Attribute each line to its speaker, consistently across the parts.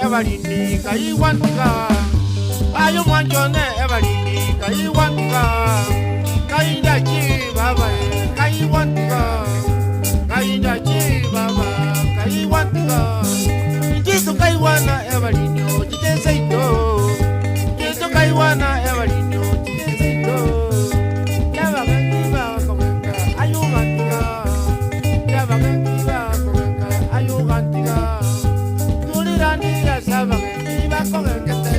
Speaker 1: Ebarini kaigwantiga Aye omwanchi one Ebarini kaigwantiga Kaindachi baba eh, kaigwantiga Kaindachi baba kaigwantiga Inche tokaigwana Ebarini ochiche seito Inche tokaigwana Ebarini ochiche seito Kiabagenki bakogenka aye ogantiga Kiabagenki bakogenka aye ogantiga Nkorirande ase abagenki bakogengete,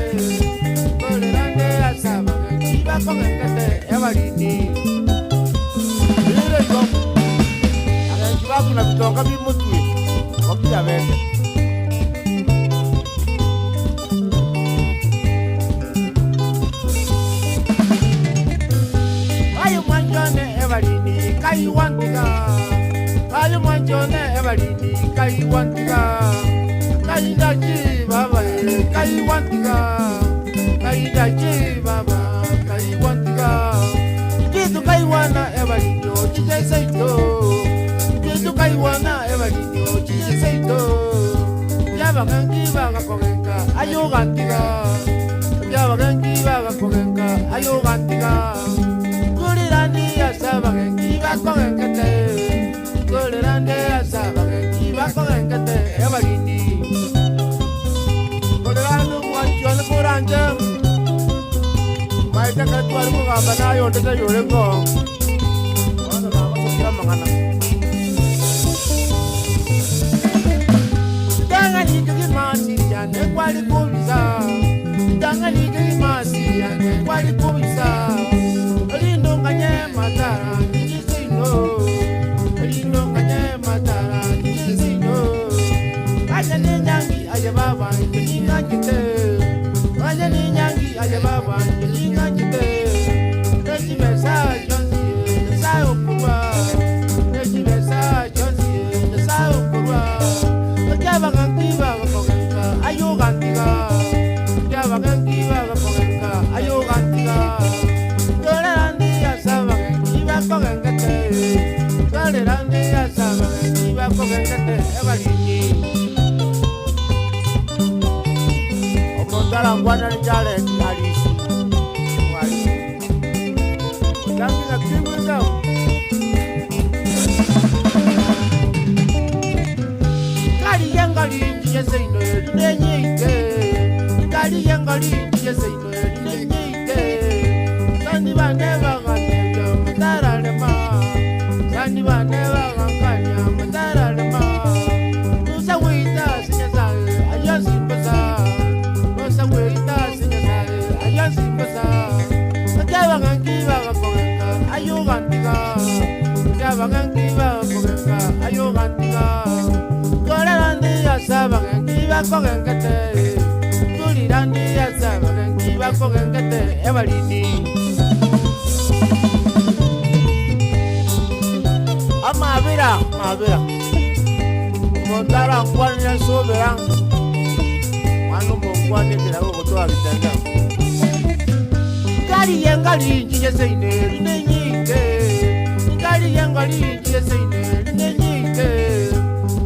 Speaker 1: nkorirande ase abagenki bakogengete abarindi. Rire igo, agenki bakuna bitonga bimotwe, gokia bende. Aye mwanchi one ebarindi, kaigwa ntiga. Aye mwanchi one ebarindi, kaigwa ntiga. Kaindachi baba eh, kaigwa ntiga. Kaindachi baba, kaigwa ntiga. Intwe tokaigwana ebarindi ochiche seito. Intwe tokaigwana ebarindi ochiche seito. Kiabagenki bagakogenka aye ogantiga. Kiabagenki bagakogenka aye ogantiga. Nkorirande ase abagenki bakogenkete. Nkorirande ase abagenki bakogenkete abarindi. Nkorirande omwanchi one koranche. Maete ekero tware kogamba naye onde tari orenge oo. Bono nagosokire amang'ana. Ritang'ani kegima asili yane kware kobisa. Ritang'ani kegima asili yane kware kobisa. Erinde onganye matara nchiche seino. Erinde onganye matara nchiche seino. Aye nenyangi aye baba inche ning'anchete. Aye nenyangi aye baba inche ning'anchete. Nechibesa chionsi Nyasaye okorua. Nechibesa chionsi Nyasaye okorua. Ekiabagenki bagakogenka aye ogantiga. Ekiabagenki bagakogenka aye ogantiga. Torera ndi ase abagenki bakogengete. Torera ndi ase abagenki bakogengete abarindi. Omonto arankwanere Jared Arisi, Omwarisi. Otangi ng'aki ngoika agwo. Nkarigia ngori nchiche seino erinde nyeite. Nkarigia ngori nchiche seino erinde nyeite. Sani bane bagantebia motararema. Sani bane bagankania motararema. Musa goita ase Nyasae ayio asimbosa. Musa goita ase Nyasae ayio asimbosa. Ekiabang'anki bagakogenka aye ogantiga. Ekiabang'anki bagakogenka aye ogantiga. Nkorera ndi ase abagenki bakogengete. Nkorira ndi ase abagenki bakogengete abarindi. Amabera, amabera. Omonto arankwanere nsubera, mwana omonkwane ekerago ogotoa bitanda. Nkarigia engari nchiche seino erinde nyike. Nkarigia engari nchiche seino erinde nyike.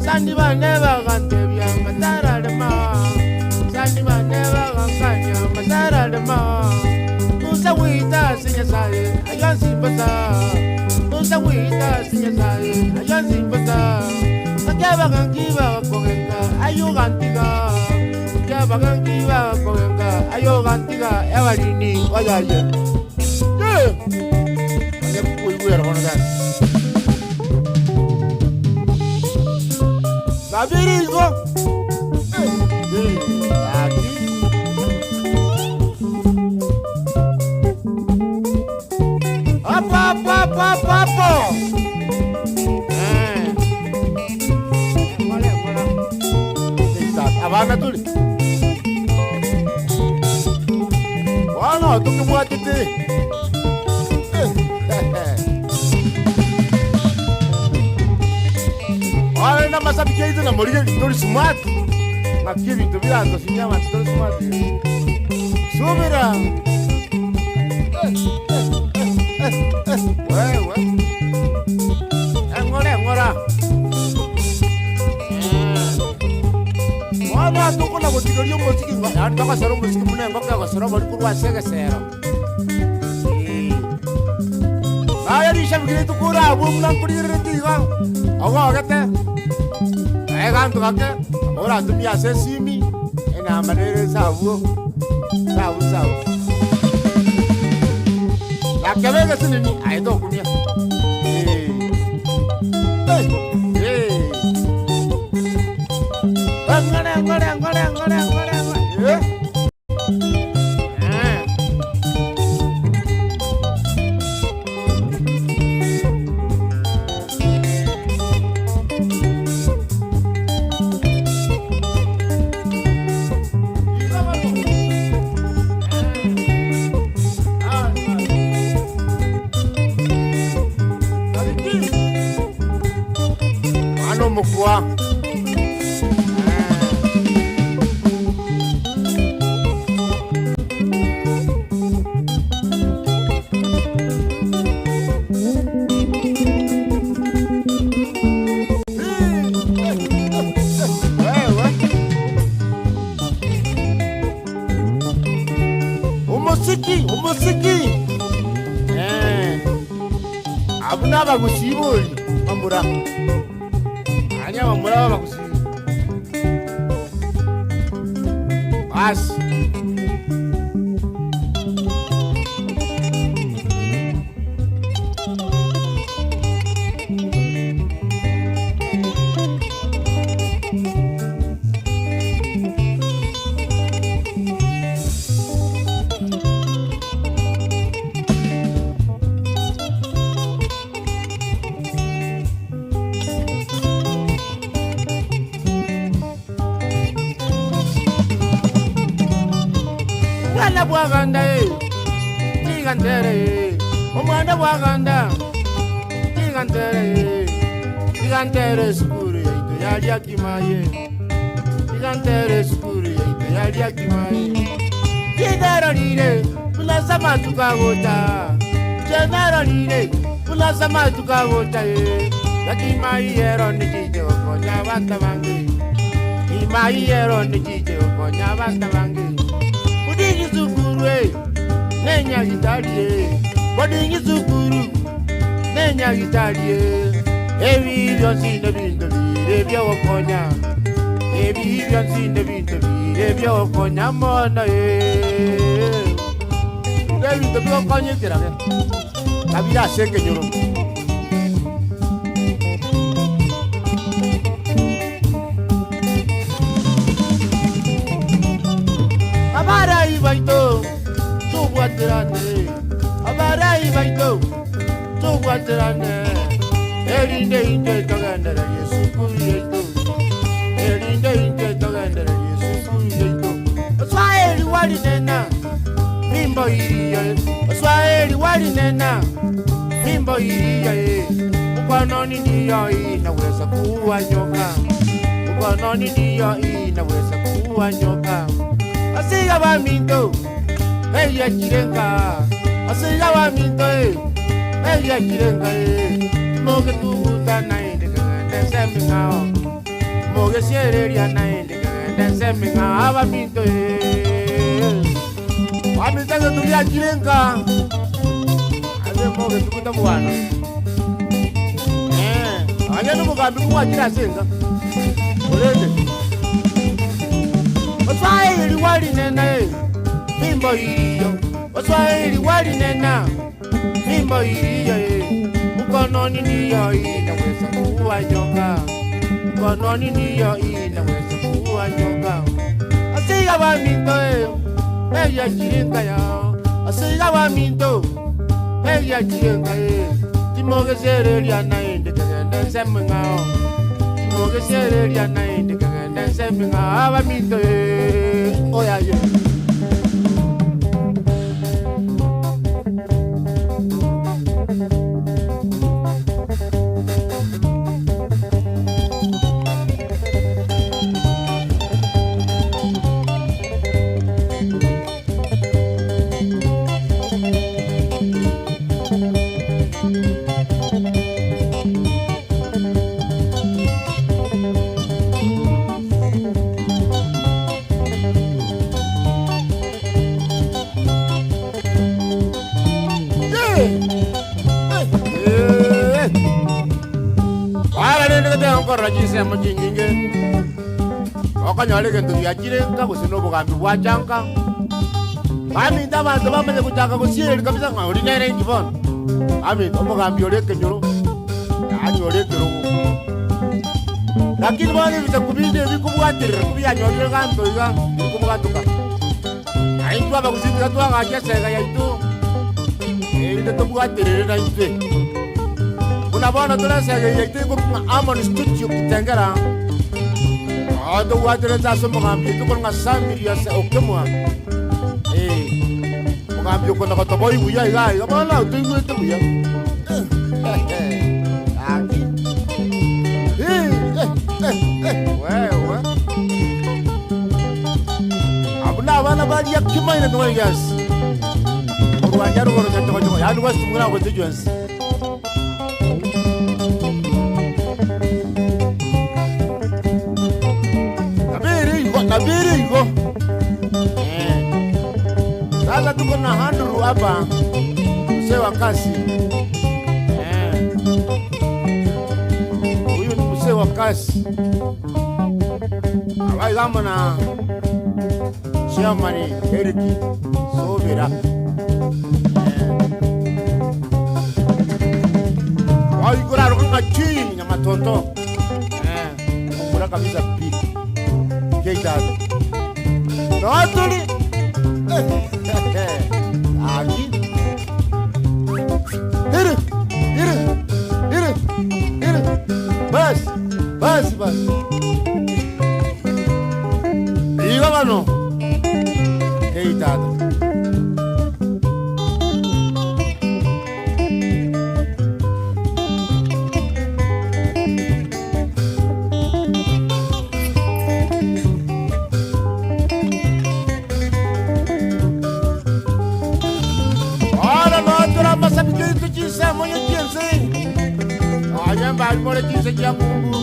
Speaker 1: Sani bane bagantebia ng'a tararema. Sani bane bagankania ng'a tararema. Musa goita ase Nyasae ayio ansimbosa. Musa goita ase Nyasae ayio ansimbosa. Naki abagenki bagakogenka aye ogantiga. Naki abagenki bagakogenka aye ogantiga abarini oyaye. Ye! Onye koigwera bono gaki. Babere igo. Eh, gaki. Apo, apo, apo, apo, apo. Eh. Ng'ora, ng'ora. Abana tore. Bono tokebwatete. Ore namasabiki aito na morigereria tori smart. Ng'aki ebinto birantosimia abanto tori smart iga. Subira. Wewe. Eng'ora eng'ora. Bono. Abanto okona gotigeria omosiki ng'a yaani bagosera omosiki buna engoko egosera obori korwa ase egesero. Ee. Naye rishabiki rituko ore abwo buna nkorigereretie iga, ogogete, naye ganto gake, oratumie ase esimi, enamba nere ase abwo, ase abwo ase abwo. Nakebe egesinini, aye tokumia. Ee. Hey, hey. Ngore, ngore, ngore, ngore, ngore, ngore. Eh. Eh. Mwana omokwa. Wewe. Omosiki, omosiki. Eh. Abwo nabagusii bori, bamura. Yaani abamura b'abagusii. Basi. Omwana bw'aganda e, tiga ntere e, omwana bw'aganda tiga ntere e, tiga ntere esukuru yaito yaria kimaye, tiga ntere esukuru yaito yaria kimaye. Tinarorire buna ase amatuko agocha, inche narorire buna ase amatuko agocha ee, Gaki mai ero nichiche gokonya abanto abange, Imai ero nichiche gokonya abanto abange. Bodingi sukuru ee, nenyagitari ee, bodingi sukuru nenyagitari ee, Ebi bionsi nebinto bire biogokonya, ebi bionsi nebinto bire biogokonya mono ee. Igo ebinto bigokonya ekerage, kabire ase ekenyoro. Abarai baito tobwaterane, abarai baito tobwaterane, erinde intwe togendererie esukuru yaito, erinde intwe togendererie esukuru yaito. Oswahili walinena fimbo iriyo, Oswahili walinena fimbo iriyo, mkononi ndiyo inaweza kuua nyoka, mkononi ndiyo inaweza kuua nyoka. Asiga baminto eyakirenga, asiga baminto eyakirenga, mogetuguta naende kegende nseming'ao, mogesiereria naende kegende nseming'ao, abaminto baminto egetugiakirenga ase mogetuguta bwana. Onye nomogambi komwachire ase enka, korende Oswahili walinena eh, fimbo iliyo. Oswahili walinena fimbo iliyo eh, mkononi ndiyo inaweza kuua nyoka, mkononi ndiyo inaweza kuua nyoka. Asiga baminto eh, eya chiringa ya, asiga baminto eya chiringa eh, timogesereria naende kegende ensemo eng'ao, timogesereria naende kegende ensemo eng'ao, abaminto eh, oyaye. Twarora chinsemo chinyinge, okonyora egento giachire nka gose na obogambi bwacha nka. Baminto abanto bamanye gochaka gosiereria kabisa ng'a oria nere inki bono. Baminto omogambi ore ekenyoro, yaani ore ekerogo. Lakini bono ebisaku binde ebikobwaterera kobianyorire ganto iga, bikobwatoka. Na intwe abagusii tiga twagache esega yaito, erinde tobwaterere naintwe. Buna bono tore esega eye yaito ekorokwa ng'a Amon Studio Kitengela, oo tobwaterete ase omogambi oito okorokwa ng'a Samirius Okemwa, eh, omogambi okona gotoboi buya iga iga bono toigwete buya. Gaki. Eh, eh, eh, eh, wewe. Abwo nabana baria kimaine Kimani giansi, korwa nyarugoro nyanchogochogo, yaani West Mung'ina constituency. Nabere igo, nabere igo. Eh. Sasa tuko na Andrew hapa, mzee wa kazi. Eh. Huyu ni mzee wa kazi. Abaiga amo na Chairman Eric Sobera. Waigora aroka ng'a chi nyamatonto. Eh, omura kabisa pi. Keitata. Noturi. Aki. Iri, iri, iri, iri. Basi, basi, basi. Igo bono, hey tata. Bono notore amasabi yaito chinsemo ye chi'ense, nonya mbari more chinse chia ng'umbu,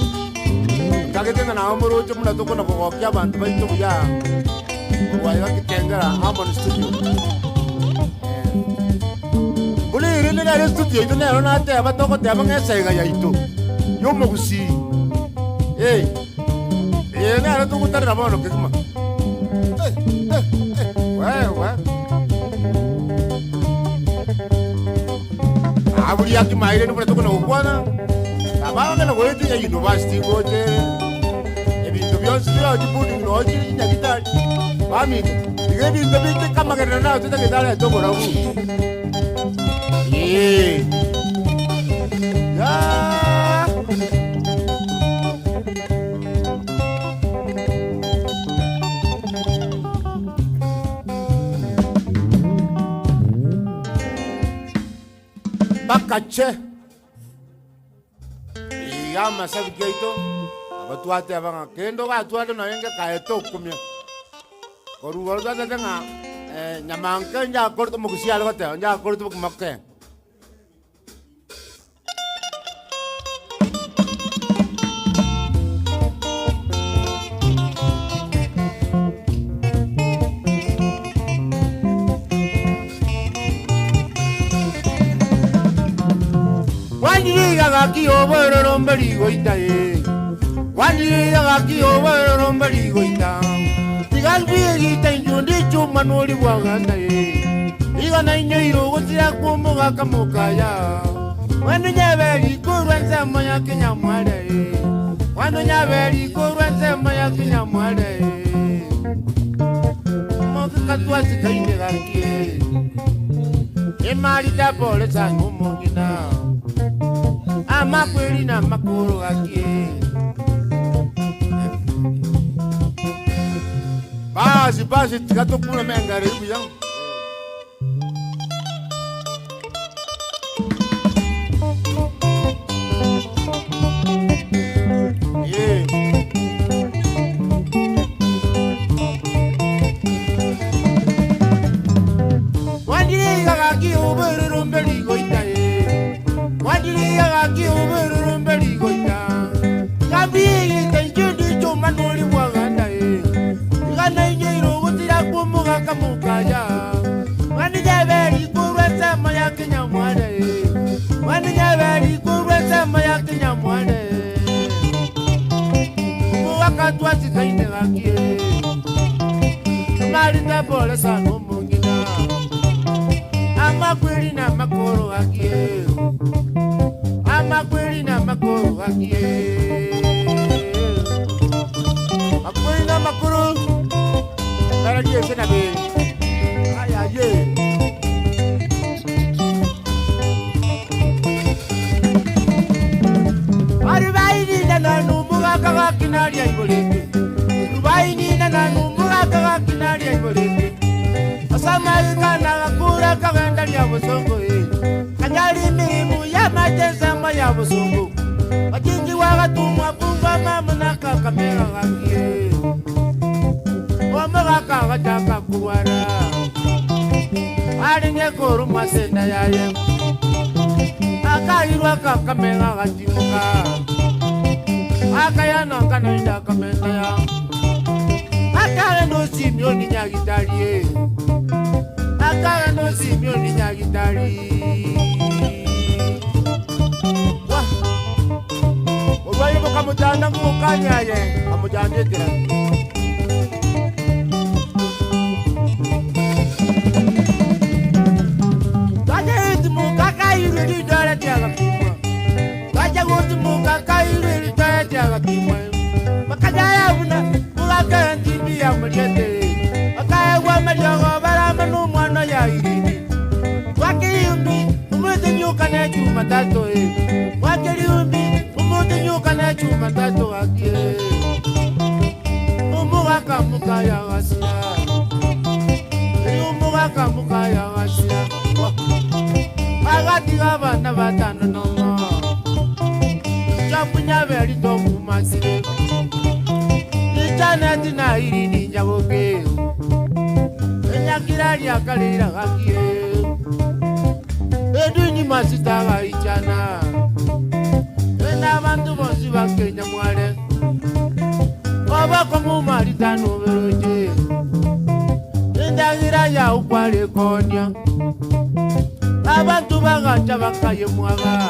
Speaker 1: ntagete ng'a nao moroche buna tokona kogokia abanto baito buya, korwa iga Kitengela Harmony Studio. Buna erinde nere estudio yaito nero nateba togoteba ng'a esaiga yaito y'omogusii. Eh, eye nero togotarera bono kegima. Eh, eh, eh, wewe. Aburia kimaire buna tokona gokwana, abang'ina goetia university gocha ere, ebinto bionsi bire chibunding noo chire chinyagitari, baminto, iga ebinto binde kamagenderero naro totagete arente oborabu. Eeh. Yaa. Bakache iga amasabiki aito, aba twateba ng'a kende ogatware nonya ngekaete okumia. Korwa igoro twatebete ng'a nyamanke njakorete omogusii are goteba njakorete bokima kee. Kwaniriga gaki obororo mbari goita eh. Kwaniriga gaki obororo mbari goita. Tiga mbiegita inchuo ndiche omwana oria bwaganda eh. Igo nainyoire ogosira kw'omogaka mokaya. Mwandu nyaberi korwa ensemo ya Kinyamware eh. Mwandu nyaberi korwa ensemo ya Kinyamware eh. Omogaka twasikaine gaki eh. Emari tapore sana omong'ina. Amakweri na amakoro gaki eh. Basi basi tiga tokure emengera eyio buya. Yeah. Mwandiriga gaki obororo mberi goita eh. Mwandiriga gaki obororo mberi goita. Kabigita inchundi chuma nori bwaganda eh. Igana inyeiro gotira kwomogaka mokaya. Mwani nyaberi korwa ensemo ya Kinyamware eh. Mwani nyaberi korwa ensemo ya Kinyamware eh. Amakweri na amakoro akie. Amakweri na amakoro akie. Makweri na amakoro. Kararie ese na bere. Ayaye. Arubaini na numugaka gakinaria iborete. Arubaini na numugaka gakinaria iborete. Asamarikana gakura kagenda ria bosongo e. Kanyari mirimu ya matensamo ya bosongo. Bachinji wagatumwa kumva mama nakakamera gakie. Omogaka gachaka kurwara. Arenge korumwa senda yaye. Akairwa kakamega gatimuka. Akayana kanainda kamenda ya. Akagenda osimioni nyagitari. Akagenda osimioni nyagitari. Wa. Olwaye bukamujanda ng'okanyaye amujandetera. Twaja gutimuka kairwe ridore tiagakimwa. Twaja gutimuka kairwe ridore tiagakimwa. Bakajaya buna mugaka ntimbi ya muliete. Bakayagwa mariogo barama n'omwana ya irini. Wakiriumbi umwete nyuka na chuma tato e. Wakiriumbi umwete nyuka na chuma tato akie. Umugaka mukaya gasia. Umugaka mukaya gasia. Agatiga abana batano nomo. Chapunya beri tomumasire. Ichaneti na irini njaboke. Enyakira lyakalira gakie. Edwini masita gaichana. Ena abantu bonsi bakenya mwale. Obako mumalita noberoche. Endagira yaukwale konya. Abantu bagacha bakaye mwaga.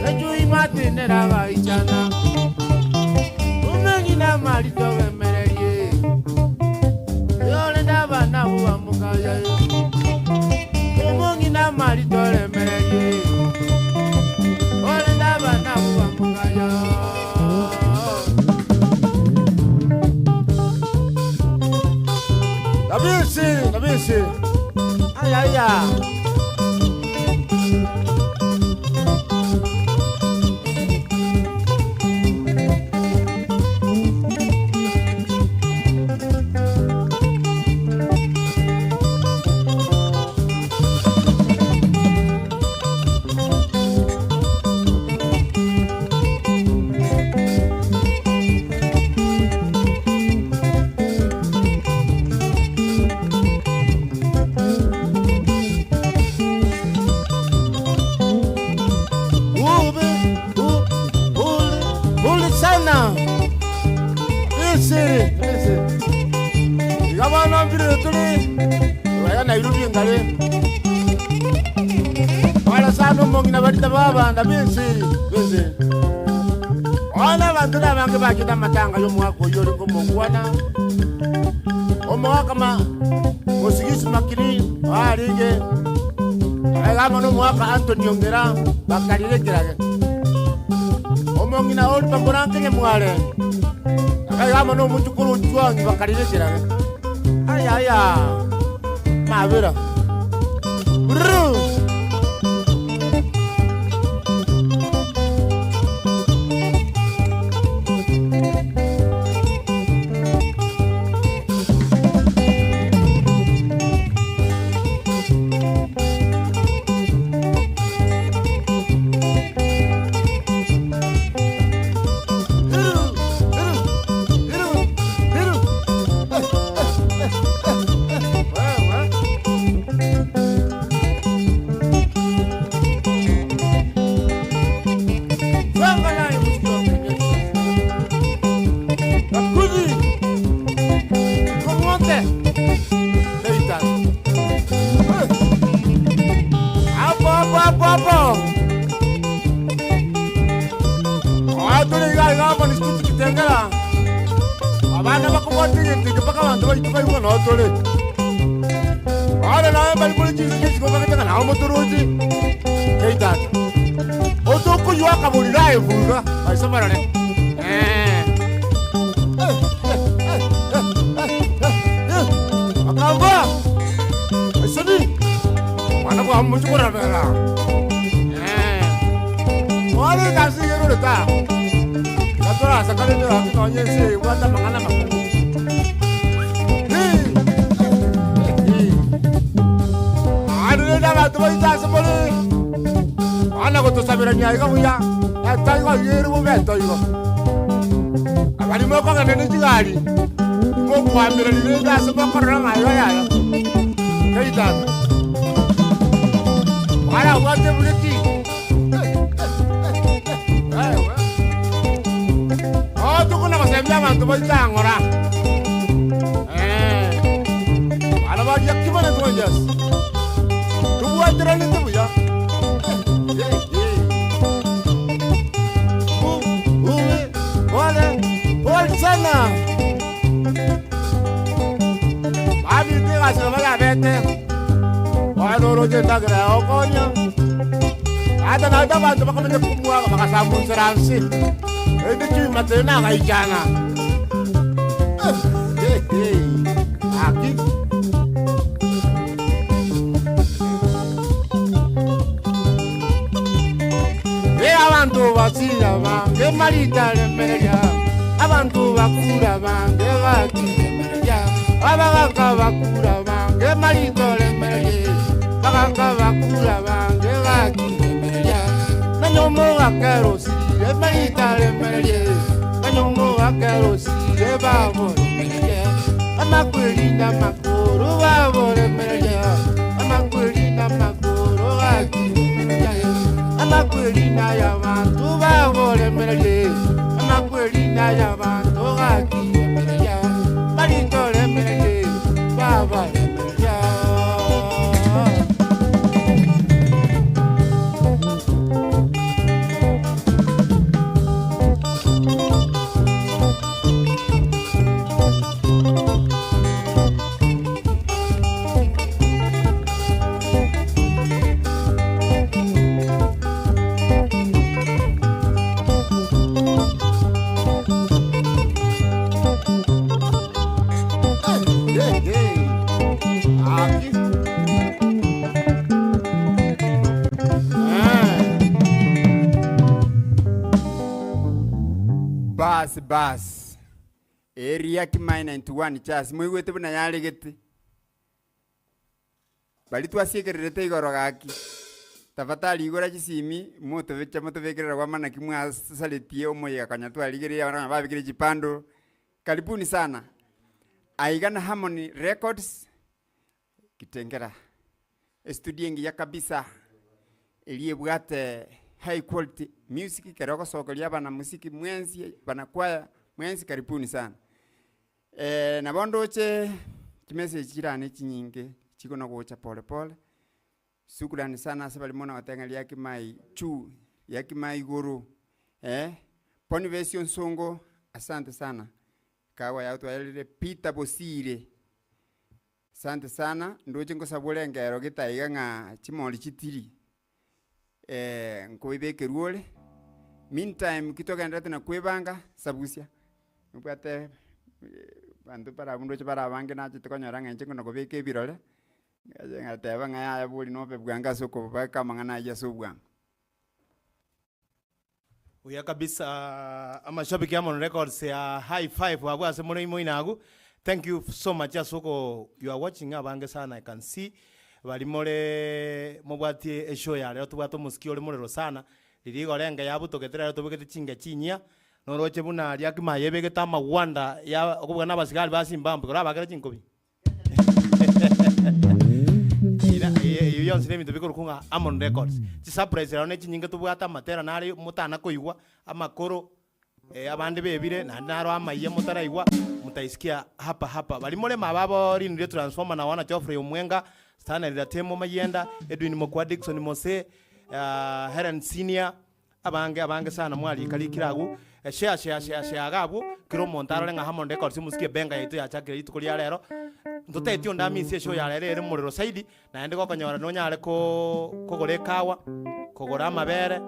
Speaker 1: Eju imatinera gaichana. Umenyi na malito bemererie. Yole ndabana buba mukaya. Umungi na malito remererie. Ole ndabana buba mukaya.
Speaker 2: Nabisi, nabisi.
Speaker 1: Ay ay ay.
Speaker 2: Sana omong'ina barita babanda bisi, bisi. Ona abantu nabange bakita amatanga y'omwaka oyo ori ng'omongwana. Omwaka ma Musigisi Makiri aringe. Agama n'omwaka Anthony Ongera bakarirekerage. Omong'ina ori pamborankenye mwale. Akagama n'omuchukuru chwangi bakarirekerage. Aya aya. Mabira. Brrr. Bono naye mbari kore chinsu chi'isiko bakagete ng'a nao motoroche keitata. Otokoywa akaborire aye buga baise barore. Eh. Eh, eh, eh, eh, eh, eh, eh. Akamba esoni mwana bwa mochi korabera. Eh. Bono egasi igerore ta. Gatorasa kare nyoki nonye ense ebwate amang'ana amakong'u. Aye rende abanto baito ase more, bana gotosaberania iga buya, etoigo iga ere bobe etoigo. Abaria mokogenda ne chigari, timokoamererania rende ase mokorora ng'a iga yaya, keitata. Barabwate ebureki, ewe. Oo tokona gosembia abanto baito ang'ora. Eh, abana baria ki bare Rogers? Tobwateranete buya. Eh, eh, eh. U- uwe, pole, pole sana. Babinto egasi nabo yabete. Bono oroche endagera yao konya. Ata naende abanto bakamanya komwaga bagasamunsera nse. Ende chimatene nagaichana. Aki. Ee abanto basira bange marita remereria, abanto bakura bange bakiremereria, abagaka bakura bange marito remereria, bagaka bakura bange bakiremereria, nanyomogakero osirire marita remereria. Onye omogaka osire baboremereria, amakweri namakoro baboremereria, amakweri namakoro gakiremereria, amakweri nayabanto baboremereria, amakweri nayabanto gakiremereria, baritoremererie babaremereria. Hey, hey. Aki. Ah.
Speaker 3: Bas bas eria kimai 91 chas moigwete buna yaregete baria twasiekererete igoro gaki tafadhali igora chisimi motobeche motobekerera kwamana naki mwasaretie omoyega konya twarigereire abana konya babekire chipando karibuni sana aiga na Harmony Records Kitengela Estudio engiya kabisa eria ebwate high quality music ekero ogosokeria abanamusiki mwensi abanakwaya mwensi karibuni sana. Nabo ndoche chimessage chirane chinyinge chikona gocha pole pole, shukrani sana ase baria mono goteba ng'a riaki mai juu, riaki mai igoro Bonifesi Onsongo asante sana, ekawa yao twaerire Peter Bosire. Asante sana, ndoche ngosabore engero gete aiga ng'a chimori chitiri nkoibekerwa ore, meantime ki togendererete na kwebanga, sabusia, nobwate abanto barabwo ndoche bare abange nachete konyora ng'a inche ngona kobeka ebirore, ngateba ng'a yaya bori nobe bwango ase okobeka amang'ana aywo ase obwango.
Speaker 1: Buya kabisa amashabiki amo na records ya high five abwo ase more imoino agwo thank you so much ase oko you are watching abange sana I can see bari more mobwatie eshow ya rero tobwate omosiki ore morero sana riria igoro enga yabutogete rero tobegete chinga chinyia noroche buna aria kimaye ebegete amagwanda ya okobua na abasigari ba Zimbabwe korabakere chinkobi. Eyio yonsi nebinto bikorokwa ng'a Harmony Records. Chisurprise rero ne chinyinge tobwate amatera nare motana koigwa, amakoro, abande bebire, naende naro amaiya motaraigwa, mutaisikia hapa hapa. Baria more mababo rinu ria Transformer na wana Geoffrey Omwenga, Stanley Ratemo Mayenda, Edwin Mokua Dickson Mose, Helen Senior, Abange abange sana mwarika rikire agwo, share share share share iga abwo, kera omonto arore ng'a Harmony Records omosike ebenga yaito yachakire rituko ria rero. Ntoteeti onde amisia eshow ya rero ere morero zaidi, naende gokonyora nonyare koo kogora ekawa, kogora amabere,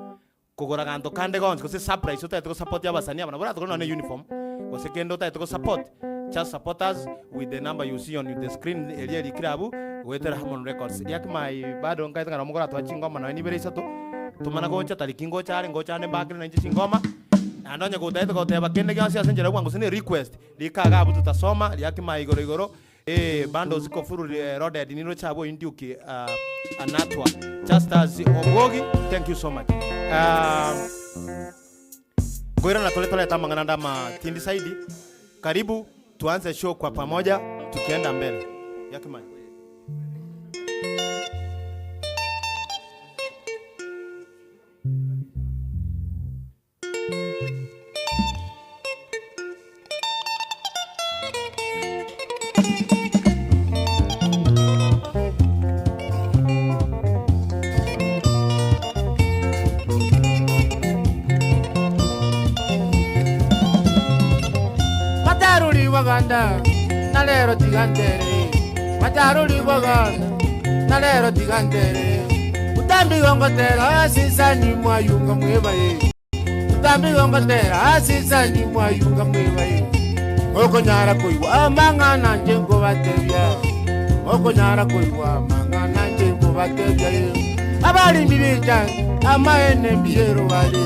Speaker 1: kogora ganto kande gonsi gose surprise otagete gosupport abasani aba nabo oratogore nonye na uniform, gose kende otagete gosupport, just support us with the number you see on the screen eria erikire abwo, goetera Harmon Records. Riaki my bado nkaete ng'a nabo mokoratoa chingoma nonye nibere isato, tomana gocha tariki ngocha are ngocha ande mbakere nainche chingoma, naende onye gotagete goteba kende gionsi ase enchera ya bwango gose ne request, Rika iga abwo tutasoma, riakima igoro igoro, ee, bundles iko full loaded niroche abwo Oyindiuki anatwa just as Obwogi thank you so much. Nkoirana tore torete amang'ana ande amatindi zaidi. Karibu tuanze show kwa pamoja tukienda mbele. Riakima. Matarori bw'aganda, na rero tiga ntere. Matarori bw'aganda, na rero tiga ntere. Utambi gongotera asisani mwayunga mwebaye. Utambi gongotera asisani mwayunga mwebaye. Okonyara koigwa amang'ana nche nkobatebia. Okonyara koigwa amang'ana nche nkobatebia. Abarimi b'echae amaene mbirero bare.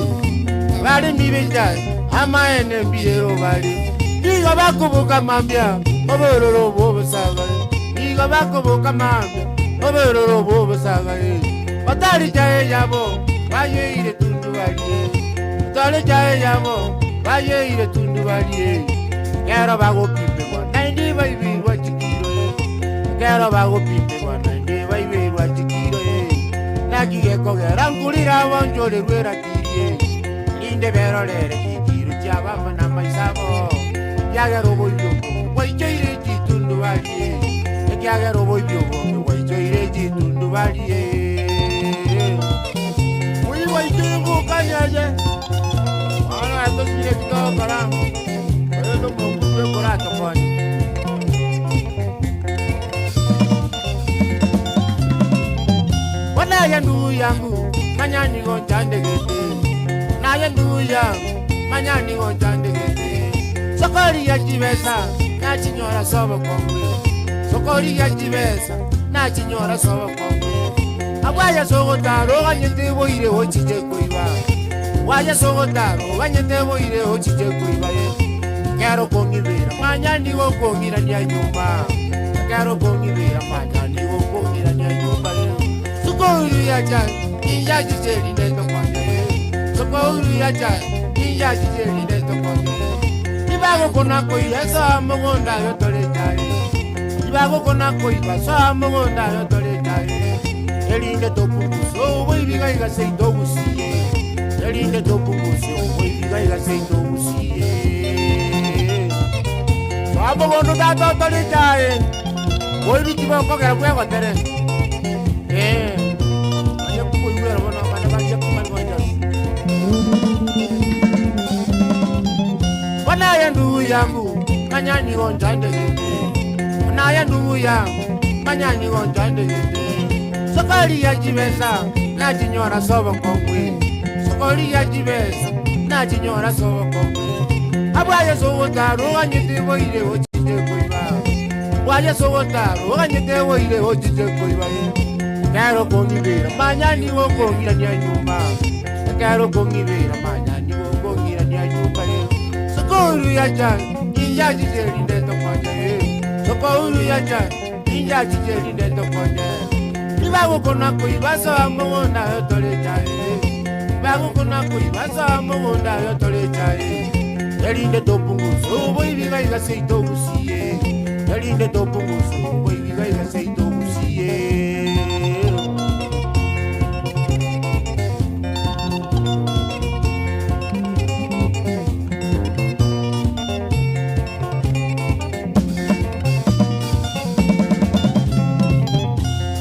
Speaker 1: Abarimi b'echae amaene mbirero bare. Nigo bakoboka mambia obororo bw'obosaga. Nigo bakoboka mambia obororo bw'obosaga. Batari chae yabo bayeire tundu barie. Batari chae yabo bayeire tundu barie. Ekero bagopimigwa naende baibirwa chikiro. Ekero bagopimigwa naende baibirwa chikiro. Naki gekogera nkurire abonchorerwe eratirie. Rinde berorere chichiiro chi'abama na amaiso abo, ekiagera oboibi obonge bwaichoire chitundu barie, ekiagera oboibi obonge bwaichoire chitundu barie. Oboibi bwaichoire mbokani aye, bono atosire eki togokora, korende omokungu ekore atokonye. Bono aye ndugu yangu, manya nigo nchandegete, naye ndugu yangu, manya nigo nchandegete. Sokorigia chibesa, nachinyora ase obokong'u, sokorigia chibesa, nachinyora ase obokong'u. Abwo aye ase ogotara oganyete boire ochiche koiba, abwo aye ase ogotara oganyete boire ochiche koiba eh. Ekero okong'ibera, manya nigo okong'irania nyuma, ekero okong'ibera, manya nigo okong'irania nyuma eh. Sukuru ya chai, inyachiche rinde tokonye eh. Sukuru ya chai, inyachiche rinde tokonye eh. Nibagokona koiba soa mogonda yotore chai. Nibagokona koiba soa mogonda yotore chai. Erinde topunguse oboibi gaiga seito obusie. Erinde topunguse oboibi gaiga seito obusie. Soa mogondo tata otore chai. Boibi tibokogera bwegotere. Ee, onye koigwera bono abana baria kobagocha. Bono aye ndugu yangu, manya nigo nchandegete. Bono aye ndugu yangu, manya nigo nchandegete. Sokori ya chibesa, nachinyora ase obokong'u. Sokori ya chibesa, nachinyora ase obokong'u. Abwo aye ase ogotara oganyete boire ochiche koiba. Abwo aye ase ogotara oganyete boire ochiche koiba. Ekero okong'ibera, manya nigo okong'irania nyuma. Ekero okong'ibera, manya nigo okong'irania nyuma. Sukuru ya chai, inyachiche rinde tokonye. Sukuru ya chai, inyachiche rinde tokonye. Nibagokona koiba soa mogonda otore chai. Nibagokona koiba soa mogonda otore chai. Erinde topunguse oboibi gaiga seito obusie. Erinde topunguse oboibi gaiga seito obusie.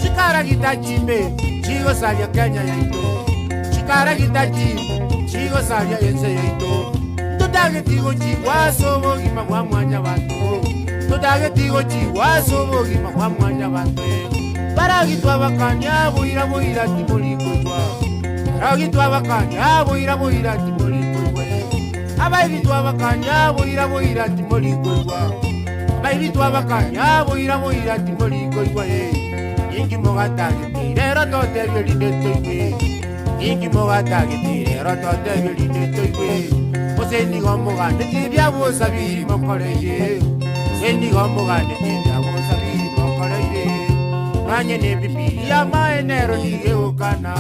Speaker 1: Chikaragita chimbe chigosaria Kenya yaito, chikaragita chimbe chigosaria ense yaito. Ntotageti gochigwa ase obogima bwa mwanyabanto. Totageti gochigwa ase obogima bwa mwanyabanto. Baragitwa bakania boira boira timori koigwa. Baragitwa bakania boira boira timori koigwa. Abaibitwa bakania boira boira timori koigwa. Abaibitwa bakania boira boira timori koigwa. Ninki mogatagete rero totebie rinde toigwe. Ninki mogatagete rero totebie rinde toigwe. Gose nigo moganeti bia bosabiri mokoreire. Gose nigo moganeti bia bosabiri mokoreire. Manye n'Ebibilia y'amaene ero nigo egokana.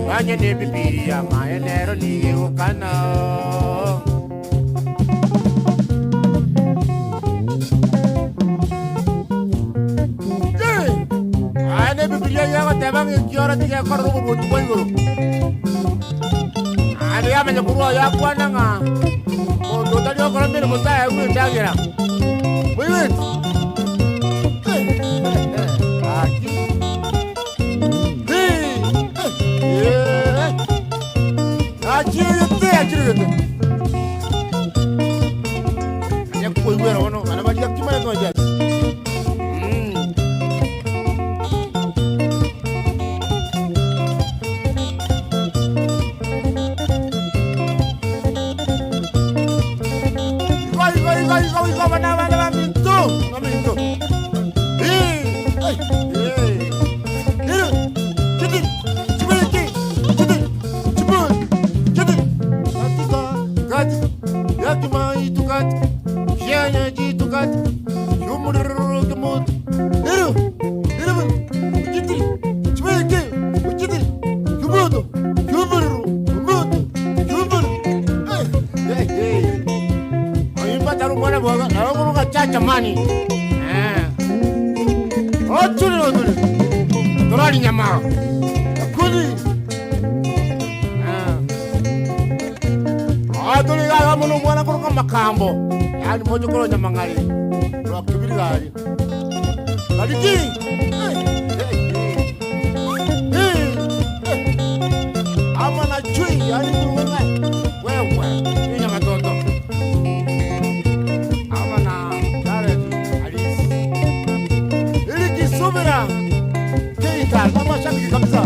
Speaker 1: Manye n'Ebibilia y'amaene ero nigo egokana.
Speaker 2: Aye n'Ebibilia eyio egoteba ng'a ekioro tigekorora oboruoti bwa igoro. Naende yamanya korwa oyo akwana ng'a monto otari okora meremo taegwe endagera. Moigweti? Gaki. Achirete, achirete. Anya koigwera bono, bana baria kimanye konya. Igo igo igo igo igo bana bana baminto, baminto. Eh, ai, eh. Iru, chiti, chibiki, chiti, chibu, chiti. Katika, katika, yakima itukati, shenya jitukati, shumururu kumutu. Iru, iru, chiti, chibiki, chiti, chumutu, chumururu, kumutu, chumuru. Eh, eh, eh.
Speaker 1: Oyimpatara omwana bwaga nabo okoroka chacha mani. Eh. Otule otule. Torari nyama. Kuli. Eh.
Speaker 2: Atore iga mono omwana koroka makambo, yaani moche korwa nyamang'ari, korwa kibiri gari. Bariki! Ama na chui, yaani kurung'e.
Speaker 1: Wewe, inya matoto. Ama na Jared Alice.
Speaker 2: Ili kisubira keita kama shabiki kabisa.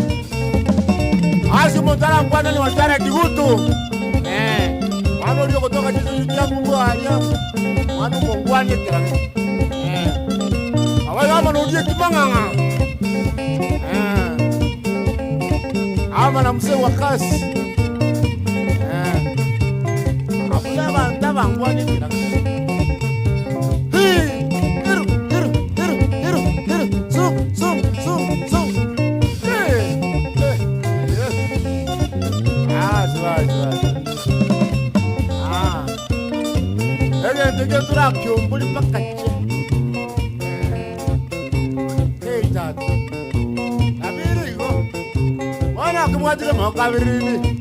Speaker 2: Asi mutara kwana ni watara kigutu.
Speaker 1: Eh.
Speaker 2: Mwana ulio kutoka jizo ya Mungu alia. Mwana mungwane kira.
Speaker 1: Eh.
Speaker 2: Awa ama nudie kimanganga.
Speaker 1: Eh.
Speaker 2: Ama na mzee wa kasi.
Speaker 1: Eh.
Speaker 2: Abula banta bangwane kira. Hi, iru, iru, iru, iru, iru, zum, zum, zum, zum. Eh, eh, eh.
Speaker 1: Ah, siwa, siwa. Ah.
Speaker 2: Egento geturakiumburi mpaka che. Hey, tata. Kabiri igo. Mwana akimwatire mo kabirini.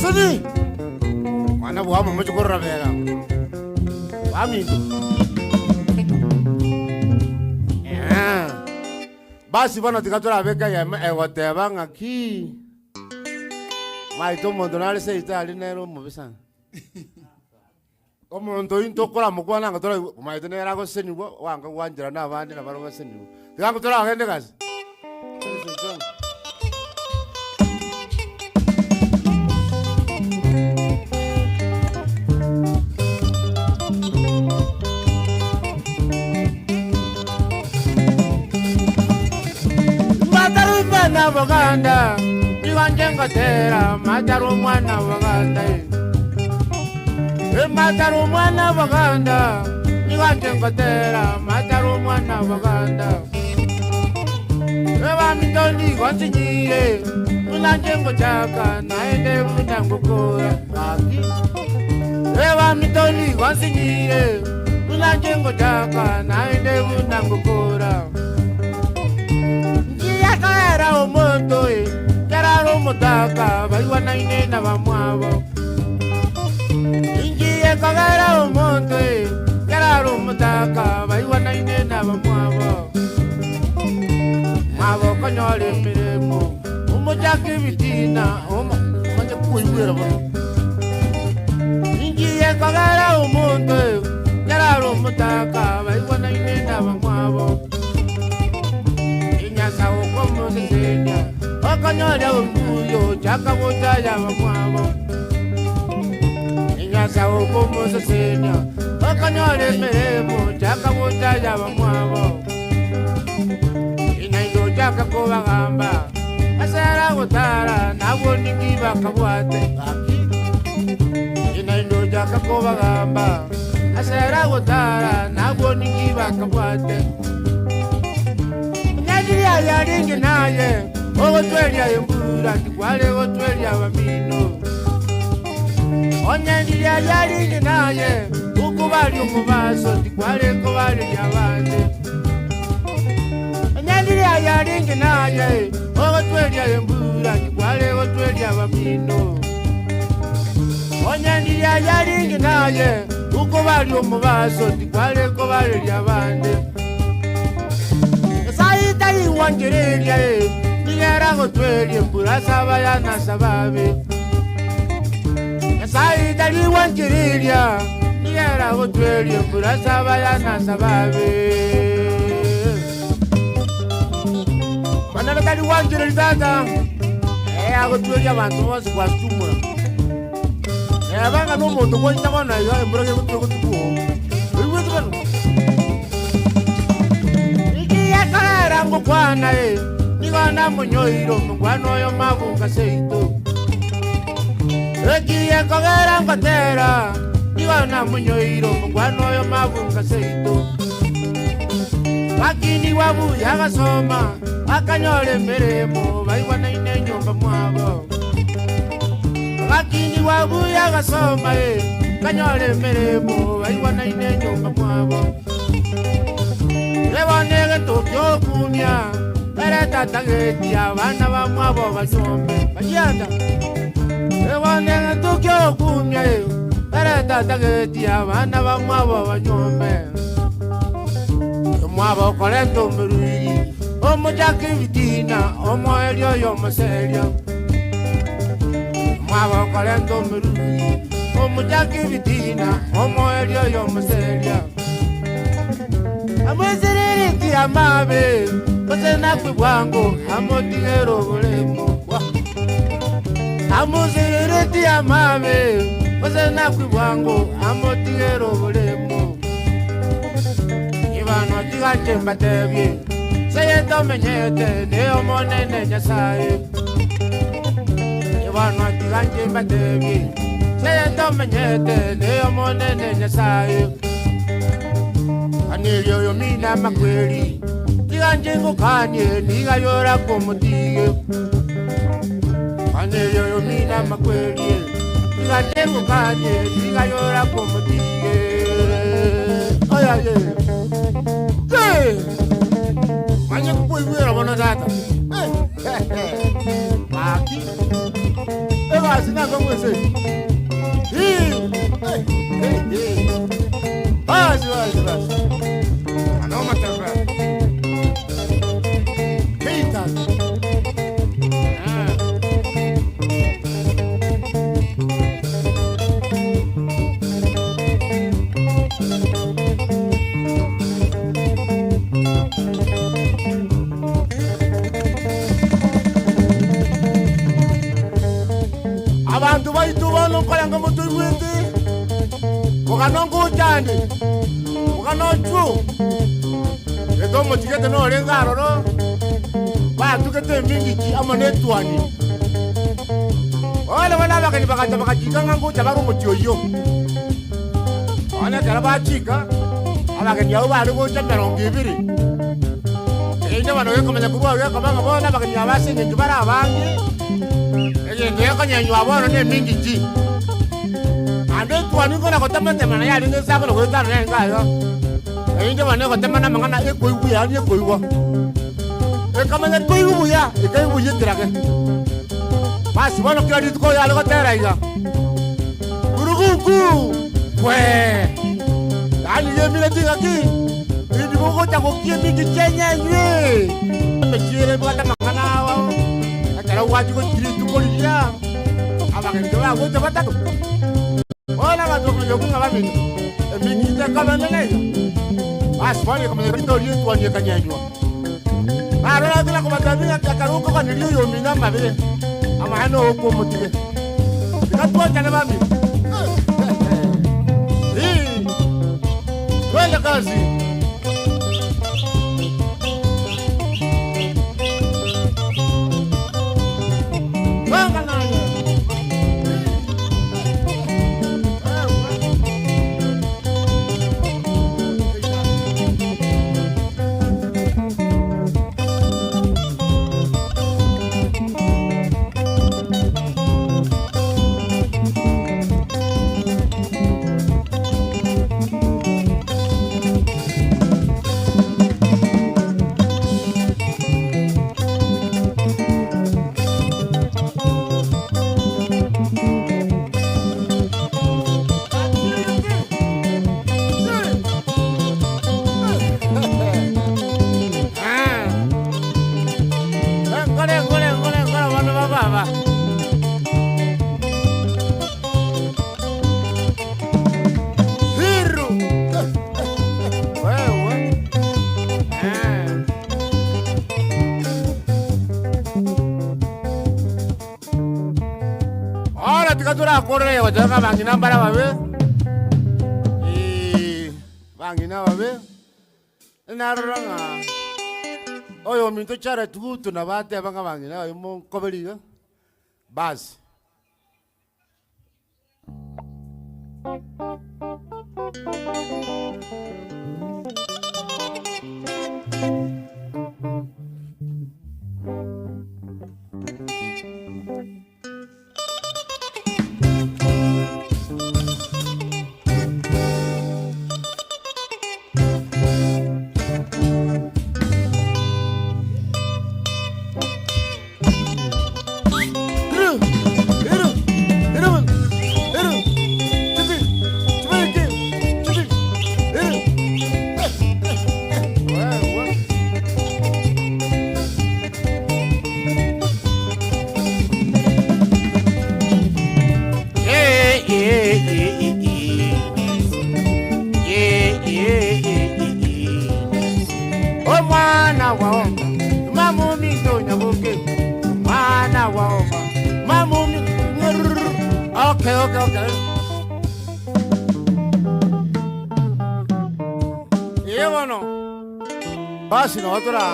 Speaker 2: Sini. Mwana bwa mama chikorora bera. Wamindu.
Speaker 1: Eh. Basi bono tiga torabeka yeme egoteba ng'aki. Maito omonto nare seito aria nere omobisa. Omonto oyio ntokoramokwana anga tora maito nere agosenigwa oanga gwanchera na abande nabo bagosenigwa. Tiga toragende gasi. Mataru mwana buganda nigo ngotera mataru mwana buganda mataru mwana buganda nigo ngotera mataru mwana buganda ebaminto nigo nsinyire buna ngochaka naende buna ngokora aki ebaminto nigo nsinyire buna ngochaka naende buna ngokora Ngiakaera omonto e kerara omotaka baiwanaine na bamwabo Ngiekogera omonto e kerara omotaka baiwanaine na bamwabo Mwabo konyora emeremo. Omochake ebitina, omo, omanye koigwera bono. Ingiye kogera omonto kerare omotaka baigwanaine nabamwabo. Inyasa okomosesenia, okonyoria ombuyo chaka gochaya abamwabo. Inyasa okomosesenia, okonyora emeremo chaka gochaya abamwabo. Inainda ochaka kobagamba, ase aragotara, nabwo ninki bakabwate. Gaki. Inainda ochaka kobagamba, ase aragotara, nabwo ninki bakabwate. Nyagiri aye arenge naye, ogotweria embura, tikware gotweria abamino. Onye ndiria aye arenge naye, okobaria omobaso, tikware kobareria abande. Onye aye arenge naye, ogotweria embura, tikware gotweria abamino. Onye aye arenge naye, okobaria omobaso, tikware kobareria abande. Nyasaye taiwanchereria, nigo eragotweria embura ase abaya na ase ababe. Nyasaye tariwanchereria, nigo eragotweria embura ase abaya na ase ababe. Manene tariwanchereria tata, eh, agotweria abanto bonsi gwasitumora. Neba ng'a nomonto gwaita bono iga embura gegotwa egotuko oo. Oigwete bono? Niki gekorera ngokwana e, nigo namonyoire omongwana oyo mabunga seito. Eki gekogera ngotera, nigo namonyoire omongwana oyo mabunga seito. Gakinigwa buya agasoma, akanyora emeremo, baigwanaine enyomba mwabo. Gakinigwa buya agasoma, eh, kanyora emeremo, baigwanaine enyomba mwabo. Ebono egento kiokumia, ere tatageti abana bamwabo banyombe bachianda. Ebono egento kiokumia, eh, ere tatageti abana bamwabo banyombe. Omwabo okorenta omoruiri, omochake ebitina, omoerio oyo omoseria. Omwabo okorenta omoruiri, omochake ebitina, omoerio oyo omoseria. Amweserereti amabe, gose nakwe bwango, amotigere oboremo. Amoserereti amabe, gose nakwe bwango, amotigere oboremo. Ibano tigache mbatebie, seye tomenyete, ne omonene Nyasaye. Ibano tigache mbatebie, seye tomenyete, ne omonene Nyasaye. Kaneria oyo mina amakweri, tiganche ngokanie, niga yora komotige. Kaneria oyo mina amakweri, tiganche ngokanie, niga yora komotige. Oyaye. Hey! Manye kukoigwera bono tata. Gaki. Egasi nakong'wese. Hii. Hey, hey, hey. Basi, basi, basi. Anoma tata. Hey, tata. Ah. Abanto baito bono nkorenge motoigwete, mogano ngochande, mogano ochwo, gete omochigete norenge aroro, batugete emingichi amo netwani. Bono bono abageni bagacha bagachika ng'a ngocha bare omochie oyio. Bono ekero bachika, abageni abwo bare gocha emerongo ebere. Erinde bono gekomanya korwa agwo gekoba ng'a bono abageni aba ase engencho bare abange, egento gekonyenywa bono nemingichi. Naende etwani nkona gotema-tema naye arenge inse akona goetana narenge aiga. Erinde bono egotema namang'ana ekoigwa yaani ekoigwa. Ekamanya koigwa buya, ekaigwa buya ekerage. Basi bono kera rituko oyo are gotera iga, Kuruguku! Kwee! Yaani yemineti ng'aki, indi bogocha gokia emingichi enyenywe! Emechie ere ebwate amang'ana ao, ekero.
Speaker 2: Ekero gwachia gochia rituko riria, abageni tibagocha batato. Bono abanto bakamanya okwo ng'a baminto, emingichi ekaba enene iga. Basi bono ekamanya rito ria etuoni ekanyenywa. Narora na kobatebia ng'a ekero okoganeria oyomino amabe, amaene okwe omotige. Tiga twanchane baminto. Hii, twende kazi. Twanga naye. Nkore, nkore, nkore, nkore abana ba baba. Hiru. Wewe. Eh. Ora tiga torakorere gochaka ng'a bang'ina mbare ababe, bang'ina ababe, narora ng'a oyominto Jared Gutu nabo ateba ng'a bang'ina aye monkoberi iga, basi. Omwana waoma mamuminto nyaboke omwana waoma mamumi okay okay okay Ee bono basi nabo tora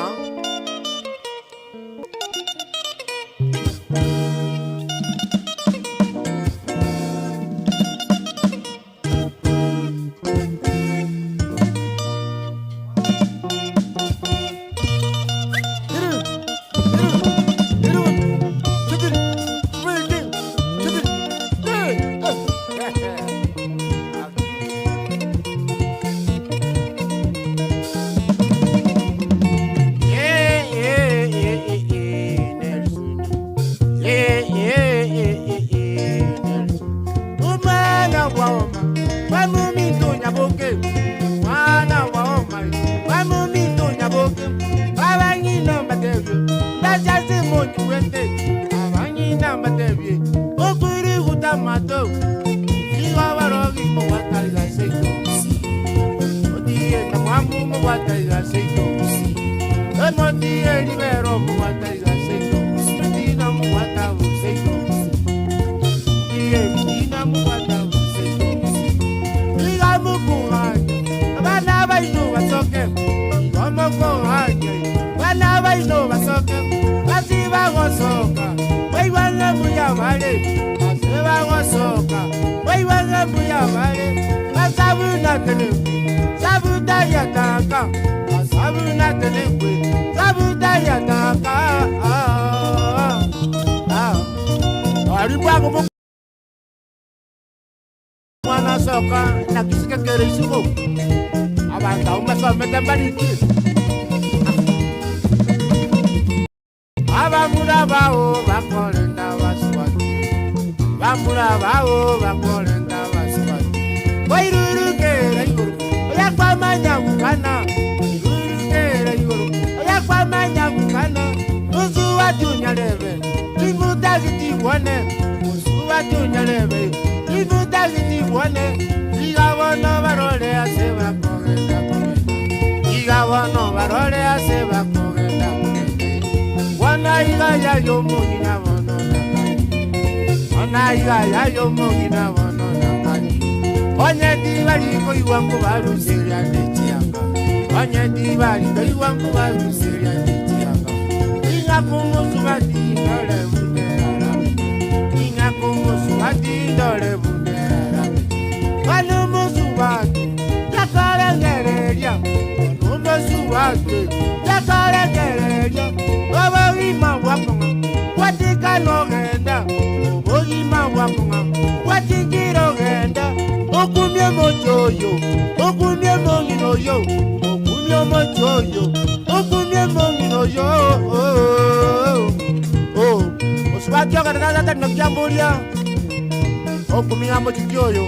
Speaker 2: Omwana bwaoma bamuminto nyaboke mwana waoma bamuminto nyaboke abanyina mbatebye ndasasi monyiwete abanyina mbatebye okuri gutamato igo barogi mobwataiga seito otiye kamwamu mobwataiga seito emotiye libero mobwataiga seito tina mobwata seito Mwana soka naki sikekere isiko abanto abwo mbasomete mbariki Abamura bao bakorenda baswati Bamura bao bakorenda baswati Wairurukera igoro oyakwamanya gukana Irurukera igoro oyakwamanya gukana Usuwati unyarebe
Speaker 1: Intageti bwane, mosubati onyarebe, intageti bwane, tiga bono barore ase bakogenda kogenda, tiga bono barore ase bakogenda kogenda. Bwana iga yayo omong'ina bono nakari, bwana iga yayo omong'ina bono nakari. Onye tibari koigwa nkobaruseria nde chianga, onye tibari koigwa nkobaruseria nde chianga. Ing'aka omosubati ndore buna erarame, ing'aka omosubati ndore buna erarame. Bono omosubati takorengereria, bono omosubati takorengereria, obogima bwakong'a bwatikana ogenda, obogima bwakong'a bwatikire ogenda. Okumie omochie oyo, okumie omong'ina oyo, okumie omochie oyo, okumie omong'ina oyo, oh. Mosubati ogende tata tari na kiamboria, okumia omochie oyo.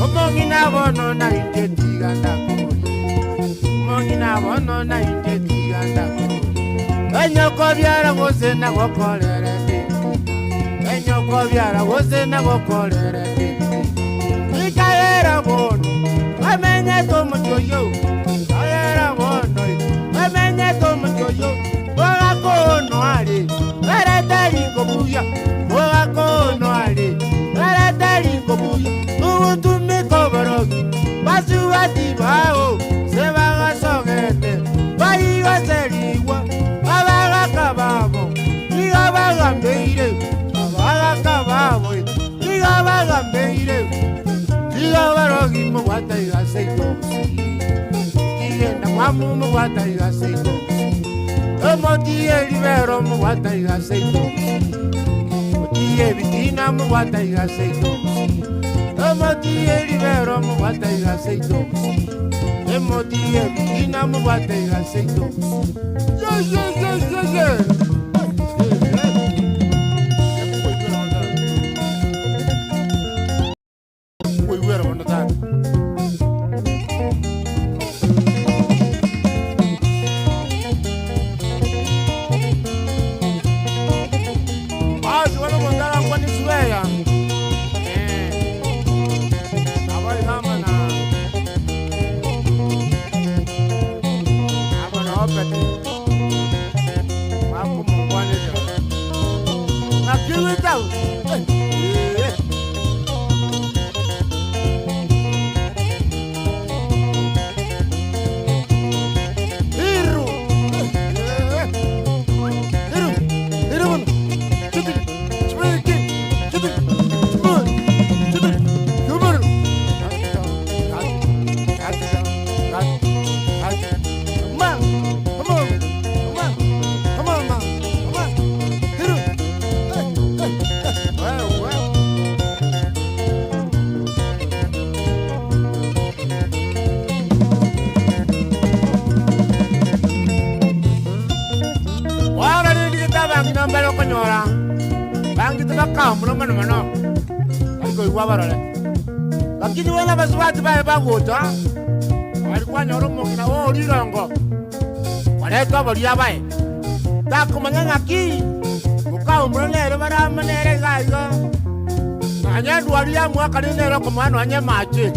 Speaker 1: Omong'ina bono na inche tiga ndakoborie, omong'ina bono na inche tiga ndakoborie. Enyokobiara gose nagokorere ebitina, enyokobiara gose nagokorere ebitina. Ikagera bono bamenyete omochie oyio, ikagera bono bamenyete omochie oyio, bogakoonwa are, ere tari kobuya, bogakoonwa are, ere tari kobuya. Ogotumeka oborogi, basubati bao se bagasogete, baigoserigwa, abagaka babo nigo bagambeire, abagaka babo nigo bagambeire. Tiga abarogi mobwate iga seito gusii, tigenda mwamu mobwate iga seito gusii, emotiye ribero mobwate iga seito gusii, otiye ebitina mobwate iga seito gusii, emotiye ribero mobwate iga seito gusii, emotiye ebitina mobwate iga seito gusii. Ye ye ye ye ye. Nkoigwera bono tata. Basi bono omonto arankwane sweya, eh, nabo iga amo na amo na Obedi, bakomokwaneria, Naki oigwete abwo? Eh, eh. Iru. Iru. Iru bono. Chitiri. Chibiki. Chitiri. Chiburi. Chitiri. Chiburi. Ma. Come on. Come on. Come on, ma. Come on. Iru. Hey, hey, hey. Well, well. Bono rende gete abang'ina mbare okonyora bangete bakamuna mono mono, bari koigwa barore. Lakini bono abasubati baye bagocha, bari kwanyora omong'ina oo rirongo, koreta oboria abae, takomanya ng'aki mokaumura nere bare amo nere iga iga. Nonya endwari yamoaka rende nere okomoa nonya amache.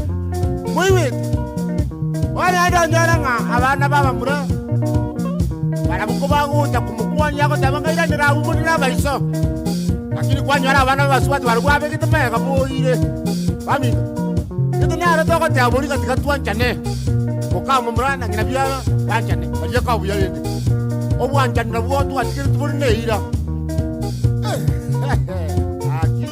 Speaker 1: Moigwete? Bono naende onyore ng'a abana b'abamura barabwo kobagocha komokwania agoteba ng'a iranera abwo more nabaiso. Lakini kwanyora abana b'abasubati barabwo abegete magega boire. Baminto, gete naro togoteba boria ng'a tiga twanchane, mokamomura na ng'ina biara banchane, baria koba buya rende. Obwanchani nabwo twatigereti bore neira. Gaki.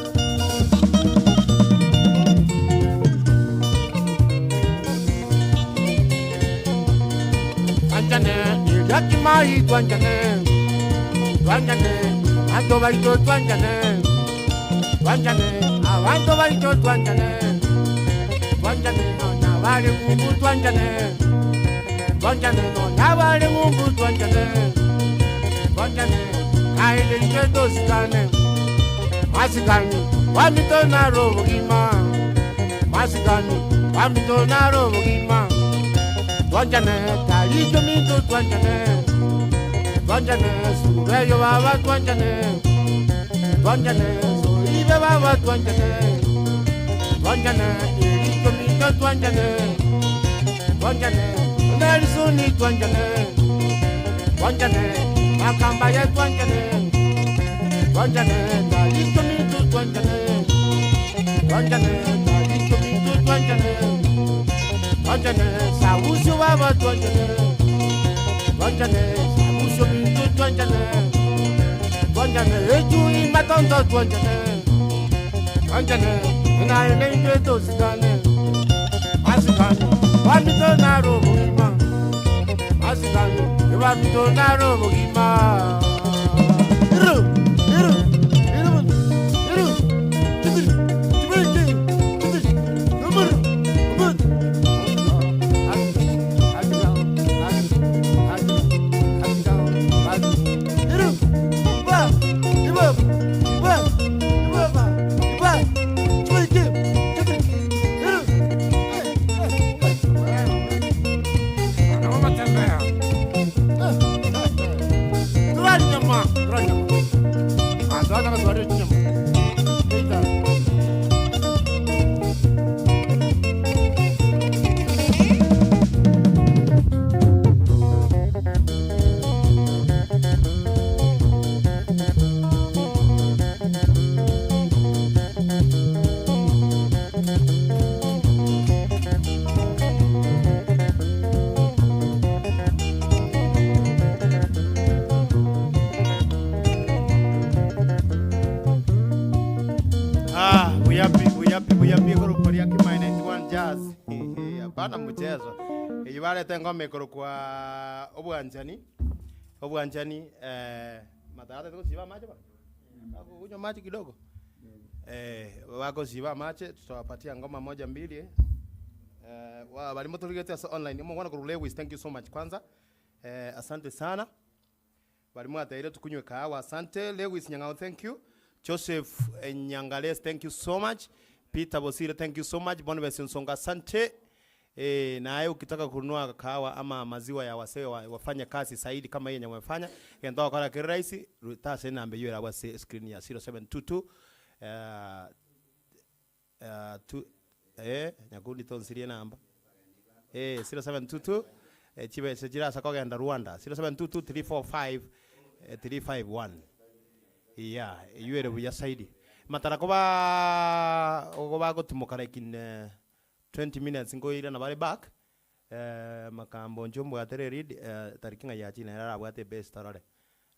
Speaker 1: Twanchane, eria kimai twanchane, twanchane, abanto baito twanchane, twanchane, abanto baito twanchane, twanchane, nonya bare ng'umbu twanchane, twanchane, nonya bare ng'umbu twanchane, twanchane, naende intwe tosikane. Masikani, kwamito naro obogima, Masikani, kwamito naro obogima, Twanchane, tari minto twanchane, Twanchane subeyo baba twanchane Twanchane soibe baba twanchane Twanchane ericho minto twanchane Twanchane Nelisoni twanchane Twanchane Makambaye twanchane Twanchane Taricho minto twanchane Twanchane Taricho minto twanchane Twanchane Sausio baba twanchane Twanchane Sausio minto twanchane Twanchane Echui matonto twanchane Twanchane Inaye neinche tosikane Masikane Wamito naro bogima Masikane Wamito naro bogima Iru Iru Iru Iru Chibiri Chibiri Chibiri Umur Umur
Speaker 4: Ah, buyapi buyapi buyapi igoro ria Kimai 91 Jazz. Hapana mchezo. Eyi barete engoma igoro kwa obwanchani. Obwanchani eh matata tugosiba amache ba. Bakunywa maji kidogo. Eh bagosiba amache tutawapatia ngoma moja mbili. Eh wa bali motorigete ase online. Omongwana korwa Lewis thank you so much kwanza. Eh asante sana. Bari mwateire tukunywe kahawa asante. Lewis Nyang'ao thank you. Joseph eh, Nyangales thank you so much. Peter Bosire thank you so much. Boniface Nsonga asante. E, naye ukitaka kununua kahawa ama maziwa ya wasee wa, wafanye kazi zaidi kama yenye wamefanya gento gokora kere rahisi tase enamba eywo erabwo ase screen ya 0722 eh, eh, tu, eh, nyakundi tonsirie enamba eh, 0722 eh, chibesa chirasa kogenda Rwanda 0722 345 eh, 351 yeah eywo ere buya zaidi matara koba ogo bagotimoka like in eh, 20 minutes nkoirana bare back eh, makambo inche ombwate lead eh, tariki ng'a yachire nere arabwate ebase torore.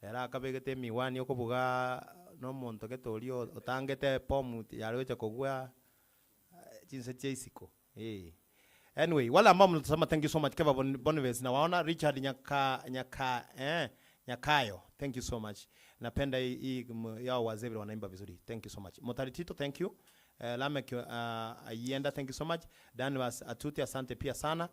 Speaker 4: Ere akabegete emiwani okobuga na omonto gete oria otangete ebomu yare gocha kogwa chinse chia isiko eh. Anyway, wale ambao mnatazama thank you so much. Keva Boniface nawaona, Richard Nyaka, Nyaka, eh, Nyakayo thank you so much. Napenda hii hii yao wazee vile wanaimba vizuri. Thank you so much. Motari Tito thank you. Eh, Lamek Ayienda thank you so much. Danvas Atuti asante pia sana.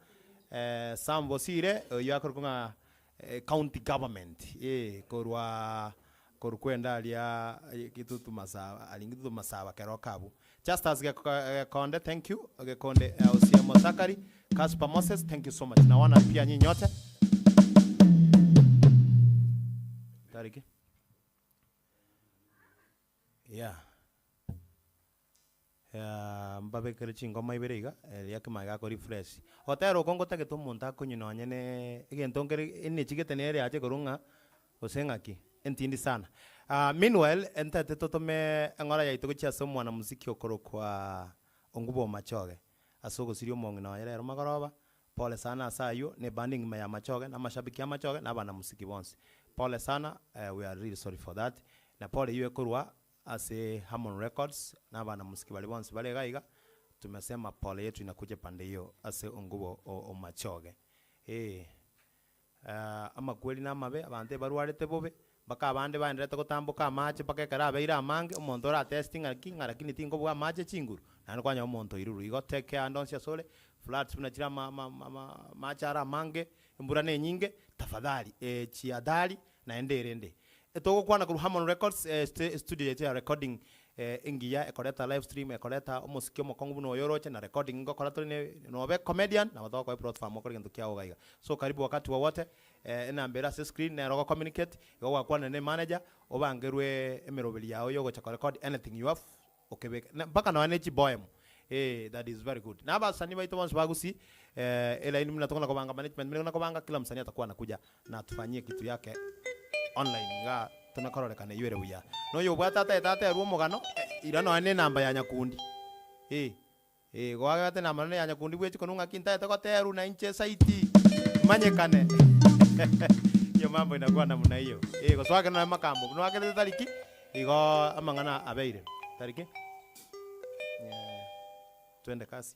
Speaker 4: Eh, Sam Bosire oyio akorokwa ng'a eh, county government eh, korwa korwa kwenda aria Kitutu Masaba aria Kitutu Masaba keroka abwo. Justus Gekonde thank you. Gekonde Osiemo Zachary, Casper Moses thank you so much. Naona pia nyinyi nyote. Tariki. Yeah. Yeah, mbabekere chingoma ibere iga, eria kemai gako refresh. Ogotera oko ngotagete omonto akonywe nonye ne egento nkere enechigete nere yache korwa ng'a gose ng'aki, entindi sana. Meanwhile, ntagete totome eng'ora yaito gochia ase omwanamuziki okorokwa Ongubo Omachoge, ase ogosiria omong'ina oye rero magoroba, Pole sana ase ayio, ne eband engima ya Machoge, na amashabiki a Machoge, na abanamusiki bonsi. Pole sana, we are really sorry for that. Na pole eyio ekorwa ase Harmon Records, na abanamusiki baria bonsi bare iga iga, tumesema pole yetu inakuja pande hiyo ase Ongubo o Omachoge. Eeh. Amakweri namabe, abanto ebarwarete bobe, mpaka abande baenderete gotamboka amache mpaka ekero abeire amange, omonto oratesti ng'a ki ng'a lakini tinkobua amache chinguru, naende kwanyora omonto oirurwe. Igo take care ande onsi asore, floods buna chire ama ama ama amache are amange, embura na enyinge, tafadhali jihadhari naende erende. Togokwana korwa Harmon Records, studio yaito ya recording. Engiya ekoreta live stream, ekoreta omosiki omokong'u buna oyo oroche, na recording ngokora tore ne nobe comedian, nabo togokoa eplatform okore egento kiago iga iga. So karibu wakati wowote, enamba ere ase escreen nero ogo communicate, igo gwakwanire na emanager, obangerwe emeroberi yago ya ogocha ko record anything you have, okebeke na mpaka nonya ne chipoem, eh that is very good. Na abasani baito bonsi ba Gusii, elaini buna tokona kobanga management buna ekona kobanga, kila msanii atakuwa anakuja na atufanyie kitu yake online igaa tona kororekana eywo ere buya. Na oyobwate ataete aterwe omogano, ira nonya ne enamba ya nyakundi, eh. Eh, goagete namanene ya nyakundi bwe chikonu ng'aki ntaete goterwa na inche saiti manyekane. Hiyo mambo inakuwa namna hiyo. Eh, gose oakere nonya makambo buna oakerete tariki, igo amang'ana abeire. Tariki? Eh, twende kasi.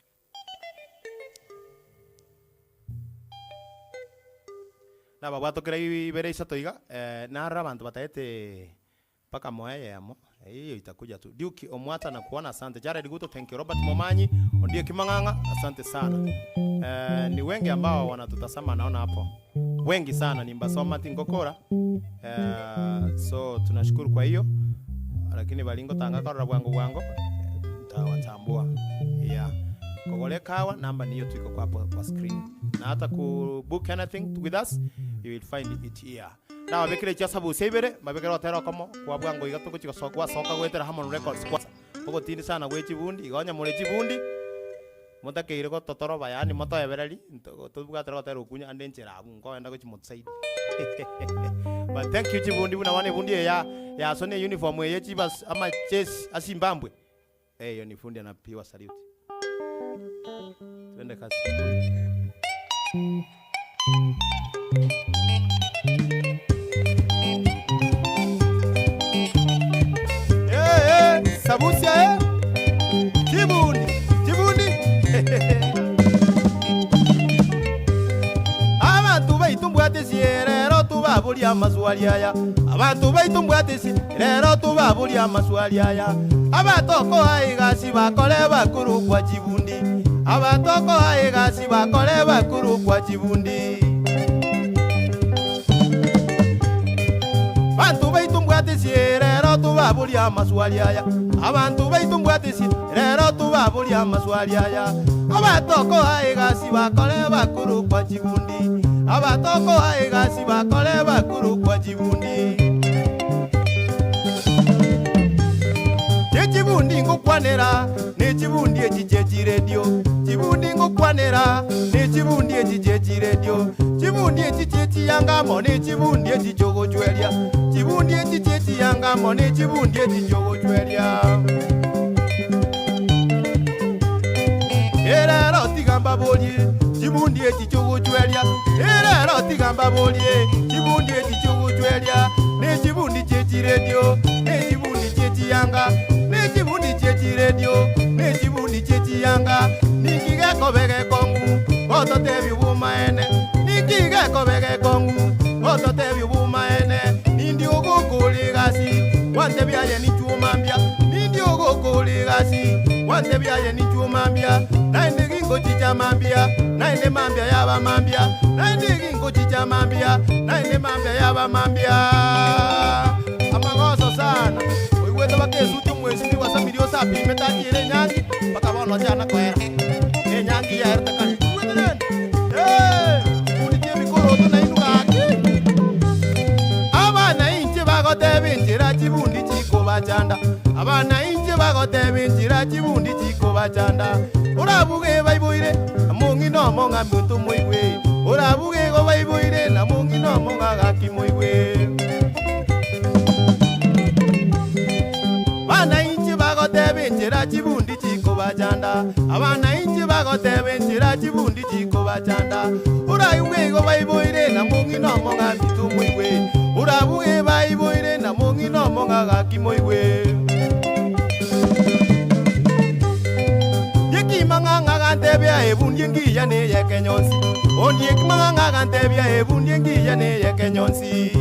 Speaker 4: Nababwatokera ibere isato iga, narora abanto bataete Mpaka moe eyemo, eyio itakuja tu. Duke Omwata nakuona asante. Jared Guto thank you. Robert Momanyi, Ondieki Mang'ang'a asante sana. Eh, ni wengi ambao wanatutazama naona hapo. Wengi sana nimbasoma tingokora. Eh, so tunashukuru kwa hiyo. Lakini bari ngotanga korora bwango bwango ntawatambua. Yeah. Kogora ekawa namba niyo tu iko kwa hapo kwa screen. Na hata ku book anything with us you will find it here. Nababekire chiasabusia ibere, mbabekere ogotera okomo kwa bwango iga togochia gosoka gwasoka goetera Harmon Records kwanza. Ogotindi sana gwe chibundi, igo onye more chibundi, motakeire gototoroba yaani motoebereri, nto tobwatera ogotera okunya ande enchera abwo nkoenda gochia motusaidie. But thank you chibundi buna bono ebundi eye ya yasona euniform eye chibas amachesi a Zimbabwe, eyo ni fundi anapiwa salute. Twende kazi. Eh, eh, sabusia eh. Chibundi, chibundi. Abantu baitu mbwate rero tubaburia amaswali aya. Abantu baitu mbwate rero tubaburia amaswali aya. Abatokoa egasi bakore bakorokwa chibundi. Abatokoa egasi bakore bakorokwa chibundi. Banto baito mbwate rero tubaburia amaswali aya. Abanto baito mbwate rero tubaburia amaswali aya. Abatokoa egasi bakore bakorokwa chibundi. Abatokoa egasi bakore bakorokwa chibundi. Chibundi ngokwanera ne chibundi echi che chiredio. Chibundi ngokwanera ne chibundi echi che chiredio. Chibundi echi che chiyangamo ne chibundi echi chogochweria. Chibundi echi che chiyangamo ne chibundi echi chogochweria. Erero tiga mbaborie chibundi echi chogochweria. Erero tiga mbaborie chibundi echi chogochweria. Ne chibundi che chiredio, ne chibundi che chiyanga, ne chibundi che chiredio, ne chibundi che chiyanga. Ninki gekobe gekong'u, gototebia obomaene. Ninki gekobe gekong'u, gototebia obomaene. Nindi ogokora egasi, gwantebia aye ninchuo mambia. Nindi ogokora egasi, gwantebia aye ninchuo mambia. Naende gingochicha mambia, naende mambia yaba mambia. Naende gingochicha mambia, naende mambia yaba mambia. Amagoso sana. Oigwete bakesuti omwesimi gwa Samiri osapimete achiere enyangi, mpaka bono ochana koera. Enyangi yaerete kare. Oigwete rende? Eh, bundi chia ebikoroto nainwe gaki. Abana inche bagoteba enchera chibundi chikobachanda. Abana inche bagoteba enchera chibundi chikobachanda. Orabuge baiboire, na mong'ina omong'a monto moigwe. Orabuge igo baiboire, na mong'ina omong'a gaki moigwe. Bana inche bagoteba enchera chibundi chikobachanda. Abana inche bagoteba enchera chibundi chikobachanda. Oraigwe igo baiboire, na mong'ina omong'a minto moigwe. Orabuge baiboire, na mong'ina omong'a gaki moigwe. Ndiekimang'ang'a gantebia ebundi engiya neye kenyonsi. Ondiekimang'ang'a gantebia ebundi engiya neye kenyonsi.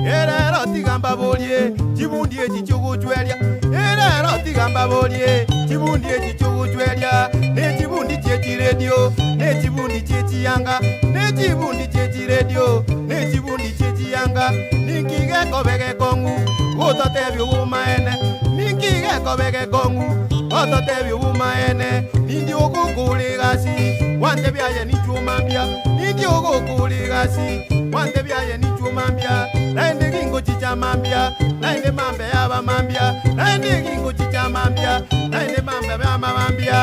Speaker 4: Erero tiga mbaborie chibundi echi chiogochweria. Erero tiga mbaborie chibundi echi chiogochweria. Ne chibundi chie chiredio, ne chibundi chie chiyanga, ne chibundi chie chiredio, ne chibundi chie chiyanga. Ninki gekobe
Speaker 1: gekong'u gototebia obomaene? Ninki gekobe gekong'u gototebia obomaene? Nindi ogokora egasi gwantebia aye ninchwo mambia? Nindi ogokora egasi gwantebia aye ninchwo mambia? Naende gingochicha mambia, naende mambia yaba mambia, naende gingochicha mambia, naende mambia yaba mambia.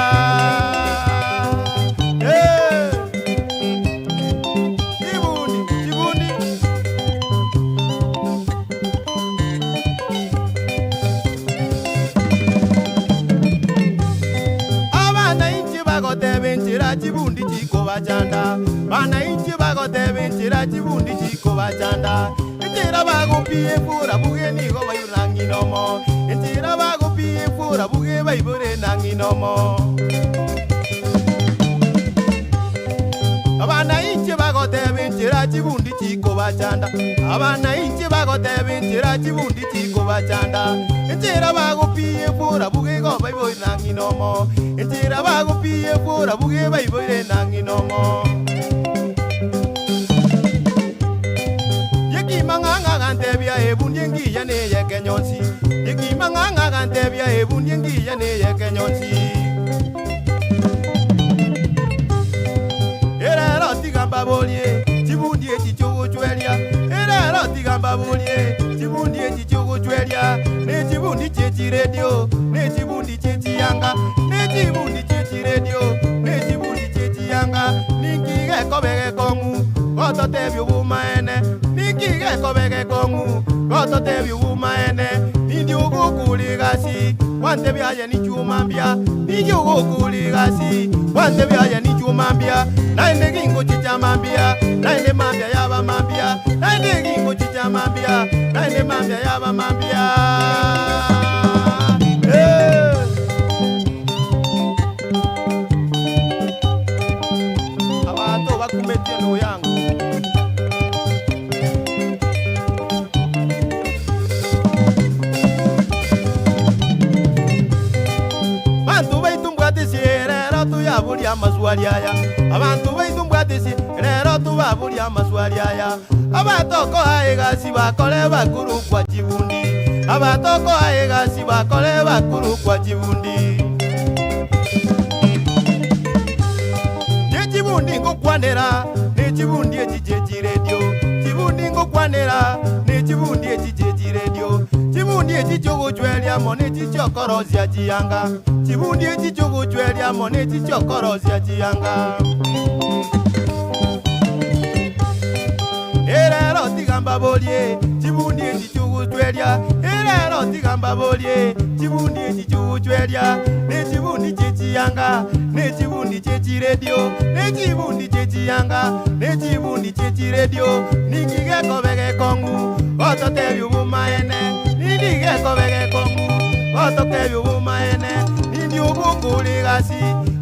Speaker 1: Eh! Chibundi, chibundi. Abanainchi bagoteba enchera chibundi chikobachanda, Banainchi bagoteba enchera chibundi chikobachanda, Enchera bagopia efura buge nigo baibore na ng'ina omo, Enchera bagopia efura buge baibore na ng'ina omo. Abanainchi bagoteba enchera chibundi chikobachanda, Abanainchi bagoteba enchera chibundi chikobachanda, Enchera bagopia efura buge igo baibore na ng'ina omo, Enchera bagopia efura buge baibore na ng'ina omo. Yekima ng'ang'a gantebia ebundi engiya neye kenyonsi, Yekima ng'ang'a gantebia ebundi engiya neye kenyonsi. Erero tiga mbaborie chibundi echi chiogochweria, Erero tiga mbaborie chibundi echi chiogochweria, Ne chibundi chie chiredio, ne chibundi chie chiyanga, Ne chibundi chie chiredio, ne chibundi chie chiyanga. Ninki gekobe gekong'u gototebia obomaene? Ninki gekobe gekong'u gototebia obomaene? Nindi ogokora egasi gwantebia aye ninchwo mambia, Nindi ogokora egasi gwantebia aye ninchwo mambia, Naende gingochicha mambia, naende mambia yaba mambia, Naende gingochicha mambia, naende mambia yaba mambia. Eh! Abanto bakumetie noyango. Banto baito mbwatisi rero tuyaburia amaswali aya, Abanto baito mbwatisi rero tubaburia amaswali aya. Abatokoa egasi bakore bakurukwa chibundi, Abatokoa egasi bakore bakurukwa chibundi. Nechibundi ngokwanera, nechibundi echi chie chiredio, Chibundi ngokwanera, nechibundi echi chie chiredio, Chibundi echi chiogochweria amo nechi chiokorosia chiyanga, Chibundi echi chiogochweria amo nechi chiokorosia chiyanga. Erero tiga mbaborie chibundi echi chiogochweria, Erero tiga mbaborie chibundi echi chiogochweria, Nechibundi chie chiyanga, nechibundi chie chiredio, Nechibundi chie chiyanga, nechibundi chie chiredio. Ninki gekobe gekong'u gototebia obomaene? Nindi gekobe gekong'u gototebia obomaene? Nindi ogokora egasi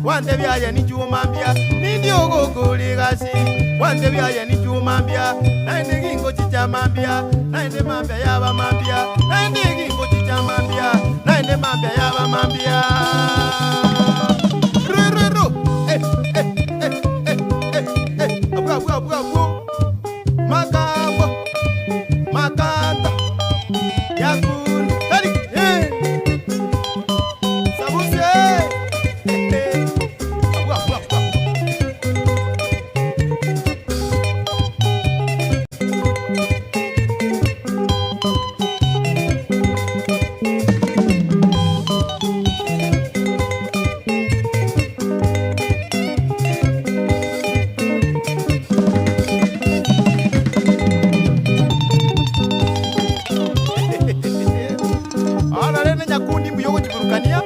Speaker 1: gwantebia aye ninchwo mambia, Nindi ogokora egasi gwantebia aye ninchwo mambia, Naende gingochicha mambia, naende mambia yaba mambia, Naende gingochicha mambia, naende mambia yaba mambia. Ru ru ru. Eh, eh, eh, eh, eh, eh. Abwo abwo abwo abwo. Makambo makanta yakuni tari eh. Sabuse eh, eh. Abwo abwo abwo abwo. Ana rende nyakundi mbuya ogochiburukania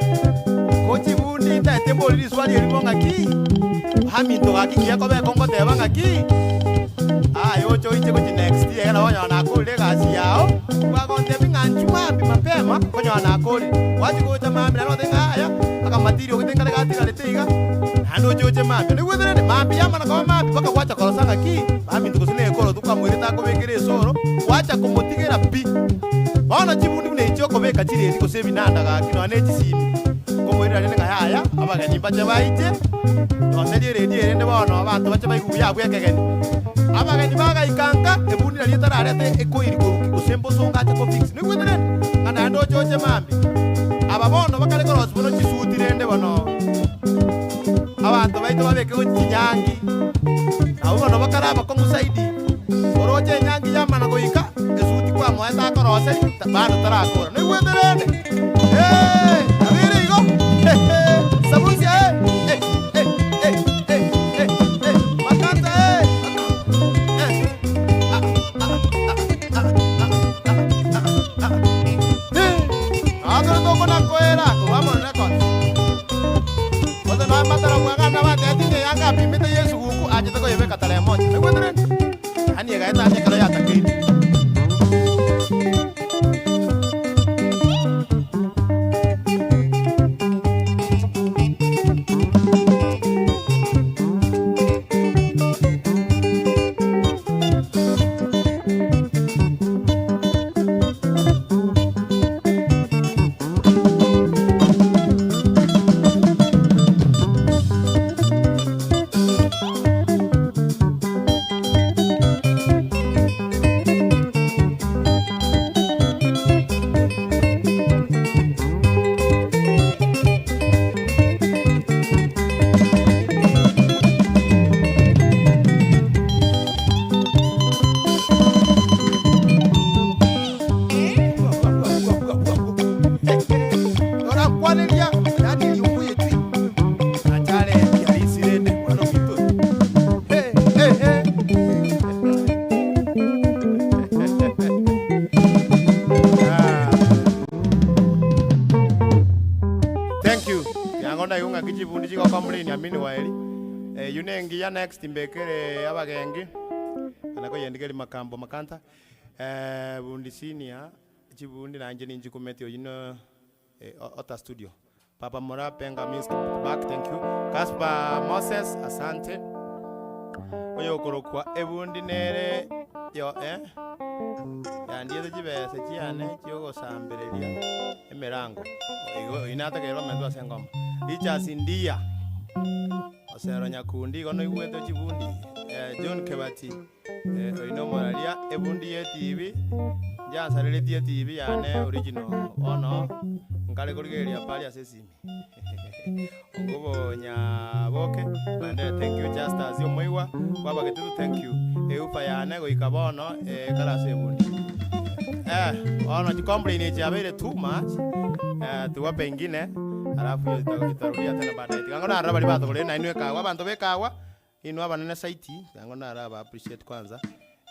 Speaker 1: kochibundi ntaete mbori riswali erimo ng'aki haminto gaki ngiya kobeka ngoteba ng'aki aye oche oiche gochi next year ekero okonyora nakorire egasi yao bwagontebi ng'a nchu mambia mapema okonyora nakorire gwachi gocha mambia naende ogotebi ng'a aya akamatiri ogete nkare gatigarete iga naende oche oche mambia naigwete rende mambia yamana koba mambia mpaka gwacha korosa ng'aki baminto gose na ekorotu kwamoirete akobekera esoro gwacha komotigera pi. Bono chibundi buna echi okobeka chiredi gose ebinanda gaki nonya ne chisimi, nkomoirera rende ng'a yaya, abageni mbache baiche, noserie eredi erende bono abanto bache baigwe buya abwo ekegeni.
Speaker 4: Abageni bagaika nka, ebundi nario etararete ekoiri korwa gose mbosongo ache kofix. Noigwete rende? Ng'a naende oche oche mambia. Aba bono bakare korosia bono chisuti rende bono abanto baito babeke gochia chinyangi. Nabwo bono bakare abakong'u zaidi, oroche enyangi yamana goika, esuti kwamoete akoroseria bado tarakora. Noigwete rende? Eeh, nabo ere igo, Sabusia eh, eh, eh, eh, eh, eh, eh, Makanta eh, eh, ah, ah, ah, ah, ah, ah, ah, ah. Eh, noo tore tokonakoera korwa amo Records. Gose noe mbatara bwagana batebeti ng'a eyanga apimete y'esuguku achete koyebeka tarehe moja. Noigwete rende? Yaani egaeta ase ekero yatakeire. Torakwaneria, yaani riungu etwi. Achare riarisirende, mwana ominto. Hey, hey, hey. Ah. Thank you. Yango ndaigo ng'aki chibundi chigocomplain amini waeri. Eyio nengiya next mbekere abagengi. Ana koyendigeria makambo makanta. Bundi senior chibundi nainche ninchikumeti oyio no Ota studio. Papa Moraa Benga Music back thank you. Casper Moses asante. Oyokorokwa ebundi nere yo eh yandiete chibesa chiane chiogosambereria emerango. Igo oyio natakeire omentwe ase engoma. Richas Ndiya Osero Nyakundi igo noigwete chibundi. John Kebati Oyo nomoraria ebundi y'etibi, njansareretie etibi yane original, bono nkare korigereria pari ase esimi. Ongubo Nyaboke, maendeleo thank you, Justus Omoigwa, bw'abagetutu thank you, eufa yane goika bono ekare ase ebundi. Eh, bono chicomplain echi chiabeire too much, eh, tuwape ingine, alafu hiyo itarudia tena baadaye. Tiga ngonarora baria batogoreire nainwe ekawa, abanto b'ekawa, Inwe abanene saiti, tiga naraba appreciate kwanza.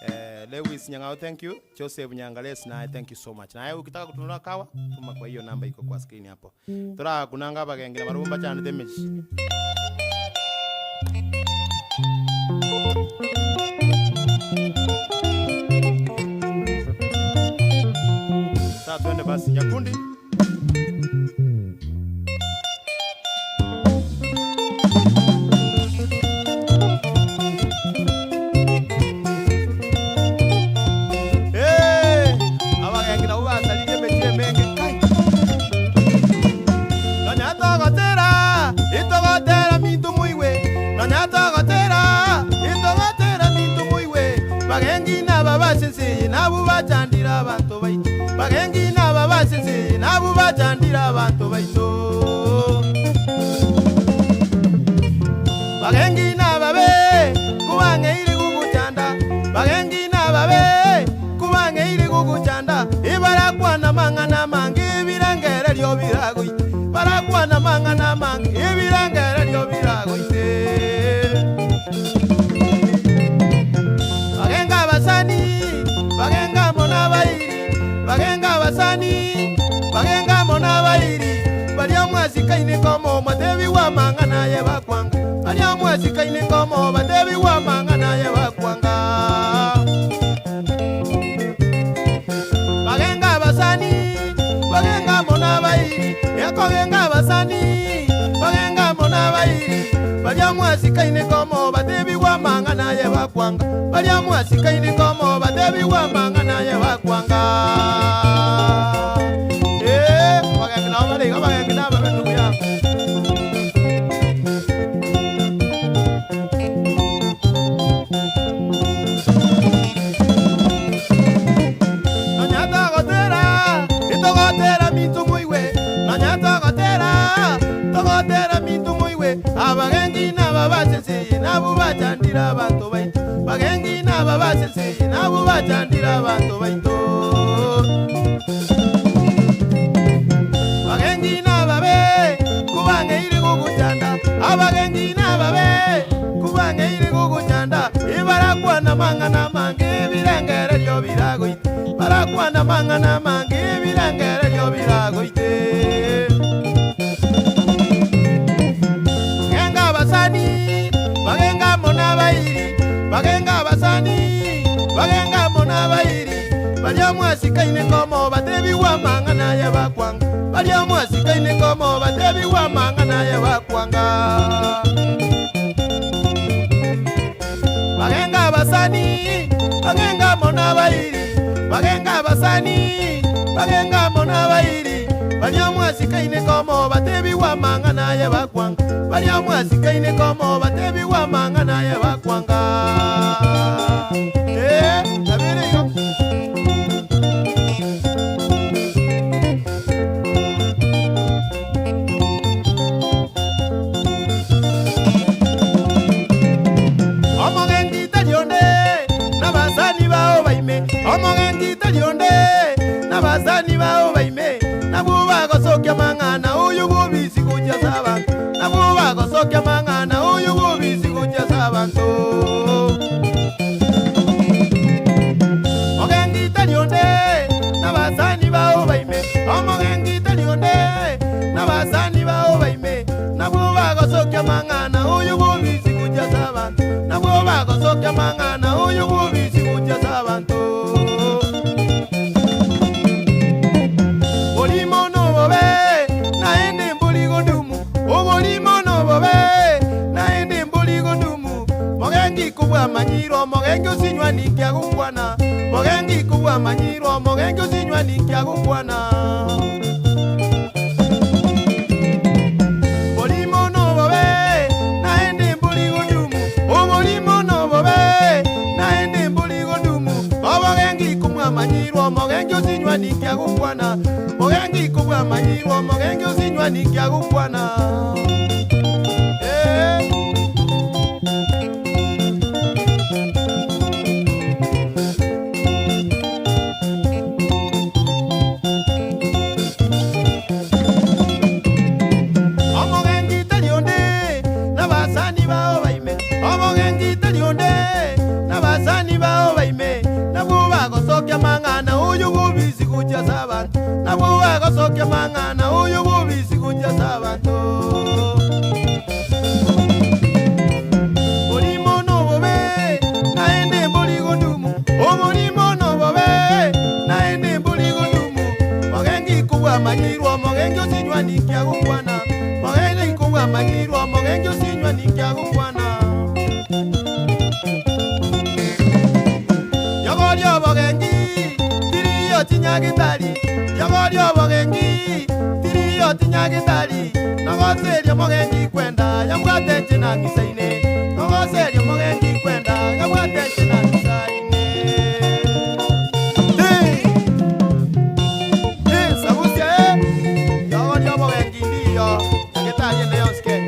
Speaker 4: Eh, Lewis Nyang'au thank you, Joseph Nyangalesi naye thank you so much. Naye ukitaka kutununua kawa, tuma kwa hiyo namba iko kwa screen hapo. Torakunanga abagengi na barabwo mbachandete emechie. Sasa twende basi Nyakundi. Hey, abagengi nabwo basaririe emechie emenge kai. Nonya togotera, itogotera minto moigwe. Nonya togotera, itogotera minto moigwe. Bagengi naba basenseye nabwo bachandire abanto baito. Bagengi naba basenseye nabwo bachandire abanto baito. Bagengi nababe, kobang'eire gogochanda, bagengi nababe, kobang'eire gogochanda, ebarakwana amang'ana amange ebirengererio biragoite, barakwana amang'ana amange ebirengererio biragoite. Bagenga abasani, bagenga amo nabairi, bagenga abasani, bagenga amo nabairi, baria mwasikaine komo motebigwe amang'ana aye bakwanga, baria mwasikaine komo batebigwe amang'ana aye bakwanga. Bagenga abasani, bagenga amo nabairi, ekogenga abasani, bagenga amo nabairi, baria mwasikaine komo batebigwe amang'ana aye bakwanga, baria mwasikaine komo batebigwe amang'ana aye bakwanga. Ee, abagengi nabo bare iga, abagengi nababe ndugu yangu.
Speaker 1: nabwo bachandire abanto baito. Bagengi naba basese, nabwo bachandire abanto baito. Bagengi nababe, kubang'eire gogochanda, abagengi nababe, kubang'eire gogochanda, ibarakwana amang'ana amange ebirengererio biragoite, barakwana amang'ana amange ebirengererio biragoite. Bagenga abasani, bagenga amo nabairi, bagenga abasani, bagenga amo nabairi, baria mwasikaine komo batebigwe amang'ana aya bakwanga, baria mwasikaine komo batebigwe amang'ana aya bakwanga. Bagenga abasani, bagenga amo nabairi, bagenga abasani, bagenga amo nabairi, baria mwasikaine komo batebigwe amang'ana aya bakwanga, baria mwasikaine komo batebigwe amang'ana aya bakwanga. Eh, nabere igo. Omogenki tari onde, nabasani bao baime. Omogenki tari onde, nabasani bao baime. Nabwo bagosokia amang'ana oyo bobisi gochia ase abanto. Nabwo bagosokia amang'ana oyo bobisi gochia ase abanto. Mogenki tari onde, nabasani bao baime. Omogenki tari onde, nabasani bao baime. Nabwo bagosokia amang'ana oyo bobisi gochia ase abanto. Nabwo bagosokia amang'ana oyo bobisi gochia ase abanto. Oborimo nobobe, naende mbori godumu. Oborimo nobobe, naende mbori godumu. Mogenki kobwamanyire omogenki osinywa ninki agokwana. Mogenki kobwamanyire omogenki osinywa ninki agokwana. Oborimo nobobe, naende mbori godumu. Oborimo nobobe, naende mbori godumu. Obogenki komwamanyirwe omogenki osinywa ninki agokwana. Mogenki kobwamanyirwe omogenki osinywa ninki agokwana. Eh. Omogenki tari onde, nabasani bao baime. Omogenki tari onde, nabasani bao baime. Nabwo bagosokia amang'ana oyo bobisi gochia ase abanto. Nabwo bagosokia amang'ana oyo bobisi gochia ase abanto. Oborimo nobobe, naende mbori godumu. Oborimo nobobe, naende mbori godumu. Mogenki kobwamanyirwe omogenki osinywa ninki agokwana. Mogenki kobwamanyirwe omogenki osinywa ninki agokwana. Yogoria obogenki, tiriyo chinyagitari. Yogoria obogenki, tiriyo chinyagitari. Nogoseria omogenki kwenda, yabwate chinangisaine. Nogoseria omogenki kwenda, yabwate chinangisaine. Hey! Hey, sabusia eh! Yogoria obogenki ndiyo, nyagitari ende yonsi ke. Eh,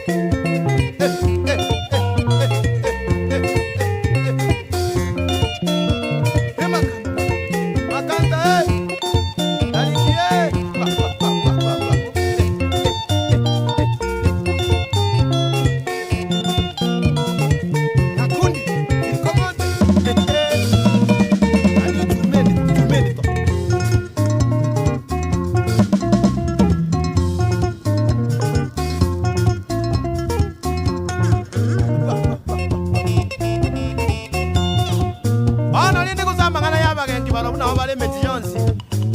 Speaker 1: eh, eh, eh, eh, eh, eh, eh. Eh, makanta, makanta eh! Tariki eh! Ba, ba, ba, ba, ba, ba. Eh, eh, eh, eh, eh. Nyakundi, ikomote. Eh, eh. Ani tumeni, tumeni to. Bono rende gose amang'ana y'abagenki barobwo nabo bare emechie yonsi,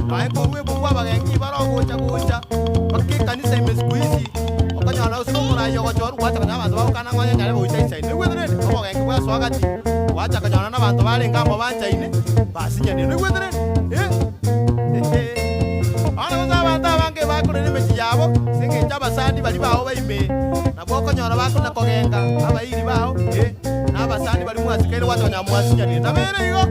Speaker 1: nonya korwa ebuku abagenki barogocha gocha mpaka ekanisa ime siku hizi, okonyora gose omoraia ogochorwa gwacha konya abanto bagokana ng'a onye nyare gocha isaine. Noigwete rende? Obogenki bwasoa gati, gwacha konyora na abanto barenge amo banchaine, basinyanire. Noigwete rende? Eh, ehe. Bono gose abanto abange bakorera emechie yabo, ase eng'encho abasani baria bao baime, nabwo okonyora bakona kogenga abairi bao, eh, na abasani baria mwasikaire gwacha konya mwasinyanire. Nabo ere igo,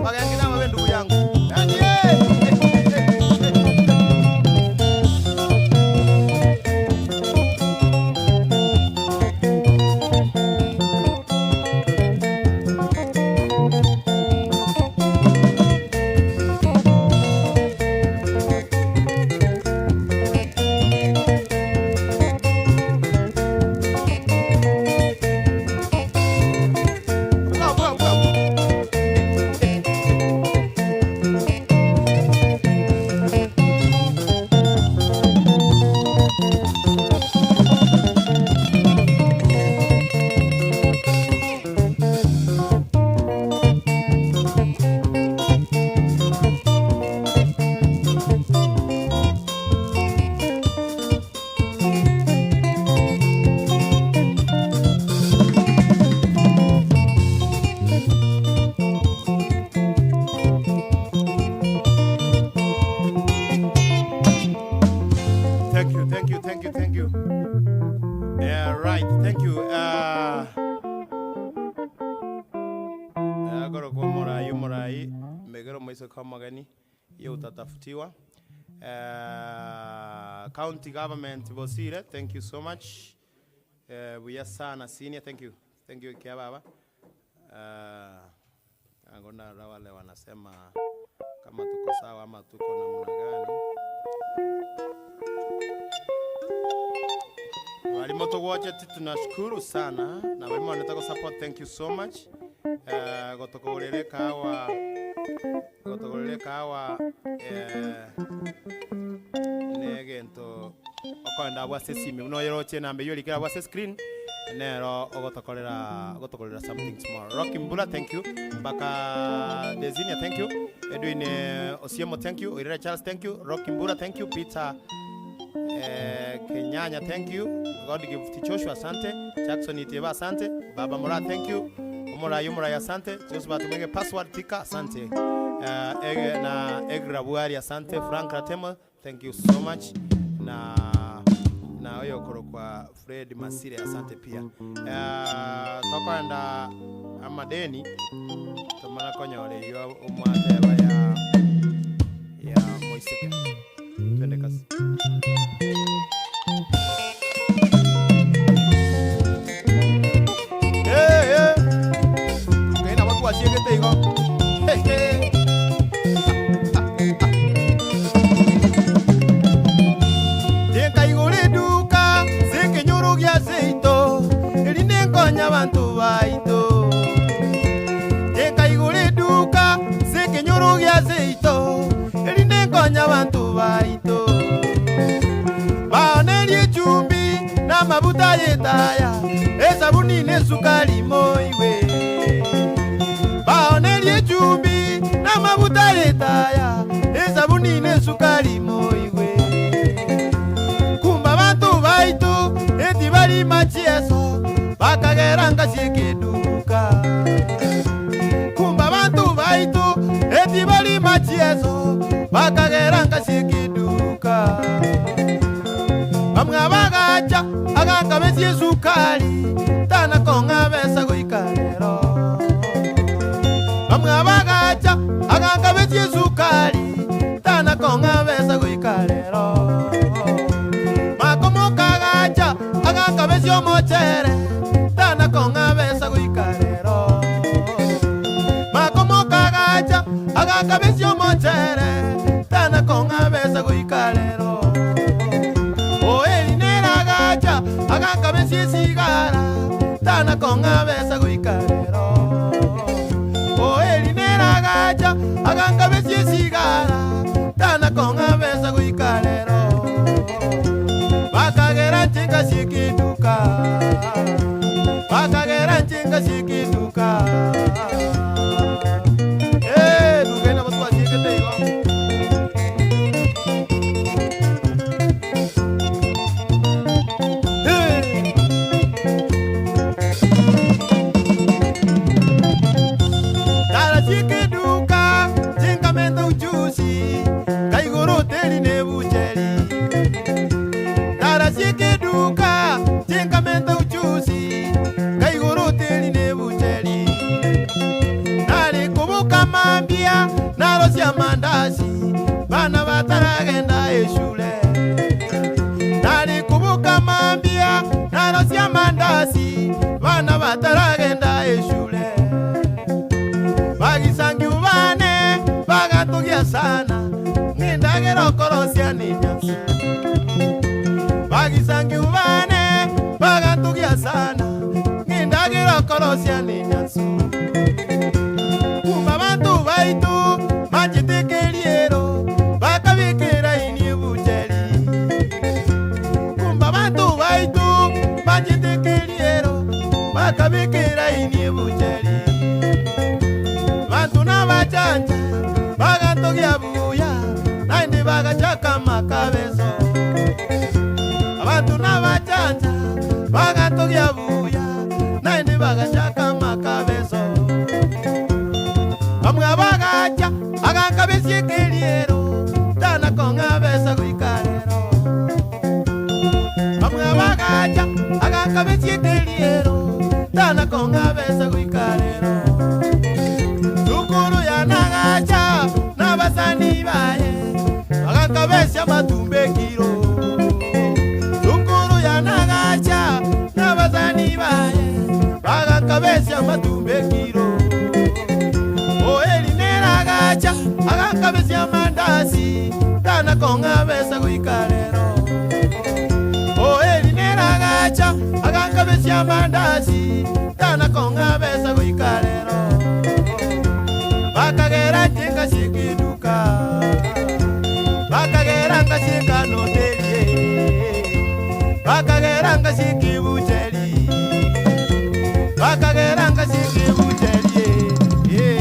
Speaker 1: bagenki nababe ndugu yangu. Yaani eh, eh, eh, eh.
Speaker 4: Omogeni, hiyo utatafutiwa. County government Bosire, thank you so much. Buya sana senior, thank you. Thank you kia baba. Angona wale wanasema kama tuko sawa ama tuko namna gani. Walimu tugwocheti tunashukuru sana na walimu waneta go support thank you so much. Gotokogorera ekahawa gotokogorera ekahawa ne egento okoenda abwo ase esimi buna oyeroche enamba eywo erikere abwo ase escreen nero ogotokorera ogotokorera something small. Rocky Mbura thank you, mpaka Desinia thank you, Edwin Osiemo thank you, Oirere Charles thank you, Rocky Mbura thank you, Peter Kenyanya thank you, God Gift Joshua asante, Jackson Itieba asante, Baba Moraa thank you, Omorai Omorai asante, Josephat Mwege password tika asante, Ege na Egra Bwari asante, Frank Ratemo thank you so much, na na oyokorokwa Fred Masire asante pia. Tokoenda amadeni tomana konyora eyio omwateba ya ya moiseke. Twende kasi. Hey, hey. Okay, nabo twasiegete igo. Hey, hey. Tinkaigora eduka ase ekenyoro gia seito, erinde nkonye abanto baito. Tinkaigora eduka ase ekenyoro gia seito, erinde nkonye abanto baito. Baonerie echumbi na amabuta y'etaya, esabuni na esukari moigwe. Baonerie echumbi na amabuta y'etaya, esabuni na esukari moigwe. Kumbe abanto baito eti bari machieso, bakagera ngasi ekeduka. Kumbe abanto baito eti bari machieso, bakagera ngasi ekeduka. Bamwe abagacha agakabesia esukari, tana kong'a besa goika rero. Bamwe abagacha agakabesia esukari, tana kong'a besa goika rero. Makomoka agacha agakabesia omochere, tana kong'a besa goika rero. Makomoka agacha agakabesia omochere, tana kong'a besa goika rero. Oeri nere agacha agakabesia esigara, tana kong'a besa goika rero. Oeri nere agacha agakabesia esigara, tana kong'a besa goika rero. Bakagera nchinga siekeduka, bakagera nchinga siekeduka. Eh, duka ina batu asiekete igo. Hey! Dara siekeduka, chinga menda ujuzi, kaigoro teri ne bucheri. Dara siekeduka, chinga menda ujuzi, kaigoro teri ne bucheri. Nari kubuka mambia, narosia mandazi, bana bataragenda eshule. Nari kubuka mambia, narosia mandazi, bana bataragenda eshule. Bagisangi ubane, bagatugia sana, ng'endagera okorosia ni nyansu. Bagisangi ubane, bagatugia sana, ng'endagera okorosia ni nyansu. Kumba bantu baitu, manchitekeriero, bakabikira ini bucheri. Kumba bantu baitu, manchitekeriero, bakabikira ini bucheri. Bantu n'abachanja, bagatogia buya, naende bagachaka makabeso. Abantu n'abachanja, bagatogia buya, naende bagachaka makabeso. Bamwe abagacha, agakabesie keriero, tana kong'a besa goika rero. Bamwe abagacha, agakabesie keriero, tana kong'a besa goika rero. Sukuru ya nagacha, na
Speaker 1: Agakabesia amatumbo ekiro. Sukuru yane agacha nabasani baye, bagakabesia amatumbo ekiro. Oeri nere agacha agakabesia amandasi, tana kong'a besa goika rero. Oeri nere agacha agakabesia amandasi, tana kong'a besa goika rero. Bakagera inche ngasieka eduka, bakagera ngasieka noterie, bakagera ngasieka ebucheri, bakagera ngasieka ebucheri, eh,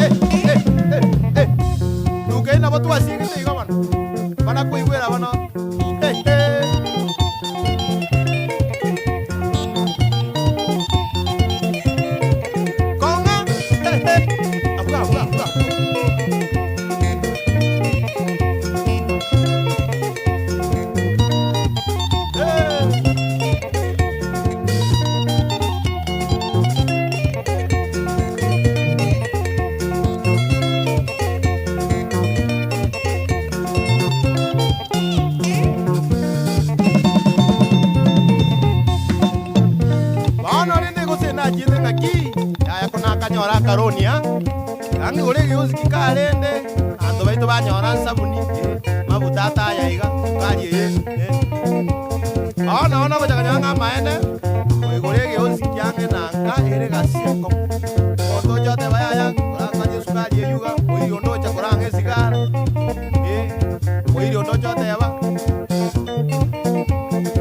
Speaker 1: eh, eh, eh, eh. Duka eye nabo twasiegete igo bono, bana koigwera bono, eh, eh. Kong'a, eh, eh. Abwo, abwo, abwo, abwo. Eh. Bono rende gose nachiete ng'aki, yaya konakanyora akaroni aa, ang'e igoro egeusi karende, abanto baito banyora nsabuni, eh, mabuta ataya iga, sukari eye, eh. Bono nabo nagocha konyora ng'a amaene, koigoro egeusi kiang'e na nka ere egasi enkong'u. Omonto ocha oteba yaya, korakanye esukari eywo iga, moiri onde ocha korang'a esigara, eh, moiri onde ocha oteba,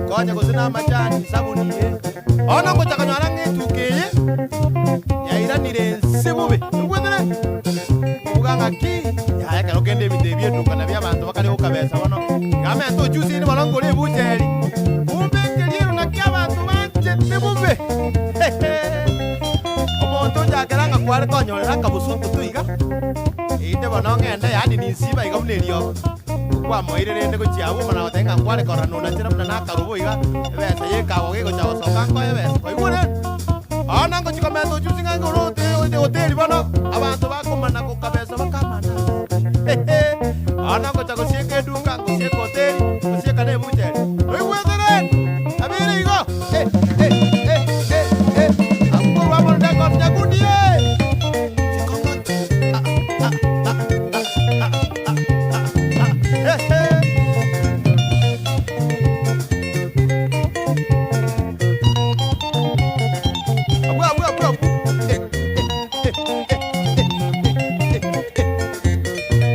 Speaker 1: konya gose na amachani, esabuni, eh. Bono ngocha konyora ng'a etuka eye yairanire ense bobe, igwetere? Obuga ng'aki, yaya ekero kende ebinto ebi bieduka nabio abanto bakare gokabesa bono, iga amente ochusirie bono nkore ebucheri, kumbe ekeriero naki abanto banchete bobe, hehe. Omonto ochakera ng'a kware konyorera akabosunto iga, erinde bono ng'ende yaani ninsiba iga buna eriogo. Kwamoire rende gochia abwo omana goteba ng'a nkware korora nonachera buna nakarubo iga, ebesa y'ekago gegocha gosoka nkoe ebesa. Kwaigure rende? Bono ngochia komenta ochusi ng'a ngore ote hoteli bono, abanto bakomana gokabesa bakamana. Hehe, bono ngocha gosieka eduka, ngosieka hoteli, ngosieka na ebucheri. Oigwete rende? Abeire igo, eh, eh, eh, eh, eh, abwo korwa amo nde Nyakundi eh! Chikong'onto, ah, ah, ah, ah, ah, ah, ah, ah, eh, eh. Abwo, abwo, abwo, abwo. Eh, eh, eh, eh, eh, eh, eh.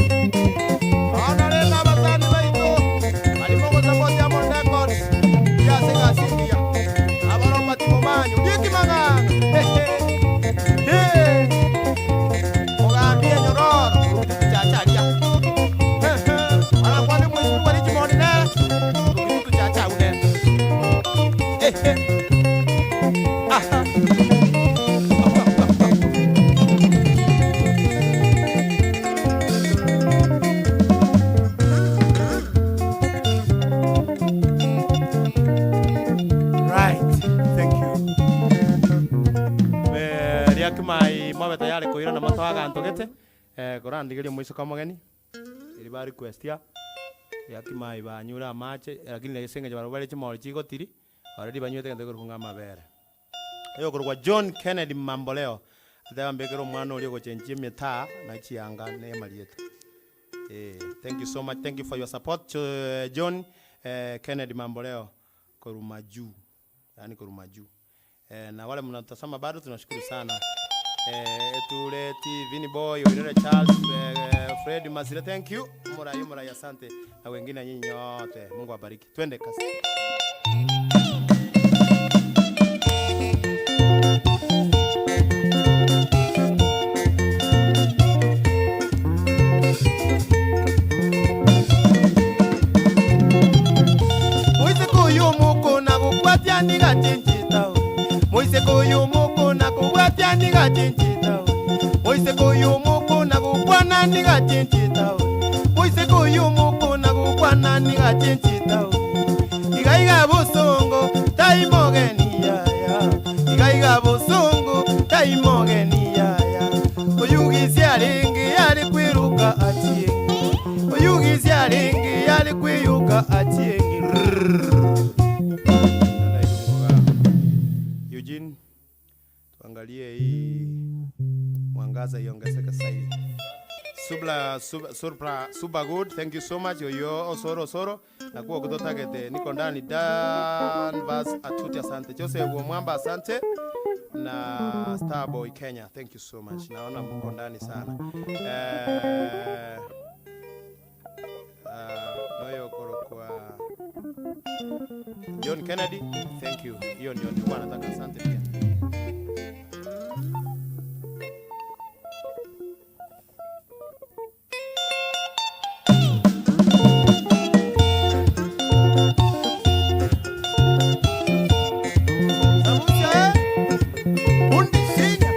Speaker 1: Bono rende abasani baito baria mogosapoti amo Records mbuya ase egasi engiya. Aba Robert Momanyi, Ondieki Mang'ang'a, hehe, hee, Mogambi Enyororo, Orututu Chacha aria, hehe, barakwane Mheshimiwa Richmond nere, Orututu Chacha agwo nere, ehe, aha, abwo abwo abwo abwo. Right, thank you. Eh, Riakimai mwabe tayari koirana moto aganto gete eh, korandigeria omoiseke omogeni eri ba requestia Riakimai banyure amache lakini ase eng'encho barabwo bare chimori chigotiri already banywete egento gekorokwa ng'a amabere. Oyokorokwa John Kennedy Mamboleo ateba mbekere omwana oria ogochenchia emetaa na chianga na amarieta. Eh, thank you so much, thank you for your support John Kennedy Mamboleo korwa majuu, yaani korwa majuu. Eh, na wale mnatazama bado tunashukuru sana. Eh, Eture TV ni boy, Oirere Charles, eh, Fred Masire, thank you. Murai murai asante na wengine nyinyi nyote. Mungu awabariki. Twende kasi. Moiseke oyo omoko nagokwatia niga chinchita Moiseke oyo omoko nagokwatia niga chinchita Moiseke oyo omoko nagokwana niga chenche taoni. Moiseke oyo omoko nagokwana niga chenche taoni. Iga iga bosongo tai mogeni yaya. Iga iga bosongo tai mogeni yaya. Oyugisi arenge yare kwiruka achieng. Oyugisi arenge yare kwiyuka achieng.
Speaker 4: Eugene, tuangalie hii mwangaza iongezeke zaidi. Subla, sub, surpra, super good. Thank you so much. Oyo Osoro Osoro. Nakuwa kutotagete niko ndani Danvas Atuti asante. Joseph Mwamba asante na Starboy Kenya. Thank you so much. Naona mko ndani sana. Eh, noyo korokwa John Kennedy. Thank you. Hiyo ndio nilikuwa nataka. Asante pia.
Speaker 1: Sabusia eh? Undi sinya.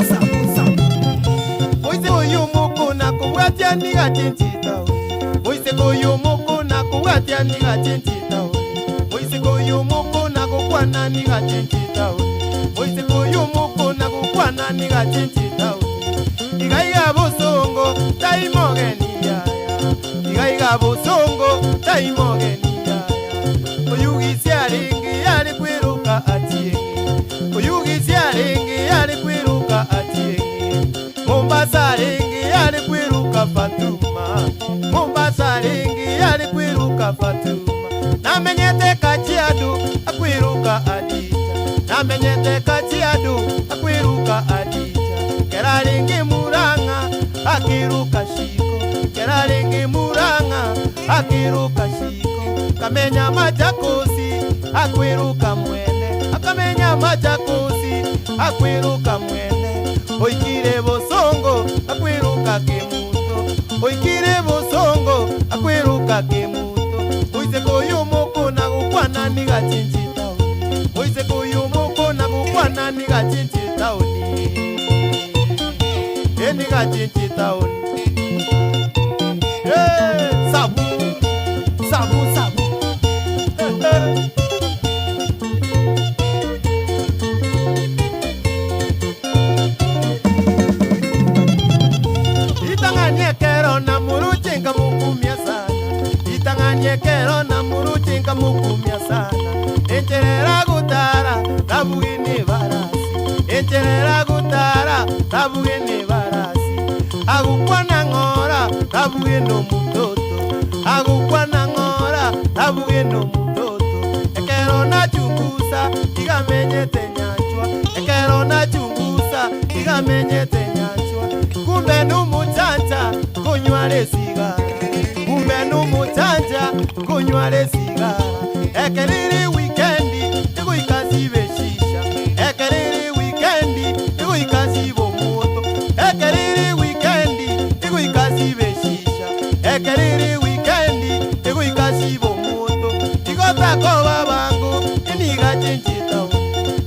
Speaker 1: Sabu sabu. Moise oyo moko nakobwatia niga chenche taoni. Moise oyo moko nakobwatia niga chenche taoni. Moise oyo moko nakokwana niga chenche taoni. Moise oyo moko nakokwana niga chenche taoni. Iga iga bosongo tai mogeni yaya. Iga iga bosongo tai mogeni yaya. Oyugisi arenge yare kwiruka achieng. Oyugisi arenge yare kwiruka achieng. Mombasa arenge yare kwiruka Fatuma. Mombasa arenge yare kwiruka Fatuma. Namenyete Kajiado akwiruka Adija. Namenyete Kajiado akwiruka Adija. Keraringi Murang'a akiruka Shiko. Keraringi Murang'a akiruka Shiko. Kamenya Machakosi akwiruka Mwene. Akamenya Machakosi akwiruka Mwene. Oikire Bosongo akwiruka Kemuto. Oikire Bosongo akwiruka Kemuto. Oise koyo moko nagokwana niga chinchi taoni. Oise koyo moko nagokwana niga chinchi taoni. Eniga chinchi taoni. Hey, sabu sabu sabu. Hey, hey. Itang'anie kero na muruchi nkamukumia sana. Itang'anie kero na muruchi nkamukumia sana. Encherera gutara tabugini barasi. Encherera gutara tabugini barasi. Agukwana ng'ora tabugini omutoto. Agukwana ng'ora tabugini omutoto. Ekero nachungusa igamenyete nyanchwa. Ekero nachungusa igamenyete nyanchwa. Kumbe numuchanja kunywa lesigara. Kumbe numuchanja kunywa lesigara. Ekeriri wikendi iguikasibe shisha. Ekeriri wikendi iguikasibe omoto. Ekeriri wikendi iguikasibe shisha. Ekeriri wikendi iguikasibe omoto. Igotako babango eniga chenche taoni.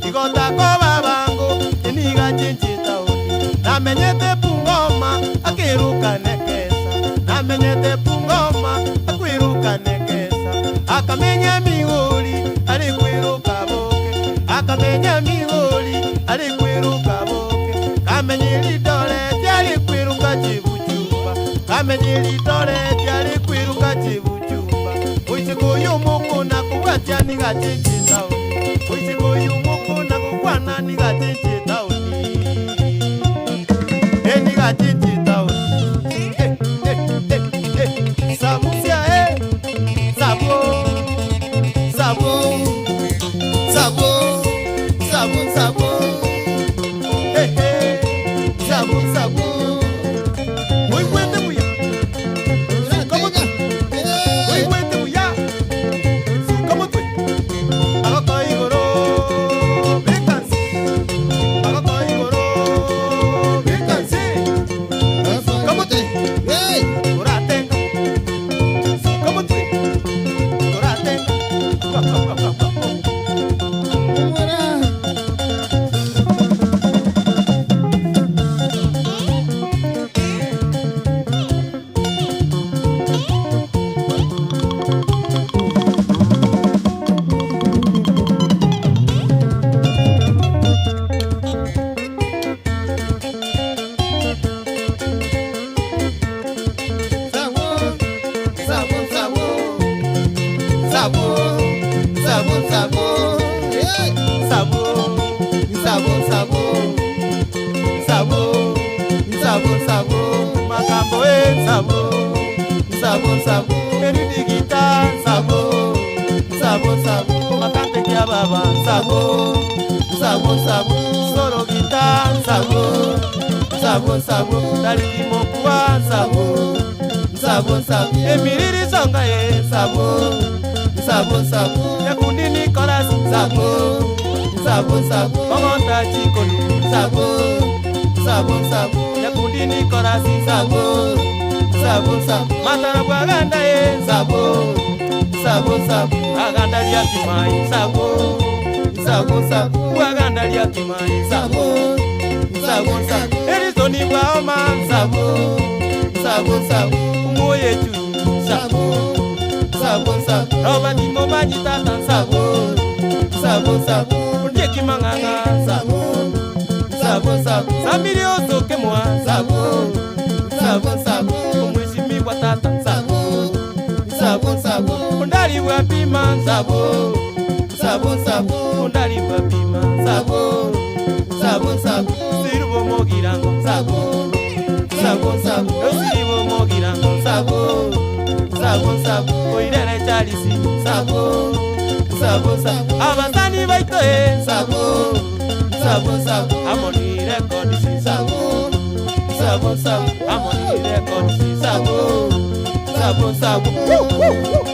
Speaker 1: Igotako babango eniga chenche taoni. Namenyete Bungoma akiruka nekesa. Namenyete Bungoma akwiruka nekesa. Akamenya Migori ari kwiruka boke. Akamenya Migori ari kwiruka boke. Kamenye Eldoret ari kwiruka Chibuchumba. Kamenye Eldoret ari kwiruka Chibuchumba. Oise koyo moko nakubwatia niga chenche taoni. Oise koyo moko nakokwana niga chenche taoni. Eniga chenche taoni. Eh, eh, eh, eh. Sabusia eh. Sabu. Sabu. Sabu. Sabu sabu. Eh eh. Sabu sabu. Oigwete buya. Suka motwe. Oigwete buya. Suka motwe. Agoko igoro. Bekansi. Nsabo, nsabo, nsabo, eh. Nsabo, nsabo, nsabo, nsabo, nsabo, nsabo, makambo e nsabo, nsabo, nsabo, eridigita nsabo, nsabo, nsabo, makante kia baba nsabo, nsabo, nsabo, sorogita nsabo, nsabo, nsabo, talikimokuwa nsabo, nsabo, nsabo, emiriri songa e nsabo, nsabo, nsabo, yakundini korasi nsabo, nsabo, nsabo, kongonta chikonu nsabo, nsabo, nsabo, yakundini korasi nsabo, nsabo, nsabo, matara bwaganda e nsabo, nsabo, nsabo, aganda lya kimai nsabo, nsabo, nsabo, bwaganda lya kimai nsabo, nsabo, nsabo, erizoni bwaoma nsabo, nsabo, nsabo, umwoyetu nsabo, nsabo, nsabo, Robert Momanyi tata nsabo, nsabo, nsabo, Ondieki mang'ang'a nsabo, nsabo, nsabo, Samiri osoke mwa nsabo, nsabo, nsabo, Omheshimiwa tata nsabo, nsabo, nsabo, Ondali wa bima nsabo, nsabo, nsabo, Ondali wa bima nsabo, nsabo, nsabo, Sirubo mogirango nsabo, nsabo, nsabo, Osirubo mogirango nsabo, nsabo, nsabo, Oirere Charisi nsabo, nsabo, nsabo, Abasani baito e nsabo, nsabo, nsabo, Amoni records nsabo, nsabo, nsabo, Amoni records nsabo, nsabo, nsabo. Woo, woo, woo.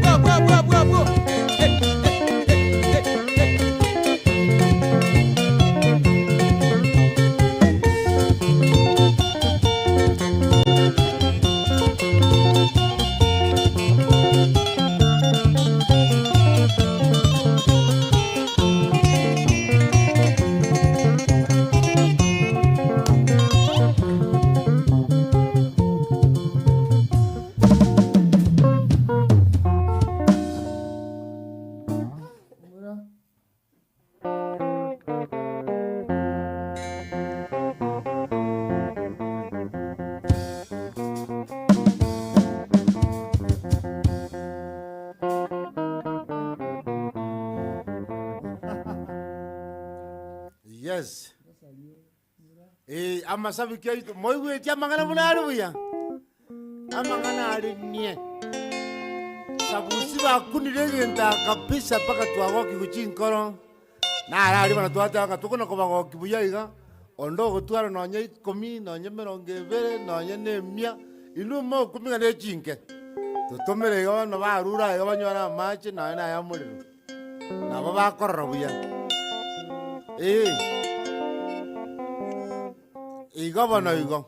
Speaker 1: Abwo, abwo, abwo, abwo, abwo. Hey, hey, hey, hey, hey.
Speaker 2: Yes. Eh, amasabiki aito moigweti amang'ana buna are buya, amang'ana are nie. Sabusi bakunire egento aa kabisa mpaka twagokigwa chinkoro, naro aria bono twateba ng'a tokona kobagokia buya iga, onde ogotwara nonye ikomi, nonye emerongo ebere, nonye na emia, inwe mokumia ng'a ne chinke. Totomere iga bono barure aiga banyore amache nonye na aya omorero. Nabo bakorora buya. Ee. Igo bono igo.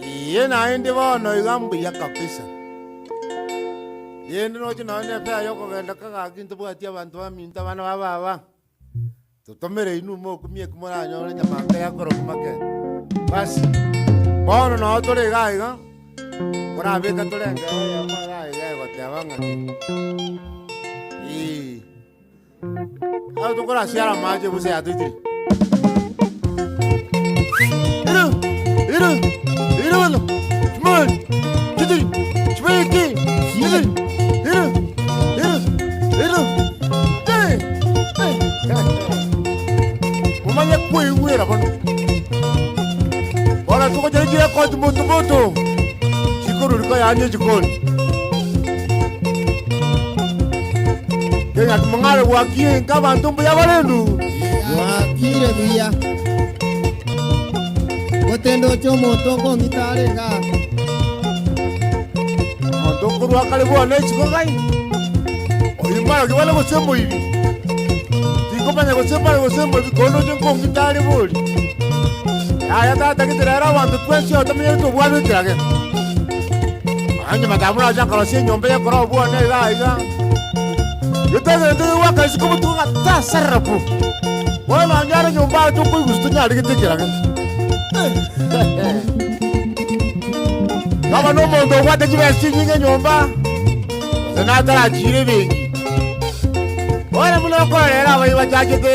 Speaker 2: Iye naende bono iga mbuya kabisa. Rende noche nonye na efare yokogenda kagaki ntobwati abanto baminto abana ba baba. Totomere inwe mokumie eki moranyore nyamanga ya korokwa make. Basi, bono noo tore iga iga, korabeka torenge eyemo iga iga egoteba ng'aki, eeh, ekero tokorasiara amache ebusa yatoitire. Iro, iro, iro bono, chimoni, chitiri, chibeke, chitiri, iro, iro, iro, eh, eh. Momanye koigwera bono. Bono togochora chirekodi moto moto, chikorurika yaani echikoni. Keng'aki mong'are gwakie inka abanto mbuya barendu.
Speaker 5: Gwakire buya. Gotende oche omonto okong'ita are igaa.
Speaker 2: Omonto okorwa kare bwane isiko gai, oyio mbarogi bare gose omoibi. Tinkomanya gose mbare gose omoibi, korende oche nkong'ita are bori. Yaya tatagete rero abanto twensi oo tomenyete tobwate ekerage. Onye matamura ache akorosia enyomba y'ekora obwane iga iga. Getagete goaka isiko botuko ng'a tasarera pu. Bono nonye are nyomba aye tokoigusa tonyaregete ekerage. Kaba nomonto obwate chibesa chinyinge nyomba, gose natarachiire ebenki. Bono buna okororera abaibori bachachete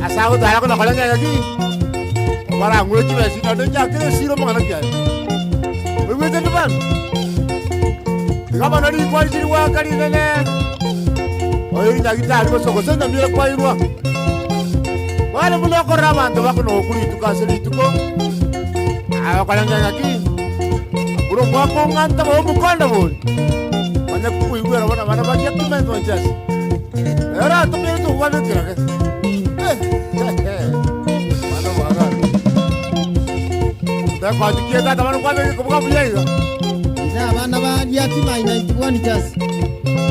Speaker 2: ase agotara kona kore ng'a ki, barang'ue chibesa naende nchakere esiro amang'ana ki aya. Oigwete ndi bono? Iga bono rikwa richiri goaka rinene, oyo rinyagitari gose gose enyamira kwairwa. Bono buna okorora abanto bakonogoku rituko ase rituko, aye okorengera ng'aki, buna omwaka ong'anta bobe omokonda bori. Onye koigwera bono abana baria kimento inche ase. Ere atomerete okobana ekerage. Bana bwagare. Ndekotikie tata bono kwabeka kobuga buya iga.
Speaker 5: Ine abana baria kimai 91 chasi.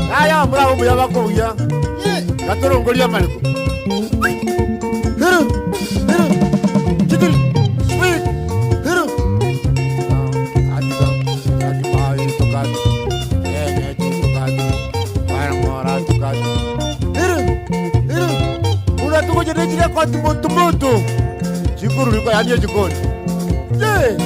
Speaker 2: Yaya mura obuya bakobuya.
Speaker 5: Ye.
Speaker 2: Gatorongoria amariko. Hiru, hiru, chitiri, speed, hiru. Koti mutu mutu chikururiko yani echikoni ye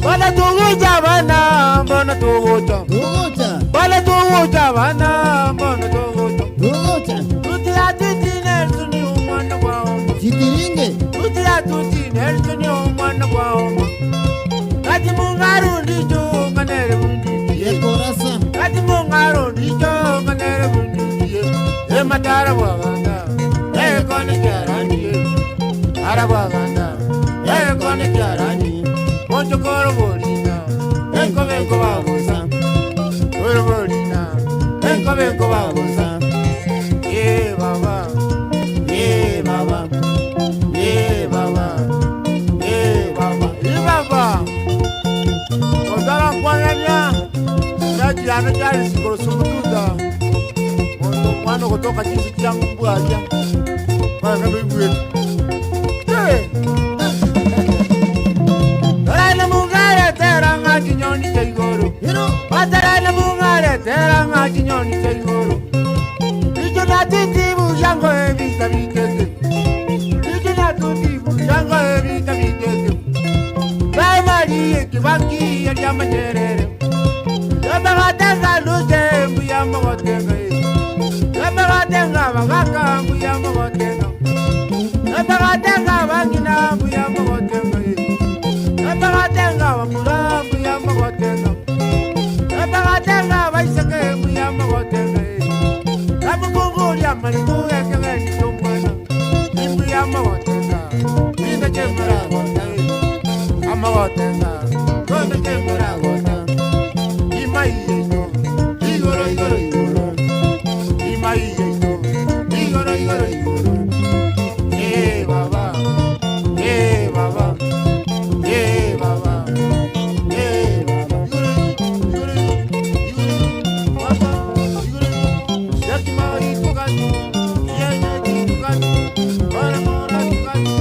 Speaker 2: bana tugucha bana mbona tugucha
Speaker 5: Tugocha.
Speaker 2: bana tugucha bana mbona tugucha
Speaker 5: Tugocha.
Speaker 1: Tutia tuti Nelson umwana kwa omo.
Speaker 5: Chitiringe.
Speaker 1: Tutia tuti Nelson umwana kwa omo. Kati mungaru ndicho nganere bundi.
Speaker 5: Yekorasa.
Speaker 1: Kati mungaru ndicho nganere bundi.
Speaker 2: E matara bwaganda e kone kyarani ara bwaganda e kone kyarani mochokoro bolina enkobe nkobabusa oro bolina enkobe nkobabusa ye baba ye baba ye baba ye baba ye baba otara nkwangania kyachirano kyalisikolo sumututa moto mwana kutoka chisi changu mbwaja mwana noigwete
Speaker 1: Torana mungare tera nga chinyoni cha igoro.
Speaker 5: Hero.
Speaker 1: Batarana mungare tera nga chinyoni cha igoro. Icho na titi buyango ebita bitete. Icho na titi buyango ebita bitete. Bai mari kibaki ya manyerere. Yamba batenga luje mbuya mbotenga. Yamba batenga bagaka mbuya mbotenga. Yamba batenga bangina mbuya mbotenga. Yamba batenga bamura mbuya mbotenga. Yamba batenga baiseke mbuya mbotenga. Kamukungulia maliku ekegeni tumwana. Mbuya mbotenga. Ina chembera gota. Amagotenga. Kono chembera gota. Imaiyeyo. Igoro igoro igoro. Imaiyeyo. Igoro igoro igoro. Eh baba. Eh baba. Eh baba. Eh baba. Igoro igoro igoro. Baba igoro. Yakima itukati. Yenye itukati. Bara mora itukati.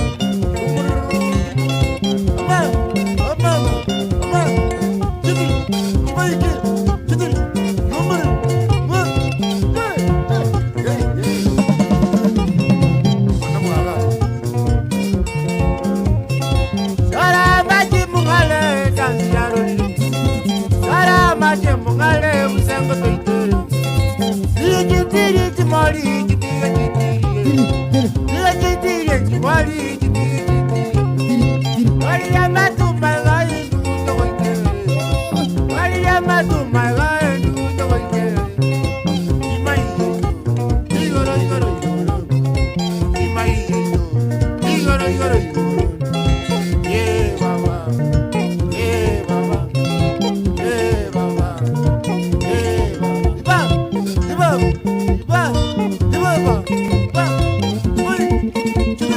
Speaker 1: Umururu. Ama ama ama. Chitiri. Chibaike. Chitiri. Number. One. Hey.
Speaker 2: Hey, hey. Mwana bwaga
Speaker 1: Sara maji mungale dansi ya roli. Sara maji mungale musengo toite. Liji tiri timori jitiga jitiri. Liji tiri timori jitiga jitiri. Wali ya matu magai nduto waike. Wali ya matu magai nduto waike.
Speaker 2: Imaiyeyo igoro igoro igoro Imaiyeyo igoro igoro igoro Ye baba ye baba ye baba ye baba Iba iba iba iba baba Iba. Chidi,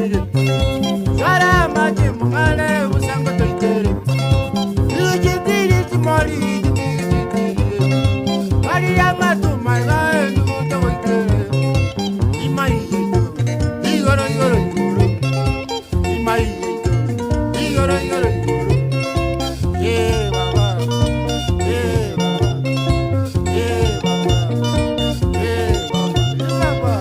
Speaker 1: ere. Sara amache mong'are bosango toitere. Rigitiri chimori rigitiri. Bari amatuma iga endugu togoitere. Imai yeito, igoro igoro igoro. Imai yeito, igoro igoro igoro. Eh baba, eh baba, eh baba, eh baba, eh baba. Eh.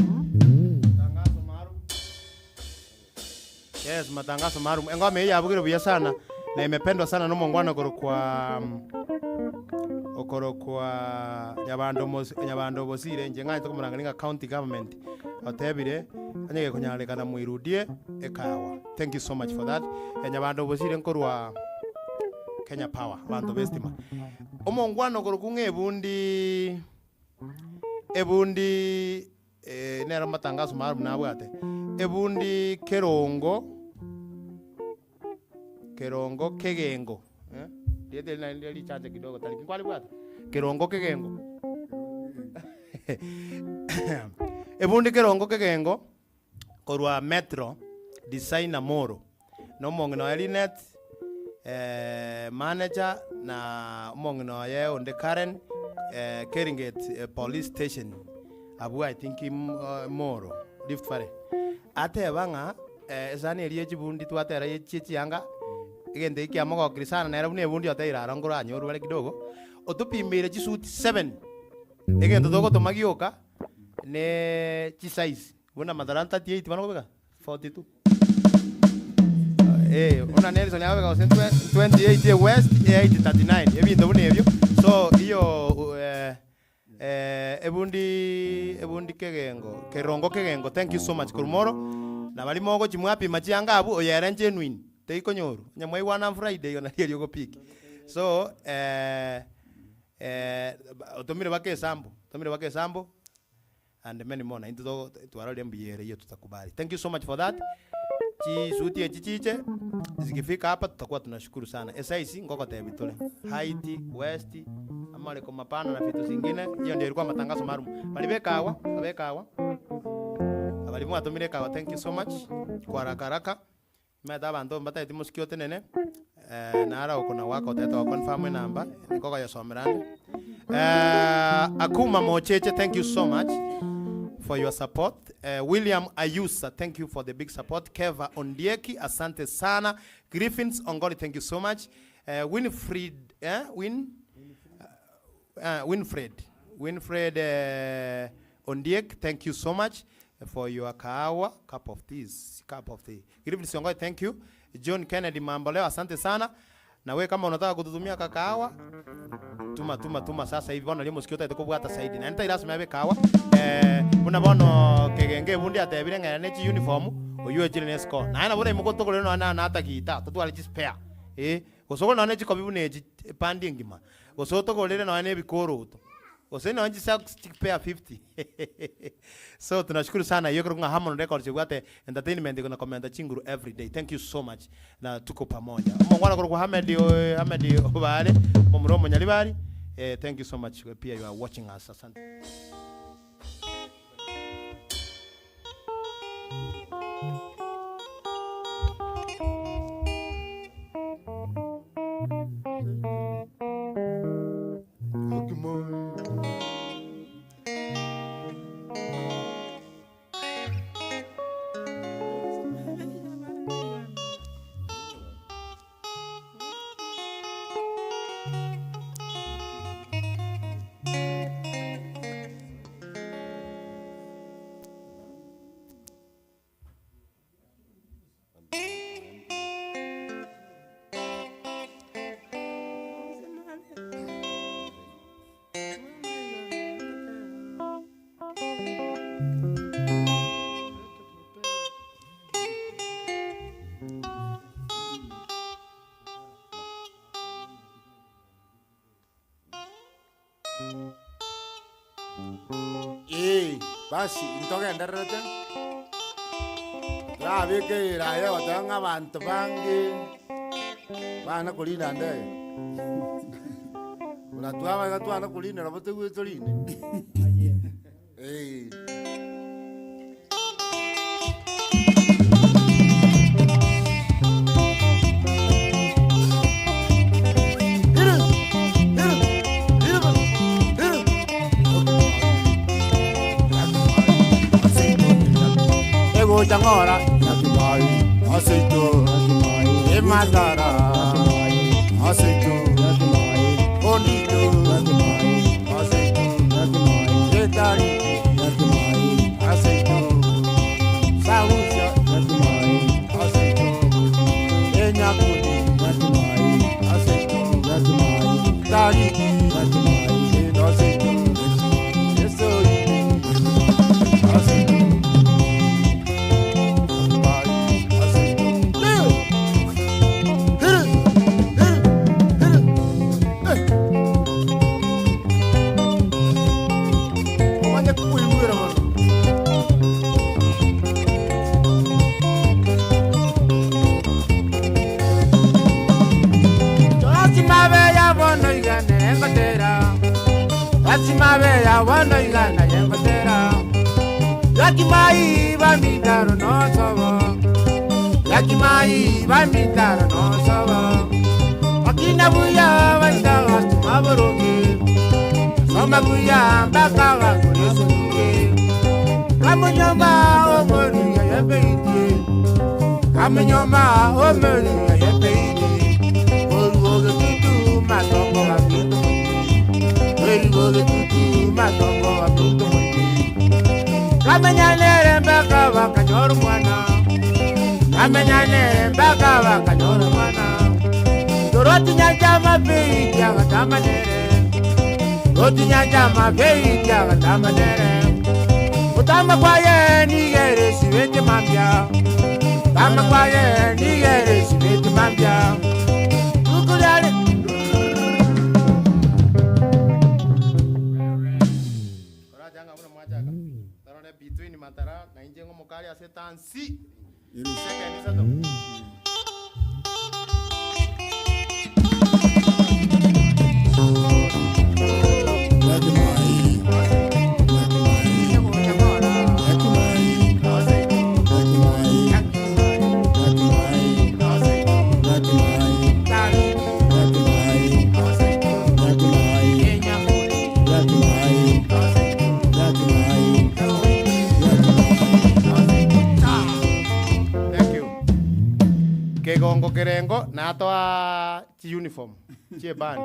Speaker 4: Matangazo maalum. Yes, matangazo maalum. Engoma hii yabugire buya sana na imependwa sana n'omongwana okoro kwa okoro kwa Nyabando Mos- Nyabando Bosire inche ng'anchete komorang'ani ng'a county government otebire onye gekonyarekana moirudie ekawa. Thank you so much for that. Eh, Nyabando Bosire nkorwa Kenya Power abanto b'estima. Omongwana okorokwa ng'a ebundi ebundi eh, nero amatangazo maalum nabwate ebundi kerongo kerongo kegengo eh? Rieta eri naende richache kidogo tariki nkwaribwate kerongo kegengo ebundi kerongo kegengo korwa metro designer moro na omong'ina oye Linet eh, manager na omong'ina oye onde Karen eh, Keringet eh, police station abwo I think im- eh, Moro Rift Valley ateba ng'a eh, esani eria echibundi twatera ye chie chianga egento eki kiamogokiri sana nere buna ebundi oteire aro nkoro anyorwe bare kidogo otopimire chisuti 7 egento togotoma gioka ne chisize buna mathalan 38 bono okobeka 42 Eh, buna Nelson akobeka gose 28 ewest, 8 39 ebinto buna ebio. So iyo eh, eh, ebundi ebundi kegengo kerongo kegengo thank you so much korwa moro na baria mogochi mwapima chianga abwo oyo ere genuine teikonyorwa onye mwaigwana Friday igo nario erio ogopiki so eh, eh, otomire baka esample otomire baka esample and many more naintwe togo twarorire mbuya ere eyio tutakubali. Thank you so much for that. Chisuti echi chiche zikifika hapa tutakuwa tunashukuru sana. Esize ngogotebi tore height, waist, amareko mapana na vitu zingine. Hiyo ndio ilikuwa matangazo maalum. Bari bekawa, abekawa. Abari mwatomire ekawa thank you so much. Kwa haraka haraka. Omanyete abanto mbatageti mosike otenene, naro okona goaka otagete go confirm enamba, nkogoyesomera ande. Akuma Mocheche, thank you so much for your support. William Ayusa, thank you for the big support. Keva Ondieki, asante sana. Griffins Ongoli, thank you so much. Winfried, eh, Win, Winfred, Winfred Ondiek, thank you so much for your kahawa, cup of teas, cup of tea. Griffin Siongoe, thank you. John Kennedy Mamboleo, asante sana. Na we kama unataka kututumia kakahawa, tuma tuma tuma sasa hivi bono ria otaete kobwata saidi. Naende tari lasima ebe ekahawa. Eh, buna bono kegenge ebundi atebire ng'a ere ne chiuniform, oywo ochire ne escore. Naende nabo oraimoke otogorere nonya na natagita, totware chispare. Eh, gose ogore nonya ne chikobi buna echi epandi engima. Gose otogorere nonya ne ebikoroto. Gose nonya chisocks chipair 50. So tunashukuru sana eyio ekorokwa ng'a Harmon Records ebwate entertainment na komenta chinguru everyday. Thank you so much na tuko pamoja. Omongwana okorokwa Hamed Hamed Obare omomura omonyaribari eh, thank you so much pia you are watching us. Asante.
Speaker 2: Ee. Basi ntogendererete, torabeke eira eye goteba ng'a abanto bange bana korina ndege, buna twaba iga twana korina nabo toigwete torine. Eh. Egocha ng'ora aseito ematara aseito onito aseito etari aseito sausia aseito enyakuni aseito tariki aseito esoini aseito Omanye koigwera mono. Lasima beya bono igana engotera. Lasima beya bono igana engotera. Yakimai bamitaro no sobo. Yakimai bamitaro no sobo. Akina buya baitaga maboroge. Soma buya mpaka bakuresuge. Kamunyoma omori yepeidie. Kamunyoma omori yepeidie. Oruoge tutu matongo wakintu Oruoge tutu matongo wakintu Kamenyanere mpaka bakanyora mwana. Kamenyanere mpaka bakanyora mwana. Doroti nyanja mabei kyagatamanere. Doroti nyanja mabei kyagatamanere. Utama kwaye nigere sibete mambya. Tama kwaye nigere sibete mambya. Ukulale.
Speaker 4: Korachanga buna mwachaka. Tarore between matara na inche ng'omokari ase etansi. Second isato. Thank you. Kegongo kerengo natoa chi uniform chie band.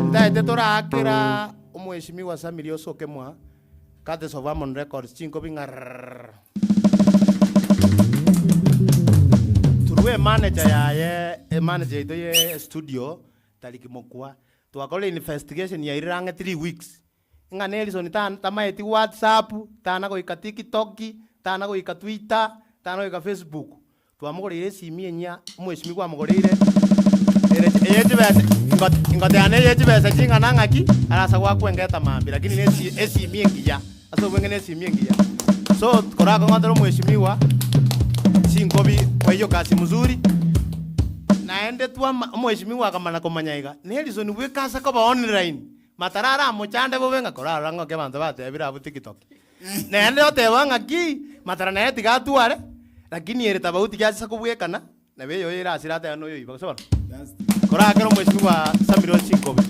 Speaker 4: Ntaete torakera omweshimiwa Samiri osoke mwa courtesy of Amon Records chinkobi ng'arrrr. Through manager yaye, manager yaito ye studio tariki mokwa twakora investigation yairire ang'e 3 weeks. Ng'a Nelson tamaeti WhatsApp, tana goika TikTok, tana goika Twitter, tana goika Facebook. Twamogoreire esimi enyia, omweshimiwa amogoreire ere eye chibesa ingotebana eye chibesa ching'ana ng'aki, arasa goakwengeta mambia, lakini na esimi engiya, ase obweng'e na esimi engiya. So korakong'otera omweshimiwa, chinkobi kwa hiyo kazi mzuri, naende twama omweshimiwa akamana komanya iga, Nelson bweka ase koba online, matara aramochande bobe ng'a korarora ng'oke abanto batebire abwo TikTok. Naende oteba ng'aki, matara naye tiga atware, lakini ere tofauti ki ase kobwekana, nabo eyoyo ere asire atebe noyoiba gose bono. Korakera omweshimiwa Samiri Chinkobi,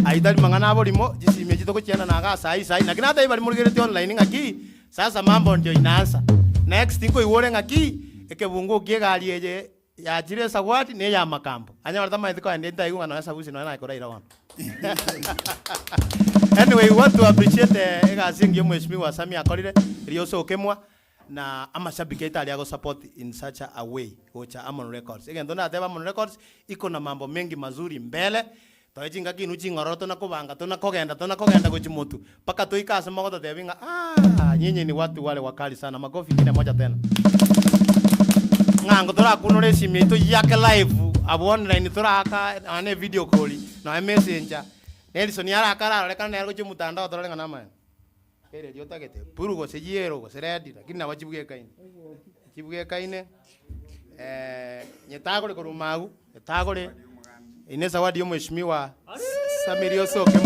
Speaker 4: ayio tari mang'ana aborimo, chisimi echi togochiana naga ase ayio sai, naki natebia baria morigeretie online ng'aki, sasa mambo ndio inaanza. Next nkoigwa ore ng'aki, ekebunguo kia egari eye yachire esagwati na eya amakambo. Anyore tamaeti koenda ntaigwe ng'a nonya esabusi nonya naye koraira bono. Anyway, we want to appreciate egasi engiya omweshimiwa Sammy akorire, erio osokemwa, na amashabiki aito aria agosupport in such a way gocha Amon Records. Egento ndatebe Amon Records iko na mambo mengi mazuri mbele, toe chingaki inwe ching'ororo tona kobanga tona kogenda tona kogenda gochia motwe, mpaka toike ase mogototebia ng'a aah nyinyi ni watu wale wakali sana, makofi ingine moja tena. Ng'a ngo torakunore esimi yaito yake live abwo online toraaka nonya na evideo call, nonya messenger, Nelson arake ararorekane nere gochia omotandao torore ng'a namaene. Ere eria otagete, blue gose yellow gose red, lakini nabo chibwekaine. Chibwekaine, nyetagore korwa magu, etagore, eye ne ezawadi ya omheshimiwa Samiri Osoke.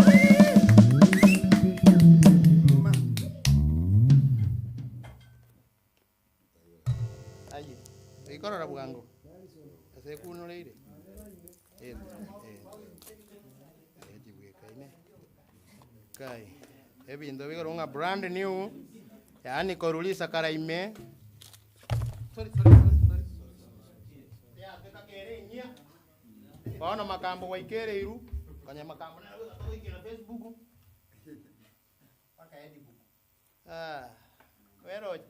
Speaker 4: Aye, oikorora bwango, ase ekunoreire, eh, eh, eh, chibwekaine. Kai, ebinto bikorwa ng'a brand new, yaani korwa risakara ime, sorry, sorry, sorry, sorry, yateka kere enyia, bono makambo gwaikereirwe, konya makambo naro togoikera Facebook, mpaka Edibook. Ah, weroche.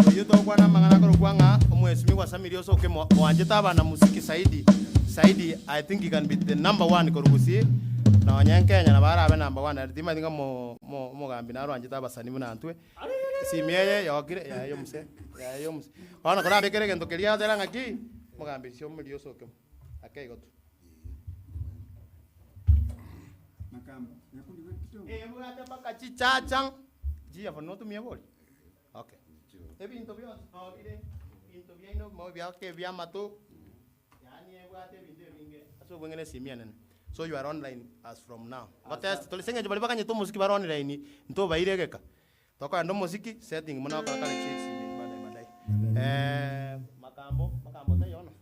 Speaker 4: Oyio togokwana amang'ana akorokwa ng'a omwesimigwa Samiri osoke mwanchete abana musiki saidi saidi I think he can be the number one korwa gusii nonye Kenya nabo arabe number one aria timanyeti ng'a mo mo omogambi narwanchete abasani buna intwe esimi eye yokire yaye omuse yaye omuse bono korabekere egento keria otebe ng'aki omogambi Samiri osoke ake igo tu. Ebwate mpaka chichacha chiafo notumie bori? Okay. Ebinto bionsi noo bire, ebinto biaino mo biake bia amato, yaani ebwate ebinto ebinge ase obweng'e na esimi enene. So you are online as from now. Gotest tore ase eng'encho baria bakanyete omosiki bare online, ntobaire egeka. Tokoenda omosiki, setting buna okora kare chie esimi baadaye baadaye. Makambo, makambo taiyo bono.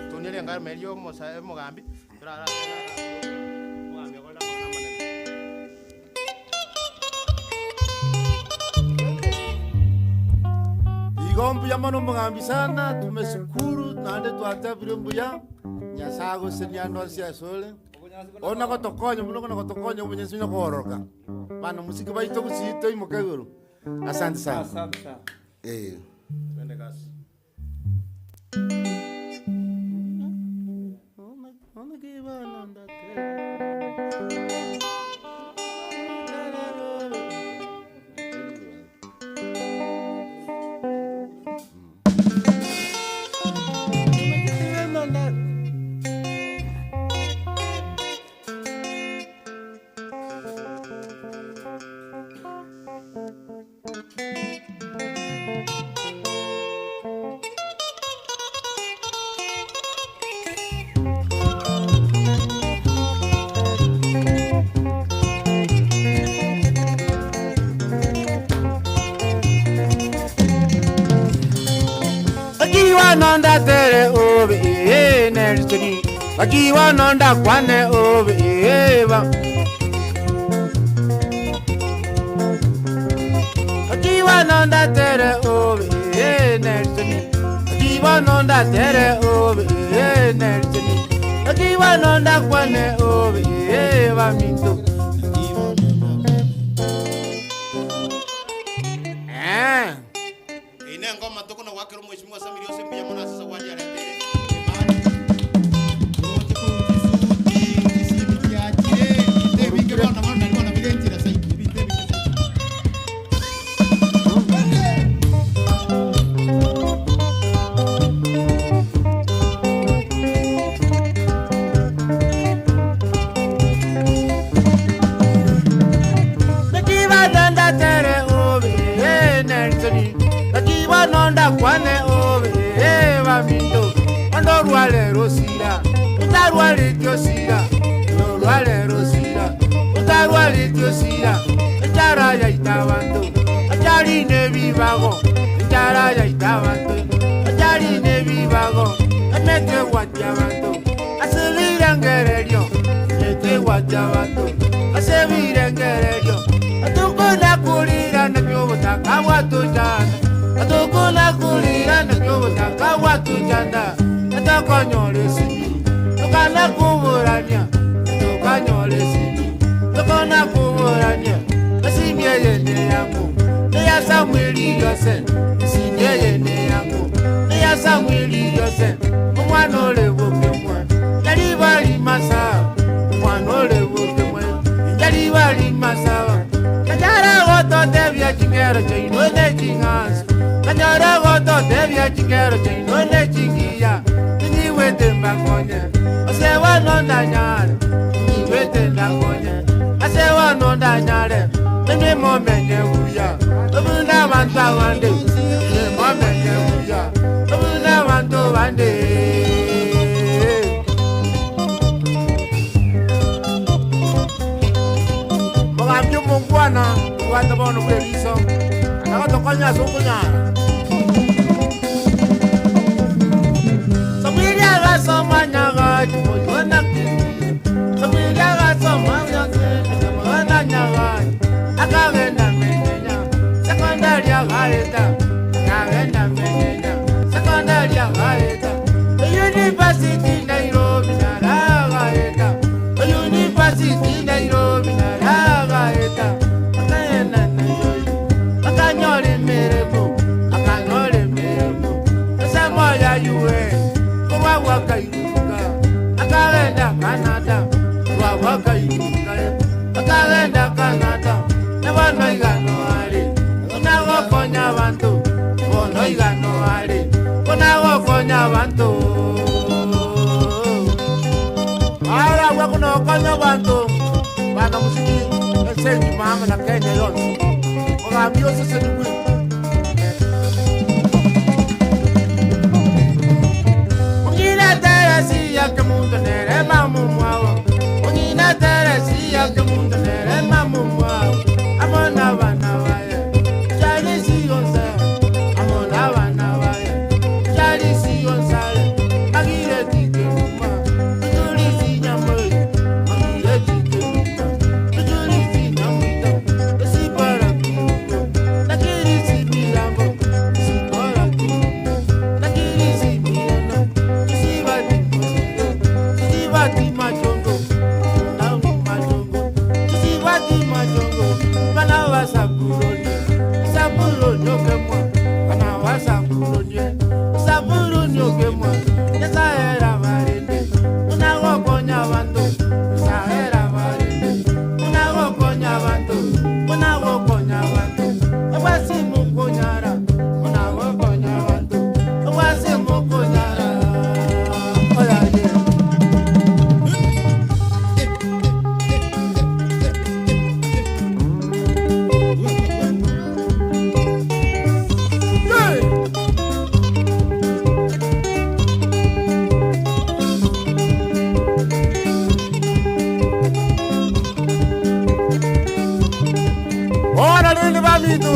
Speaker 4: Tonia engarama eria omosae omogambi, torara omogambi okorire amang'ana amanene.
Speaker 2: Igo mbuya mono omogambi sana, tumeshukuru naende twatebire mbuya, Nyasae agosesenie ande onsi asore, ona gotokonya buna okona gotokonya obonyansi onya koororoka. Bana mosike baito gusii toimoke igoro. Asante sana.
Speaker 6: Asante sana.
Speaker 2: Eh.
Speaker 4: Twende kazi.
Speaker 1: Gaki bono ndatere obe ee Nelson Gaki bono ndakwane obe ee ba Gaki bono ndatere obe ee Nelson Gaki bono ndatere obe ee Nelson Gaki bono ndakwane obe ee baminto Eh.
Speaker 4: Eye nengoma tokona goakera omweshimiwa Samiri ose mbuya mono ase esawadi arenteire Emani. Roche korwa chisuti, chisimi chiachire, ebinto ebinge bono bono nari bono bire enchera zaidi, ebinto ebinge zaidi.
Speaker 1: Naki bono ndatere obe ee Nelson Naki bono ndakwane obe ee baminto Onde orware rosira otarwareti osira Orware rosira otarwareti osira Enchara yaita abanto achari nebibago Enchara yaita abanto achari nebibago Emete egwatia abanto ase ebirengererio Emete egwatia abanto ase ebirengererio Atukuna kurira naki obotaka bwatochanda Atukuna kurira naki obotaka bwatochanda Etokonyora esimi tokana kuburania Tokanyora esimi tokona kuburania Esimi eye ne yangu neya Samweli yose Esimi eye ne yangu neya Samweli yose Omwana ore bokemwa yari bari masaba Omwana ore bokemwa yari bari masaba Kanyara gototebia chingero chaino ne ching'anso Kanyara gototebia chingero chaino ne chingiya Tinyiwete mba. mbakonye Ase bono ndanyare Nyigwete ndakonye Ase bono ndanyare Inwe momenye buya Obuna abanto abande Inwe momenye buya Obuna abanto bande. Mogambi omongwana obwate bono bw'eriso, na gotokonya ase okonyara. Samwiri agasoma Nyagaki moyio na Kisi. Samwiri agasoma Nyagaki moyio na Nyagaki. Akagenda Menyenya, sekondari agaeta. Akagenda Menyenya, sekondari agaeta. Eyunivasiti Nairobi naragaeta. Eyunivasiti Nairobi naragaeta. Akagenda Nairobi, akanyora emeremo, akanyora emeremo. Ensemo ya UN, korwa akairuka, akagenda Canada, korwa akairuka, akagenda Canada. Na bono iga noare, buna gokonya abanto, bono iga noare, buna gokonya abanto. Aragwe buna okonya abanto, bana mosiki ense engima amo na Kenya yonsi. Mogambi osesenigwe. Ong'ina Teresia Kemunto nere mama omwabo. Ong'ina Teresia Kemunto nere mama omwabo. Amo nabana baye. Charisi Onsare. Amo nabana baye. Charisi Onsare. Magireti Kemuma. Tujurisi Nyamoi. Magireti Kemuma. Tujurisi Nyamuita. Esipara Kiruko. Nakirisi Mirambo. Esipara Kiruko. Nakirisi Mirano. Tusibati Mosiro. Tusibati Machongo. Tunau Machongo. Tusibati Machongo. Bana wa Saburoni. Saburoni okemwa. Bana wa Saburoni. Saburoni okemwa. Nyasaye barende. Unagokonya abanto. Nyasaye barende. Unagokonya abanto. Unagokonya abanto. Obwasi mukonyara. Unagokonya abanto. Obwasi mukonyara. Oya yeah. Bono rende baminto,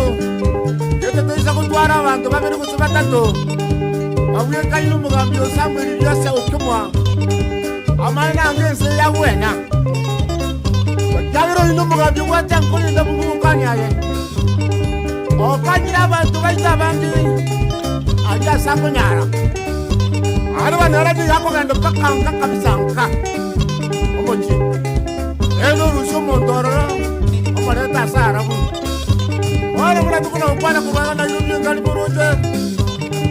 Speaker 1: gete toisa gotwara abanto babere gose batato, babwekaine omogambi o Samweli riria ase okemwa, amaene ange ense yagwena. Ekiagera oyio nomogambi obwate nkorenda buna aye, okanyire abanto baito abange aria ase akonyara. Aria banyora nigo akogenda mpaka nka kabisa nka omochie. Ere norusia omonto ororo, omorete ase arabu. Bono buna tokona gokwana korwa iga Nairobi enkari moroche,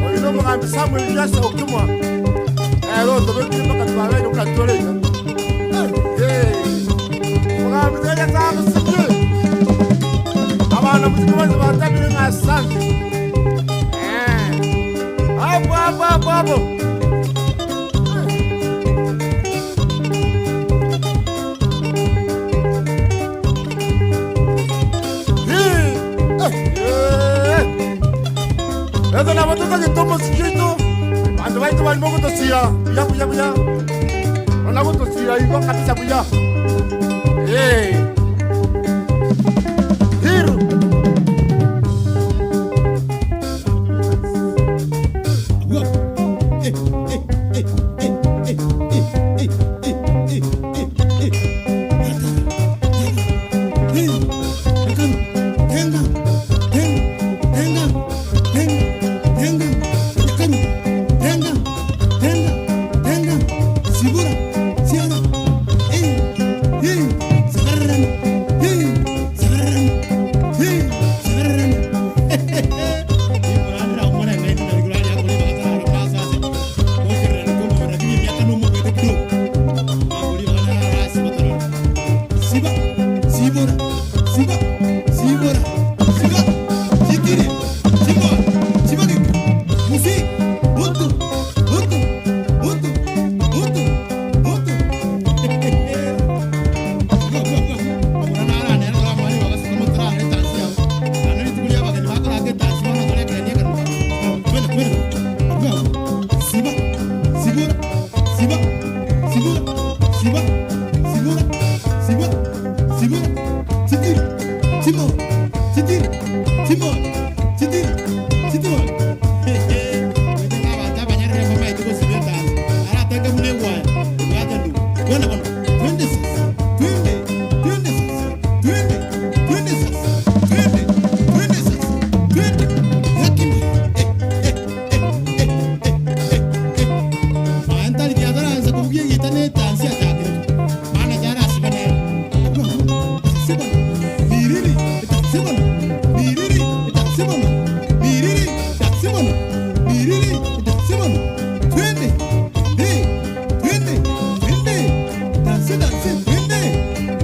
Speaker 1: oyo nomogambi Samuel Jose Okimwa, ere otobekire mpaka twabeire buna tore iga. Omogambi tiga Nyasae agosesie. Abana mosike bonsi batabire ng'a asante. Abwo abwo abwo abwo. Eke nabo totagete omosiki oito, abanto baito barimo gotosira buya buya buya, ona gotosira igo kabisa buya. Eh. Hiru.
Speaker 5: Sibora, siba, sibora, siba, sibora, siba, sibora, chitiri, chimoro, chitiri, chimoro, chitiri, chitimoro. Hehe, goetanga abanto abanyarire bamaete gosiba etansi, aratenge buna egwaya, ebwate ndugu. Twende bono, twende sasa, twende, twende sasa, twende, twende sasa, twende, twende sasa, twende, yakima, eh, eh, eh, eh, eh, eh, eh. Nonya ntari biataransa kobugia egita na etansi achakire mana charasiba nere. Abwo abwo, etansi bono, miriri, etansi bono, miriri, etansi bono, miriri, etansi bono, miriri, etansi bono. Twende, hey, twende, twende, tansi tansi, twende.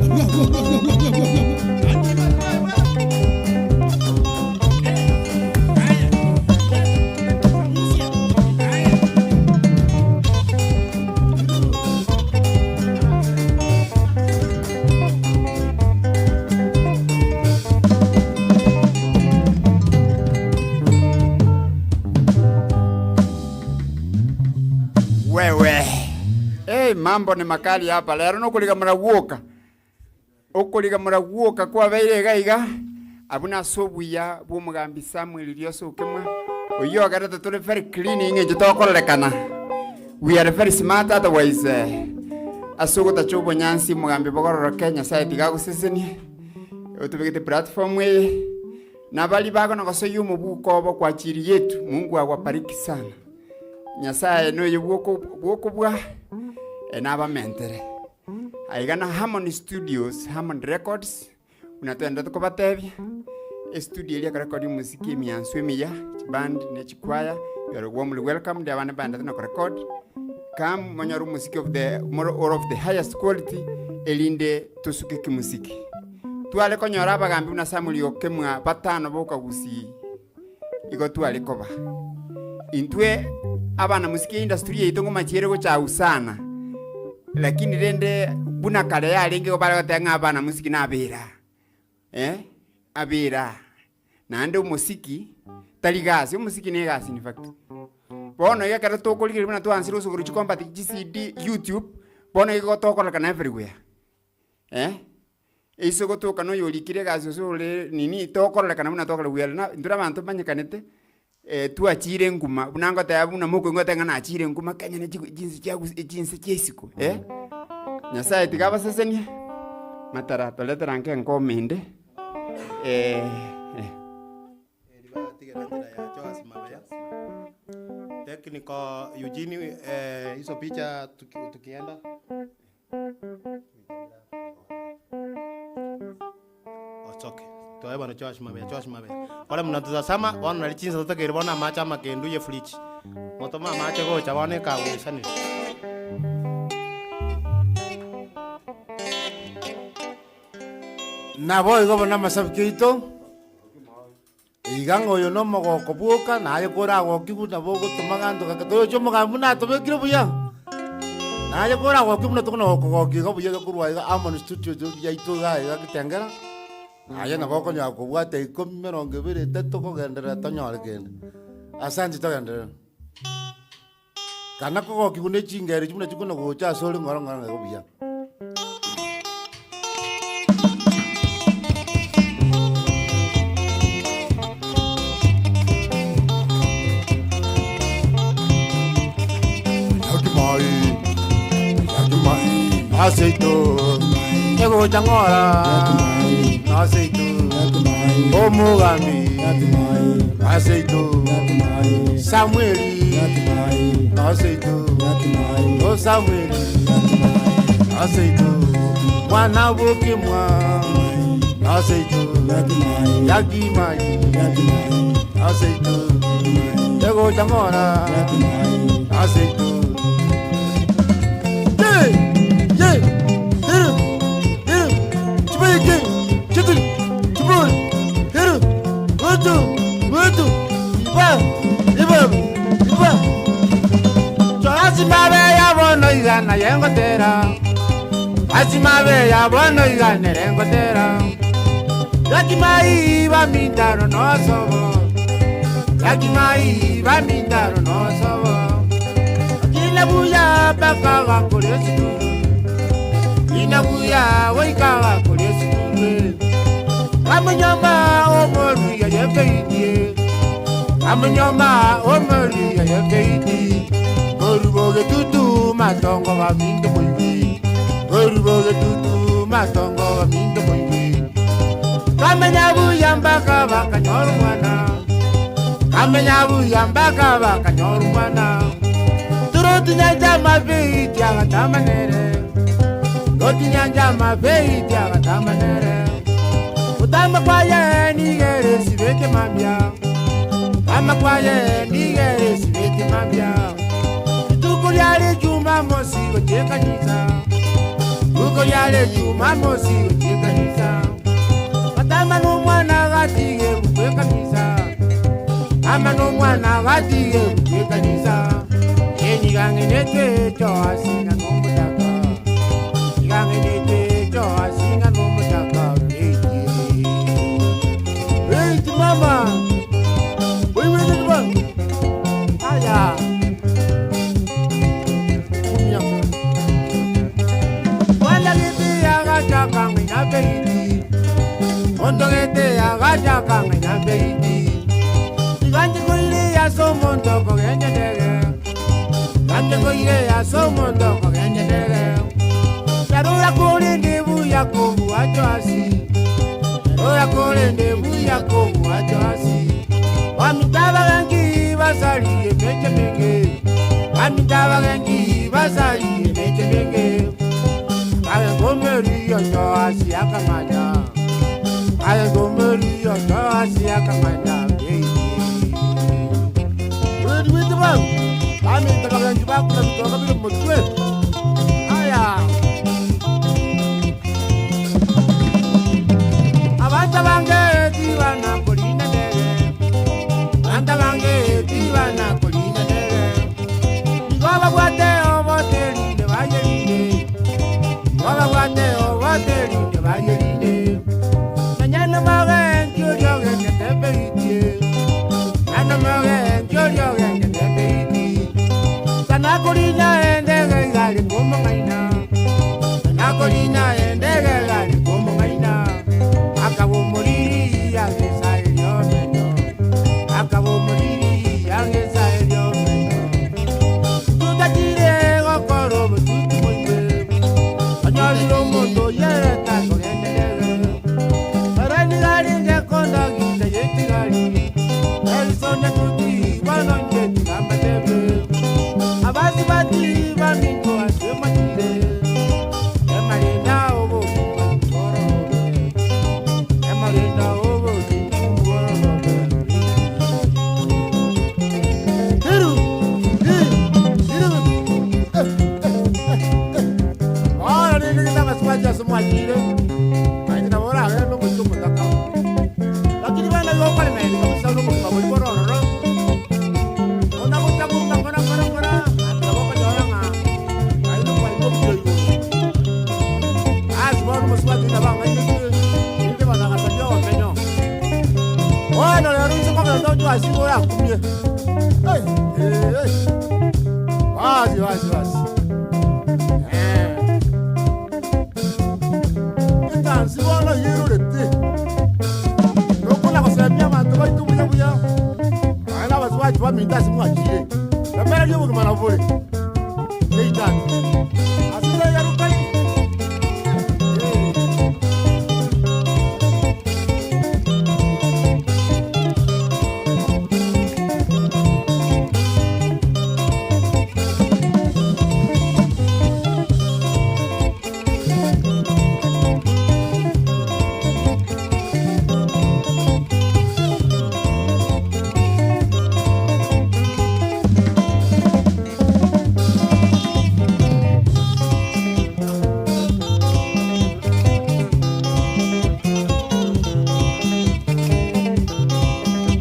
Speaker 5: Abwo abwo abwo abwo abwo abwo abwo. Ande iba, iba, iba.
Speaker 3: Wewe. Hey, mambo ni makali hapa lero nokoriga muraguoka okoriga muraguoka kwabeire iga iga abwo nase obuya bwa omogambi Samuel Rioso Okemwa oyio ogerete tore very clean eng'encho tokororekana we are very smart otherwise eh, ase ogotacha obonyansi omogambi bogororoke Nyasaye tiga agosesenie otobegete platform eye na baria bagona gosoyia omobuko obo kwa ajili yetu Mungu awabariki sana. Nyasae noyo bw'okobua, nabamentere. Aiga na Harmony Studios, Harmony Records, buna toenderete kobatebia, estudio eria ekorekodia omosiki emiansu emiya, chiband ne chikwaya, you are warmly welcomed, abande mbaendete na korecord, come monyore omosiki of the more or of the highest quality, erinde tosuke kimosiki. Tware konyora abagambi buna Samuel Okemwa batano boka gusii. Igo tware koba. Intwe abana mosike industry yaito ngomachiere gochau sana, lakini rende buna kare yarenge igo bare goteba ng'a abana mosiki nabera eh, abera. Naende omosiki tari gasi, omosiki na egasi in fact. Bono iga ekero tokorigereria buna twansire gose chikompati chi CD, YouTube, bono igo tokorekana everywhere eh. Ase ogotoka na oyorikire egasi gose ore nini, tokororekana buna tokore we are na intwe abanto mbanyekanete, twachire nguma, buna ngoteba buna mokoigwa ngoteba ng'a nachire nguma Kenya ne chigo chinse chia gusii chinse chia isiko eh. Nyasaye tiga abasesenie, matara toretera nka enkoma ende eh.
Speaker 4: Eri batigera enchera ya Joas Mabeya. Technical Eugene eh, hizo picha tuki, tukienda Ochoke. Toe bono Joash Mabeya, Joash Mabeya. Ore mnatutazama bono nari chinsa totakeire bono amache amakendu ye fridge. Motome amache gocha bono ekagoisanire.
Speaker 2: Naboigo bono amasabiki aito, iga ng'a oyo nomogoko bwoka, naye koragokigwe nabo ogotoma gento geke toyoche omogambi buna atobekire buya, naye koragokigwe buna tokona gokogokia iga buya iga korwa iga Harmony Studio yaito iga iga Kitengela, aye nabo okonyara kobwata ikomi emerongo ebere etato kogenderera tonyore kende. Asanti togenderere. Kana kogokigwa ne chingero echio buna chikona gocha asore ng'ora ng'ora ng'a igo buya. Aseito egocha ng'ora aseito omogambi aseito Samueli aseito o Samueli aseito mwana bokemwa aseito yakimai aseito egocha ng'ora aseito Ye, ye, hiru, hiru, chibeke, chitiri, chiburi, hiru, mutu, mutu, iba, iba, iba. Chorasi mabe ya bono igana yengotera. Asi mabe ya bono igana rengotera. Yakimai ba mindaro no sobo. Yakimai ba mindaro no sobo. Kila buya
Speaker 1: mpaka gakora esukuru. Rina buya goika gakora esukuru. Kamunyoma omoruya yekeitie. Kamunyoma omoruya yekeitie. Korubo getutu matongo baminto moibi. Korubo getutu matongo baminto moibi. Kamenya buya mpaka bakanyora omwana. Kamenya buya mpaka bakanyora omwana. Turotinyanja amabeiti agatamanere. Rotinyanja amabeiti agatamanere. Gotamba kwaye nigere sibeke mambia. Tamba kwaye nigere sibeke mambia. Rituko riare Jumamosi gochia ekanisa. Rituko riare Jumamosi gochia ekanisa. Matama nomwana gatige bukwe ekanisa. Ama nomwana gatige bukwe ekanisa. Enigang'enete choasinga nomotaka. Igang'enete choasinga nomotaka. Eiti. Eiti mama. Oiwete bwana. Aya. Kumia. Wanda gete agachaka ng'ina beiti. Ondo gete agachaka ng'ina beiti. Iganje koire aso omonto kogenyenere. Ganje koire aso omonto kogenyenere. Yarura korende buya kobuacho asi. Yarura korende buya kobuacho asi. Bamitaba genki basari emeche menge. Bamitaba genki basari emeche menge. Aye gomeri yoto asi akamanya. Aye gomeri yoto asi akamanya.
Speaker 2: Wedi wete bang. Bami ndakagenji bakuna bitoka biri mutwe.
Speaker 1: Aya. Abanta bange tibana kolina ndege. Abanta bange tibana kolina ndege. Igo babwate oboterinde bayerinde. Igo babwate oboterinde bayerinde. Nanyana mage nkiorio gengete itie. Nana mage nkiorio gengete itie. Sana kolina endege igari kumang'aina. Sana kolina endege igari kumang'aina. Akabumuriri agesa eriomenyo. Akabumuriri agesa eriomenyo. Tutatire gokora obotutu moigwe. Onyorire omonto oyereta kogenderere. Ere nigaringe kondagita yetigari. Erisonde tuti bono inche tigamatebe. Abasi bati baminto ase matire. Emarinda obo borobe. Emarinda obo borobe.
Speaker 2: Hiru. Hiru. Hiru. Ora riri kita maswaja semwachire. Maiti na bora agere no mutu mutaka. Lakini bana yo pale meli kabisa no mutu bori bororo. Ona kuta kuta ngora ngora ngora. Atra boko jora nga. Ai no kwa iko kyo yo. Ah, sibona muswati na banga ile ile bana ngasanyo menyo. Bueno, le ruizo kwa ndo yo así voy a kumie. Ay, eh, eh. Basi, basi, basi. Eh. Etansi bono yirurete. Nokuna gosemia abanto baitu buya buya. Aye nabaswachi baminto ase mwachire. Emere ry'obogima nabo bore. Eitati. Ase yarukai. Eh.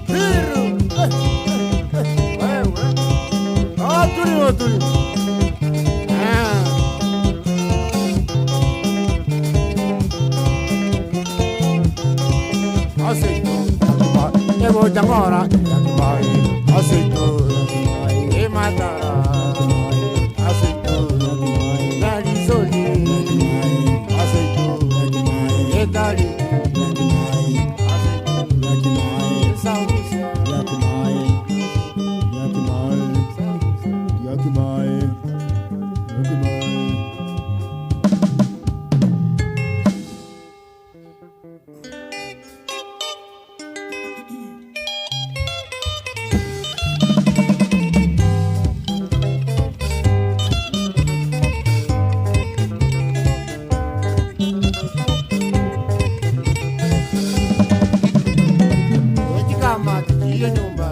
Speaker 2: Hiru. Wewe. Ah, turi no turi. Ah. Aceito. Ego jangora. Aceito. Imatara. Aceito.
Speaker 5: Ekimaene.
Speaker 2: Chikama chichire nyumba.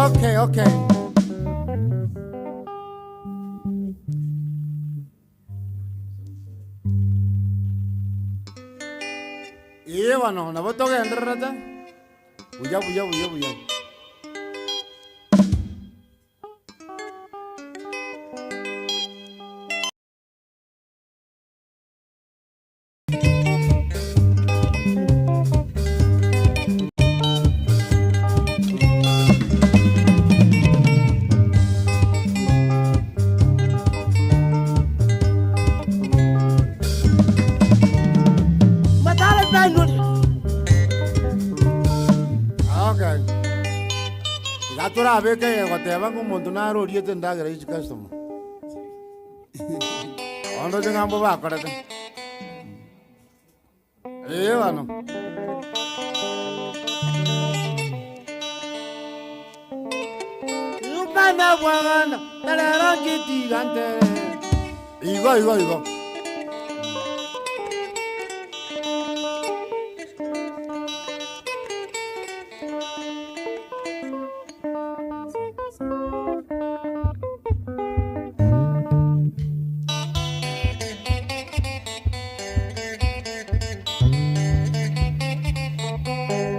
Speaker 2: Okay, okay. Ee bono nabo togendererete buya buya buya buya. Okay. Iga torabeke egoteba ng'a omonto nare oriete endagera ye chicustomer. Onde oche ng'a mbo bakorete. Ee bono. Omwana bw'abana na rero nchitiga ntere. Igo igo igo.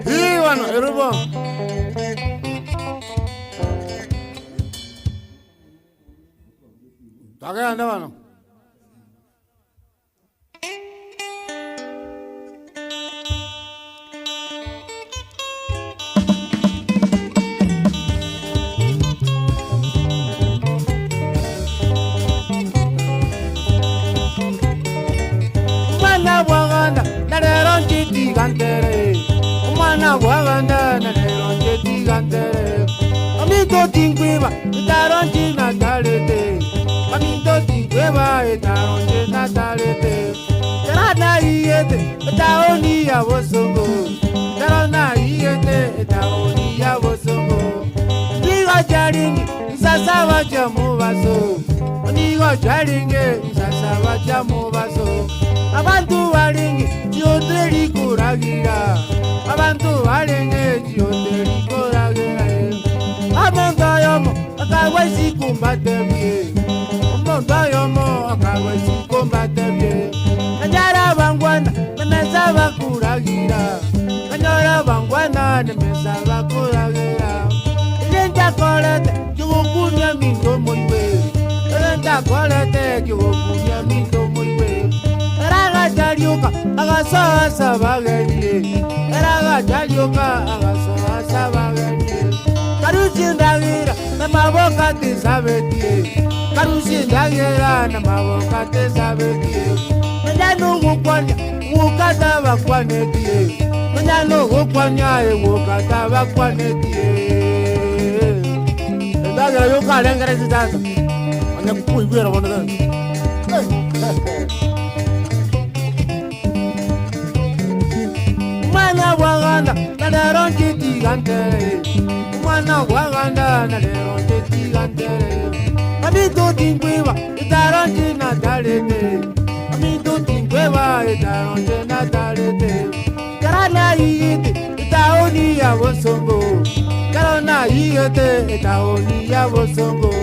Speaker 2: Hii bwana, erubo. Tagenda bano. Omwana bw'abana na lero nchitiga ntere. Omwana bw'abana na lero nchitiga ntere. Ominto tinkweba etaro nchinatalete. Ominto tinkweba etaro nchinatalete. Tera naiyete etaoni ya bosongo. Tera naiyete etaoni ya bosongo. Ndigo charingi nsasaba cha mubaso. Ndigo charingi nsasaba cha mubaso. Abantu baringi chiyoteri kuragira. Abantu baringi chiyoteri kuragira. Omonto oyomo akagwa isikumbatebie. Omonto oyomo akagwa isikumbatebie. Kanyara bangwana nemesa bakuragira. Kanyara bangwana nemesa bakuragira. Elindakolete kigukumia minto moiwe. Elindakolete kigukumia minto moiwe. Eragacharioka agasoasa bagenie. Eragacharioka agasoasa bagenie. Karusi ndagira namaboka tisabetie. Karusi ndagira namaboka tisabetie. Manyano gukwanya gukata bakwanetie. Manyano gukwanya gukata bakwanetie. Ndagira yokarengerezi tata. Onye kuigwera bono tata. Omwana bw'abana na lero nchitiga ntere. Omwana bw'abana na lero nchitiga ntere. Aminto tinkweba etaro nchinatalete. Aminto tinkweba etaro nchinatalete. Kara naiyete etaoni ya bosongo. Kara naiyete etaoni ya bosongo.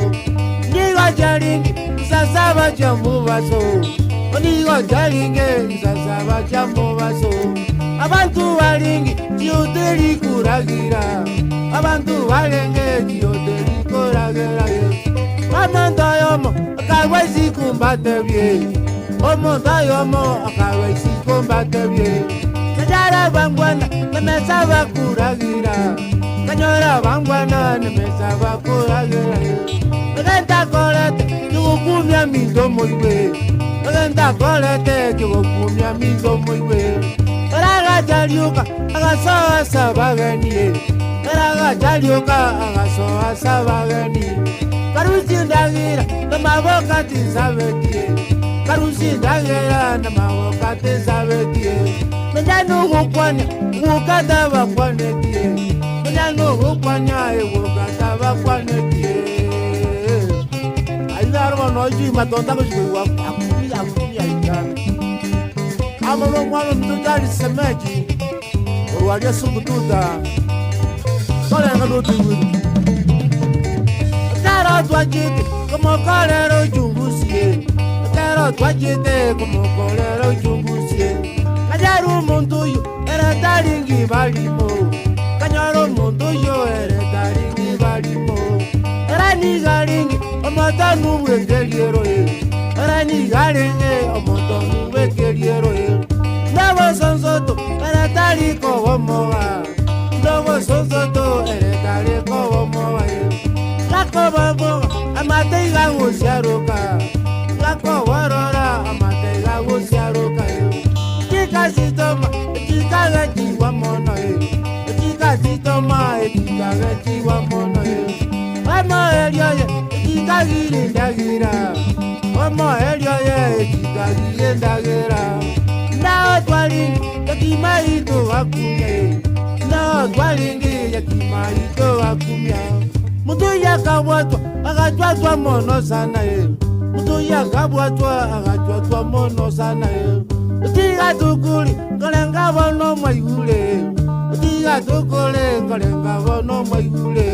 Speaker 2: Ndigo charingi nsasaba cha mubaso. Ndigo charingi nsasaba cha mubaso. Abantu baringi chiyoteri kuragira. Abantu barenge chiyoteri kuragira. Omonto oyomo akagwa isikumbatebie. Omonto oyomo akagwa isikumbatebie. Kanyara bangwana nemesa bakuragira. Kanyara bangwana nemesa bakuragira. Ogenda kolete kigukumia minto moiwe. Ogenda kolete kigukumia minto moiwe. Eragacharioka agasoasa bagenie. Eragacharioka agasoasa bagenie.
Speaker 1: Namaboka tinsabetie, Karusia endagera, namaboka tinsabetie. Nonya nogokwania, gwoka tabakwanetie, Nonya nogokwania, gwoka tabakwanetie. Ayio naro bono oichwe matonto agochia koigwa akumi akumi aikana. Amo nomwana ominto Charles Semeji, korwa aria Sukututa, torenga notoigwete. Ekero twachete komokorera ochungusie, ekero twachete komokorera ochungusie, kanyare omonto oyio ere taringi barimo, kanyore omonto oyio ere taringi barimo. Ere nigo arenge omotonu bw'ekeriero, ere nigo arenge omotonu bw'ekeriero. Nobosonsoto ere tari kobomoa, nobosonsoto ere tari kobomoa. Gakobomoa amate iga gosiaroka, gakoborora amate iga gosiaroka. Chikasitoma chikagechigwa mono, chikasitoma chikagechigwa mono. Omoerio oye chikagire endagera, omoerio oye chikagire endagera. Nao twaringi yakima ito gakumia, nao twaringi yakima ito gakumia. Muntu yakabwatwa agachwatwa mono sana ye, muntu yakabwatwa agachwatwa mono sana ye. Tiga tukuri ngorenga bono mwaigure, tiga tukuri ngorenga bono mwaigure.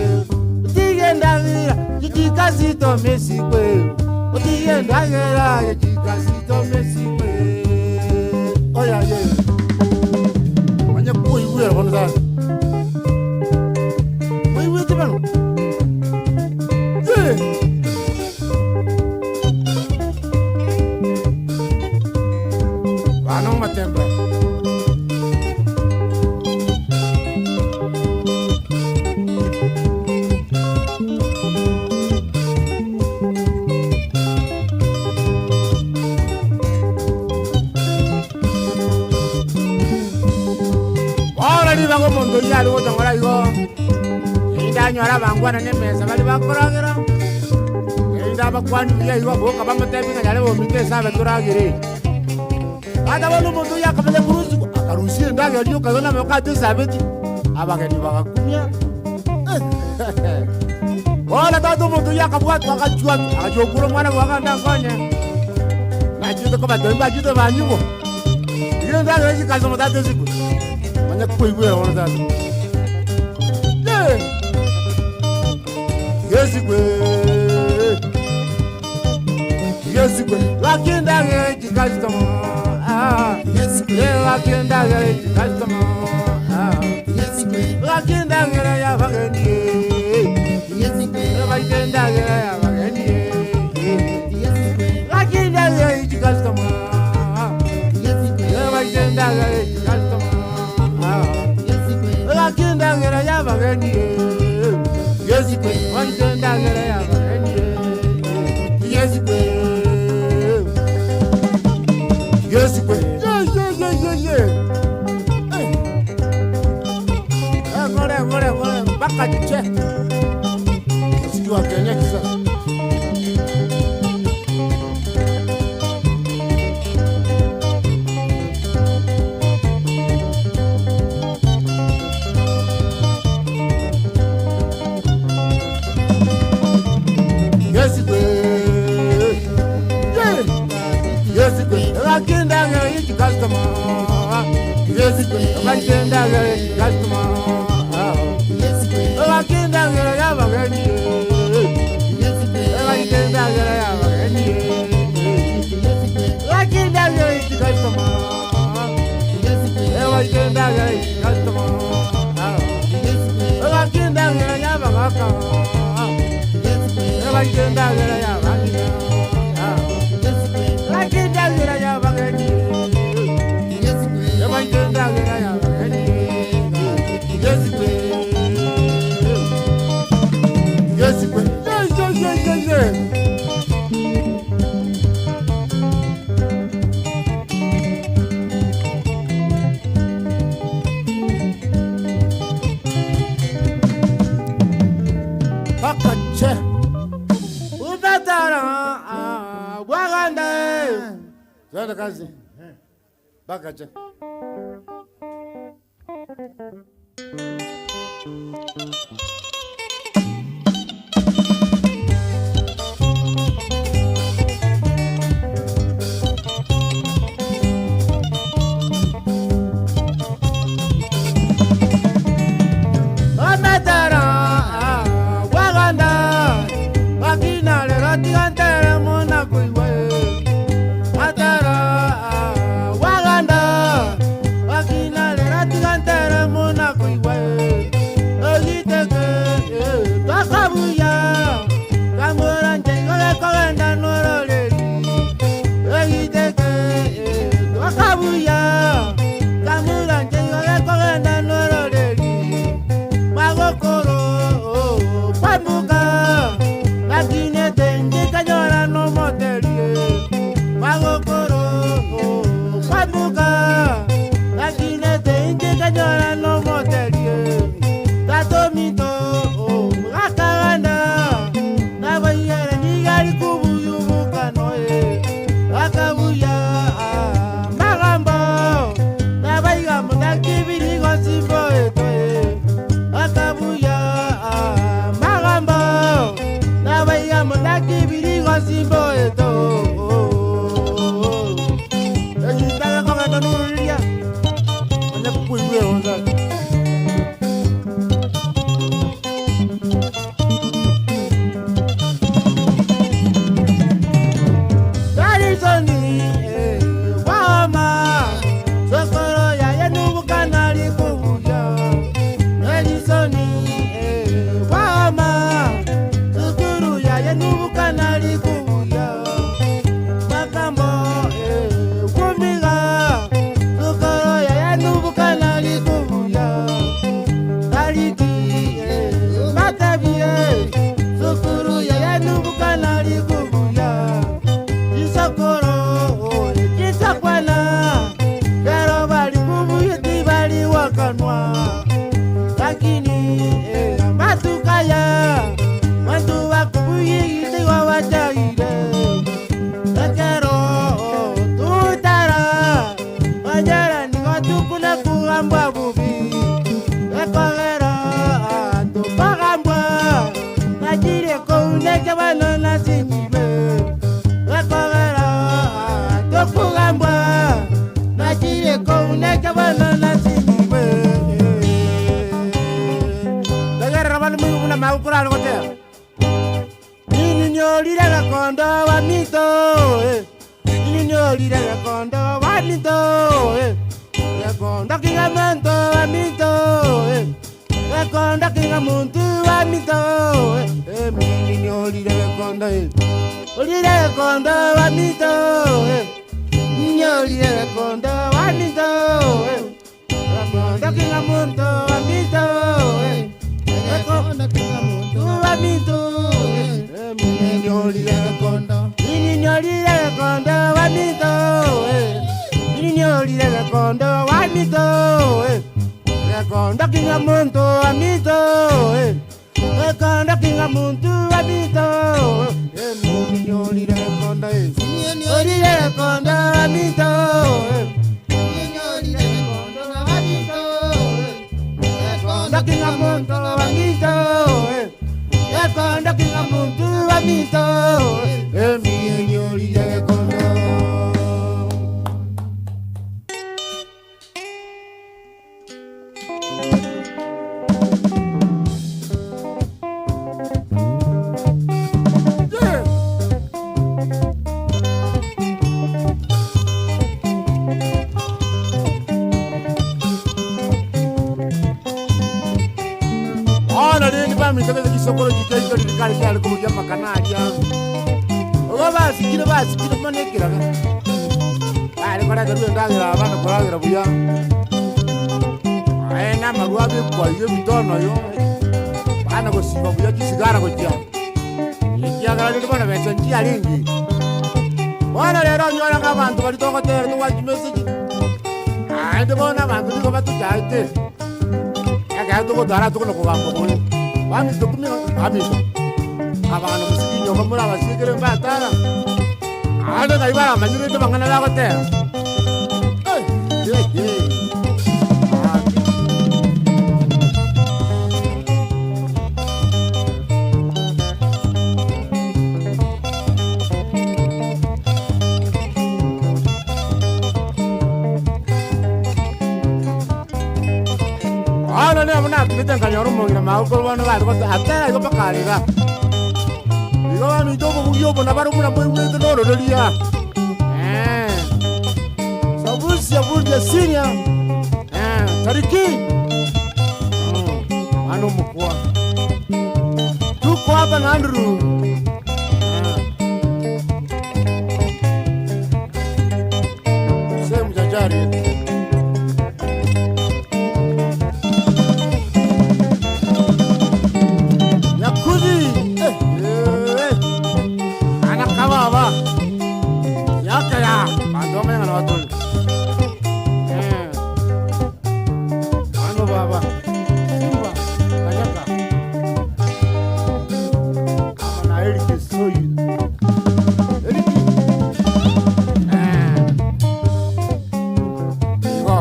Speaker 1: Otige endagera chikasito mesikwe, otige endagera chikasito mesikwe. Oya ye,
Speaker 2: Onye koigwera bono tata.
Speaker 1: Oigwete bono.
Speaker 2: Ye. Bana omatembe. Bono ribaga omonto oyio are gotongora igo, erinde anyore abangwana na emesa baria bakoragera, erinde abakwanie buya igo boka bamotebie ng'a nyarebe ominto esabe toragere. Tata bono omonto oyio akamanya korusigwa, akarusia endagera rioka igo namaboko atesabetie, abageni bagakumia. Bono tata omonto oyio akabwatwa agachwatwa, agachia gokura omwana bw'aganda nkonye. Nachete kobatebia mbachete banyigwa. Rigia endagera chikasoma tata esikwe. Manya koigwera bono tata. Ye! Tiga esikwe. Tiga esikwe.
Speaker 1: Gaki endagera chikasoma. Ah. Gaki endagera chikasoma. Ah. Gaki endagera y'abageni. Baite endagera y'abageni. Gaki endagera chikasoma. Baite endagera chikasoma. Gaki endagera y'abageni.
Speaker 2: Yesikwe.
Speaker 1: Baite endagera y'abageni.
Speaker 2: Yesikwe. Yesikwe.
Speaker 1: Ye ye ye ye ye. Eh, ngore ngore ngore mpaka che.
Speaker 2: Muziki wa kienyeji sasa. Yesikwe.
Speaker 1: Ye.
Speaker 2: Yesikwe.
Speaker 1: Gaki endagera y'echikasitoma.
Speaker 2: Yesikwe.
Speaker 1: Baite endagera y'echikasitoma. Gaki endagera y'abageni. Baite endagera y'abageni. Gaki endagera y'echikasitoma. Baite endagera y'echikasitoma. Gaki endagera y'abagaka. Baite endagera y'abang'ina. Gaki endagera y'abageni. Baite endagera y'abageni.
Speaker 2: Yesikwe. Yesikwe.
Speaker 1: Ye ye ye ye ye.
Speaker 2: Paka che.
Speaker 1: Ubatara
Speaker 2: Twende kazi. Bakacha.
Speaker 1: Ometero gwaganda wakina lero tiga ntere muna koigwa Matero gwaganda wakina lero tiga ntere muna koigwa Ogiteke twakabuya kamura nche kogenda nororeri Ogiteke twakabuya kamura nche kogenda nororeri magokoro kwambuka bakinete njikanyora nomoterie magokoro kwambuka bakinete njikanyora nomoterie tatomito gakaganda nabaiyere nigari kubuyubukanoe akabuya magambo nabaiga mutakibirigo simbo etoe akabuya magambo nabaiga mutakibirigo simbo eto
Speaker 2: Ekitaka kogenda noruria. Onye kukuigwera onsa.
Speaker 1: Darisoni waoma sokoro yaye nubukana likubuya Darisoni waoma sukuru yaye nubukana likubuya Makambo kumiga sokoro yaye nubukana likubuya Dariki matabie sukuru yaye nubukana likubuya Isokoro kisakwana kero bali kubuyeti bali wakanwa lakini matukaya bantu bakubuyigitiwa bachaire ekero tutara banyara nigo tukuna kugambwa bubi ekogera tukagambwa nakire kouneke bano nasinyime ekogera tukugambwa nakire kouneke bano nasinyime
Speaker 2: Tegerera bane moigo buna magokoro are goteba.
Speaker 1: Nini nyorire gakondo wa mito eh. Nini nyorire gakondo wa mito eh. Gakondo kinga muntu wa mito eh. Gakondo kinga muntu wa mito eh. Eh, Nini nyorire gakondo eh. Orire gakondo wa mito eh. Nyorire gakondo wa mito eh. Gakondo kinga muntu wa mito eh. Gakondo kinga muntu wa mito eh.
Speaker 2: Nini orire gakondo.
Speaker 1: Nini nyorire gakondo wa mito eh. Nini nyorire gakondo wa mito eh. Gakondo kinga muntu wa mito eh. Gakondo kinga muntu wa mito eh.
Speaker 2: Nini orire gakondo eh.
Speaker 1: Orire gakondo wa mito eh. Gakondo kinga muntu wa mito eh. Gakondo kinga muntu wa mito eh.
Speaker 2: Nini orire gakondo. Yeah. Ona rindi bamitegeze gisokoro giteito ririkari kyari kubugia makana aria ogo basikire basikire manekeraga bari koregerwa endagera abana koragera buya aye namarwa abekwaire ebitono yo bana gosiba buya chisigara gochia ekiagera riri bono besa nchiaringi bono rero onyora ng'a abanto bari togotera togwachi message aende bono abanto nigo batochaete ekero togotara tokona kogamba kore bamito kumia bamito abanto mosiki nyomba muri abasikere mbatara Aande ng'ai baramanyerete amang'ana bagoteba? Eh, eh, eh. Gaki. Bono nigo natigete nkanyora omong'ina magokoro bono bare gote atera igo mpaka are iga. Igo bono intwe obobugia obo nabarobwo buna mboigwete nororeria. Eh. Sabusia bundia siria. Eh, tariki. Mm, mwana omokwa. Tuko hapa na Andrew. Eh. Sehemu za jari. Nyakuzi. Eh, eh. Ana kababa. Yakaya. Bantu bamanya ng'a nabatore. Eh. Bano baba. Simba. Kanyaka. Ama na Eric Soyu. Eric. Eh. Igo.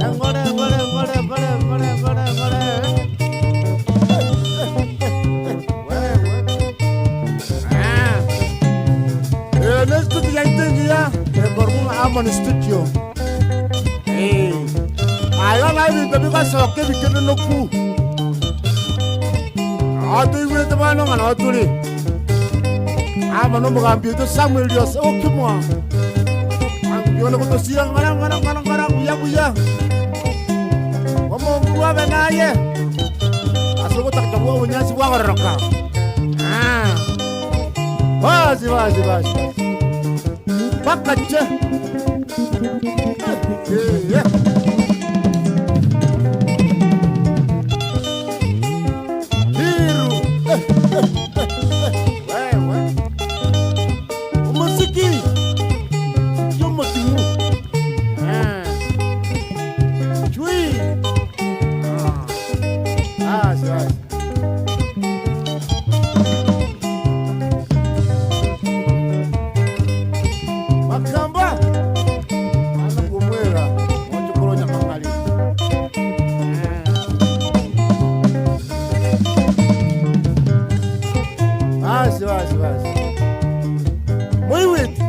Speaker 2: Engore, engore, engore, engore, engore, engore, engore. Wewe. Ah. Eh, ne studio yaito engiya, ekorwa Amon Studio. Eh. Aye ng'a ebinto bigosoka ebikenonoku. Noo toigwete bono ng'a noo tore. Amo nomogambi oito Samuel Ose Okimwa. Mambia gotosira ng'ora ng'ora ng'ora ng'ora buya buya. Omongu abe naye ase ogotaka bwa obonyansi bwagororoka. Ah. Basi basi basi. Bakache. Eh, eh. Hiru. Eh, eh, eh, eh. Wewe. Omosiki. Siki omoting'u. Ah. Chui. Ah. Basi basi. Makamba. Ana kumwera. Mochokoro nyamangali. Ah. Basi basi basi. Moiwete.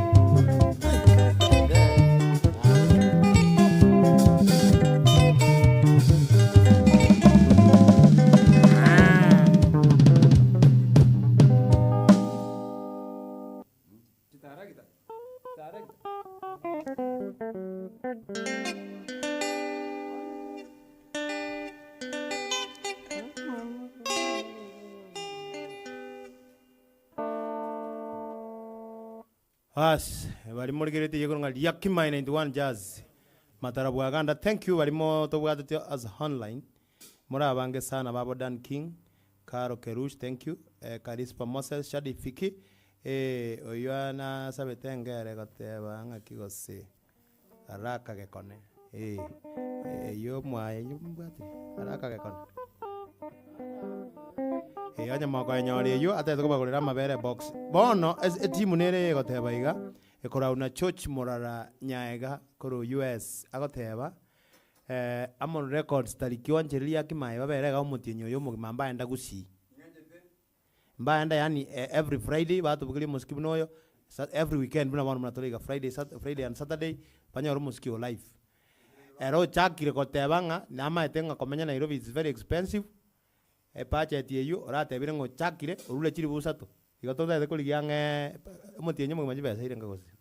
Speaker 4: Bas, baria morigereretie igoro ng'a Riaki My 91 Jazz, Matara Bwaganda, thank you baria motobwatetie as online, more abange sana babo Dan King, Caro Kerush, thank you, eh, Karispa Moses, Shadi Fiki, eh, oyio nasabete engere goteba ng'aki gose Araka Gekone, eh, eyio mwaye eyio mbwatire, Araka Gekone. Eh, onye mokoenyora eyio, atagete kobagorera amabere ebox. Bono ase etimu nere egoteba iga, ekorau na George Morara Nyaega korwa US, agoteba, Amon Records tariki oanchereria Akimaye babere iga omotienyi oyo omogima mbaenda Gusii. Mbaenda yaani every Friday batobugeria omosiki buna oyo, sa every weekend buna bono buna tore iga Friday sat Friday and Saturday, banyore omosiki o live. Ere ochakire koteba ng'a namaete ng'a komenya Nairobi is very expensive, Ebudget eyio oratebire ng'a ochakire orure chilifu isato, igo totagete korigia ang'e omotienyi omogima chibesa irenge gose?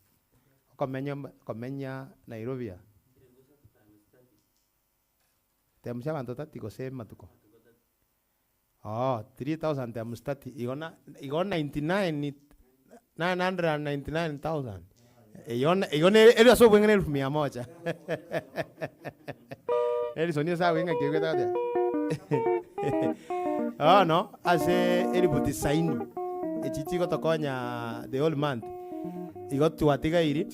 Speaker 4: Okomenya okomenya Nairobi aa. Times abanto thirty gose amatuko? Oo, 3000 times 30 igo na igo 99 999,000. Eyio na igo ne eri ase obweng'e na elfu mia moja. Nelson ase agwo ng'aki oigwete goteba. Bono ase elifu tisaini echi chigotokonya the whole month, igo twatigairi,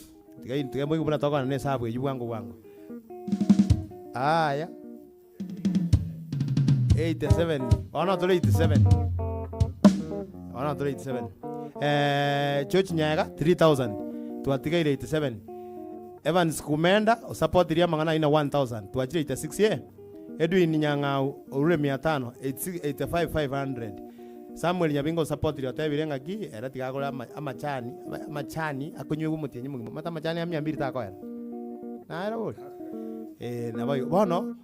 Speaker 4: tigairi tiga moigwe buna tokogenda na esabu eywo bwango bwango. Aya. 87 bono tore 87. Bono tore 87. Eh, George Nyaega 3000. Twatigaire 87. Evans Kumenda osapotirie amang'ana ayio na 1000. Twachire 86 eh. Edwin Nyang'au orure 500, 86 85 500. Samuel Nyabinga osapotirie otebire ng'aki ere tiga agore ama amachani amachani akonywegwa omotienyi omogima. Omanyete amachani a mia mbiri takoera? Naere bori? Eh, naboigo. Bono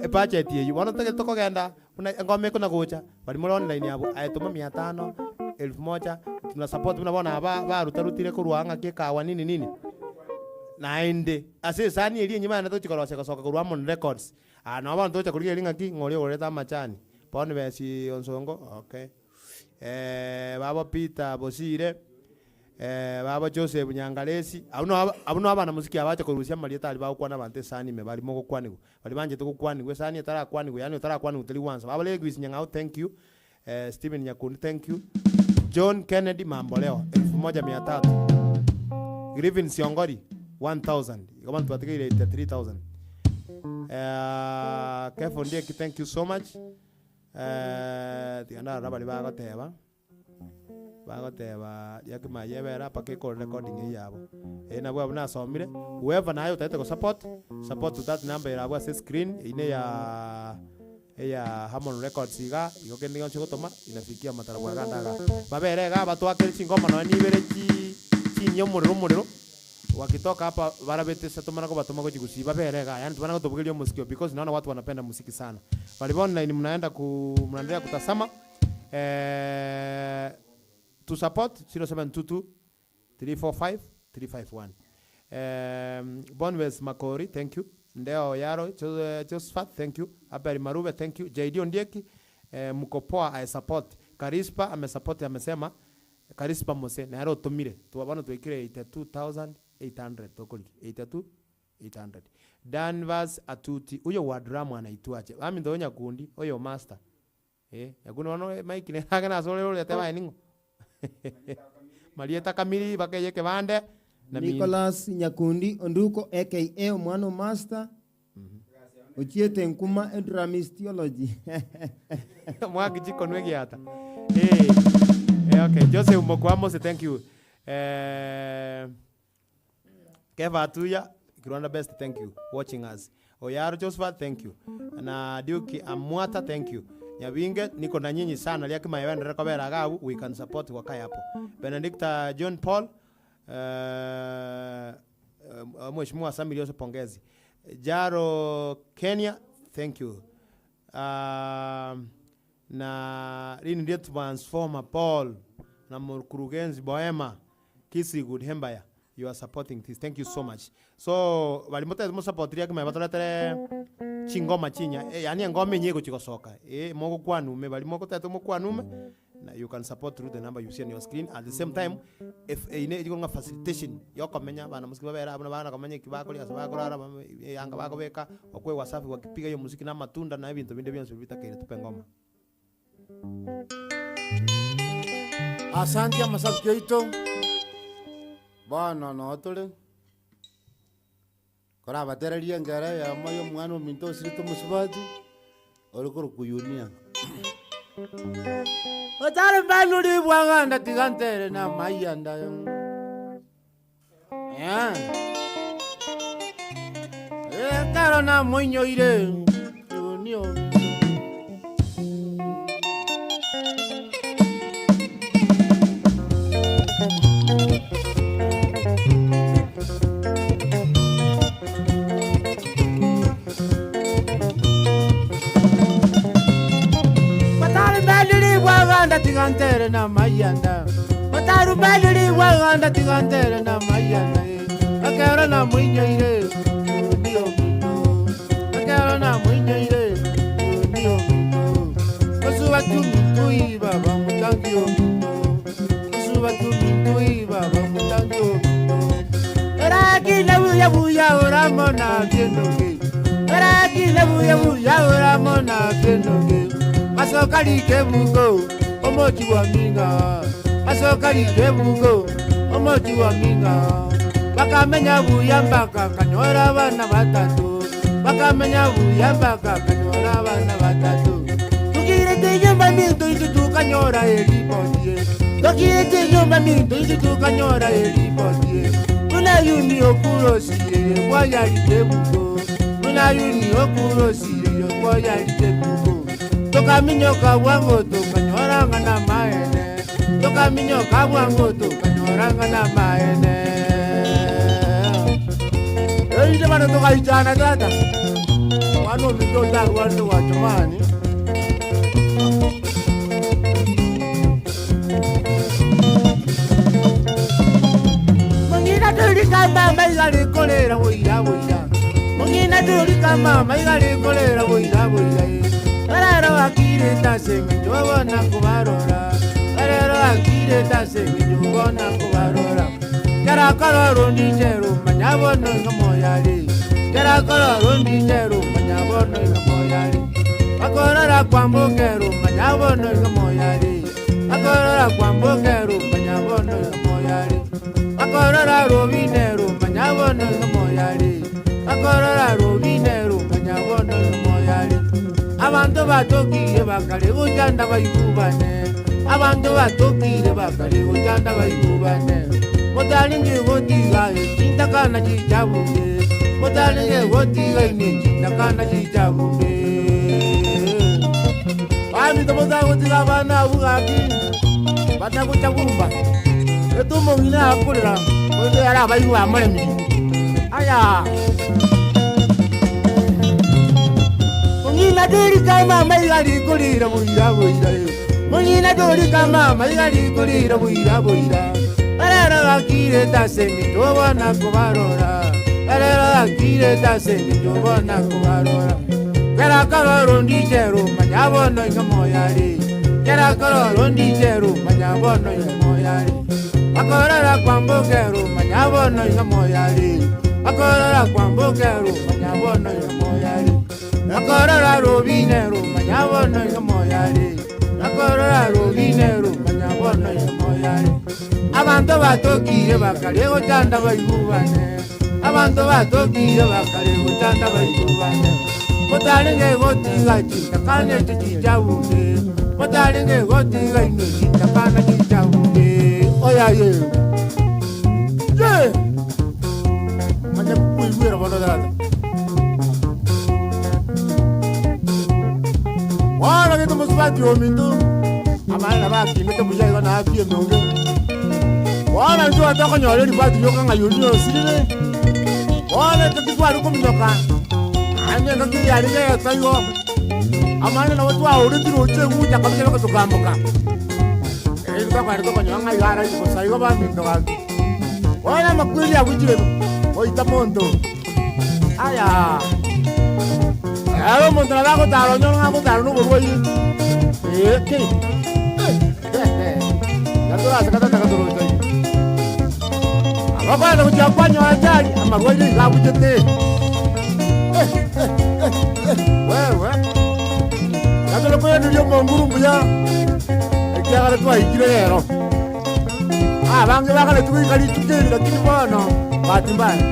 Speaker 4: ebudget eyio bono totagete tokogenda buna engoma ekona gocha, baria more online abwo, aye toma mia tano, elfu moja, tuna support buna bono aba barutarutire korwa ng'aki ekawa nini nini, naende ase esani eria enyima naende togochia korosia gosoka korwa Harmony Records, aa nabo bono togocha korigereria ng'aki ng'a oria ogorete amachani, Bonibesi Onsongo, okay, babo Peter Bosire. Baba Joseph Nyangaresi, abwo nabo abwo nabo abanamosiki abacha korusia amarieta aria bagokwana abanto esani ime baria mogokwanigwa, baria banchete gokwanigwa esani etarakwanigwa yaani otarakwanigwa teri gwansa. Baba Lewis Nyang'au thank you, Stephen Nyakundi thank you, John Kennedy Mamboleo elfu moja mia tatu, Griffin Siongori 1000, igo bono twatigeire 83000. Kefa Ondieki thank you so much, tiga ndarora baria bagoteba. Bagoteba riakima ayio ebere mpaka ekore recording eyio yabo. Eye nabwo abwo nasomire, whoever naye otagete go support, support to that number ere abwo ase screen, eyio ne eyaa eya Harmon Records igaa, igo kende gionsi ogotoma inafikia amatarabwo iga ande igaa. Babere igaa batwakere chingoma nonye na ibere chi chinyia omorero omorero, wakitoka hapa barabete ase tomana kobatoma gochia gusii babere igaa, yaani tobana gotobugeria omosiki oo because naona watu wanapenda muziki sana. Baria ba online mnaenda ku mnaendelea kutazama. To support 0722 345 351 Bonwes Makori thank you Ndeo Oyaro Josephat thank you Abel Marube thank you JD Ondieki mko poa I support Karispa amesupport amesema Karispa Mose nere otomire bono twaikire 82800 tokorigia 82800 Danvers Atuti oyo wa drum anaitwache baminto oyo nyakundi oyo master Eh, nyakundi bono Mike nere agende ase ore ore atebe aye ning'o? Marieta kamiri bakeye ekebande na mino.
Speaker 6: Nicholas Nyakundi Onduko aka Omwana o Master ochiete nkuma edrumistiology.
Speaker 4: Mwaki chikonu egiata. Eh, eh, okay. Joseph Mokwamose, thank you. Eh, Kefa Atuya, Kirwanda Best, thank you watching us. Oyaro Josephat, thank you. Na Duke Amwata, thank you. Nyabinge, niko na nyinyi sana. Ria kimaye benderere kobera iga abwo, we can support wakae hapo. Benedicta John Paul, eh, Mheshimiwa Samiri ose pongezi. Jaro Kenya, thank you. Um, na rindi ndie transformer Paul na mkurugenzi Boema Kisii good hembaya you are supporting this thank you so much so bari motagete mosupport riria kimanye batoretere chingoma chinya eh, yaani engoma enye egochi gosoka eh, mogokwana ume bari mogotagete mokwane ume na you can support through the number you see on your screen at the same time if eine eri ng'a facilitation ya okomenya abana mosiki babere abwo nabana komenya eki bakoria ase bakorara bame eyanga bakobeka bakwe wasafi wakipiga hiyo muziki na amatunda na ebinto binde bionsi bitakeire tupe engoma.
Speaker 2: Asanti amasabiki aito, bono noo tore, korabatererie engero eyemo ya omwana ominto osirete omosubati, ore korokwa Yunia.
Speaker 1: Otari mbanuri bwaganda tiga ntere na amayanda Eh. Ekero namoinyoire Yunia ominto. Batarumbaniri bwaganda tiga ntere na mayanda Batarumbaniri bwaganda tiga ntere na mayanda eh. Ekero namoinyoire Yunia ominto Ekero namoinyoire Yunia ominto Osuba tuminto baba mutangi ominto Osuba tuminto baba mutangi ominto Orakina buya buya oramona kenoke Orakina buya buya oramona kenoke Masoka like bugo omochi wa minga Masoka like bugo omochi wa minga Bakamenya buya mpaka kanyora abana batatu Bakamenya buya mpaka kanyora abana batatu Tukirete nyumba minto itu. tukanyora eripoti ye. Tokiete nyomba minto inche tukanyora eripoti ye. Buna yuni okurosire kwayarite bugo. Buna yuni okurosire kwayarite bugo. Tokaminyoka bwango tukanyora ng'ana maene. Tokaminyoka bwango tukanyora ng'ana maene. Einde bano tukaichana tata. Mwana ominto otarwarire gwachomani. Mong'ina torika mama igarikorera boira boira. Mong'ina torika mama igarikorera boira boira. Barero akire tasenge jobona kubarora. Barero akire tasenge jobona kubarora. Kerakororo ndijero manyabono ngomoyari. Kerakororo ndijero manyabono ngomoyari. Akorora kwambokero manyabono ngomoyari. Akorora kwambokero manyabono ngomoyari. Akorora robinero manyabono ngomoyari. Akorora robinero manyabono ngomoyari. Abantu batokire bakare gotanda baigubane. Abantu batokire bakare gotanda baigubane. Motaringe gotiga chintakana chichabunge. Motaringe gotiga ine chintakana chichabunge. Bamito motagotiga abana abwo gaki batagocha bumba. Etumo ng'ina akorera oise yare abaigwa bamoremiri. Aya. Mong'ina dorika mama igarikorira boira boira. Mong'ina dorika mama igarikorira boira boira. Barero bakire tasenge tobona kubarora. Barero bakire tasenge tobona kubarora. Kera kororo ndichero manyabono ingamoyari. Kera kororo ndichero manyabono ingamoyari. Akorora kwambokero manyabono ingamoyari. Akorora kwambokero manyabono ingamoyari. Akorora robinero manyabono ingamoyari. Akorora robinero manyabono ingamoyari. Abantu batokire bakare gotanda baigubane. Abantu batokire bakare gotanda baigubane. Motarenge gotiga chintakane chichabunge. Motarenge gotiga ine chintakana chichabunge. Oya ye. Ye. Manya kuigwera bono tata. Wana gete mosubati ominto. Abana bakimete buya igo na afie nonge. Wana ntwe atokonyora eribati rioka ng'a yori osirire. Wana totitwari kominyoka. Anye ngaki yarenge yetwa igo. Amana nabo twaoretire oche gucha kabisa baka tukamboka. Twakware tokonyora ng'a igo ara bosa igo baminto gaki. Wana makweri abuchire goita monto. Aya. Ero omonto nabo agotara onyore ng'a agotara na oborwaire. Eke. Gatorase katata gatorocha igo. Abakwenda gochia kwanyora ajali amarwaire iga abuchete. Wewe. Gatore koeneria omonguru mbuya. Ekiagera twaikire rero. Abange bakare tugoika rituko eri lakini bono bahati mbaya.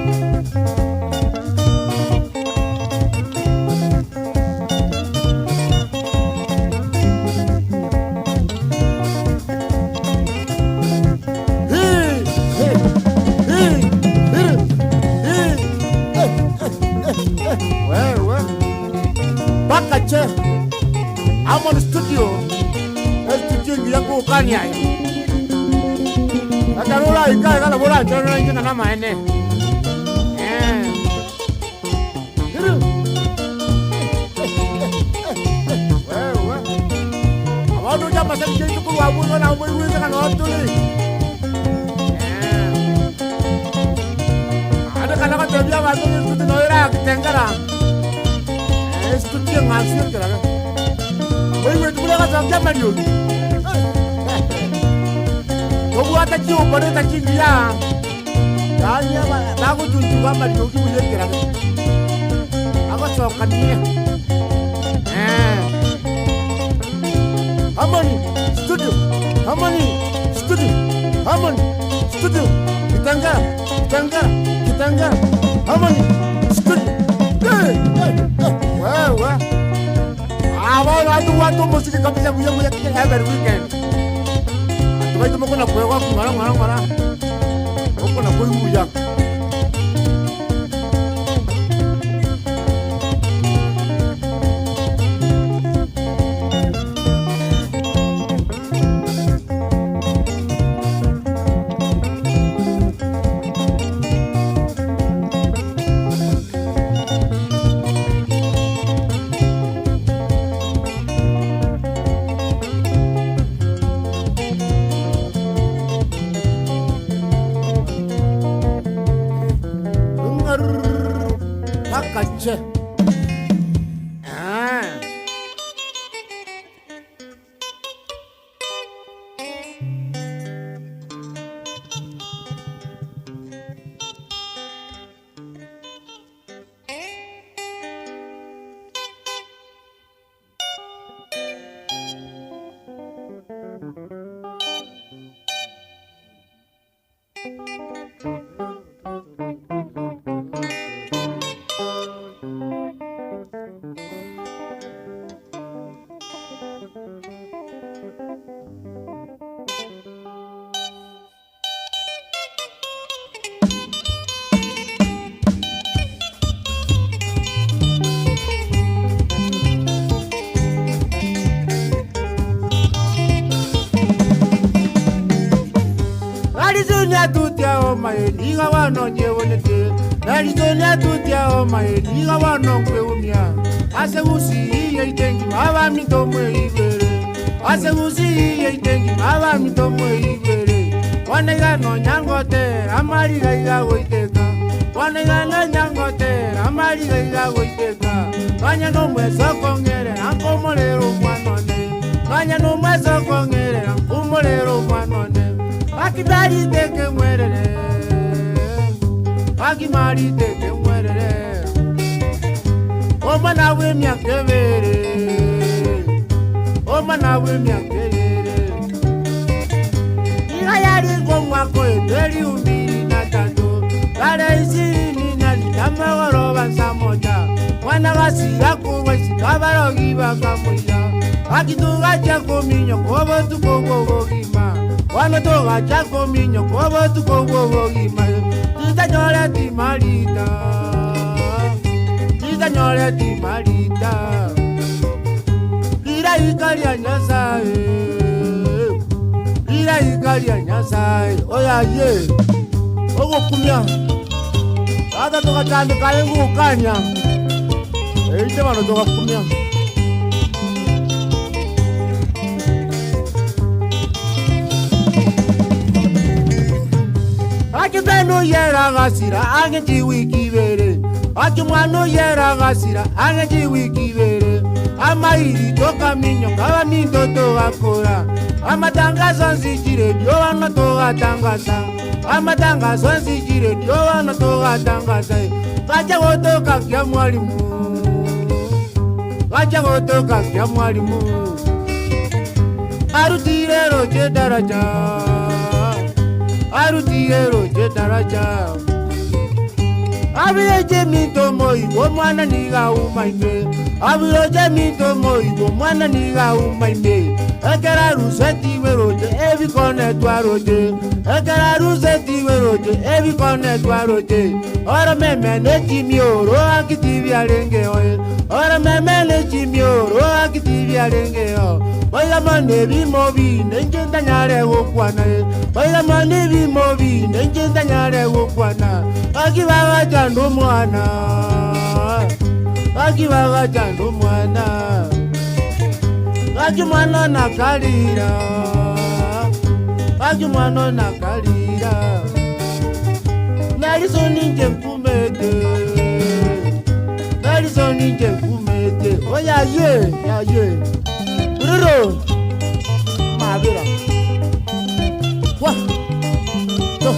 Speaker 1: Hii, hii, hii, hii, hii, eh, eh, eh, eh. Wewe. Paka che. Amon studio. Studio ngiya kukania ayo. Akarora ikae kana bora chana nje na maene. Eh. Hiru. Wewe. Abantu jama sa kintu kulwa buno na umwe kana otuli. Eh. Ade kana katebia bantu studio no era kitengera. Eh, studio ngasio kera. Wewe tubule kazokia mariogi. Tobwata chiuporeta chingiya. Tanya baguchunchuga mariogi buyekera. Agosokania. Eh. Harmony Studio. Harmony Studio. Harmony Studio. Kitangara, Kitangara, Kitangara. Harmony Studio. Hey, hey, hey. Wewe.
Speaker 2: Aba batubwate omosike kabisa buya buya every weekend. Abanto baito mokona kwegwa ng'ora ng'ora ng'ora. Mokona koibuya. Pakache. Ah. Nalizonia tutia o mae niga wano nyewonete Nalizonia tutia o mae niga wano kweumia Ase gusi iye itengi maba mitomwe ibere Ase gusi iye itengi maba mitomwe ibere Wanaiga no nyangote amariga iga goiteka Wanaiga no nyangote amariga iga goiteka Nanya no mweso kongere ankomolero mwanone Nanya no mweso kongere ankomolero mwanone Akidari teke mwerere Akimari teke mwerere Omwana w'emyaka ebere Omwana w'emyaka ebere Iga yali ng'omwaka eteri 23 Tarehe 26 magoroba saa moja Mwana gasira kurwa isikabarogi bakamuya Akituga chakominyo kobotuko bwobogima Wana toga chakominyo kobotuko bwobogima Titanyore timarita Titanyore timarita Liraika lya Nyasaye Liraika lya Nyasaye Oya ye Ogokumya Tata tokatandika engukanya Eite bano togakumya Akibenu yera gasira angeji wiki bere Akimwanu yera gasira angeji wiki bere Amairi toka minyo kaba minto toga Amatangazo nzijire dio wano toga tangaza Amatangazo nzijire dio wano toga tangaza Kacha gotoka kya mwalimu Kacha gotoka kya mwalimu Arutire roche daraja Arutire roche daraja Abireje mito moigo mwana niga umaime Abireje mito moigo mwana niga umaime Ekera ruseti weroje ebikone twaroje Ekera ruseti weroje ebikone twaroje Oro meme ne chimioro akiti biarenge oe Oro meme ne chimioro akiti biarenge o Boiga mane bimo bi nenje ndanyare gokwana e Boiga mane bimo bi nenje ndanyare gokwana Akibaga chando mwana Akibaga chando mwana Aki mwana nakalira Aki mwana nakalira Naliso ninje nkumete Naliso ninje nkumete Oya ye ya ye Ruro Mabira Wa To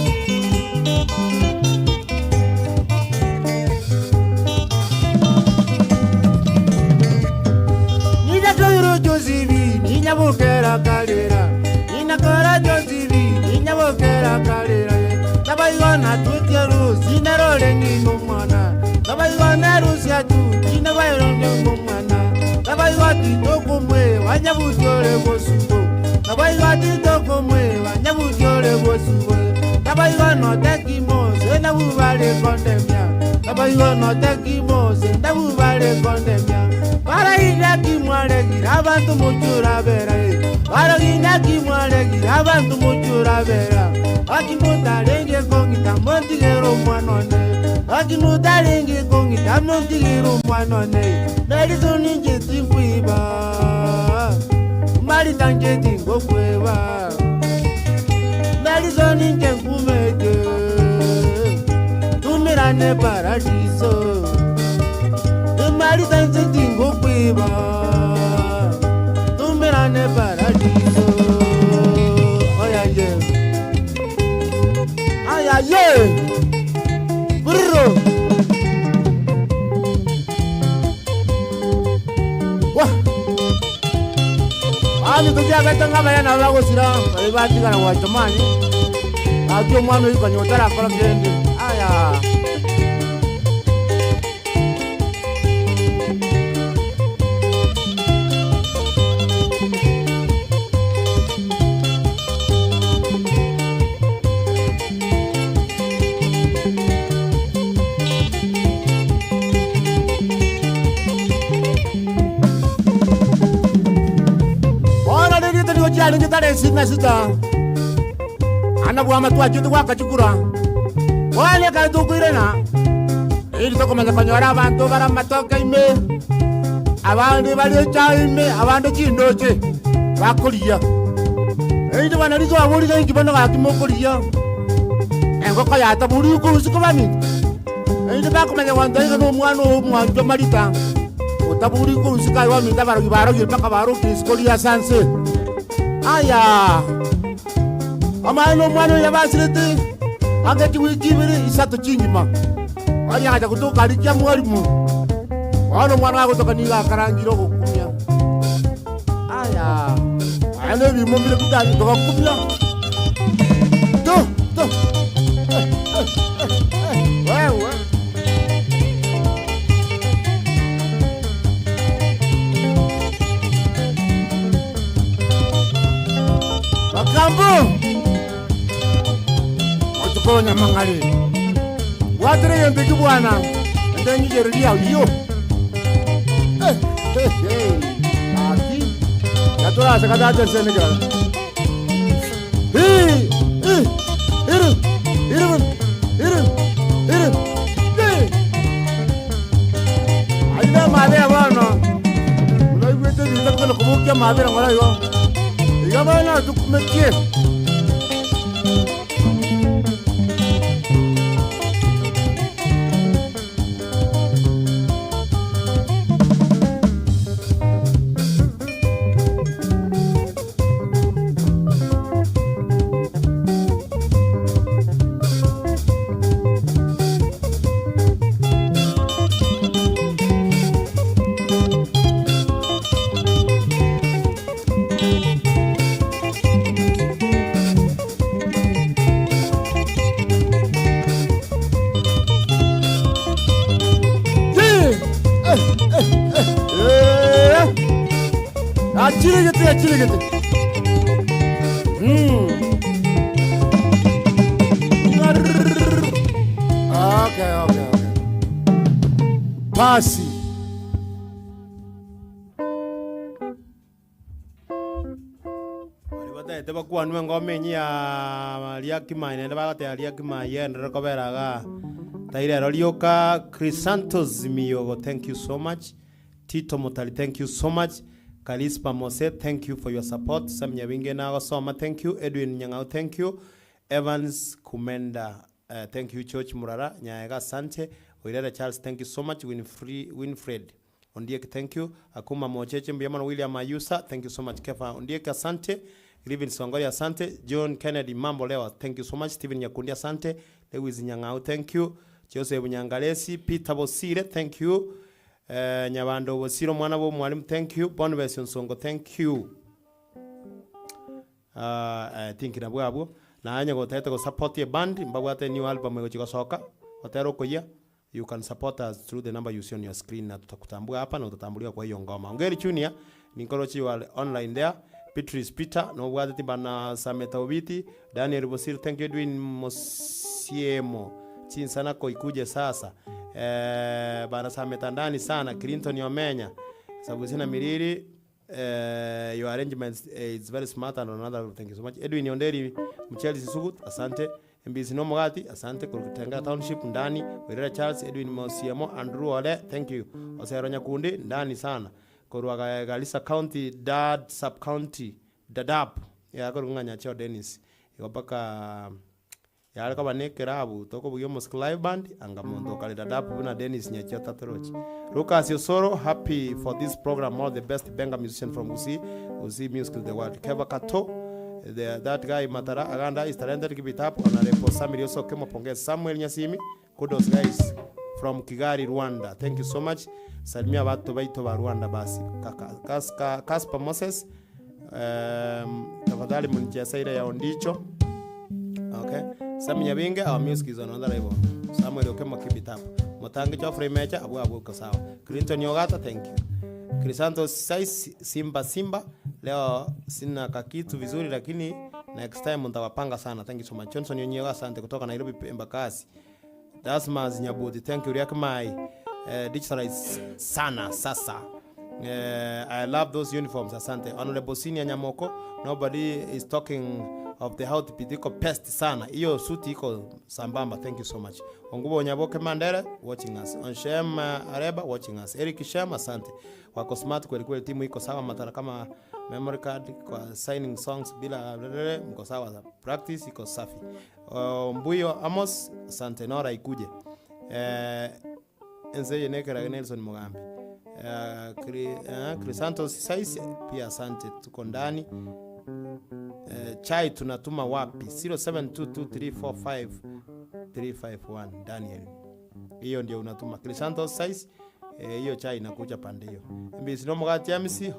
Speaker 2: Nina koiro josibi ninya bokera kalera Nina kora josibi ninya bokera kalera Tabaigona tutieru sinarore ni mwana Tabaigona rusia tu sinabairo ni mwana Tabaigona
Speaker 1: titokomweba nyabuti ore bosubo. Naboigo titokomweba nyabuti ore bosubo. Naboigo noteki Mose nabwo bare kondemia. Naboigo noteki Mose nabwo bare kondemia. Baragina ki mwaregire abanto mochurabera eh. Baragina ki mwaregire abanto mochurabera. Gaki motarenge kong'ita montigere omwana one. Gaki motarenge kong'ita montigere omwana one. Neriso ninche tinkoiba, Marita inche tingokweba. Neriso ninche nkumete, tumirane paradiso. Marita inche tingokweba, tumirane paradiso. Oya ye. Aya ye. Burro. Wah. Ani tukiagete ng'abaya nabo bagosira bari batigara gwacha mani gaki omwana oyo konya otarakora kende aya. Bono riria nigo chiarenge tarehe ishirini na sita, ana bwama twachete gwakachukura. Bono ekero tokoirana, eri tokomanya konyora abanto bare amatoke ime, abande bare echae ime, abande chindoche, bakoria. Erinde bana riso aborire inki bono gaki mokoria. Engoko yataburi uko baminto. Erinde bakomanya gwanto iga na omwana oo omwanchwa Marita. Otaburi korusika aye baminto abarogi barogire mpaka barokire isiko ria sanse. Aya! Amaene na omwana oyo yabasirete, ake chiwiki ibere isato chingima. Oria agacha gotoka aria kia mwalimu. Bono omwana gagotoka nigo akarangire ogokumia. Aya! Aya na ebimo mbire bitari togakumia. To, to. Wewe. Makambo! Otukonya mang'are. Bwatire egento eki bwana. Ende nyigereria yo. Eh, eh, eh. Aki. Yatorase katache senegara. Hi, hi, iru, iru, iru, iru. Hi. Aina mabe bono. Unaigwete bintu bikono kubukia mabe ngora igo. Iga bono tukumekie. Achirigete, achirigete. Okay, okay, okay. Pasi.
Speaker 4: Bari bataete bakwanwe engoma enye ya Riakimai naende bagotebi Riakimai yenderere kobera igaa. Taira ero rioka Chrysanthus Miyogo, thank you so much. Tito Mutari, thank you so much. Kalispa Mose, thank you for your support. Sam Nyabinge nagosoma, thank you. Edwin Nyang'au, thank you. Evans Kumenda, thank you. George Murara, Nyaega, asante. Oirere Charles, thank you so much. Winfrey, Winfred Ondiek, thank you. Akuma Mocheche, Mbiamano William Ayusa, thank you so much. Kefa Ondiek, asante. Livin Songori, asante. John Kennedy Mambo Lewa, thank you so much. Stephen Nyakundi, asante. Lewis Nyang'au, thank you. Joseph Nyangalesi, Peter Bosire, thank you. Nyabando Bosire, omwana bwa omwalimu, thank you. Bonibesi Onsongo, thank you. I think nabwo abwo. Naye onye gotagete go support eband, mbabwate new album egochi gosoka, gotera okoyia, You can support us through the number you see on your screen na tutakutambua hapa na utatambuliwa kwa hiyo ngoma. Ongeri Junior, ninkoroche you are online there. Beatrice Peter, nobwateti bana Sameta Obiti, Daniel Bosire, thank you Edwin Mosiemo. Chinsanako ikuje sasa. Eh, bana Sameta ndani sana, Clinton Omenya, Sabusina Miriri, Eh, your arrangements eh, is very smart and another thank you so much Edwin Onderi Mcheli Sisugut asante MBC no Mugati asante Kurutenga Township ndani Werera Charles Edwin Mosiemo Andrew Ole thank you Osero Nyakundi ndani sana Korwa Garissa County Dad Sub County Dadaab ya korwa Ng'anyacho Dennis igo mpaka Yare koba nekerabu tokobugia omosike live band anga monto okare Dadaab buna Dennis Nyachio tatorochi. Lucas Osoro happy for this program all the best benga musician from Gusii Gusii music to the world. Keva Kato the, that guy Matara Aganda is talented keep it up. Honorable Samiri Osoke mopongeze Samuel Nyasimi kudos guys from Kigali Rwanda thank you so much salimia watu baito ba Rwanda basi kaka Kaska, Kaspa Moses Tafadhali municheze ile ya Ondicho. Okay. Sami Nyabinge, our music is on another level. Samuel Okemo, keep it up. Mutangi Geoffrey Mecha, abu abu uko sawa. Clinton Yogata, thank you. Crisanto Sais, Simba Simba, leo sina kakitu vizuri lakini next time nitawapanga sana. Thank you so much. Johnson Yonyoga, asante kutoka Nairobi Embakasi. Dasmas Nyabuti, thank you. Riak Mai, digitalize sana sasa. I love those uniforms, asante. Honorable Senior Nyamoko, nobody is talking of the outfit iko pest sana. Hiyo suti iko sambamba, thank you so much. Ongubo Nyaboke Mandere watching us. Onshem Areba watching us. Eric Shem, asante. Wako smart kweli kweli, timu iko sawa matara kama memory card kwa signing songs bila mko sawa, practice iko safi. Mbuyo Amos, asante. Nora ikuje. Ense eye nekerage Nelson Mugambi. Crisantos Sais pia asante, tuko ndani. Chai tunatuma wapi? 0722345351 Daniel. Hiyo ndio unatuma. Crisantos Sais, hiyo chai inakuja pande hiyo. Mbisi no mugati amisi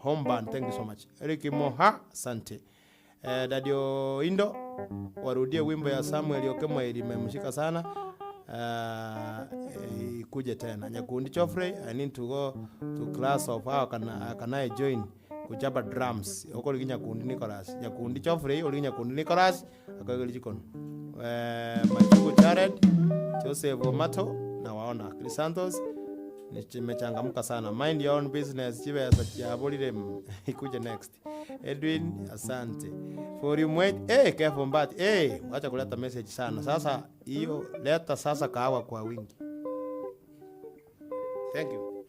Speaker 4: home band, thank you so much. Eric Moha, asante. Dadio Indo warudie wimbo ya Samuel Okemwa ilimemshika sana. Ikuje tena. Nyakundi Chofrey, I need to go to class of how can I join kuchapa drums. Okori Nyakundi Nicholas. Nyakundi Chofrey, ori Nyakundi Nicholas akageri chikono. Machuku Jared, Joseph Omato na waona Crisantos nimechangamka sana. Mind your own business chibesa chiaborire ikuje next. Edwin asante. For you mwet careful but wacha kuleta message sana. Sasa hiyo leta sasa kahawa kwa wingi. Thank you.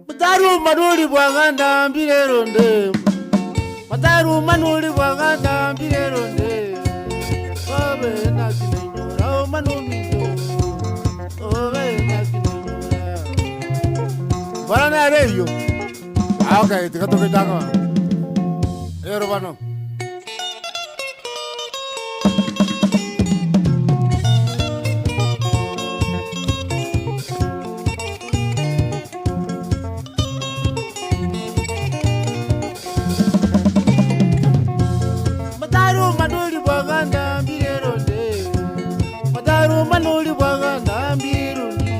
Speaker 1: Mataruma nuli bwaganda mbireronde Mataruma nuli bwaganda mbireronde Obe nakinenyora omanumizo Obe nakinenyora
Speaker 2: Bwana nareyo. Ah, okay, tikatoketanga. Ero bano.
Speaker 1: Mataruma nuli bwaganda mbireronde Mataruma nuli bwaganda mbirundi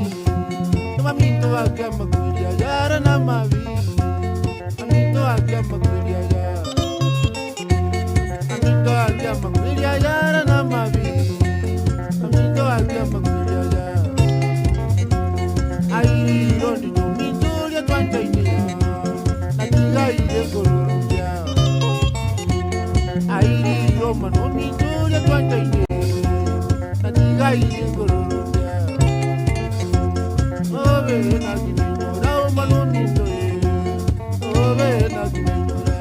Speaker 1: Maminto akama kulia yara na mavi Maminto akama kulia yara Maminto akama kulia yara na mavi Maminto akama kulia yara Airi rondi dominto lia tuantaine Natiga ile koloruja Airi roma no minto lia tuantaine Natiga ile koloruja Obe nakinenyora omano minto Obe nakinenyora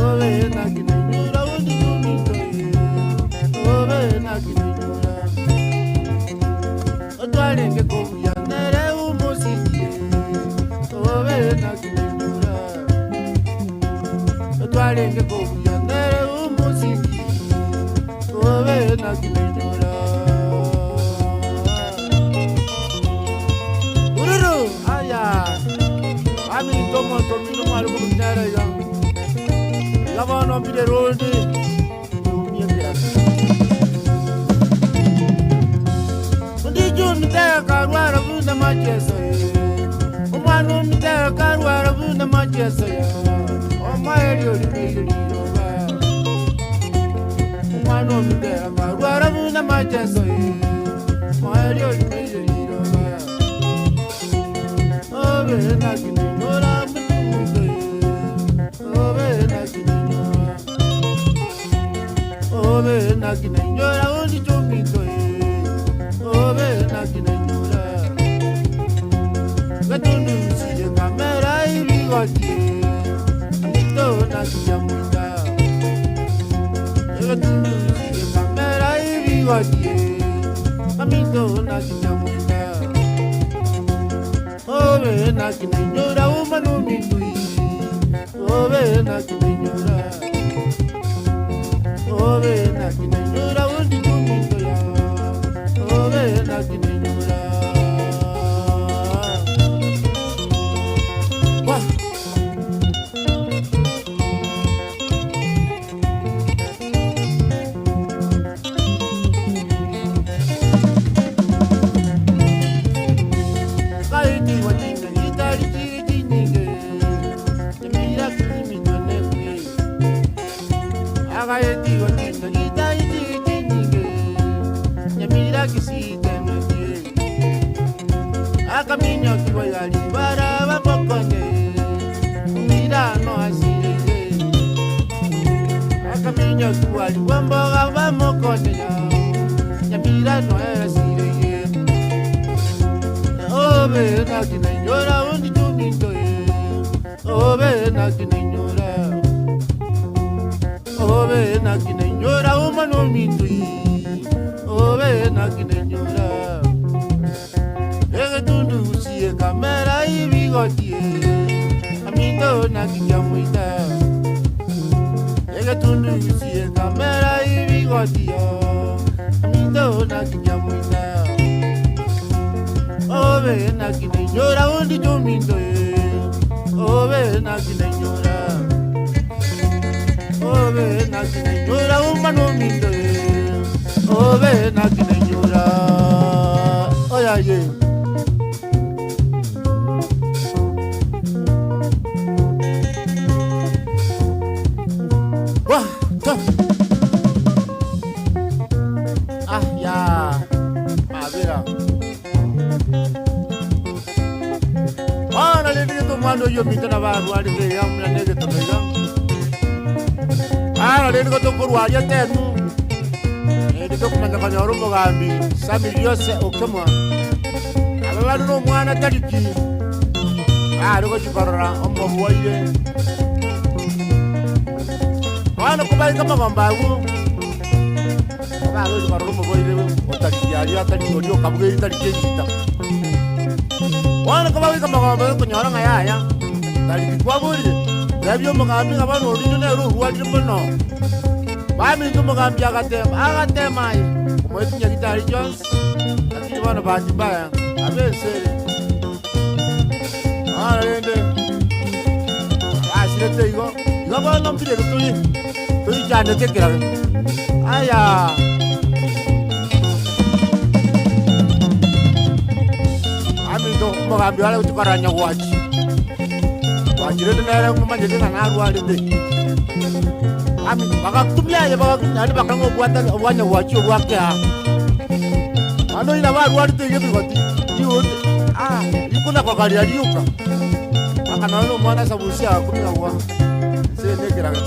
Speaker 1: Obe nakinenyora ondiyo minto Obe nakinenyora Otwarenge kobuya nere umosisie Obe nakinenyora Otwarenge kobuya Baminto omonto omino mware kobugia nere iga. Iga bono mbire rende Tumia ekerasi. Ondicho omitego karwara buna macheso ye. Omwana omitego karwara buna macheso ya. Omoerio rimeire riroba. Omwana omitego karwara buna macheso ye. Omoerio rimeire riroba. Obe nakininyora mutungo ye. Obe nakininyora. Obe nakininyora ondichomito ye. Obe nakininyora. Gatundusiye kamera ibigoti. Mito nakijamwita. Gatundusiye kamera ibigoti. Amito nakijamwita. Obe nakininyora umanumitui. Obe nakininyora. Obe nakininyora undichomito ya. Obe nakininyora. Wah. Kaiti wachinga itari chiri chinyinge Nyamira kilimito nekwe Akaiti wachinga itari chiri chinyinge Nyamira kisite mekwe Akaminyo kiwayali bara bamokonye Mira no asireye Akaminyo kiwali wamboga bamokonye Nyamira no asireye Obe nakininyora undichuminto ye. Obe nakininyora. Obe nakininyora umanominto ye. Obe nakininyora. Egetundu usiye kamera ibigoti ye. Aminto nakijamwita. Egetundu usiye kamera ibigoti yo. Aminto nakijamwita. Obe nakininyora undichuminto ye. Obe nakininyora. Obe nakininyora umanominto ye. Obe nakininyora. Oya ye. Wah, to. Ah ya. Mabera. Ana lelire to mwana oyo minto na barwarire iga muna negetono iga. Ana rende tokorwaria tenu. Ende tokomanya konyora omogambi Sammy Yose Okemwa. Aba bari na omwana tariki. Are gochikorora omorwaire. Bono kobaika amagomba agwo. Bare gochikorora omorwaire otariki aria atariki oria okabuga tariki egita. Bono kobaika amagomba okonyora ng'a yaya. Tariki kwaborire. Tebia omogambi ng'a bono orinyo nere orwarire mono. Baminto omogambi agatema, agatema aye. Omoeti Nyagitari Jones, lakini bono bahati mbaya, abesere. Bono rende, basirete igo, igo bono mbire turi, toichandete ekerago. Aya. Baminto omogambi are gochikora nyagwachi. Gwachirete nere momanyete ng'a narwarete. Ami bagatumia aye bagatumia naende bakang'a obwata obwanyagwachi obwake aa. Bono ina barwarete iga ebigoti, rigote, ah, rikuna kogaria rioka. Mpaka nonye na omwana asabusia agakumia gwa, nse ende ekerago.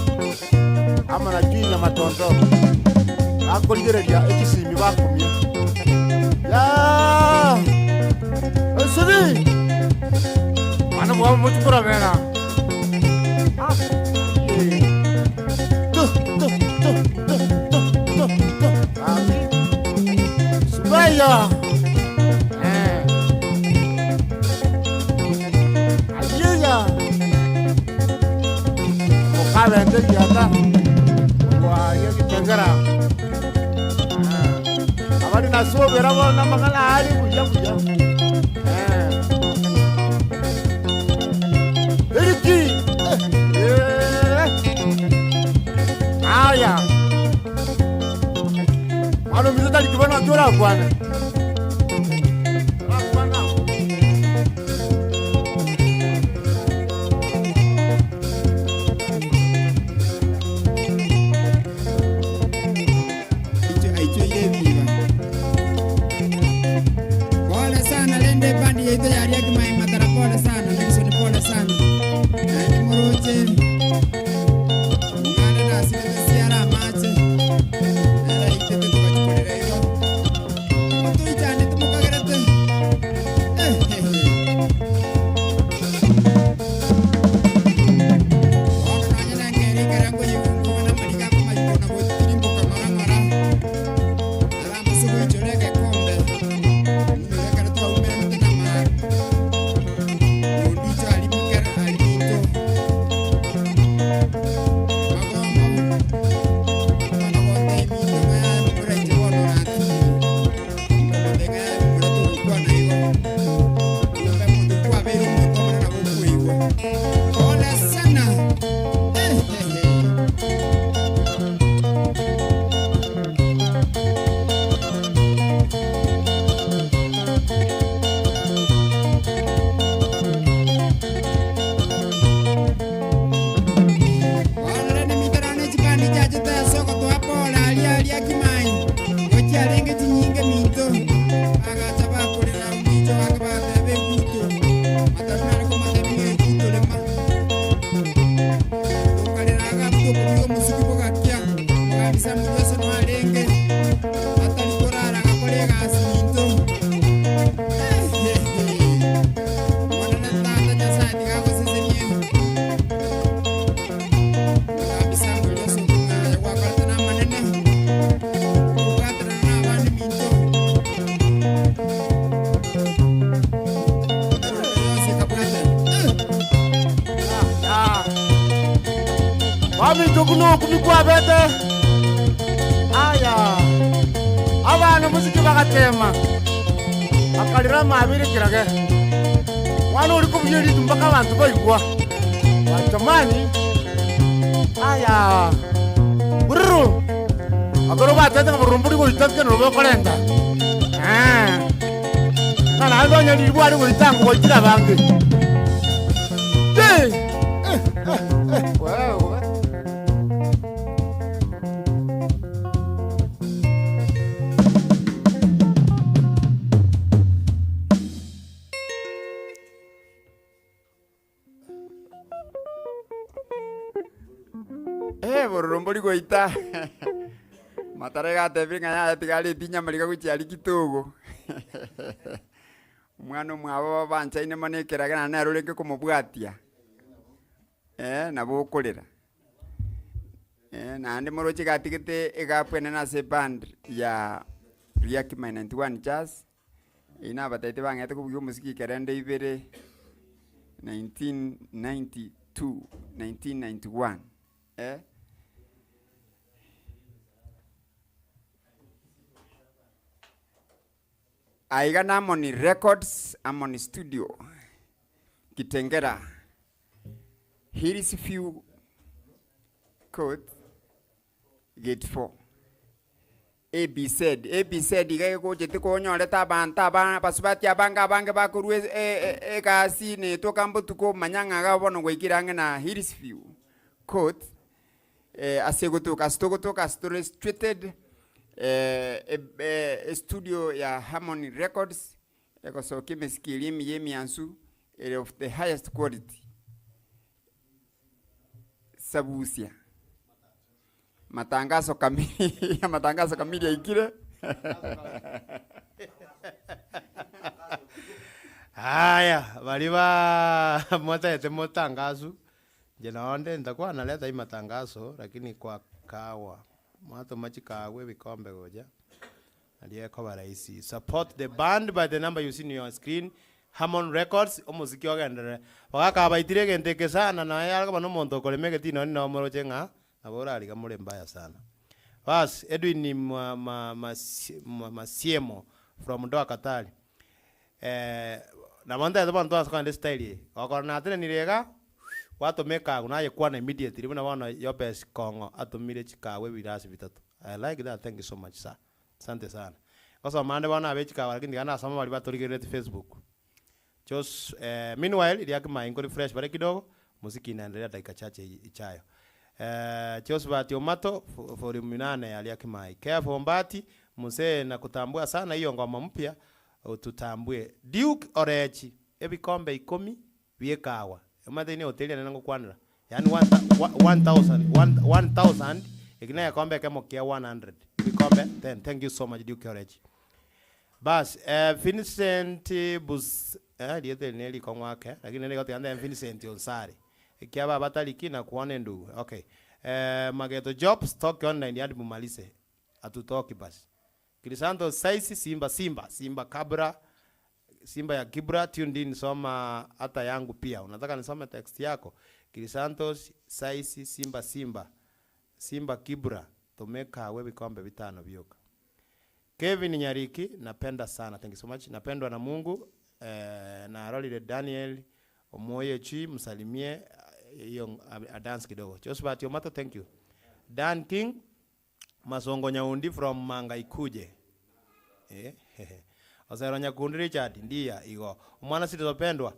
Speaker 1: Amo na Junior Matonto, bakorigereria echisimi bakumia. Yaa! Osibi! Mwana mwabo mochi korobera. Ah, eh. Tu, tu, tu, tu, tu, tu, tu. Aki. Subaya. Eh. Ayeya. Mokabende giata. Waye gitengera. Ah. Abari nasobera bona amang'ana ari buya buya. Eh.
Speaker 2: Torakwana. Torakwana abwo.
Speaker 3: Aichoire ebiiba. Pole sana rende ebandi yaito yaria Kimai Matara pole sana Nixon pole sana. Naende moroche omwana nasibete siara amache nere aitete togachikorera igo. Motoichanete mokagerete eh, eh, eh. Bono nonye nengere ekero nkoyigwa na amariga akomayiko na gotirimboka ng'ora ng'ora. Aramose goichora egekombe, nigo ekero twaumeranete na mondicho aria mokere aria minto, magombo, bono gotebi minto ng'a yaya momura inche bono natigire, nkomotebi ng'a yaya momura togokwana igo, kumbe monto kwabeire omonto omonene nabo okoigwa. Pole sana, eh, eh, eh. Bono rende mitarano echibandi chiachete ase ogotoa pole aria aria Kimai, gochiarenge chinyinge minto, bagacha bakorera omicho bake bateba eguto, mataru nare komatebia ng'a eguto rema. Tokarera iga abwo tokobugia omosiki bogakia, omogambi Samuel Johnson arenge, atari korara agakora egasi minto. Omonene tata Nyasaye tiga agosesenie. Omogambi Samuel Johnson ng'a gwakorete na amanene, okobwaterana na abande minto. Erobe yonsi ekabwatana.
Speaker 2: Ah. Baminto kuno okumi kwabete. Aya. Abana muziki bagatema. Bakarira amabere kirage. Mwana ori kobugia eritu mpaka abanto baigwa. Bachamani. Aya. Bururu. Akoro batete ng'a bururu mbori goita kero bokorenta. Eh. Ng'a naende onye riria bware goita ngo goitire abange. Ti! Eh, eh, eh, wewe.
Speaker 3: Eh, bororo mbori goita. Matara igatebire ng'a yaya tiga areti nyama riga gochia aria kitogo. Omwana omwabo banchaine mono ekerage naende nere orenge komobwatia. Eh, nabo okorera. Eh, naende moroche iga atigete egapu enene ase eband ya Riaki My 91 Jazz, eyio nabatebetie bang'ete kobugia omosiki ekerende ibere 1992, 1991 eh. Aiga na Harmony Records, Harmony Studio, Kitengela, Hills View Court, Gate 4. ABZ, ABZ iga egochete konyorete abanto aba abasubati abange abange bakorwa e- e- e- egasi netoka mbotuko manya ng'a iga bono gwaikire ang'e na Hills View Court, eh, ase egotoka ase togotoka ase tore situated eh, e- eh, estudio ya Harmony Records egosokia emesiki eria emiya emiansu ere of the highest quality. Sabusia. Matangazo kamili, amatangazo kamili yaikire.
Speaker 4: Haya, baria ba motaete motangasu, inche nonde ntakwana leta hii matangazo lakini kwa kahawa, mwatoma chikahawa ebikombe gocha, nario ekoba rahisi. Support the band by the number you see in your screen, Harmon Records, omosiki ogenderere. Bagaka baitire egento eke sana naye are koba na omonto okorema egetii nonye nomoroche ng'a nabo orariga more mbaya sana. Baas, Edwin ma ma ma Masiemo from Doha Qatar, eh, nabo ntaete bono twansa kogenda estyle eye, gokora natenenire iga, gwatoma ekagu nayekwana immediately buna bono Yobes Kong'o atomire chikagu ebirasi bitato, I like that thank you so much sir, asante sana. Ngosoma ande bono abe chikawa lakini tiga nasoma baria batorigerereti Facebook. Jos eh, meanwhile riaki mai nko refresh bare kidogo, muziki inaendelea dakika chache ichayo. Eh, Josephat Omato volume nane ya Riaki Mai. Careful Ombati, mzee nakutambua sana hiyo ngoma mpya otutambue. Duke Orechi, ebikombe ikomi bi'ekawa. Omanyete ine hoteli ene ngokwanera. Yaani 1000, 1000, eki negekombe ekemo kia 100. Ebikombe 10. Thank you so much Duke Orechi. Bas, eh, Vincent Bus, eh, rieta eri nerikong'u ake, lakini nere igo tiga ntebe Vincent Onsare. Ekiaba abatariki na kuona endugu. Okay. Eh, Mageto Jobs, toke online hadi mumalize. Hatutoki basi. Crisanto Saisi, Simba Simba, Simba Kabra, Simba ya Kibra, tuned in, soma hata yangu pia. Unataka nisome text yako? Crisantos Saisi, Simba Simba, Simba Kibra, tumekawe bikombe bitano bioka. Kevin Nyariki, napenda sana, thank you so much. Napendwa na Mungu, eh, narorire Daniel Omoyechi, msalimie hiyo a dance kidogo. Josephat Omato, thank you. Dan King, Masongo Nyaundi from Manga Ikuje. Eh, Osero Nyakundi Richard, ndiya igo. Omwana Zilizopendwa,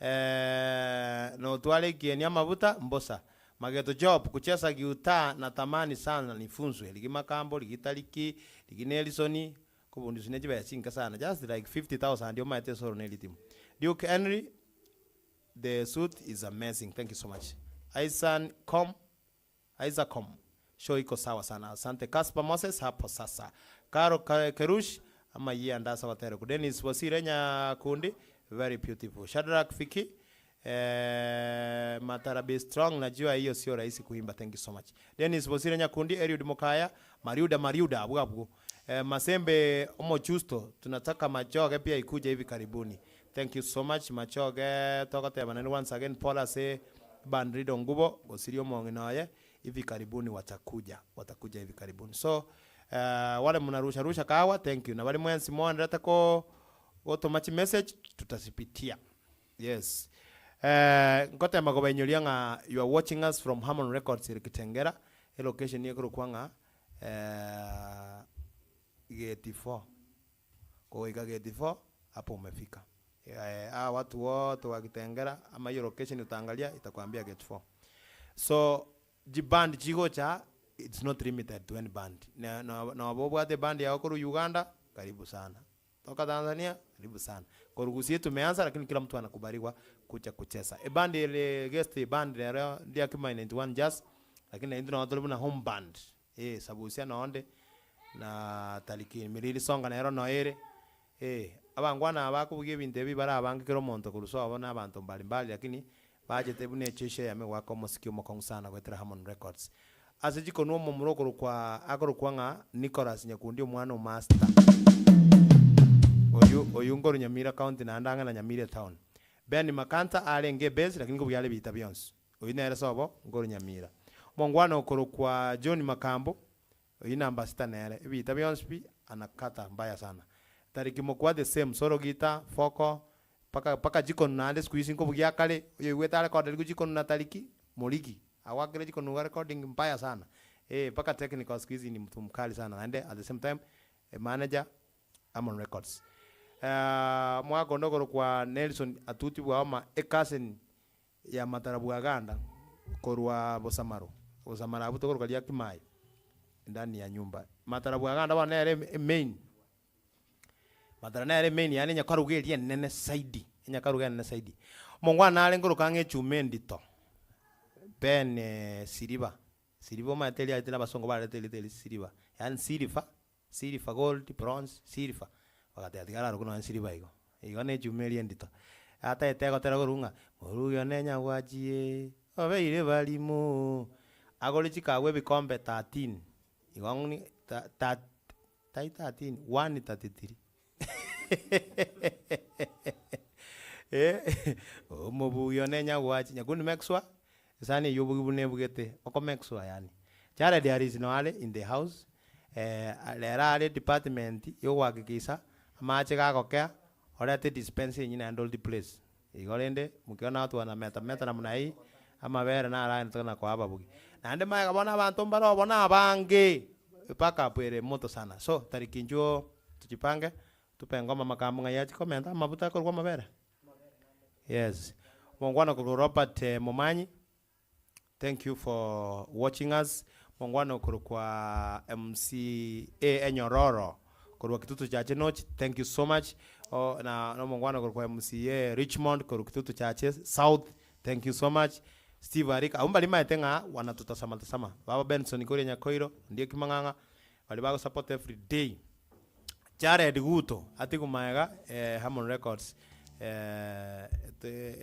Speaker 4: eh, notware ekieni amabuta mbosa. Mageto Job, kucheza giutaa natamani sana nifunzwe. Ligi Makambo, ligi Tariki, ligi Nelson, kobundiswa ne chibesa chinke sana, just like 50,000 omaete esoro ne ritimo. Duke Henry, the suit is amazing, thank you so much. Isan com, Isacom, show iko sawa sana. Asante Casper Moses hapo sasa. Caro Kerush ama yie andasa watere ku Dennis Wasire Nyakundi very beautiful. Shadrack Fiki eh, Matara be strong najua hiyo sio rahisi kuimba thank you so much. Dennis Wasire Nyakundi Eliud Mukaya Mariuda Mariuda abwo abwo. Eh, Masembe Omochusto tunataka Machoge pia ikuje hivi karibuni. Thank you so much Machoge togoteba naende once again pole ase Bandrido Ngubo gosiria omong'ina oye hivi karibuni watakuja watakuja hivi karibuni so eh, wale mnarusha rusha kahawa thank you na bari mwensi moenderete ko gotoma chimessage tutazipitia yes eh, ngotema kobainyoria ng'a you are watching us from Harmon Records ere Kitengela elocation ekorokwa ng'a eh, gate 4 Kogoika gate 4 hapo umefika. Eh, hawa watu wote wa Kitengela ama hiyo location utaangalia itakwambia gate 4. So chiband chigocha it's not limited to any band. Na na nabo obwate eband yago korwa Uganda karibu sana. Toka Tanzania karibu sana. Korwa Gusii tumeanza lakini kila mtu anakubaliwa kuja kucheza. Eband ere guest band rero ndiaki my 91 jazz lakini naintwe nabo tore buna home band. Eh, sabusia nonde na tariki miriri songa nero noere eh, abangwana aba bakobugia ebinto ebi bare abange kera omonto korwa sobo na abanto mbali mbali lakini bachete buna echeche eyemo egoaka omosiki omokong'u sana goetera Harmon Records. Ase chikonwa omomura okorokwa akorokwa ng'a Nicholas Nyakundi omwana o Master. Oyio oyio nkorwa Nyamira County naende ang'e na Nyamira etown. Ben Makanta arenge ebase lakini nkobugia are ebiita bionsi. Oyio nere sobo nkorwa Nyamira. Omongwana okorokwa John Makambo, oyio namba sita nere, ebiita bionsi pi anakata mbaya sana. Tariki mokwa the same, solo guitar, vocal, paka paka jikonu naende siku hizi nkobugia akare, oyoigwete arekoderigwe jikonu na Tariki, morigi, agwakire jikonu iga recording mbaya sana, eh mpaka technical siku hizi ni mtu mkali sana naende at the same time a manager Harmon Records. Omwaka onde okorokwa Nelson Atuti Bwaoma, a cousin ya matara bw'Aganda korwa Bosamaro, Bosamaro abwo tokoroka ria Kimai ndani ya nyumba. Matara bw'Aganda bono nere emain, matara nere emain yaani enyakaruga eria enene zaidi, enyakaruga enene zaidi. Omongwana nare nkoroka ng'a echuma endito, Ben Siriba, Siriba omanyete riaetire abasongo barete erieta eri Siriba, yaani silver. Silver, gold, bronze, silver, bagateba tiga ararokwe nonye silver igo, igo ne echuma eria endito. Ataete egotera korwa ng'a, morugi one nyagwachie, obeire barimo, agore chikagwa ebikombe 13, igo ng'ni ta ta tai 13, one 33 eh, omobugi one nyagwachi, nyakundi make sure, esani eywo obogi buna ebugete, oko make sure yaani. Jared Harris noare in the house, Rero are department yogohakikisha amache gagokea orete dispenser enyia naende ori replace. Igo rende mokiona otwana meta meta namna hii amabere naro aye na koa ababugi. Naende magega bono abanto mbare obo na abange backup ere moto sana. So tariki inchuo. Tujipange, tupe engoma makambo ng'ai achie komenta amabuta akorwa amabere? Yes. Omongwana okorwa Robert Momanyi, thank you for watching us. Omongwana okorokwa MCA Enyororo korwa Kitutu Chache North, thank you so much. O, na na omongwana okorokwa MCA Richmond korwa Kitutu Chache South, thank you so much. Steve Arika, abwo mbari maete ng'a wanatutasama tasama. Baba Benson koria Nyakoiro, Ondieki Mang'ang'a, baria bagosupport every day. Jared Guto, atigwe magega eh, Harmon Records eh,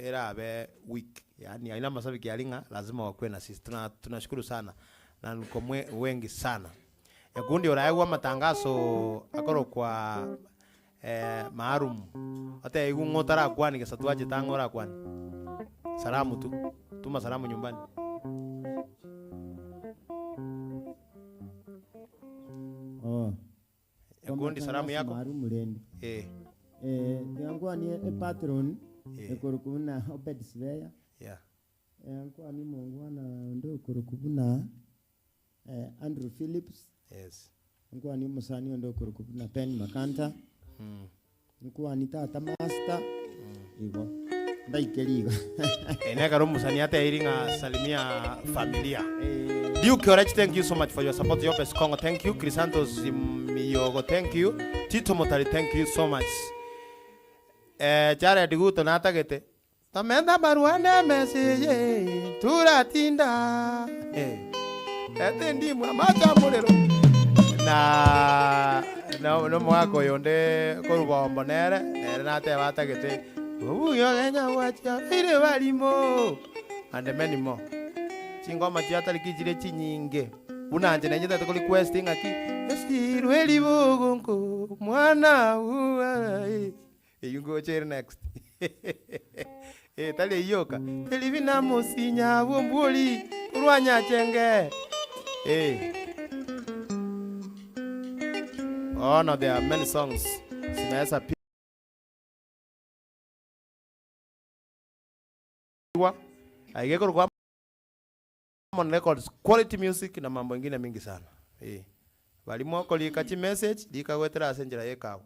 Speaker 4: erabe week yaani aye na amashabiki aria ng'a lazima wakue na sisi. Tuna tunashukuru sana na mko mwe wengi sana. Ekundi oraegwe amatangaso akorokwa eh, maalum otebiwe ng'a otarakwania gesa twachete ang'e orakwane. Salamu tu, tuma salamu nyumbani.
Speaker 6: Oh.
Speaker 4: Ekundi salamu yako.
Speaker 6: Maalum rende.
Speaker 4: Eh,
Speaker 6: Eh, tiga nkwanie epatron
Speaker 4: Eh.
Speaker 6: ekorokwa buna Obed Sibeya.
Speaker 4: yeah.
Speaker 6: Eh, nkwanie omongwana onde okorokwa buna eh, Andrew Phillips.
Speaker 4: Yes.
Speaker 6: Nkwanie omosani onde okorokwa buna Ben Makanta.
Speaker 4: Mm.
Speaker 6: Nkwanie tata master. Igo. Ndaikeria igo.
Speaker 4: Eh, nekero omosani ateiri ng'a salimia familia. Duke Orech, thank you so much for your support. Yobes Kongo, thank you. Crisantos Miyogo, thank you. Tito Motari, thank you so much. Eh, Jared Guto natagete. Tomenta barua nemeseye turatinda. Eh. Ete ndimwe amache amorero. Na no no mwaka oyo onde korubombo nere nere nateba atagete obuya ogenya gwachia ire barimo and many more. Chingoma chiatariki chire chinyinge buna inche nenye tete ko request ng'aki esirwe ribogonko mwana uarai eywo ngocha ere next eh tari eywo yoka teri bina mosinya bwa ombwori korwa nyachenge eh. Bono there are many songs zinaweza pigwa aiga ekorokwa Harmony Records quality music na mambo ingine mingi sana eh. Baria mokorika chimessage rika goetera ase enchera y'ekawa.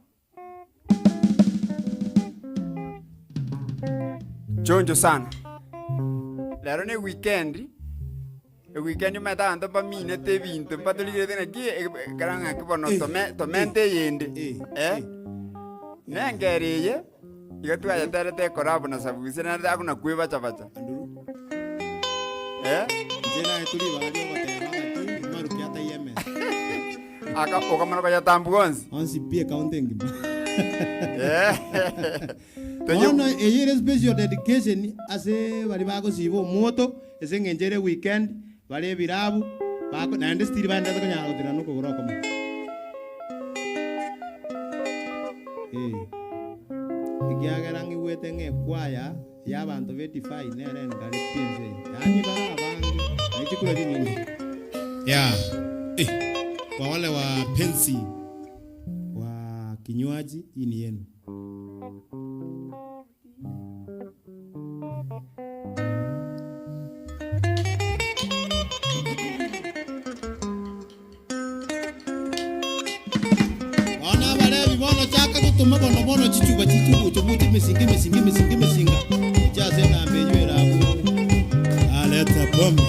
Speaker 3: Chonjo sana. Rero ne weekend, eweekend omanyete abanto mbaminete ebinto mbatorigerete naki ekero ng'aki bono tome tomente eyende eh. Nengero eye, iga twayeterete ecollabo na Sabusia naende akona kwebacha bacha.
Speaker 5: Andrew.
Speaker 3: Eh?
Speaker 5: Inche naetwe ribaga ri'ogoteba ng'aki maruki ataiyo emesa.
Speaker 3: Aka okamana koyatambua onsi.
Speaker 5: Onsi pi ekaunti engima.
Speaker 3: Eh. Toye
Speaker 5: Bono eye ere special dedication ase baria bagosiba omwoto ase eng'encho ere weekend bare ebirabu bako naende still baenderete konyara gotenena na okogoro okomo. Eh, ekiagera ng'igwete ng'a ekwaya Y'abanto b'edivai nere engare pi ense eye, yaani bare abange, na chikura chinyinge.
Speaker 7: Yeah. Eh, kwa wale wapenzi wa kinywaji, hii ni yenu. Bono Abalevi bono chaka gotoma bono bono chichuba chikogocha gocha emesinga emesinga emesinga emesinga gocha ase enamba eyio ere abwo. Aleta pombe.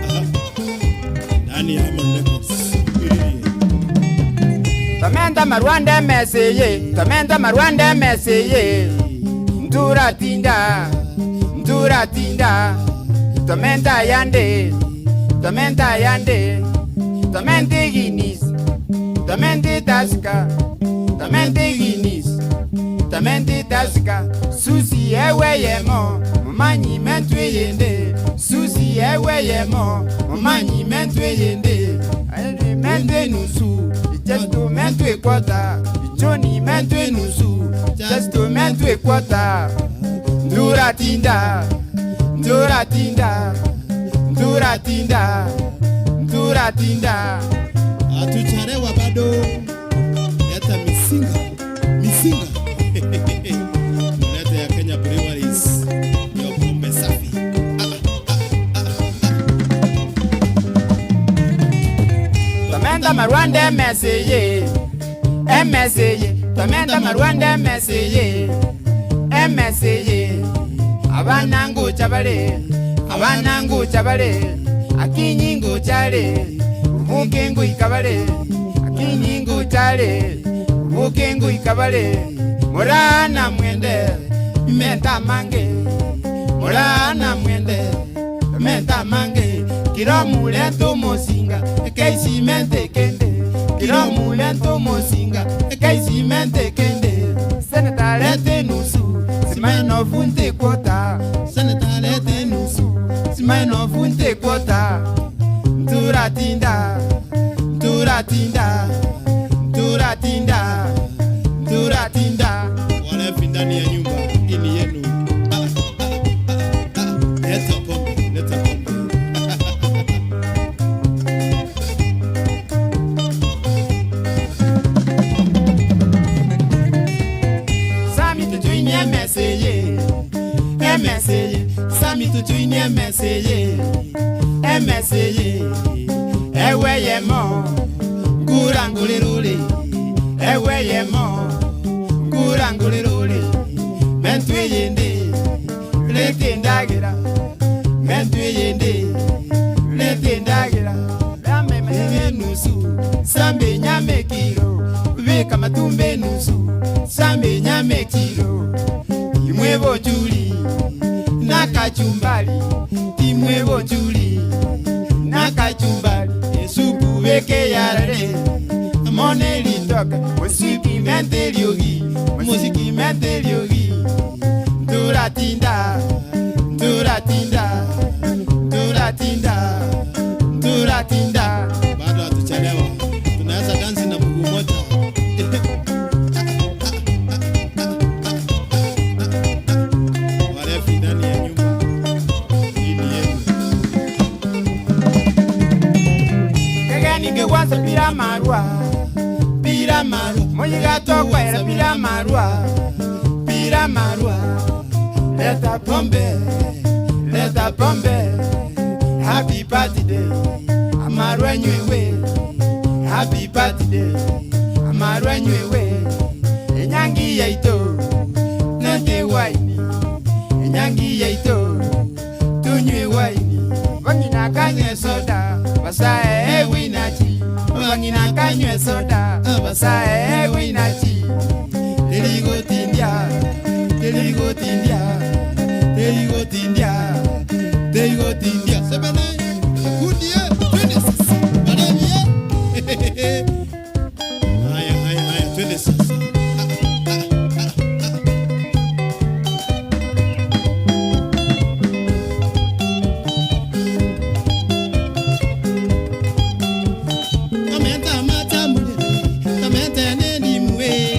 Speaker 7: Aha. Ndani ya Harmony Records. Iririe.
Speaker 3: Tomenta amarwanda emesa eye, tomenta amarwanda emesa eye, Nturatinda, nturatinda, Tomenta ayande, tomenta ayande, Tomenta Guinness, tomenta Tusker, tomenta Guinness, tomenta Tusker, Susi ewe eyemo, momanyi mentwe eyende, Susi ewe eyemo, momanyi mentwe eyende, Mentwe enusu, just mentwe equarter, Johnny mentwe enusu, just mentwe equarter, Nduratinda, nduratinda, nduratinda, nduratinda.
Speaker 7: Hatuchalewa bado, leta misinga misinga leta ya Kenya Breweries ya pombe safi.
Speaker 3: Tomenta amarwa. amarwanda emesa eye, emesa eye, tomente amarwanda emesa eye, emesa eye. Abana ngocha bare, abana ngocha bare, akinyi ngocha are, oboke ngoika bare, akinyi ngocha are, oboke ngoika bare. Morana mwende, menta amange, morana mwende, menta amange, kiro murente omosinga, ekeisimente ekende, kiro murente omosinga, ekeisimente ekende. Senator lete nusu, simai funte kwota. Senator lete nusu, simai funte kwota. Nturatinda, nturatinda, nturatinda, nturatinda.
Speaker 7: Walevi ndani ya nyumba hii ni yenu. Ah, ah, ah, ah. Leta pombe, leta pombe.
Speaker 3: Sami tutuini emeseye, emeseye. Sami tutuini emeseye, emeseye. Ewe yemo, ngurangulirule. Ewe yemo, ngurangulirule. Mentwe yende, lete ndagira. Mentwe yende, lete ndagira. Bameme nusu, sambe nyame kilo. Beka matumbe nusu, sambe nyame kilo. Imwe bochuli, nakachumbali. Imwe bochuli, nakachumbali. Esupu beke yarare, mone litoka. Musiki mente liogi, musiki mente liogi. Turatinda, turatinda, turatinda, turatinda.
Speaker 7: Bado hatuchelewa, tunaweza dansi na mguu mmoja. Walevi ndani ya nyumba hii ni yenu.
Speaker 3: Kegeni kigwansa pira marwa, pira marwa. Muyiga tokwera pira marwa, pira marwa. Leta pombe, leta pombe. Happy birthday, amarwa nywewe. Happy birthday, amarwa nywewe. Enyangi yaito, nete waini. Enyangi yaito, tunywe waini. Bangina kanywe soda, basae ewinachi. Bangina kanywe soda, basae ewinachi. Teligotindia, teligotindia, teligotindia, teligotindia.
Speaker 7: Sebene, kundi ye, twende sasa. Walevi ye. Haya, haya, haya, twende sasa. Kamenta matamule, kamenta nendimu we.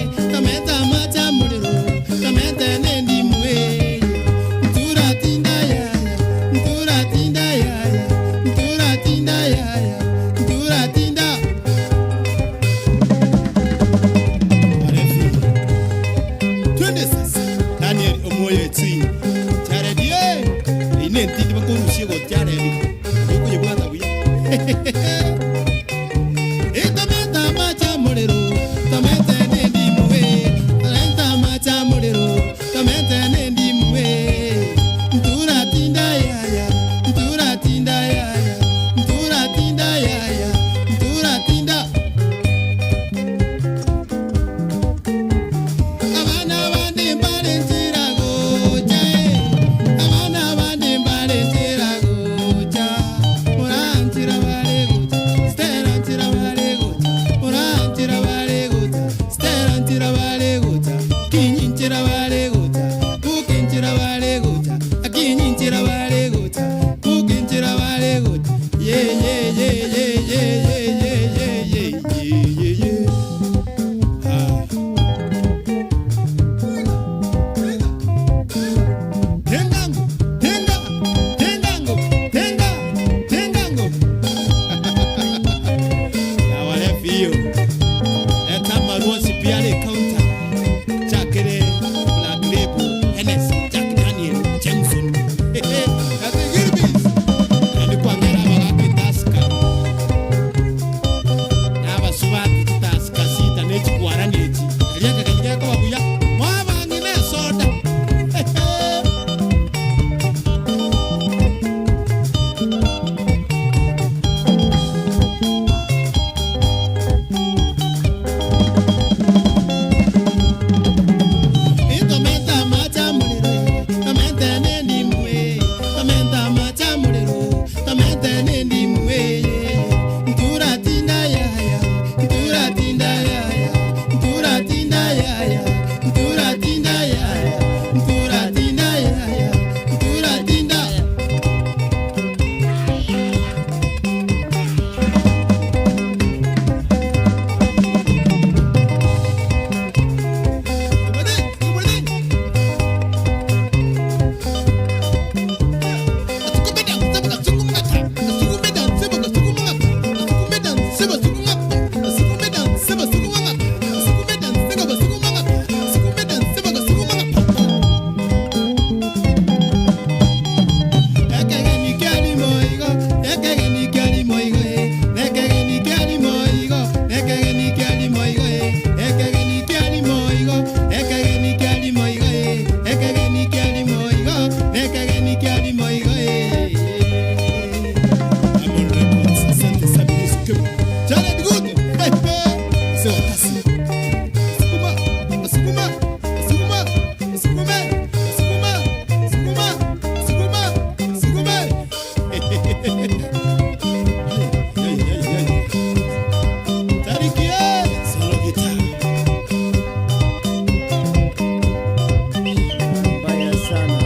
Speaker 7: yaya, nturatinda yaya, nturatinda yaya, nturatinda.
Speaker 6: Mbaya sana.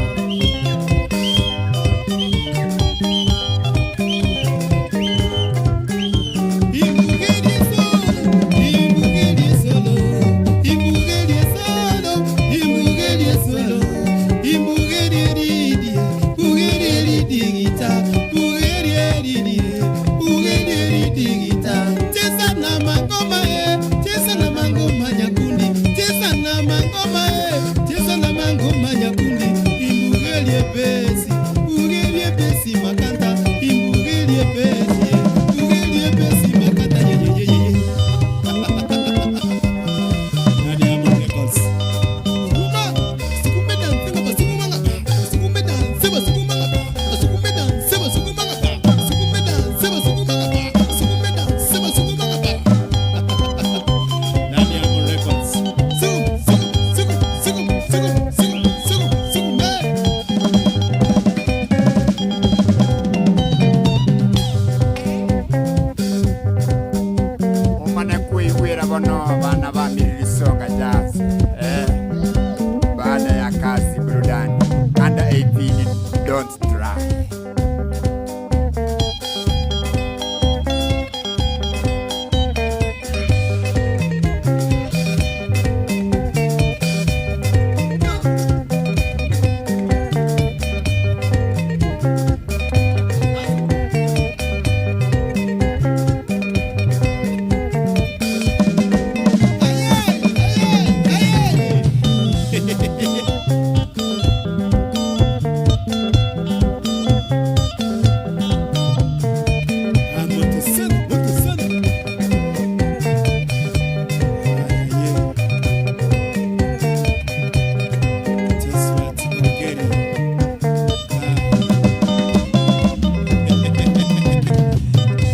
Speaker 3: Omane kuigwira bono bana ba Miririsonga Jazz. Eh, baada ya kazi burudani. Under 18 don't try.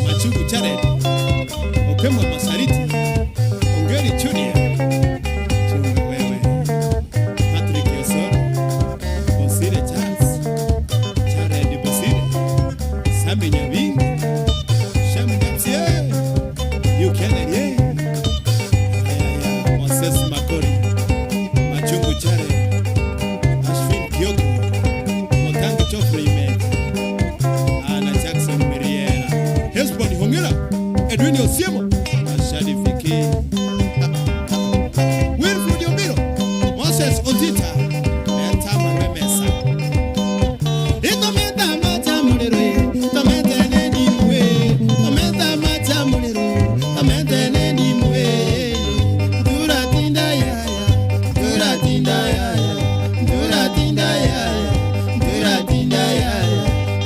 Speaker 7: Machugu Jared, Okemwa Masariti, Ongeri Junior, Chunga wewe, Patrick Osoro, Bosire Charles, Jared Bosire, Sami Nyabingi, Shem Gapsie, Yukene Ye, Moses Makori, Machungu Jared, Ashwin Kioko, Motangi Geoffrey Met, Ana Jackson Miriera, Hesbon Hongera, Edwin Osiemo, Ashadi Viki, Wilfred Omiro, Moses Otita, Eta Maremesa. Itometa macha muliro, tomete neni mwe, tometa macha muliro, tomete neni mwe. Dura tinda ya ya, dura tinda ya ya, dura tinda ya ya, dura tinda ya ya,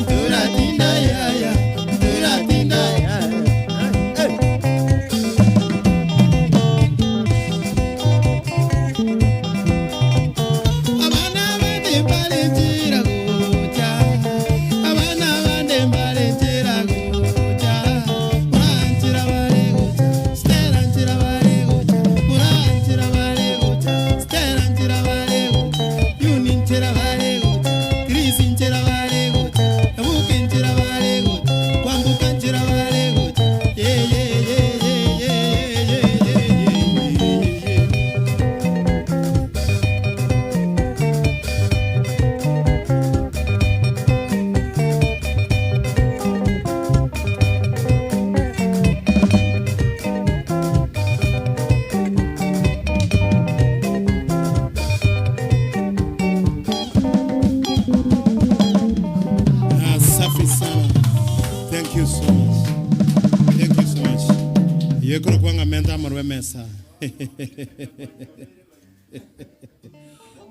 Speaker 7: dura tinda ya ya, dura tinda ya ya. Hey. emesa.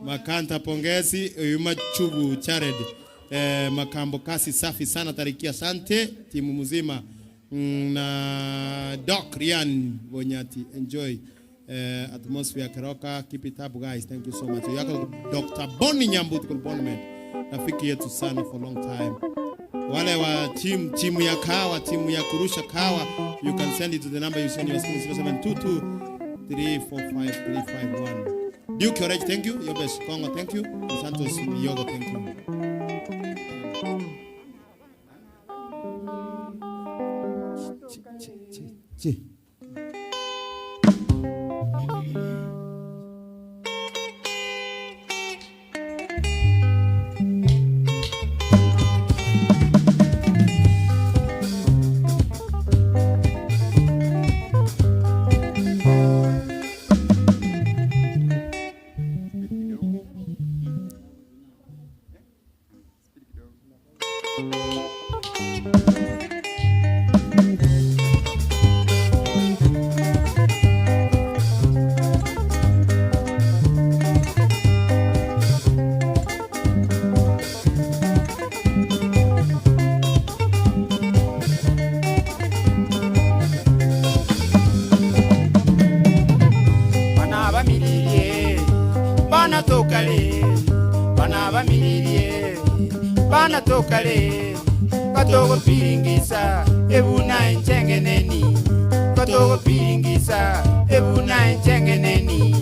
Speaker 7: Makanta pongezi oyu Machubu Jared eh, Makambo kasi safi sana tariki asante timu mzima mm, na Doc Rian Bonyati enjoy eh, atmosphere Keroka keep it up guys thank you so much yako Dr. Bonnie Nyambuti Bonnet rafiki yetu sana for long time wale wa team timu ya kawa timu ya kurusha kawa you can send it to the number you send your screen 0722 345 351 Duke Orech thank you Yobes Kongo thank you Santos Miyogo thank you
Speaker 5: Chi.
Speaker 3: Bana bamiririe bana tokale bana bamiririe bana tokale katogopiringisa ebuna enchengeneni katogopiringisa ebuna enchengeneni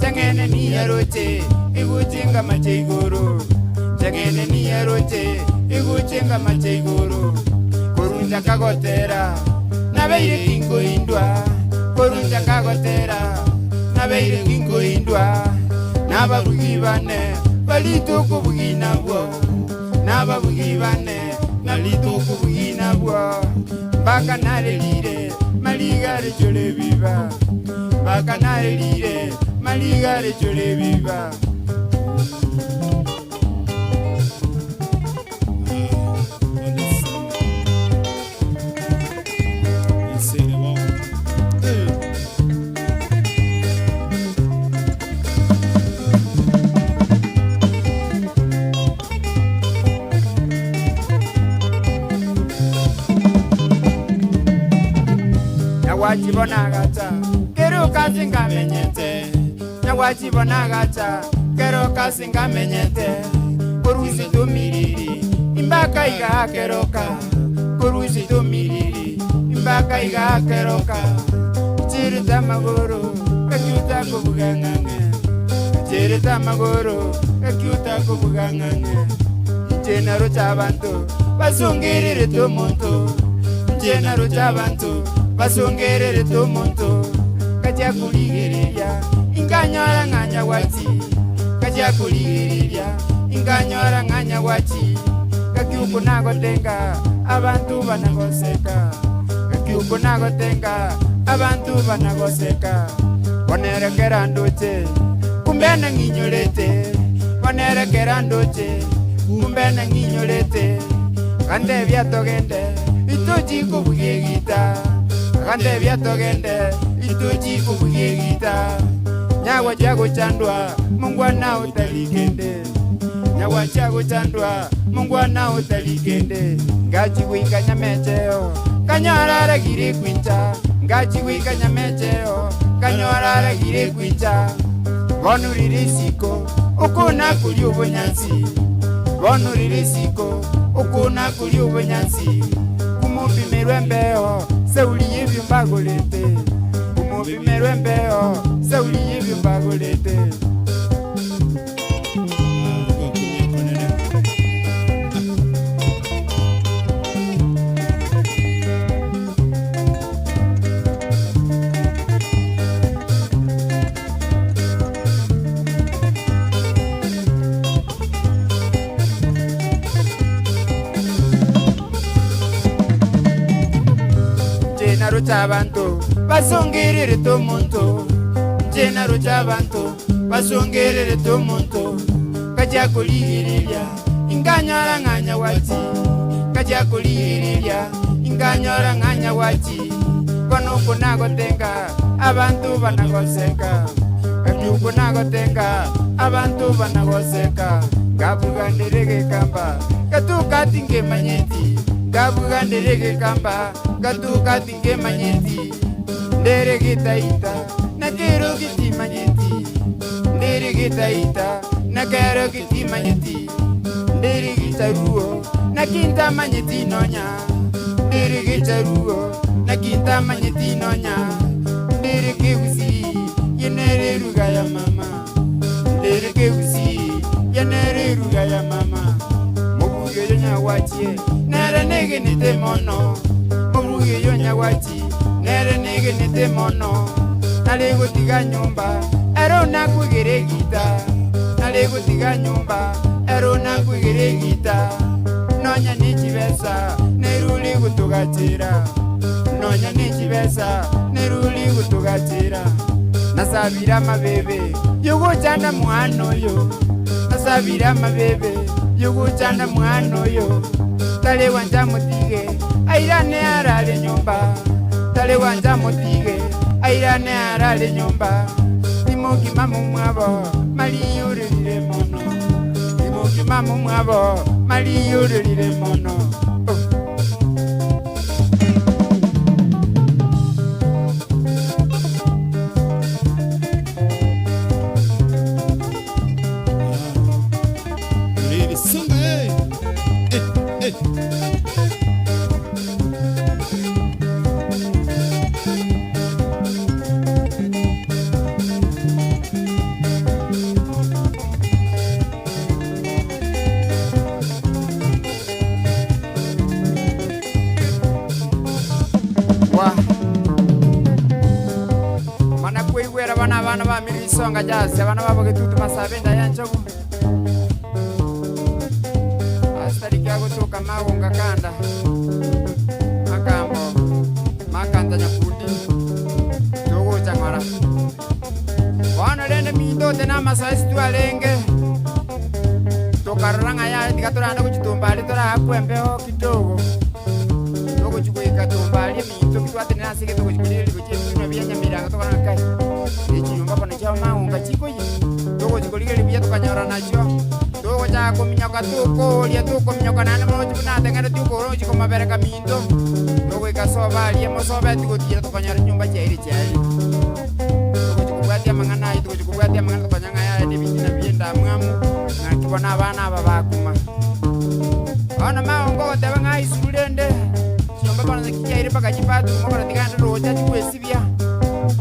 Speaker 3: chengeneni yaroche iguchinga mache igoro chengeneni yaroche iguchinga mache igoro korunja kagotera nabeire kinkoindwa korunja kagotera nabeire kinkoindwa nababugi bane balitukubugi nabwo nababugi bane balitukubugi nabwo mpaka narerire maligare chole biba mpaka narerire maligare chole biba nyawachibonagacha kero kasingamenyete nyawachibonagacha kero kasingamenyete korusi tumiriri imbaka igakeroka korusi tumiriri imbaka igakeroka chirita magoro ekiuta kobugang'ang'e chirita magoro ekiuta kobugang'ang'e nche cha bantu basungirire tumuntu nche narocha bantu basongerere tomonto kajya kuligereria inganyora ng'anya wachi kajya kuligereria inganyora ng'anya wachi kakiuko nagotenga abantu banagoseka kakiuko nagotenga abantu banagoseka bonerekera ndoche kumbe nang'inyorete bonerekera ndoche kumbe nang'inyorete kande biatogende itochikobugie gita akande biatogende itochikobugie gita nyagwa chiagochandwa mungwana utalikende nyagwa chiagochandwa mungwana utalikende ngachigwika nyamecheo kanyoraragire kwincha ngachigwika nyamecheo kanyoraragire kwincha bonurire isiko ukuna kuri obonyansi bonurire isiko ukuna kuri obonyansi kumupimirwe embeo seuliye ebyombagolete kumupimirwe embeo seuliye ebyombagolete nje narucha abantu basungirire tomuntu nje narucha abantu basungirire tomuntu kajya kuligirirya inganyora ng'anya wachi kajya kuligirirya inganyora ng'anya wachi kono kunagotenga abanto banagoseka. Gaki okwo nagotenga, abanto banagoseka. Ngabuganere gekamba, gatuka tinkemanyeti. Ngabuganere gekamba, gatuka tinkemanyeti. Ndere gitaita, nakero gitimanyeti. Ndere gitaita, nakero gitimanyeti. Ndere gitaruo, nakintamanyeti nonya. Ndere gitaruo, nakintamanyeti nonya. Ndere kegusi, yenere ruga ya mama. Ndere kegusi, yenere ruga ya mama. Mobuge yo nyagwachie, nere negenete mono. Mobuge yo nyagwachi, nere negenete mono. Nare gotiga nyomba, ero nakwegere egita. Nare gotiga nyomba, ero nakwegere egita. Nonya ne chibesa, neruri gotogachera. Nonya ne chibesa, neruri gotogachera. Nasabire amabebe, yogochanda mwana oyo. Nasabire amabebe, yogochanda mwana oyo. Tare gwancha motige, airane arare nyomba. Tare gwancha motige, airane arare nyomba. Timoki mama omwabo, mariyorerire mono. Timoki mama omwabo, mariyorerire mono. Oh.
Speaker 7: Lili songa eh. Eh, eh.
Speaker 3: Wa. Mana kweigwera bana abana bamire isonga jase abana babo getutu masabe enda ya nchogu asitariki agotuka magunga kanda makambo makanta nyakundi togocha ng'ora bono rende minto ote na amasoesi twarenge tokarora ng'a yaye tiga torande gochitumba aria torakwe embeo kidogo togochi goika tumba aria eminto ki twatenena ase egento gochi korigereria gochia ebitunwa bia Nyamirango tokora ng'a kai, echinyomba bono chia maunga chikoyia, togochi korigereria buya tokanyora nachio, togochaka kominyoka tokoria tokominyoka naende mono buna ateng'ereti okoro ochi komobereka minto, togoika soba aria mosobeti gotira tokanyora chinyomba chiaire chiarire. Togochi kobwatia amang'ana ayio togochi kobwatia amang'ana tokanyora ng'a yaya na ebitina bia endamwamu, ng'aki bono abana aba bakuma. Bono maongo ogoteba ng'a isuru rende, chinyomba bono naki chiaire mpaka chibathroom okora tiga ande roche achie gwesibia,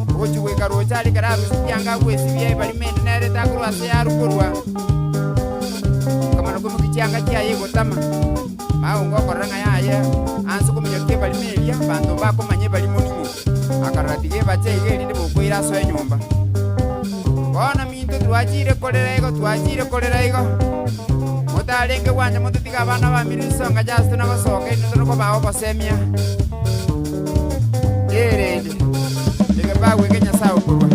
Speaker 3: ogochia goika roche aria ekero arusia chianga agwesibia ebarimo ende nere etakorwa ase yarwa korwa, ekamana koimokia chianga chiaye egotama. Maongo okorora ng'a yaye anse kominyokia ebarimo eria, abanto mbakomanya ebarimo ning'o. Akarora tiga ebache iga erinde bokoira asoe nyomba. Bono minto twachire korera igo, twachire korera igo. Motarenge gwancha mototige abana bamino isonga chiase tona gosoka inwe tore kobaa obosemia. Erende, egebago eke Nyasae okorua.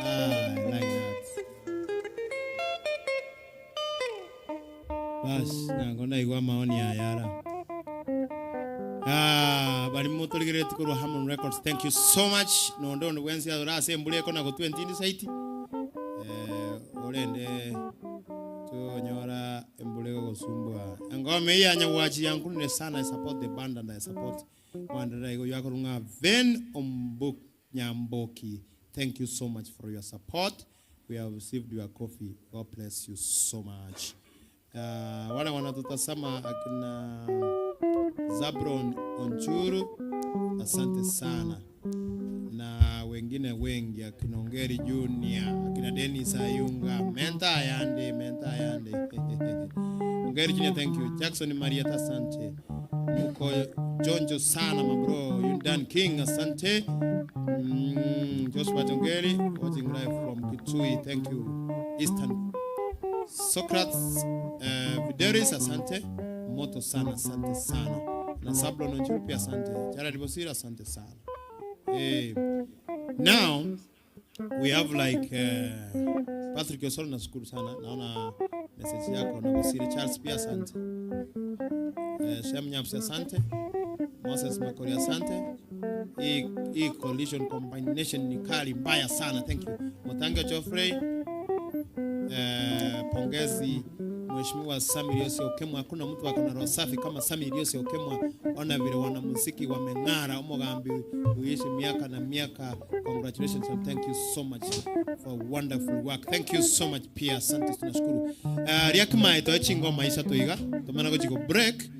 Speaker 7: Ah, I like that. Bas, nango naigwa maoni aya ara. Ah, bari motorigerereti korwa Harmon Records. Thank you so much. Nonde onde bwensi adore ase embura ekona gotwa entindi saiti. Eh, orende tonyora embura egogosumbua. Engoma eye ya Nyagwachi yankunire sana. I support the band and I support Wandera igo yakorwa ng'a Ven Ombuk Nyamboki. Thank you so much for your support. We have received your coffee. God bless you so much. Uh, wale wanatutazama akina Zabron Onchuru, asante sana, na wengine wengi akina Ongeri Junior, akina Dennis Ayunga, Menta Ayande, Menta Ayande. Ongeri Junior, thank you. Jackson Marieta, asante. Muko jonjo sana mabro. Yundan King, asante. Joshua Ongeri, watching live from Kitui, thank you. Eastern. Socrates Videris asante moto sana asante sana na Sablon Onchuru pia asante Jared Bosire asante sana eh, now we have like Patrick Osoro nashukuru sana naona message yako na Bosire Charles pia asante Shem Nyapsi asante Moses Makori asante hii hii collision combination ni kali mbaya sana thank you Mutange Geoffrey pongezi Mheshimiwa Sammy Liosi Okemwa. Hakuna mtu ako na roho safi kama Sammy Liosi Okemwa. Ona vile wanamuziki wameng'ara, omogambi uishi miaka na miaka. Congratulations and thank you so much for wonderful work. Thank you so much pia, asante tunashukuru. Riakimae toe chingoma isato iga tomana gochi go break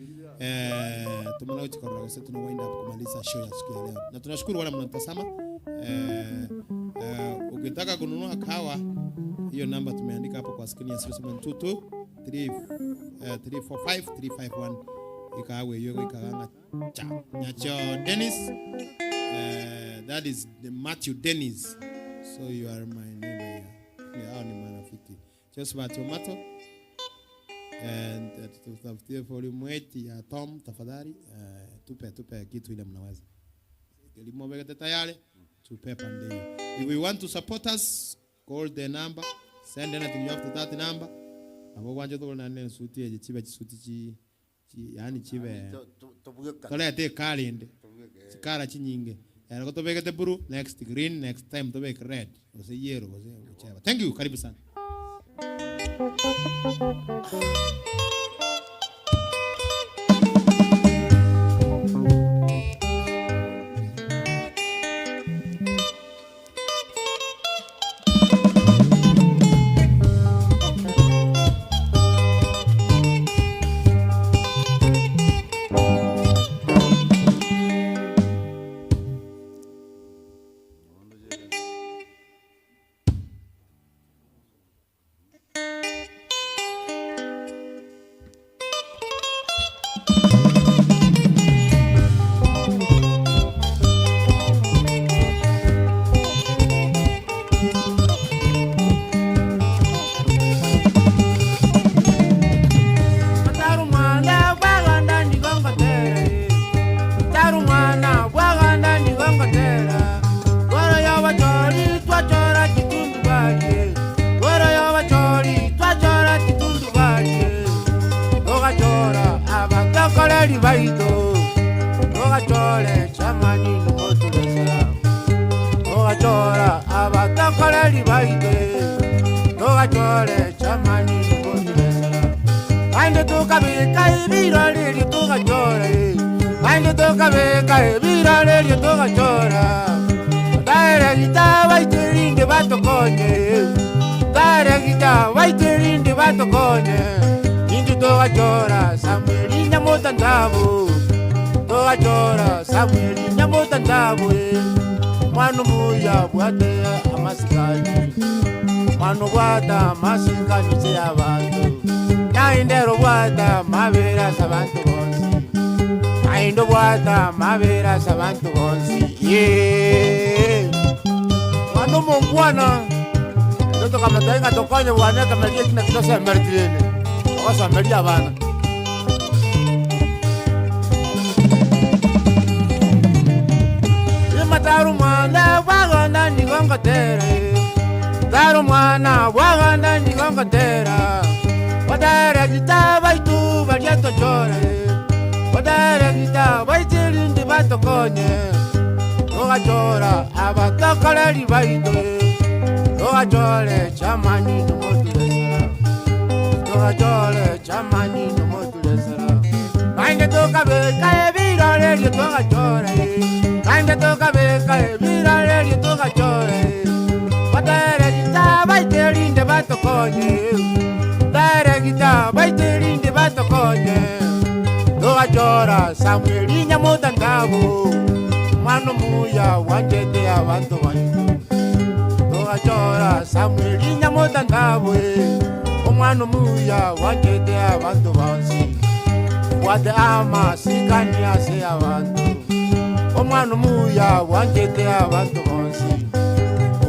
Speaker 7: tomana gochi korora gose tuna wind up kumaliza show ya siku ya leo, na tunashukuru wale mnatazama. Ukitaka kununua kawa hiyo namba tumeandika hapo kwa screen ya 0722 3 345 351 ikawe hiyo ikaganga cha nyacho Dennis that is the Matthew Dennis so you are my neighbor here yeah, hao ni marafiki Josephat Omato and tutafutie volume 8 ya Tom tafadhali tupe tupe kitu ile mnaweza Kilimo wekete tayari tupe pande hiyo. If you want to support us call the number send anything you have to that number abo kwanje tokona ne suti eje chibe chisuti chi chi yani chibe torete ekarende chikara chinyinge ero tobegete blue next green next time tobeke red gose yellow gose whichever. Thank you, karibu sana.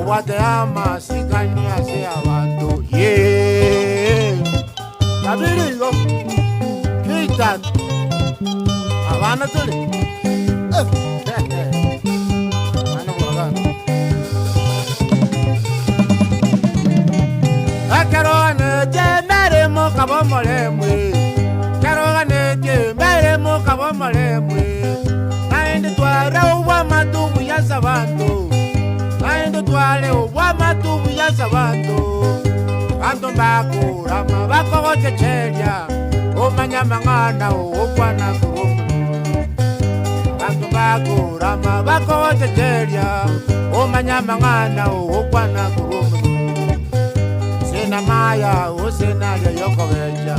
Speaker 1: Obwate amasikani ase abanto. Yee. Kabere igo. Keitato. Abana tore. Eh, Abana bwagana. Ekero ganetie mere mokaba omoremwe, ekero ganetie mere mokaba omoremwe, naende tware obwamate obuya ase abanto, naende tware obwamate obuya ase abanto. Abanto mbakorama bakogochecheria, omanye amang'ana ogokwana korwa omonwa. Abanto mbakorama bakogochecheria, omanye amang'ana ogokwana korwa omonwa. Sina maya gose naria yokogecha,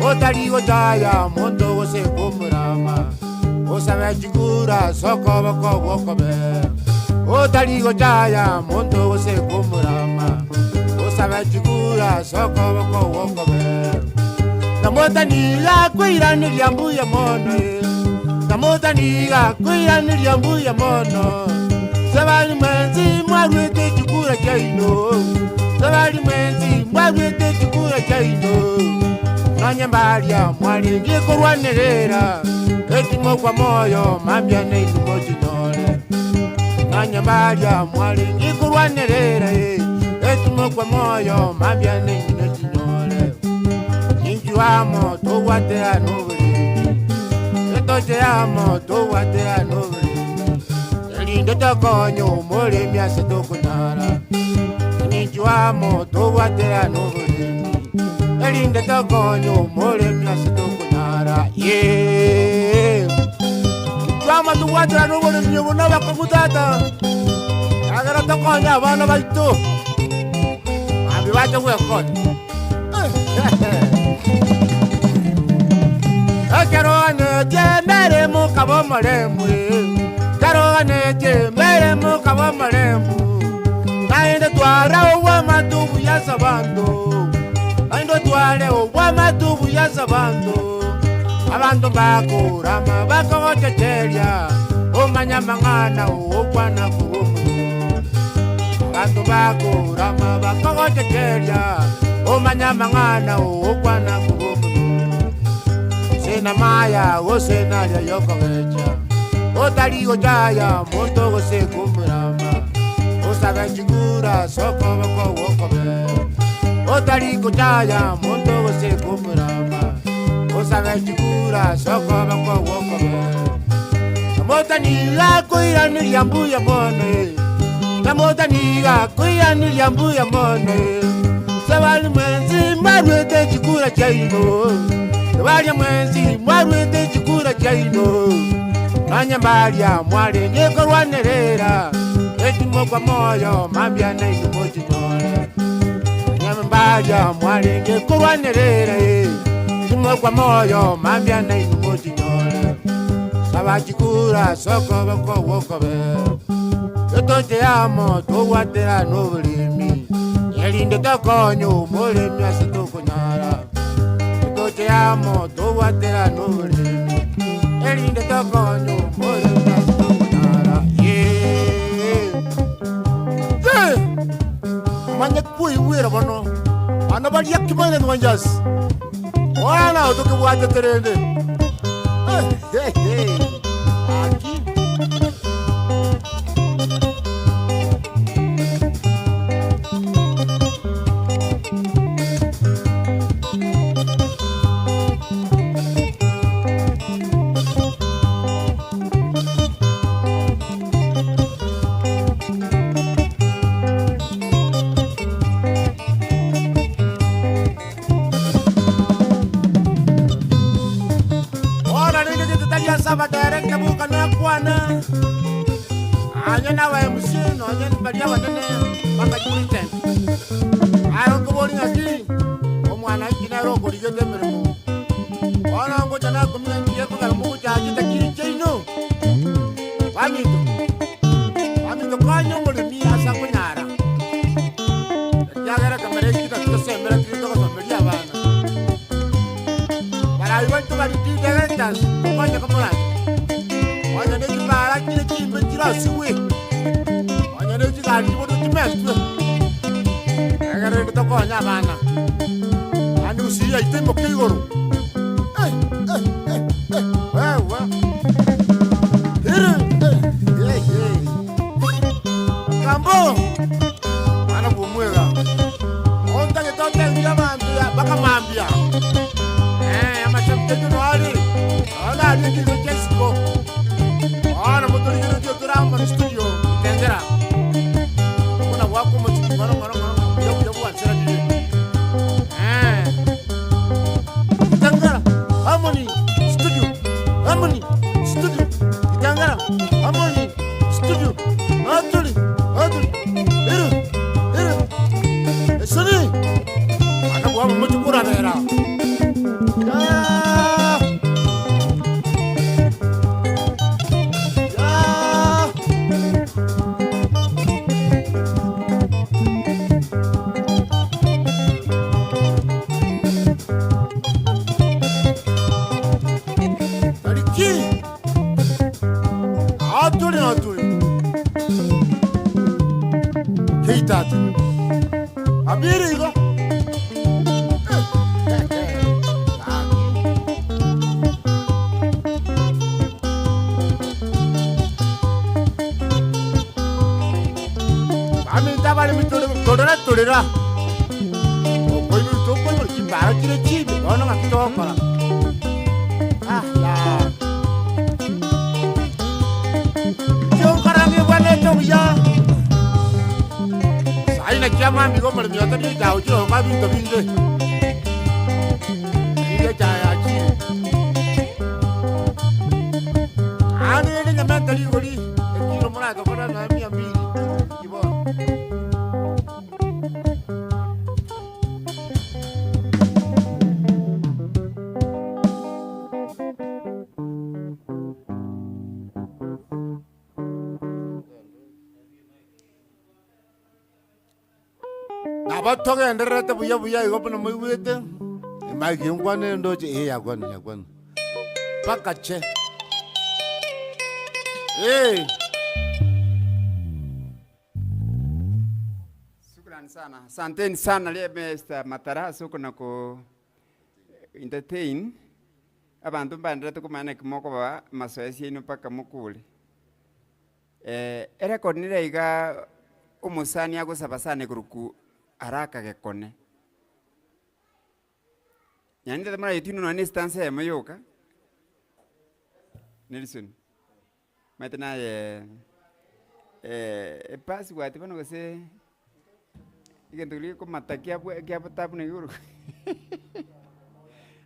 Speaker 1: otari gochaya monto gose komorama, osabe chikura ase okoboko gwokobe. Otari gochaya monto gose komorama, osabe chikura ase okoboko gwokobe. Namotaniga koiraneria mbuya mono, namotaniga koiraneria mbuya mono. Sebali mwenzi mwarwete chikura chiaino, sebali mwenzi mwarwete chikura chiaino. Nonye mbaria mwarenge korwanerera, etimo kwa moyo mambia neitumo chinyore. Nonye mbaria mwarenge korwanerera, etimo kwa moyo mambia neitumo chinyore. Inchuamo tobwatera n'oboremi, etocheamo tobwatera n'oboremi. Erinde tokonye omoremi ase tokonyara. Inchuamo tobwatera n'oboremi, erinde tokonye omoremi ase tokonyara. Yee. Inchuamo tobwatera n'oboremi obo nabakong'u tata. Agera tokonye abana baito. Mambia bache gwekonya. Ekero ganetie mere mokaba omoremu, ekero ganetie mere mokaba omoremu. Naende tware obwamate obuya ase abanto, naende tware obwamate obuya ase abanto. Abanto mbakorama bakogochecheria, omanye amang'ana ogokwana korwa omonwa. Abanto mbakorama bakogochecheria, omanye amang'ana ogokwana korwa omonwa. Sina maya gose naria yokogecha, otari gochaya monto gose komorama, osabe chikura ase okoboko gwokobe. Otari gochaya monto gose komorama, osabe chikura ase okoboko gwokobe. Namotaniga koiraneria mbuya mono, namotaniga koiraneria mbuya mono. Sebali mwenzi mwarwete chikura chiaino, sebaria mwenzi mwarwete chikura chiaino. Nonye mbaria mwarenge korwanerera, etimo kwa moyo mambia naino mochinyore. Nonye mbaria mwarenge korwanerera, etimo kwa moyo mambia naino mochinyore. Saba chikura ase okoboko gwokobe, etoche amo tobwatera n'oboremi, erinde tokonye omoremi ase tokonyara. Etoche amo tobwatera n'oboremi, erinde tokonye omoremi ase tokonyara. Yee. Ye! Manye koigwera bono, bana baria kimaine nwanjasi. Bono tokebwatete rende. Eh, he, he. Aki. Bono rende gete tari ase abatere nkebuka nakwana. Anye na MC nonye baria abanene bakachiprintend. Aro nkobori ng'aki, omwana inki nere okorigete emeremo. Bono ngocha nakumia ngiye kogera mogochachete kiri chiaino. Baminto, baminto konya omoremi ase akonyara. Ekiagera ekamera eki naki tosemera tiri togosomeria abana. Barayi baito bari directors, konya komoranya. Onye ne chibara chire chimbe chirosiwe. Onye ne chigari chibono chimetwe. Egere rende
Speaker 2: Tokonye abana. Naende gusii yaito imoke igoro. Eh, eh, eh, eh, wewe. Iri, eh, eh, eh. Kambo. Mwana bw'omwega. Ontagete otebie abanto ya bakamambia. Eh, amashabiki noari. Ona ari ekiro kia isiko. Bono motorigeretie tore amo na studio Kitengela. Buna gwaka omosiki ng'ora ng'ora ng'ora ng'ora buya buya bwancheranire. Eh. Kitengela, Harmony Studio, Harmony Studio, Kitengela, Harmony Studio, Aturi, Aturi, Iru, Iru, Esoni. Ana bwabo mochikurabera. Yeah. Yeah. Tariki aturi aturi keitata abiri igo baminto abare torera torera okoibori tokoibori chimbara chire chimbe bono ng'aki togokora ah ya chionkorange bwanete buya sai naki amamiga omoremi otabire echago chiroka binto binde riria echago yachire naende rende nyamenta rigori ekiro moratokora nonya mia mbili ki bono. Nabo togendererete buya buya igo buna moigwete, emic enkwane ndoche eh yakwana yakwana mpaka che. Eh.
Speaker 3: Shukrani sana. Asanteni sana ria Mr. Matara ase okona ko entertain abanto mbaenderete komanya naki mokoba mazoezi yaino mpaka mokure. Erecord nere iga omosani agosaba sana igoro haraka gekone. Yaani tata morayetune nonya na estanza eyemo yoka, Nelson, omanyete naye epassword bono gose egento keria gekomata kiabwe kiabutabu naki korokwa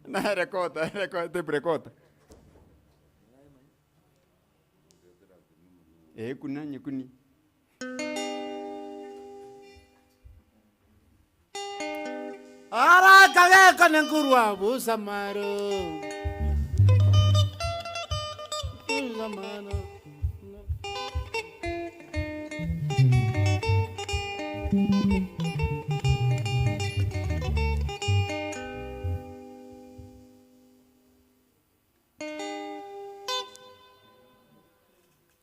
Speaker 3: naye recorder recorder tape recorder. Ee kuna nyekuni.
Speaker 2: Arakagekane nkorwa bosamaro. Bosamaro.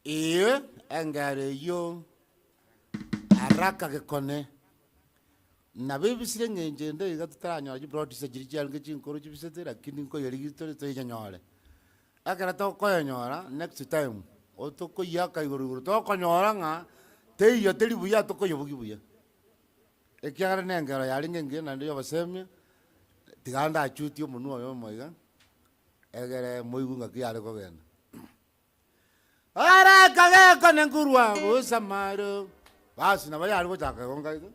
Speaker 2: Ee, engero eyio araka gekone. Nabebisire eng'encho ende iga totaranyora chiproducer chiria chiarenge chinkoro chibisete lakini nkoyerigia tore toyenyore. Ekero tokoyenyora next time, otokoyiaka igoro igoro tokonyora ng'a teiyo teri buya tokoyebogia buya. Ekiagera na engero yarenge engiya naende ya obosemia, tiga ndachutie omonwe oyo omo iga, egere moigwe ng'aki yare kogenda. Arakagekone nkorwa bosamaro. Basi nabo yare gochaka igo nkaigwa.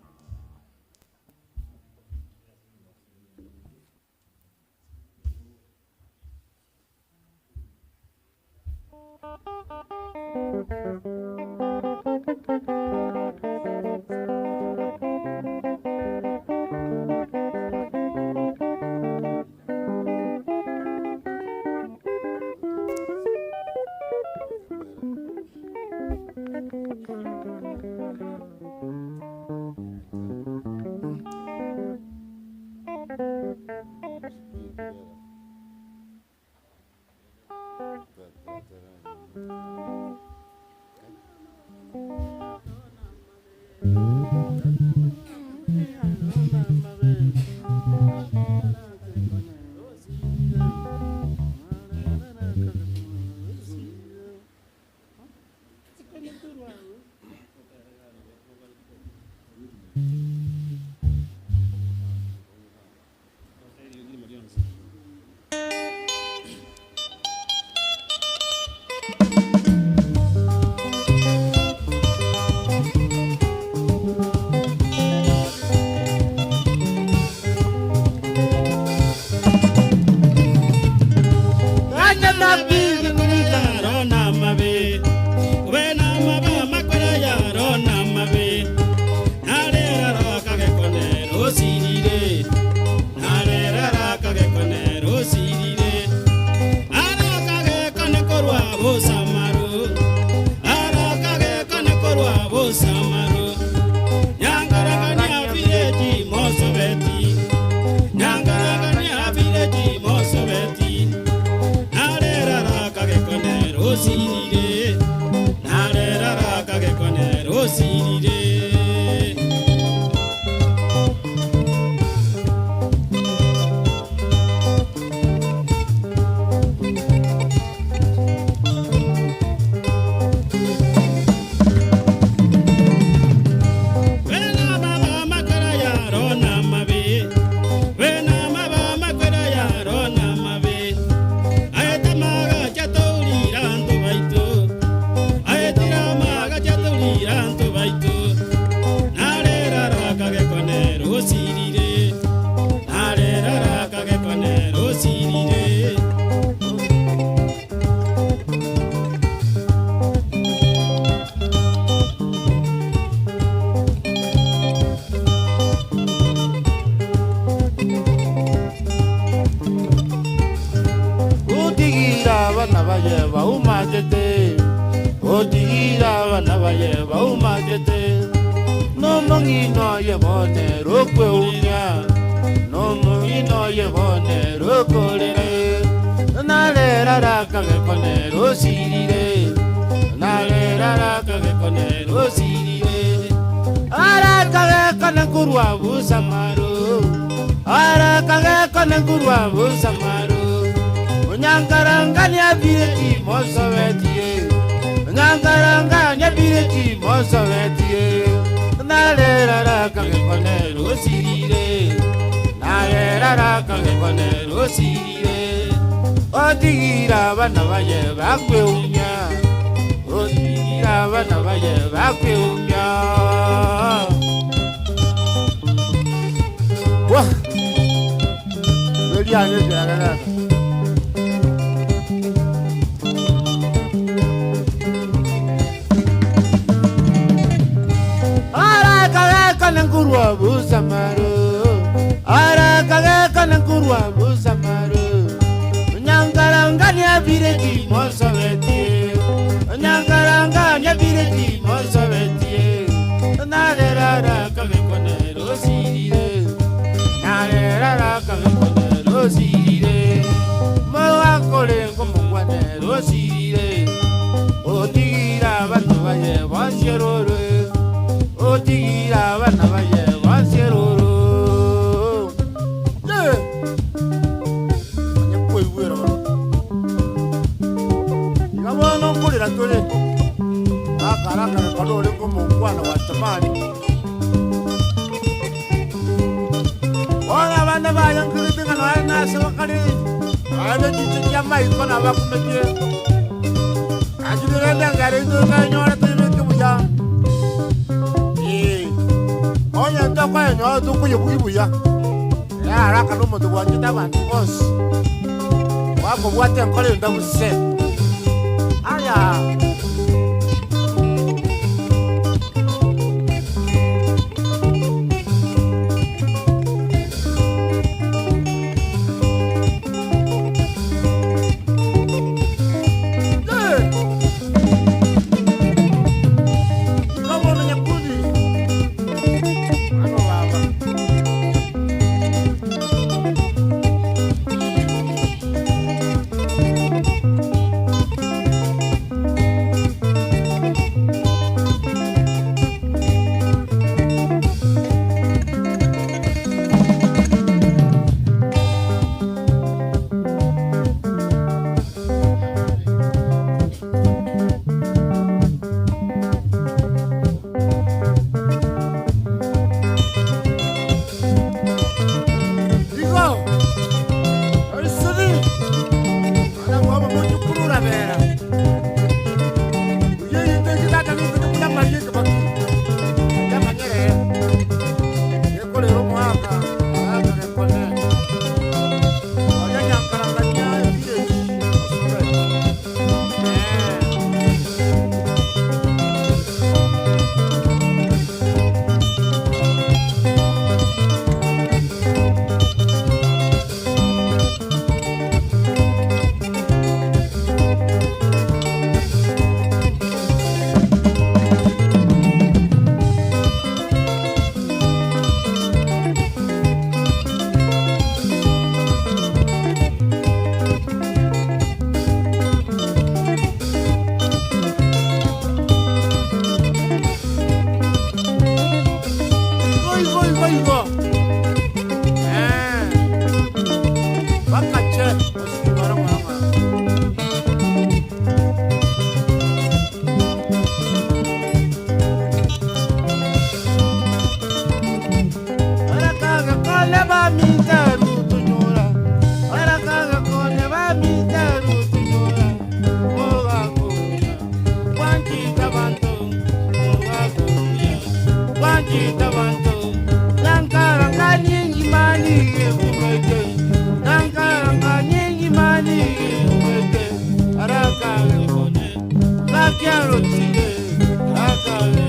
Speaker 1: Otigira abana baye baumatete, otigira abana baye baumatete. Nomong'ina oye bone rokweunya, nomong'ina oye bone rokorere. Narera rakagekone rosirire, narera rakagekone rosirire. Arakagekone kurwa busamaro, arakagekone kurwa busamaro. Onyangaranga nyabireti mosobetie, onyangaranga nyabireti mosobetie. Narera rakagekone rosirire, narera rakagekone rosirire. Otigira abana baye bakweunya, otigira abana baye bakweunya.
Speaker 2: Wah! Belianye byagagaka.
Speaker 1: Arakagekone nkurwa busamaro, arakagekone nkurwa busamaro. Onyangaranga nyabireti mosobetie, onyangaranga nyabireti mosobetie. Narera rakagekone rosirire, narera rakagekone rosirire. Mowakore ngomongwane rosirire, otigira abantu baye bonserorwe. Otigira abana baye bonseroro.
Speaker 2: Yeah. Onye koigwera bono. Iga bono nkorera tore. Akarakara kono ore ngomongwana wa tamani. Bono abana baye nkirete ng'a noe nase bakare. Abe chiche chia maiko nabakumetie. Achibirende ngare ito kanyore tebeke buya. Eh. Onye ntokoenyoa tukuyebugi buya. Yaraka n'omonto bwanchete abanto bonsi. Wakobwata enkoro enda buse. Aya. Yeah. Kabona nyakundi. Ano baba.
Speaker 1: rochire, akabe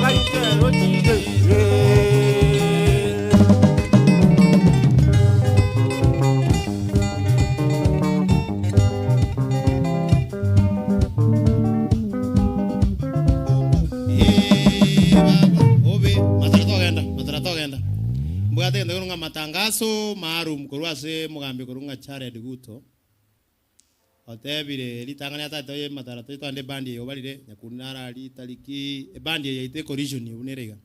Speaker 1: baike rochire.
Speaker 7: Eh, baba obe matara togenda matara togenda mbwate gento korwa ng'a matangaso maalum korwa ase omogambi korwa ng'a Jared Guto otebire ritang'ani atagete oye matara toye togende ebandi eye obarire nyakundi naro aria tariki ebandi eye yaito ecollision buna ere iga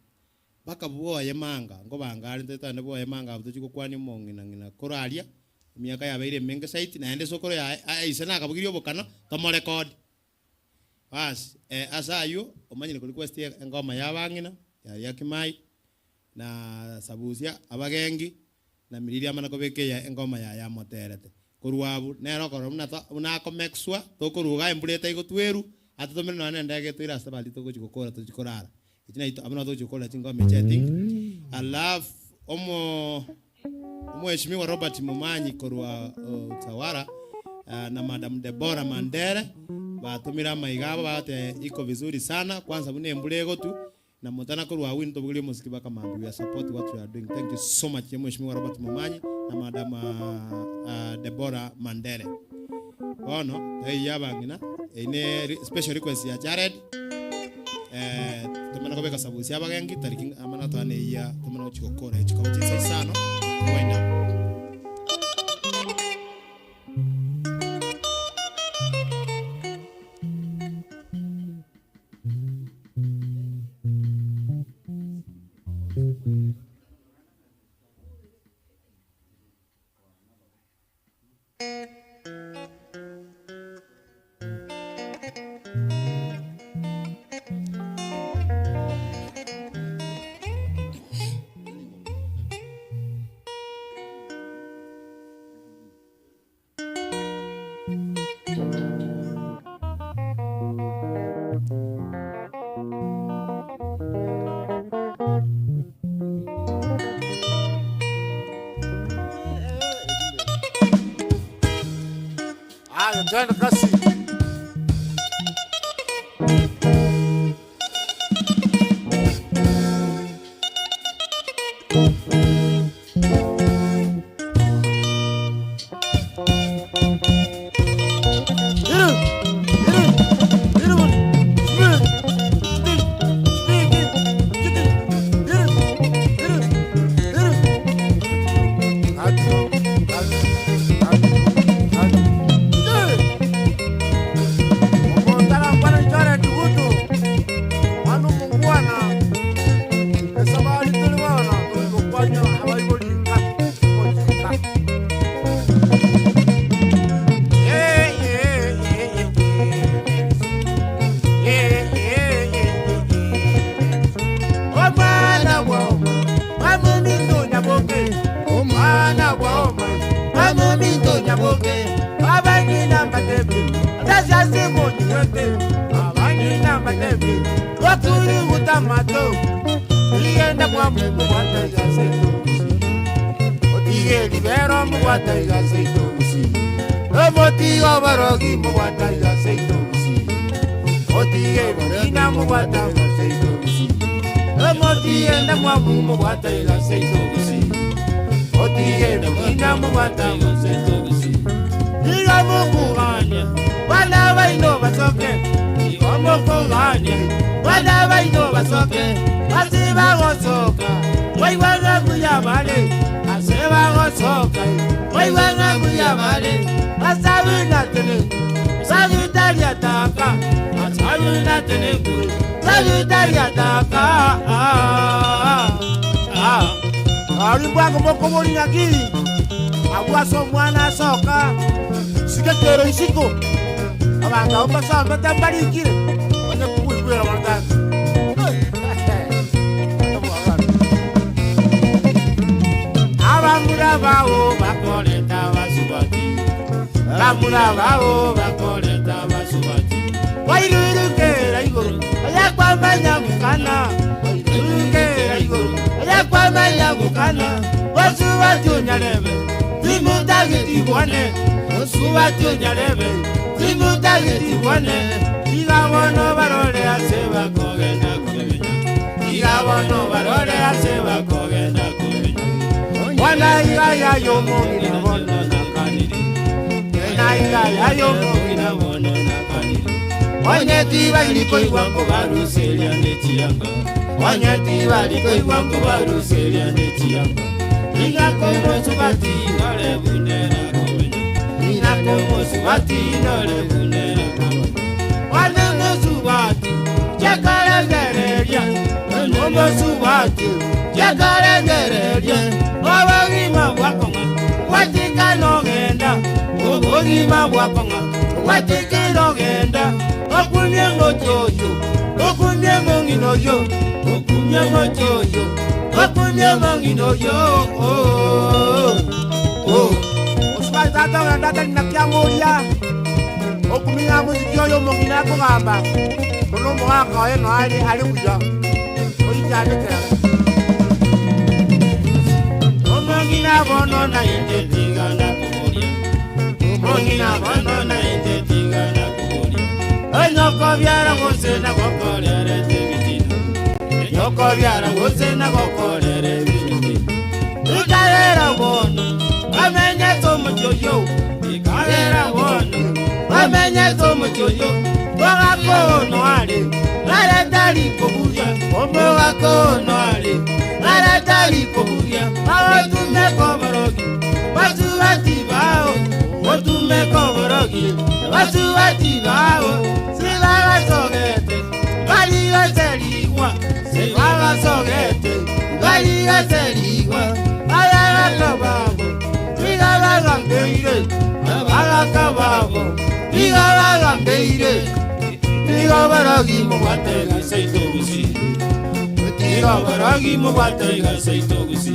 Speaker 7: mpaka bwoye manga nkobanga are ntoe togende bwoye manga abwo tochie gokwania omong'ina ng'ina korwa aria emiaka yabeire emenge zaidi naende sokoro yaye aise nakabugirie obokano tomorekodi. Baas, ase ayio omanyire korequest engoma y'abang'ina ya Riakimai na Sabusia abagengi na Miriri amana kobeka eya engoma yaye amoterete. Korwa abwo nere okorora buna to buna akomexwa tokoruga embura etaigotweru atotomere nonya na endege toire ase bari togochi gokora tochi korara. Echi naito abwo nabo togochi gokorera chingoma echi I think alafu omo Omweshimiwa Robert Momanyi korwa Utawala na Madam Deborah Mandere batomire amaiga abo bagoteba iko vizuri sana kwanza buna embura egotu na motana korwa agwo intwe tobogorie omosiki baka mambia we are support what you are doing thank you so much Mweshimiwa Robert Momanyi na Madam Deborah Mandere. Bono taiyo abang'ina eye ne special request ya Jared eh, tomana kobeka sabusia abagengi tariki amana twane eyia tomana gochia gokora echikoba chinsa isano wind up.
Speaker 2: Haya, twende kasi.
Speaker 1: Yürü, yürü, yürü bak. Yürü, yürü, yürü, yürü, yürü, yürü, yürü.
Speaker 2: Hadi, hadi, hadi, hadi.
Speaker 1: Yürü. Omotara mpana ichara tugutu. Manu mungwana.
Speaker 2: Esabali tuli bana, tuli kukwanya abaiboli ka, ojika.
Speaker 1: Yeah, yeah, yeah, yeah. Yeah, yeah, yeah, yeah. Omwana woma, wamuminto nyaboke. Omwana woma, wamuminto nyaboke. Abanyina matebi, atasiasi munyiwete. Abanyina matebi, wakuri utamato. Iyenda kwa Mungu wataiga seitosi. Otige libero mugwataiga seitosi. Omotigo barogi mugwataiga seitosi. Otige bokina mugwataiga seitosi. Omotienda mwamu mugwataiga seitosi. Otige bokina mugwataiga seitosi. Iga mukuganya, bana baino basoke. Iga mukuganya, bana baino basoke. Basi bagosoka, waigwaga kuyabale. Ase bagosoka, waigwaga kuyabale. Basabina tene, sagitaria taka. Asabina tene, sagitaria taka. Ah, ah.
Speaker 2: Ali mbwango moko boli ng'aki. Abwasa omwana asoka. Sikekero isiko. Abanto abo basomete mbarikire. Banye kubuibwera bono tata.
Speaker 1: Abamura bawo bakoleta basubati. Bamura bawo bakoleta basubati. Wairurukera iguru, oyakwamanya gukana. Wairurukera iguru, oyakwamanya gukana. Osubati onyarebe, timutageti bwane. Osubati onyarebe, timutageti bwane. Tiga bono barore ase bakogenda komenya. Tiga bono barore ase bakogenda komenya. Mwana iga yayo omong'ina bono nakanire. Ena iga yayo omong'ina bono nakanire. Onye tibari koigwa nkobaruseria ne chianga. Onye tibari koigwa nkobaruseria ne chianga. Inakobosubati nore bunera komenya. Inakobosubati nore bunera komenya. Wane mosubati chakarengereria. Omosubati chakarengereria. Obogima bwakong'a gwatika nogenda. Obogima bwakong'a gwatika nogenda. Okumie ng'ochoyo, okumie mong'ina oyo, okumie ng'ochoyo, okumie mong'ina oyo. Oh, oh.
Speaker 2: Osubati tata ogenda atari na kiamoria okumenya mosiki oyo omong'ina akogamba kono omogaka oye no are are buya oichandekera
Speaker 1: Omong'ina bono na inde tigana kuboria. Omong'ina bono na inde tigana kuboria. Enyoko biara gose na gokorerete ebitina. Enyoko biara gose na gokorere ebitina. Ikarera bono, bamenyete omochioyo. Ikarera bono, bamenyete omochioyo. Omogaka ono are, aretari kobugia. Omogaka ono are, aretari kobugia. Aotume koborogi, basubati bao. Otume koborogi, basubati bao. Sibabasogete, barigaserigwa. Sibabasogete, barigaserigwa. Abagaka babo, tigabagambeire. Abagaka babo, tigabagambeire. Tigabaragi mubwate gaseitogusi. Tigabaragi mubwate gaseitogusi.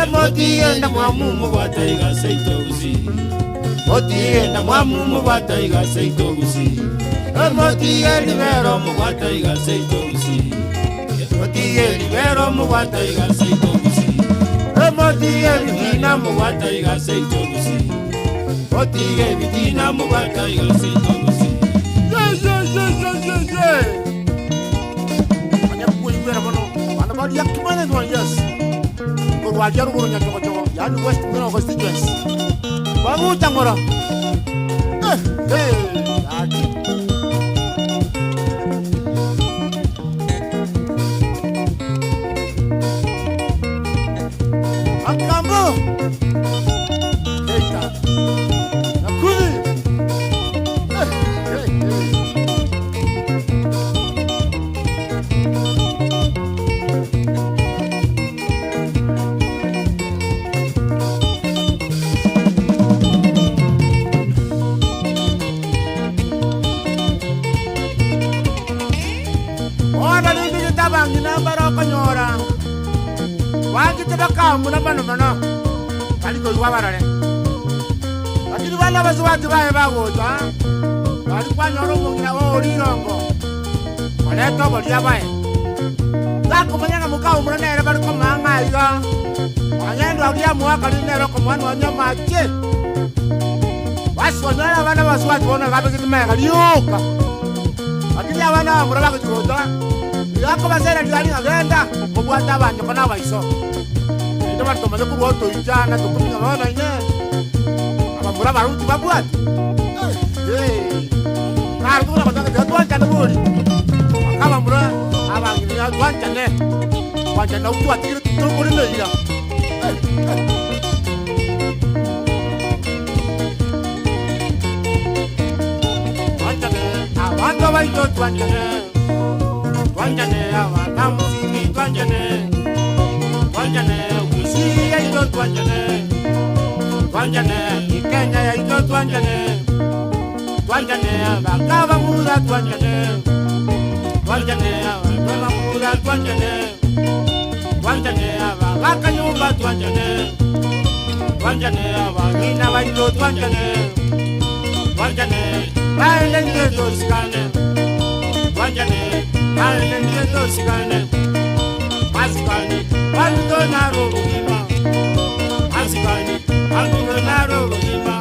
Speaker 1: Emotigenda mwamu mubwate gaseitogusi. Otigenda mwamu mubwate gaseitogusi. Emotige libero mubwate gaseitogusi. Otige libero mubwate gaseitogusi. Emotige bitina mubwate gaseitogusi. Otige bitina mubwate gaseitogusi.
Speaker 2: Ye, ye, ye, ye, ye, ye. Onye kuigwera mono bana baria kimane no yes korwaria ruguru nyachogochogo yani west mwena constituency bagucha ng'ora eh eh aki akambo keita nakuzi eh eh eh. Ona rindi gitabangi nambara okonyora wangite bakamuna mono mono bari koigwa barore lakini bana basubati baye bagocha bari kwanyora omong'ina oorirongo oreta oboria baye takomanya ng'a mokaumuna nere bari komang'a iga onyendwa oria mwakari nere okomwana onya mache basonyora abana basubati bono babegete mega rioka lakini abana bamura bagochigocha yakobasera riari ng'agenda kobwata abanyoko na abaiso inde bari tomanye korwa otoichana tokominga bono ine abamura baruti babwate kare tokona gotanga twanchane bori akabamura abang'ina twanchane kwanchana twatigire tokore neira. Twanchane abantu baito twanchane twanchane abanamusiki twanchane twanchane Gusii yaito twanchane twanchane Ikenya yaito twanchane twanchane abakabamura twanchane twanchane abakabamura twanchane twanchane abakanyumba twanchane twanchane abang'ina baito twanchane twanchane baende ndiye tosikane twanchane baende ndiye tosikane masikane bantu naro bugima masikane bantu naro bugima.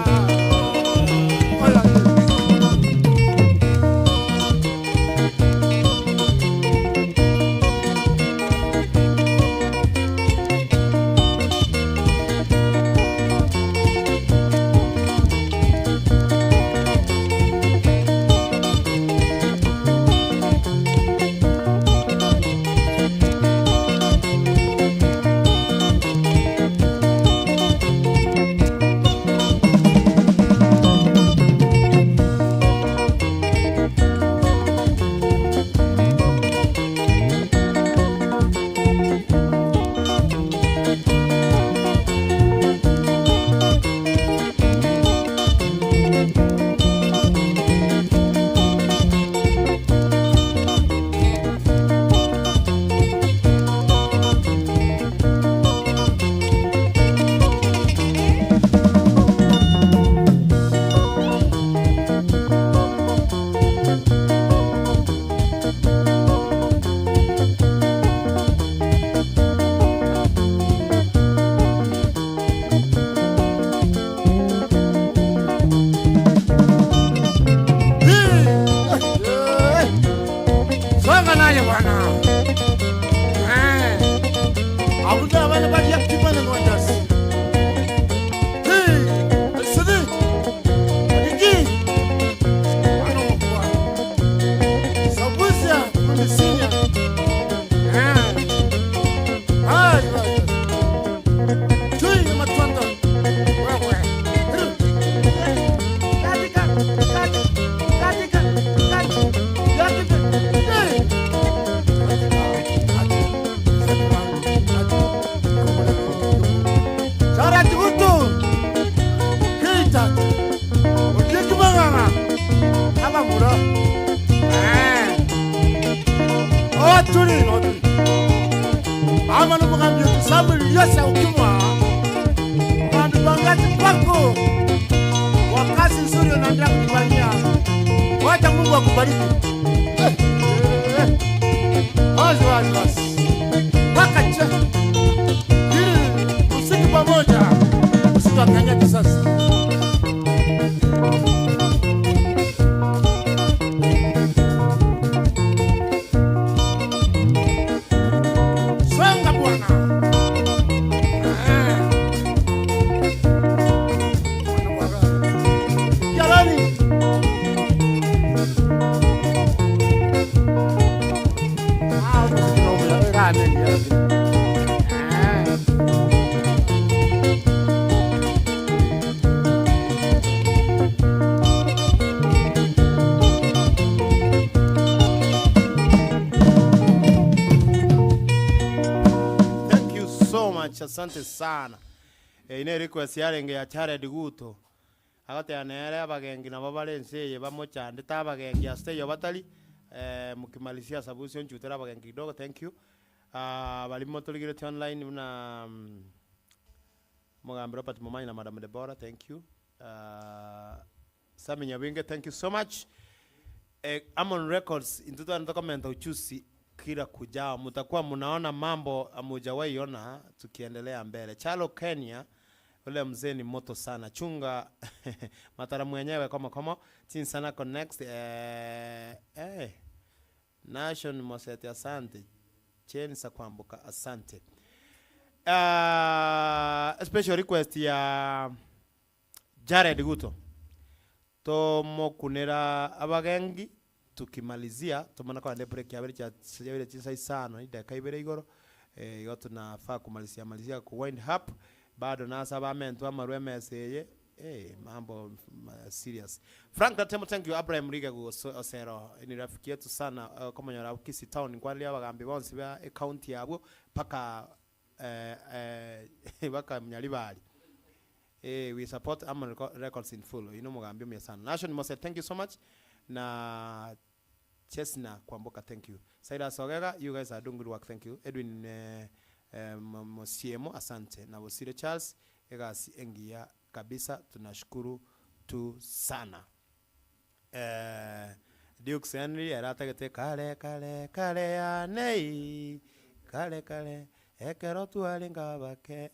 Speaker 2: Abamura. Eh. Oturi, oturi. Mama nomogambi oito Samuel Liosa Okimwa. Omogambi pongezi kwako kwa kazi nzuri unaendelea kutufanyia. Wacha Mungu akubariki. Eh, eh. Wazi wazi wazi. Wakacha. Ili usiki pamoja. Usiki wa Kenya kisasa. Songa bwana. Eh. Bwana bwana. Yarani. Ah, muziki no era nini ya. Eh.
Speaker 4: Thank you so much, asante sana. Eye ne request yarenge ya Jared Guto. Agoteba nere abagengi nabo bare ense eye bamochandete abagengi ase taiyo batari eh, mukimalizia sabusia onchutere abagengi kidogo thank you. Ah, baria motorigeretie online buna mm, Omogambi Robert Momanyi na Madam Deborah thank you. Ah, Sammy Nyabinge thank you so much. Eh, Amon Records intwe twane tokomenta uchusi kila kujao mutakuwa munaona mambo hamujawahi ona tukiendelea mbele. Chalo Kenya ule mzee ni moto sana chunga matara mwenyewe komo komo chinsana connect eh, eh, Nation Mosete asante Chensa Kwamboka asante uh, special request ya Jared Guto Tomokunera abagengi tukimalizia tomana kogenda ebreak yabere chia yabere chinsa isano ne chidakika ibere igoro eh, igo tunafaa kumalizia malizia ku wind up bado nase abamentwe amarwa emesa eye eh, mambo serious. Frank Gatemo thank you Abraham Riga Osero ni rafiki yetu sana uh, komonyora abwo Kisii town nkwaneria abagambi bonsi ba ecounty abwo mpaka eh, eh, mpaka Nyaribari. Eh, we support Amon Records in full. Ino mugambi omuya sana. Nashon Mose, thank you so much. Na Chesna Kwamboka, thank you. Silas Ogega, you guys are doing good work, thank you. Edwin eh, eh, Mosiemo, asante. Na Bosire Charles, egasi engiya kabisa, tunashukuru tu sana. Eh, Dukes Henry ere atagete kare kare kare yanei kare kare ekero twarenge abake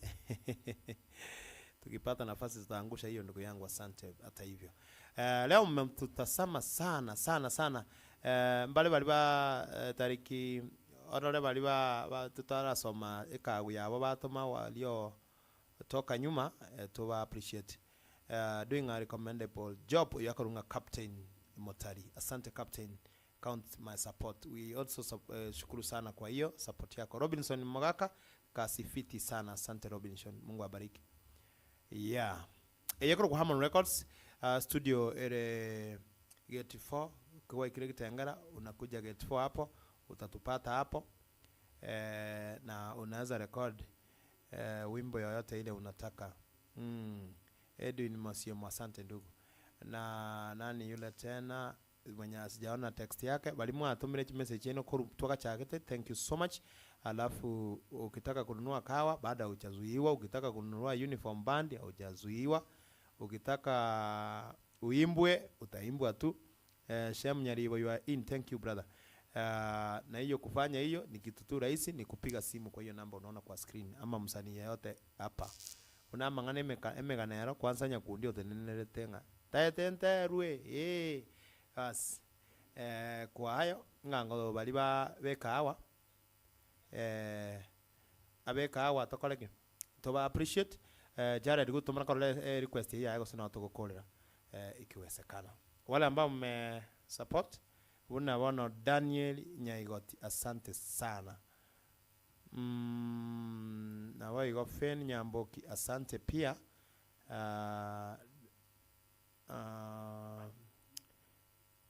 Speaker 4: tukipata nafasi tutaangusha hiyo ndugu yangu asante hata hivyo eh, leo mmetutasama sana sana sana eh, mbale bari ba eh, tariki orore bari ba, ba tutarasoma ekagu yabo batoma walio toka nyuma eh, tuba appreciate eh, doing a recommendable job yakorunga captain Motari asante captain count my support we also sup, eh, shukuru sana kwa hiyo support yako Robinson Mogaka kasi fiti sana asante Robinson Mungu abariki yeah eyekoro kwa Harmon Records uh, studio ere gate 4 kwa ikire kitengera unakuja gate 4 hapo utatupata hapo eh, na unaweza record eh, wimbo yoyote ile unataka mm. Edwin Masiemo asante ndugu na nani yule tena mwenye sijaona text yake bali mwatumire message yenu koru twagachagete thank you so much alafu ukitaka kununua kawa baada hujazuiwa ukitaka kununua uniform band hujazuiwa ukitaka uimbwe utaimbwa tu eh, Shem Nyaribo you are in thank you brother Uh, na hiyo kufanya hiyo ni kitu tu rahisi ni kupiga simu kwa hiyo namba unaona kwa screen ama msanii yeyote hapa unamang'ana emeka emegano ero kwanza nyakundi otenenerete ng'a taete nterwe eh bas eh, kwa hayo ng'a ngo baria ba bekahawa eh, abekahawa tokore ki toba appreciate eh, Jared gotomana korora eh, request eye yaye gose nabo togokorera eh, ikiwezekana. Wale ambao mme support buna bono Daniel Nyaigoti asante sana mm, nabo igo Fen Nyamboki asante pia uh, uh,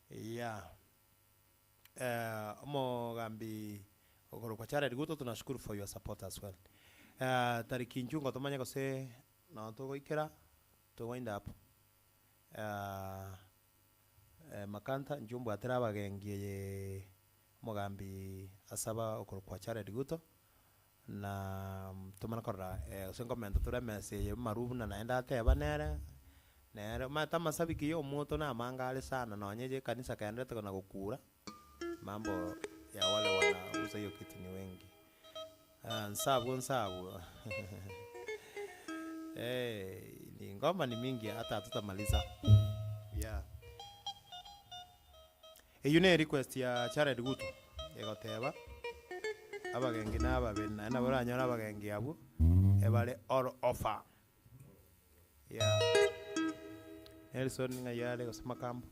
Speaker 4: yeah eh, omogambi okorokwa Jared Guto tunashukuru for your support as well uh, tariki inchungo tomanye gose nabo togoikera to wind up uh, eh, Makanta, inchuo mbwatera abagengi eye omogambi asaba okorokwa Jared Guto, na tomanye korora gose nkomenta tore emesa eye amaru buna naende ateba nere, nere omanyete amasabiki ya omonto na amange are sana nonye ya ekanisa kaenderete kona gokura, mambo ya wale wanauza hiyo kitu ni wengi. Nse abwo nse abwo ni ngoma ni mingi hata hatutamaliza yeah. Eyio ne request ya Jared Guto egoteba abagengi na ababe naende nabo oranyore abagengi abwo ebare all over yeah. Nelson ng'ai are gose Makambo.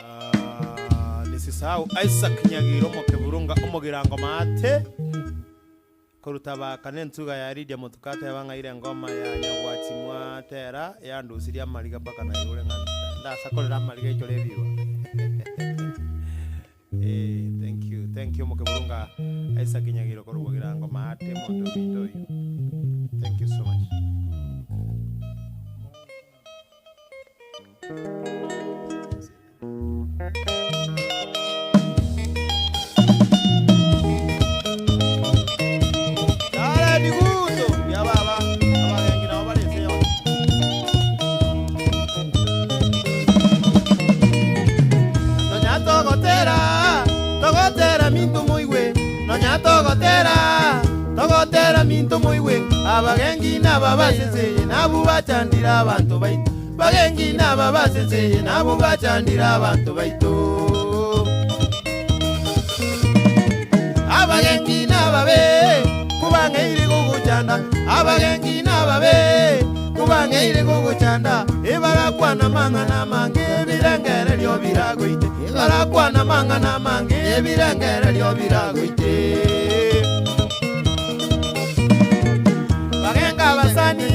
Speaker 4: Ah, nisisahau Isaac Nyagiro omokeburunga omogirango maate koruta baka na entuga ya Lydia Motuko ateba ng'a ire engoma ya Nyagwachi mwatera yandusirie amariga mpaka naigure ng'a ndasakorera amariga aichore ebiba. Eh, thank you, thank you omokeburunga Isaac Nyagiro korwa Bogirango maate omonto ominto oyio. Thank you so much. Nonya togotera, togotera minto moigwe, nonya togotera, togotera minto moigwe, abagengi nababaseseye nabwo bachandire abanto baito, bagengi nababaseseye nabwo bachandire abanto baito. Abagengi nababe, kubang'eire gogochanda, abagengi nababe, kubang'eire gogochanda, ebarakwana amang'ana amange ebirengererio biragoite, ebarakwana amang'ana amange ebirengererio biragoite. Bagenga abasani,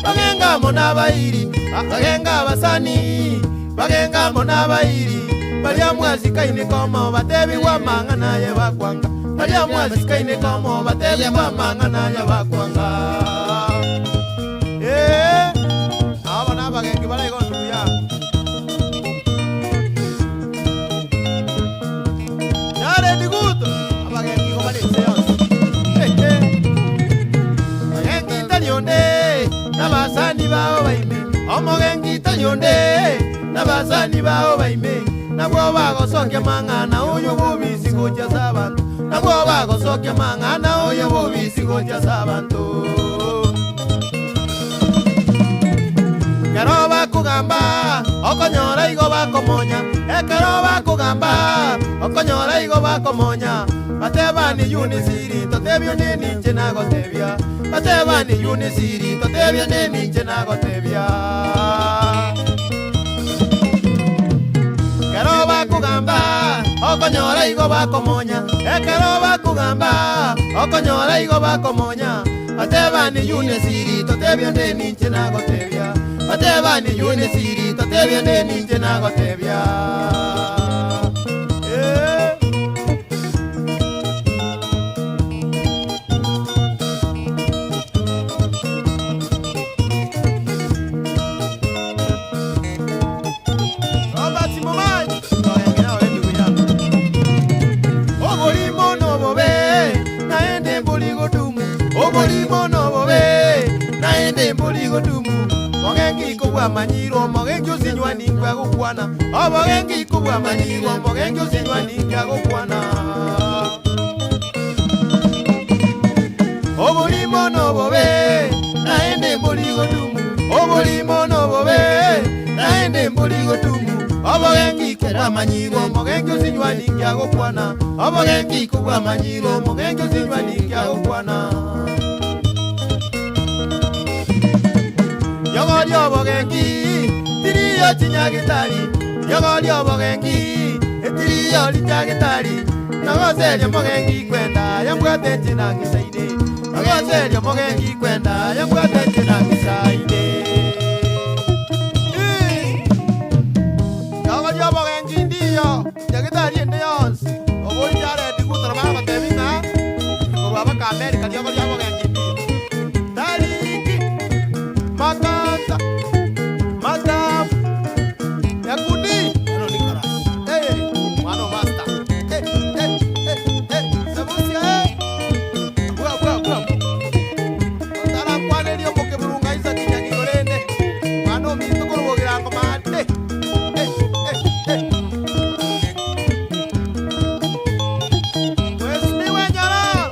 Speaker 4: bagenga amo nabairi, bagenga abasani, bagenga amo nabairi, baria mwasikaine komo batebigwa amang'ana aye bakwanga, baria mwasikaine komo batebigwa amang'ana aye bakwanga. Eh, aba nabagengi bare igo ndugu yangu. Jared Guto, abagengi igo bare ense yonsi. Ehe. Omogengi tari onde, nabasani bao baime. Omogengi tari onde, nabasani bao baime. Nabwo bagosokia mang'ana oyo bobisi gochia ase abanto. Nabwo bagosokia mang'ana oyo bobisi gochia ase abanto. Ekero bakogamba, okonyora igo bakomonya. Ekero bakogamba, okonyora igo bakomonya. Batebani Eunice totebia onye ninche nagotebia. Batebani Eunice totebia onye ninche nagotebia. Ekero bakogamba, okonyora igo bakomonya. Ekero bakogamba, okonyora igo bakomonya. Batebani Eunice totebia onde ninche nagotebia. Batebani Eunice totebia onde ninche nagotebia. Eh. Robert Momanyi, twagengera ore ndugu yangu. Oborimo nobobe, naende mbori godumu. Oborimo nobobe, naende mbori godumu. Mogengi kobwamanyirwe, omogengi osinywa ninki agokwana. Obogengi kobwamanyirwe, omogengi osinywa ninki agokwana. Oborimo nobobe, naende mbori godumu. Oborimo nobobe, naende mbori godumu. Obogengi kobwamanyirwe, omogengi osinywa ninki agokwana. Obogengi kobwamanyirwe, omogengi osinywa ninki agokwana. Yogoria obogengi, tiriyo chinyagitari. Yogoria obogengi, etiriyo rinyagitari. Nagoseria omogengi kwenda, yambwate chinangisaine. Nagoseria omogengi kwenda, yambwate chinangisaine. Yogoria obogengi ndiyo. Nyagetari ende yonsi, oborie Jared Gutoro bagotebia ng'a korwa baka America riogo riabogenki mbuya. Tariki, Makanta, Matamu, Nyakundi, Ero Nicholas, eh, mwana o master, eh, eh, eh, eh, Sabusia, eh, abwo abwo abwo abwo. Otarakwaneria omokeburunga Isaac Nyagigo rende, mwana ominto korwa Bogirango maate, eh, eh, eh. Mheshimiwa Nyororo,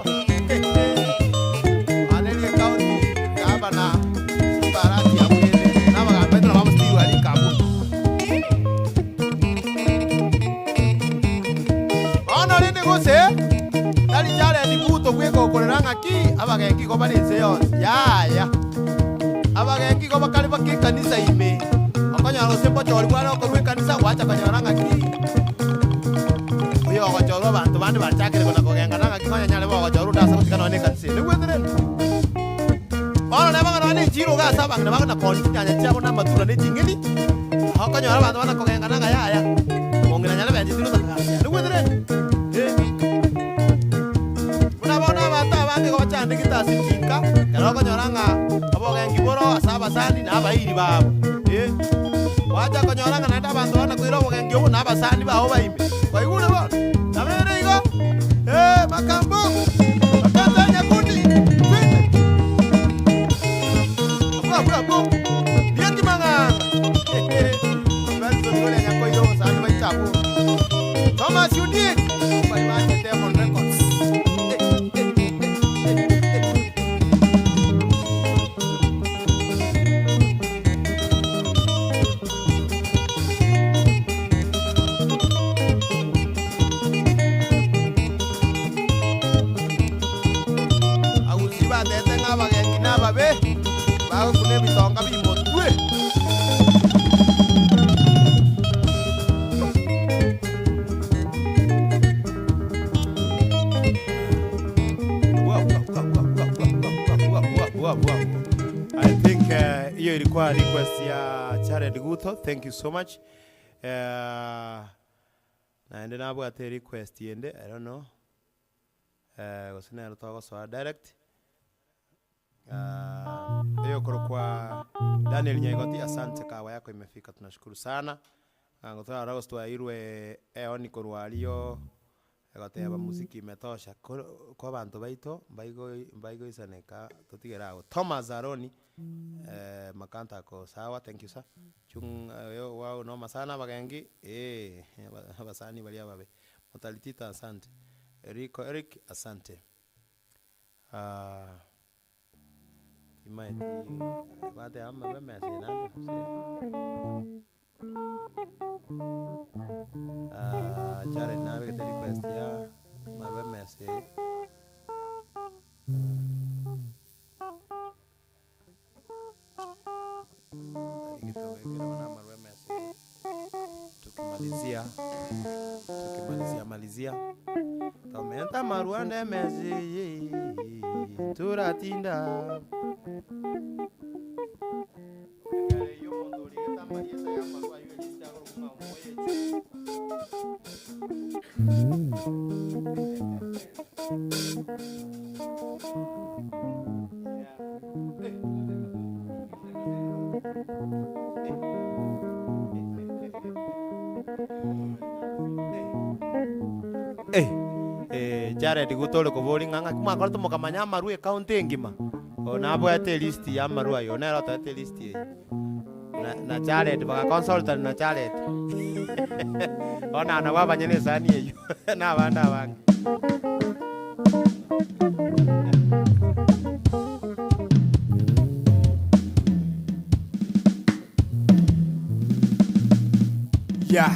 Speaker 4: kwaneria ekaunti, gavana, Simba Arati abwo rende, na abagambi baito nabo Steve Arika abwo. Bono rende gose, tari Jared Ruto bweka okorera ng'aki abagenki igo bare ense yonsi, yaya. Abagenki igo bakare baka ekanisa ime, okonyora gose mbochori bware okorwa ekanisa gwacha konyora ng'aki oyo ogochorwa abanto bande bachakire kona kogengana ng'aki konya nyare bogochorwa onde ase gotika nonya na ekanisa eye. Nigwete rende? Bono neba ng'a nonya na echiro iga ase abang'ina bagona koonia chinyanya chiabo na amatunda na eching'eni, okonyora abanto bana kogengana ng'a yaya, omong'ina nyare bencheti rotaka gasi yaye. Nigwete rende? Eh. Buna bono abanto abange igo bachandegete ase chinka, ekero okonyora ng'a obogenki boro ase abasani na abairi babo, eh. Gwacha konyora ng'a naende abanto bana koira obogenki obo na abasani bao baime. Kwaigure bono? Nabo ere igo, eh, makambo, makanta nyakundi, twende. Abwo abwo abwo, rieti mang'ang'a. Benson koria nyakoira obosani baito abwo. Thomas Ondiek, bari banchete Emon Records. Eh, eh, eh, eh, eh. Agusii batete ng'a abagenki nababe, bagokuna ebitonga bimotwe. I think hiyo ilikuwa request ya Jared Gutho. Thank you so much. Naende nabwate request ende, I don't know. Gose nero togosoa direct. Eyokorokwa Daniel Nyaigoti, asante kahawa yako imefika tunashukuru sana. Ng'a twarora gose twaeirwe eoni korwa aria egoteba muziki imetosha koro ko abanto baito mbaigoi mbaigoisaneka totigere agwo. Thomas Aroni makanta ako sawa thank you sir, chung oyo wao noma sana abagengi eh, abasani baria ababe. Motalitita asante, Eriko Eric asante. Timaeti bateba amabe emesa eye naende gose Jared nabegete request ya amabe emesa eye. Tobekere bono amarwa emesa eye tukimalizia tukimalizia malizia tomenta amarwa ande emesa eye toratinda. Ekero eyio omonto origete amarieta ya amarwa aywo eriste akorokwa ng'a omoyechu. Jared gotore koboria ng'a ng'aki mwakorete mokamanya amarwa ecounty engima? Oyo nabwate elist ya amarwa aywo, nere otoete elist eye. Na na Jared bagaconsultana na Jared. Bono nabo abanyene esani eywo, na abande abange.
Speaker 3: Yeah.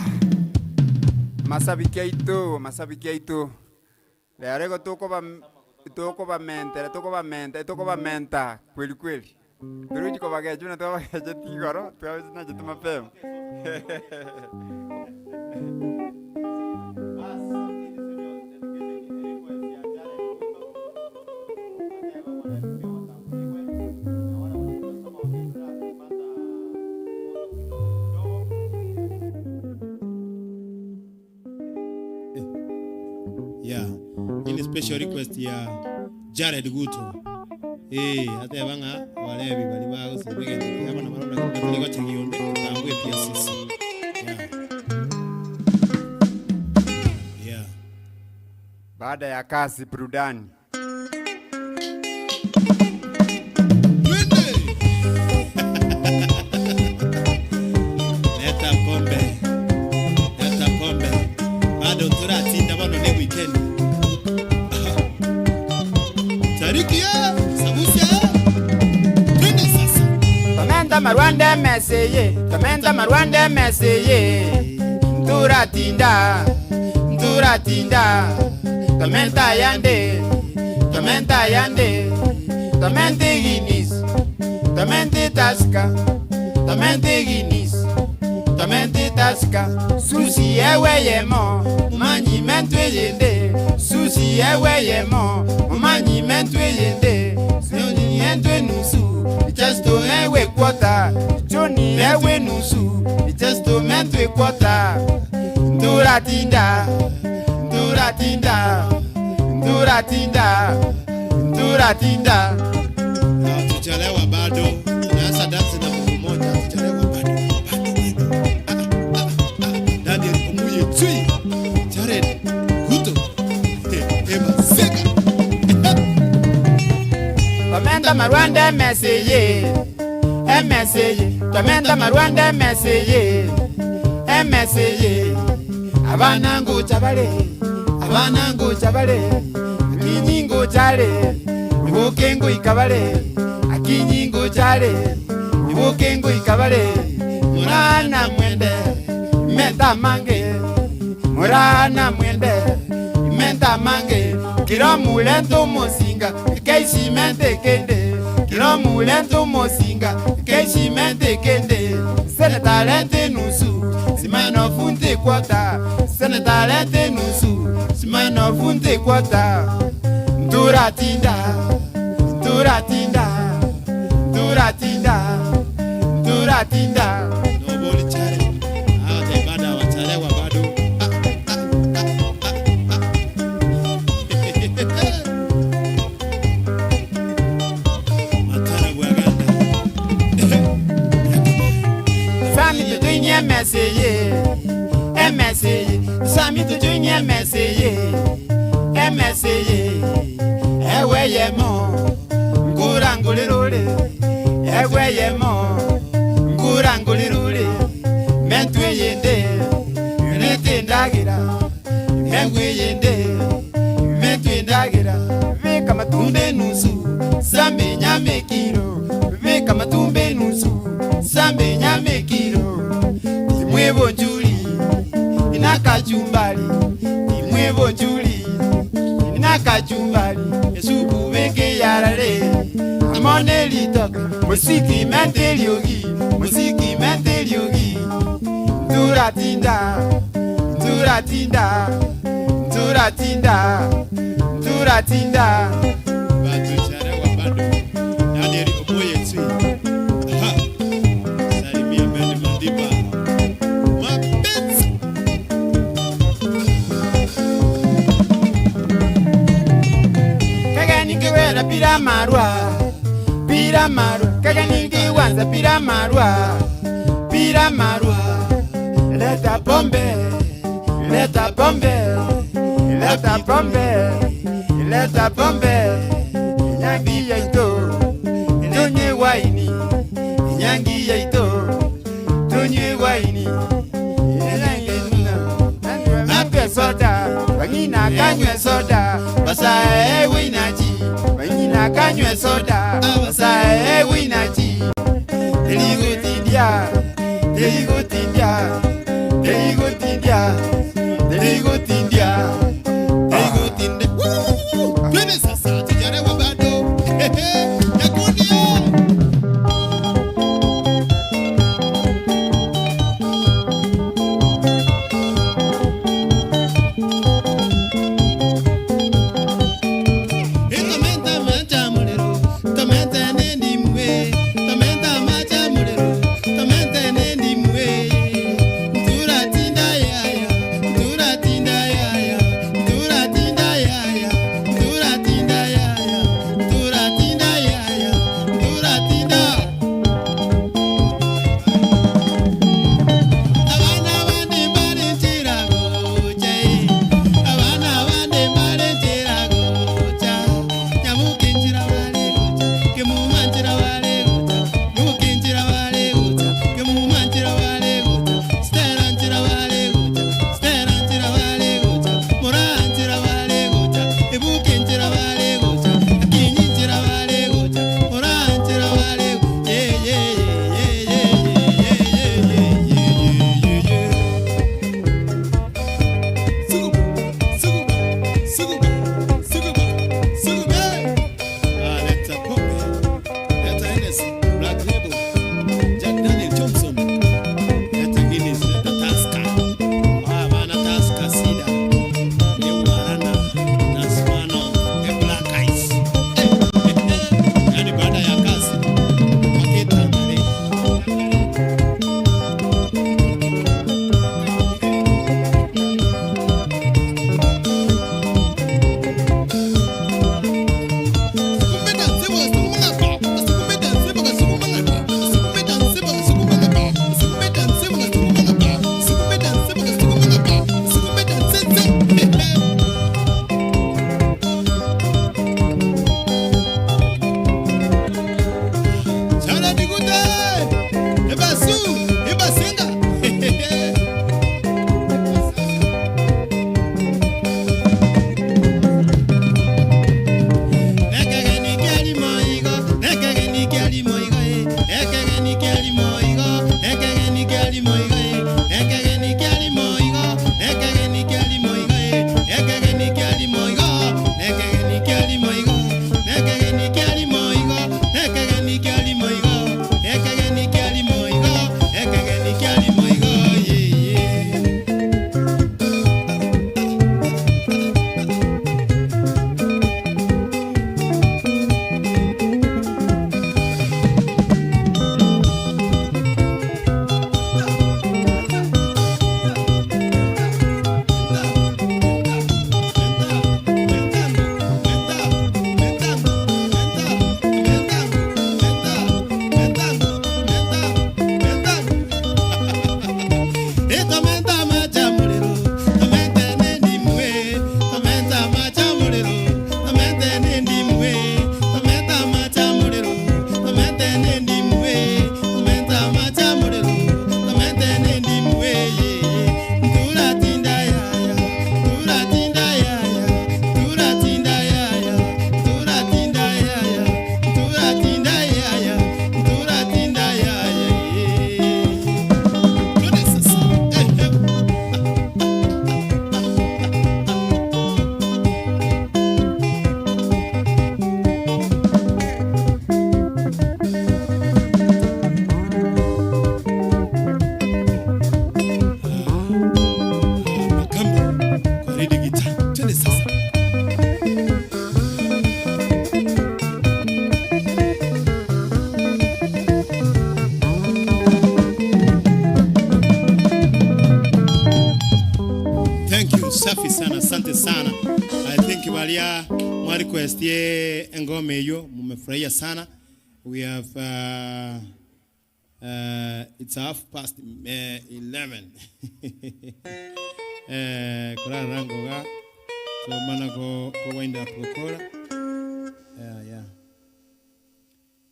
Speaker 3: Masabiki aito, masabiki aito, rero igo tokoba tokobamentera tokobamenta tokobamenta kweli kweli. Toruchi kobagecha buna twabagecheti igoro, twabachinachete mapema.
Speaker 7: Yeah. Hii ni special request ya Jared Guto. Eh, ateba ng'a abarebi bari bagosima egento kiabo na barabwo lakini batari gochegia onde otambwe pia sisi. Yeah. Yeah.
Speaker 3: Baada ya kazi burudani.
Speaker 7: Twende! Leta pombe. Leta pombe. Bado turatinda bono ne weekend. Tariki ya sabusia. Twende sasa.
Speaker 3: Tomenta marwande meseye, tomenta marwande meseye. Nturatinda, nturatinda. Tomenta yande, tomenta yande. Tomente Guinness, tomente Tasca, tomente Guinness, tomente Tasca. Susi ewe yemo, mumanyi mentwe yende. Susi ewe yemo, mumanyi mentwe yende. Susi entwe nusu, ichesto ewe kwota. Johnny ewe nusu, ichesto mentwe kwota. Nduratinda, nduratinda, nduratinda, nduratinda.
Speaker 7: Hatujalewa bado. Tunaanza dance na mguu mmoja. Hatujalewa bado. Bado bado. Ah, ah, ah. Daniel Omuye Tsui. Jared Guto. Eh, Emma Sega.
Speaker 3: Tomenta marwande meseye, emeseye. Tomenta marwande meseye, emeseye. Abana ngucha bale, abana ngucha bale. Akinyi nguchale, ibuke nguika bale. Akinyi nguchale, ibuke nguika bale. Murana mwende, menta mange. Murana mwende, menta mange. Kiro mulento mosinga, keisimente kende. Kiro mulento mosinga, keisimente kende. Senetalente nusu, simano funte kwata. Senetalente nusu, simano funte kwata. Nduratinda, nduratinda, nduratinda, nduratinda.
Speaker 7: Nobody Jared. Ah, the bado hawachalewa bado. Ah, ah, ah, ah, ah. Matara Bwaganda.
Speaker 3: Sami tutunye meseye, emeseye. Sami tutunye meseye, emeseye. Ewe yemo, ngurangulirule. Ewe yemo, ngurangulirule. Mentwe yende, yunete ndagira. Ewe yende, mentwe ndagira. Vika matumbe nusu, sambe nyame kiro. Vika matumbe nusu, sambe nyame kiro. Timwebo njuli, inakachumbali. Timwebo njuli, inakachumbali. Esupu beke yarare, amone litoke. Musiki mente liogi, musiki mente liogi. Nduratinda, nduratinda, nduratinda, nduratinda.
Speaker 7: Batuchalewa bado. Daniel Omoye Tsui. Aha. Salimia Ben Madiba. Mapenzi.
Speaker 3: Kagani kiwera pira marwa, pira marwa. Kagani kiwanza pira marwa, pira marwa. Leta pombe, leta pombe, leta pombe, leta pombe. Nyangi yaito, tunywe waini. Nyangi yaito, tunywe waini. Ape soda, wangina kanywe soda, basae winaji, wangina kanywe soda, basae winaji. Teligotindia, teligotindia, teligotindia, teligotindia.
Speaker 7: Tende. Woo! Twende sasa, hatujalewa bado. Nyakundi. Tomenta macha mulero, tomenta nendi mwe, tomenta macha mulero, Safi sana, asante sana. I think baria mwa request ye engoma eyo mumefurahia sana. We have it's half past 11. Korarora ngoga so mana ko ko wind up gokora. Yeah.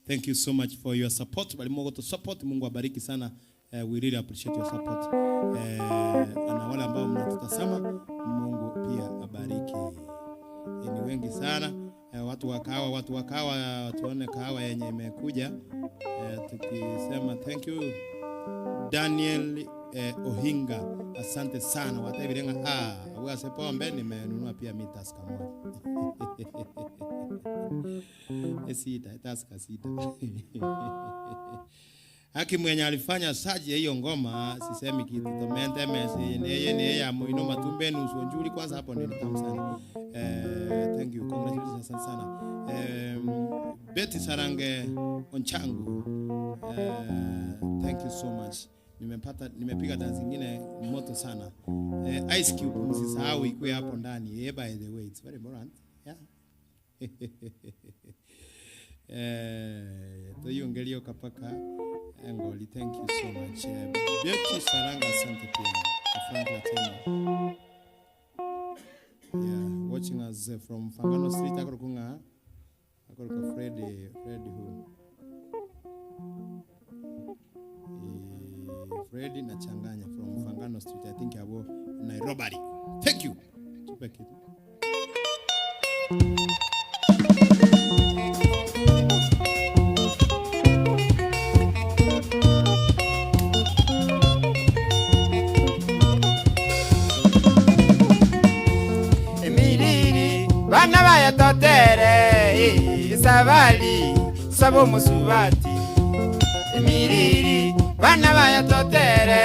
Speaker 7: Thank you so much for your support. Bali Mungu to support. Mungu abariki sana. We really appreciate your support. Na wale ambao mnatutazama, Mungu pia abariki. Ni wengi sana. Watu wa kahawa, watu wa kahawa, tuone kahawa yenye imekuja. Tukisema thank you Daniel Ohinga. Asante sana. Watabirenga ah, pombe nimenunua pia mimi Tusker moja. Sita, Tusker sita. Haki mwenye alifanya saji ya hiyo ngoma sisemi kitu. Tomente mesi neye neye ya muino matumbe nusu njuri kwanza hapo ndio tamu sana. Thank you. Congratulations asante sana. Betty Sarange Onchangu. Thank you so much. Nimepiga dance nyingine moto sana. Ice Cube msisahau ikuwe hapo ndani. By the way, it's very important. Yeah. Toyongelio kapaka Ngoli, thank you so much. Betty Saranga, asante pia. Frank Latema. Yeah, watching us from Fangano Street akorokunga. Akoroka Fred who? Fred nachanganya from Fangano Street. I think abo Nairobi. Thank you. Tupe kitu.
Speaker 3: Emiriri bana bayatotere isabali sabo musubati. Emiriri bana bayatotere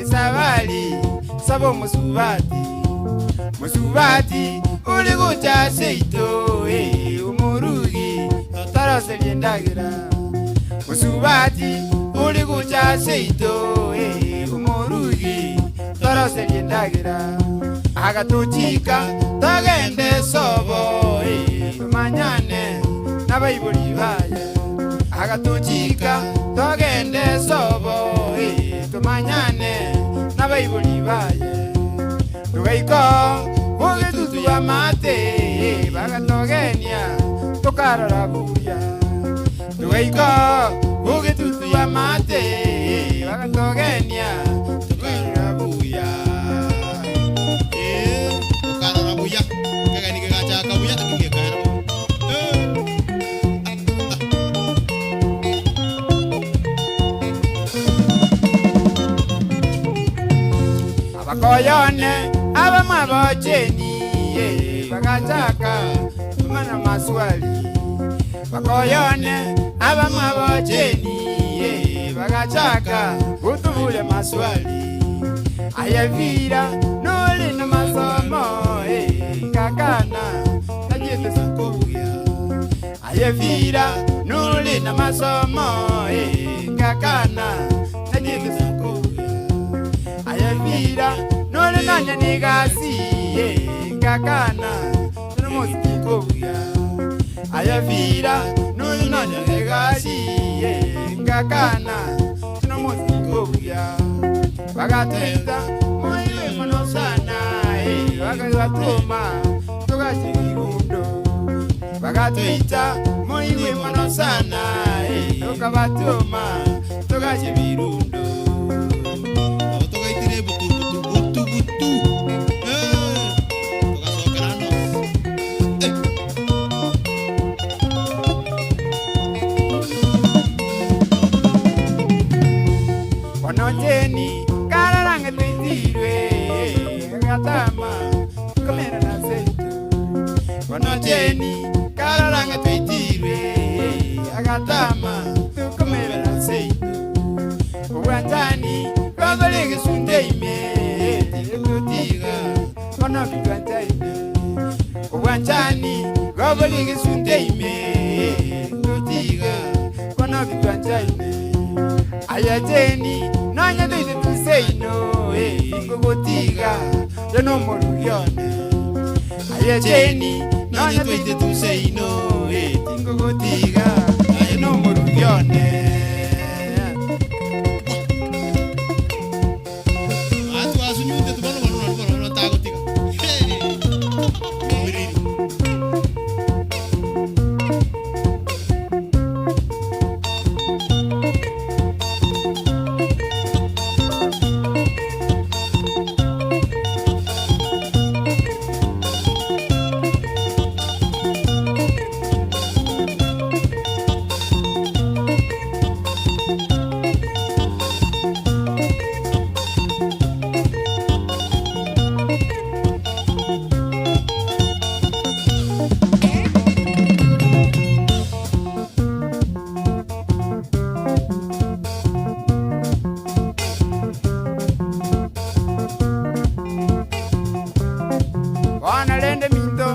Speaker 3: isabali sabo musubati. Musubati uri guca seito umurugi otarose ndagira. Musubati uri guca seito umurugi torose ndagira. Agatuchika tagende sobo tumanyane n'abayibuli baye. Agatuchika tagende sobo tumanyane n'abayibuli baye. Tugaiko bugetutu ya mate bagatogenia tukarora buya. Tugaiko bugetutu ya mate bagatogenia tukarora buya.
Speaker 7: Tukarora buya. Kagani kagachaka buya tukigekara.
Speaker 3: Abakoyone abamwe abocheni bagachaka tumana maswali. Bakoyone abamwe abocheni bagachaka utubule maswali. Ayavira noli na masomo kakana najete sakobuya. Ayavira noli na masomo kakana najete sakobuya. Ayavira noli nanya nigasi kakana nomusikobuya. Ayavira noli nanya nigasi kakana nomusikobuya. Bagatenda muiwe muno sana bakagatuma tugashigundo. Bagatwita muiwe muno sana tukabatuma tugashibirundo.
Speaker 7: Abo tugaitire butu butu butu butu. Tugasokerano.
Speaker 3: Onojeni kararange twitirwe gatama komera na setu. Onojeni kararange twitirwe agatama tukomera na setu. Obwanjani babalege sunde ime tikutiga ona bigwanjaine. Obwanjani babalege sunde ime tutiga ona bigwanjaine. Ayajeni nanya tuite tuseino ngogotiga Inche nomorugi one. Aye Jane, nonya twaitete seino, eh, tingogotiga, aye nomorugi one.
Speaker 7: Twasunyuntete bono bono nari bono bono tagotiga. Hey! Omomiriri.
Speaker 3: Bono rende minto,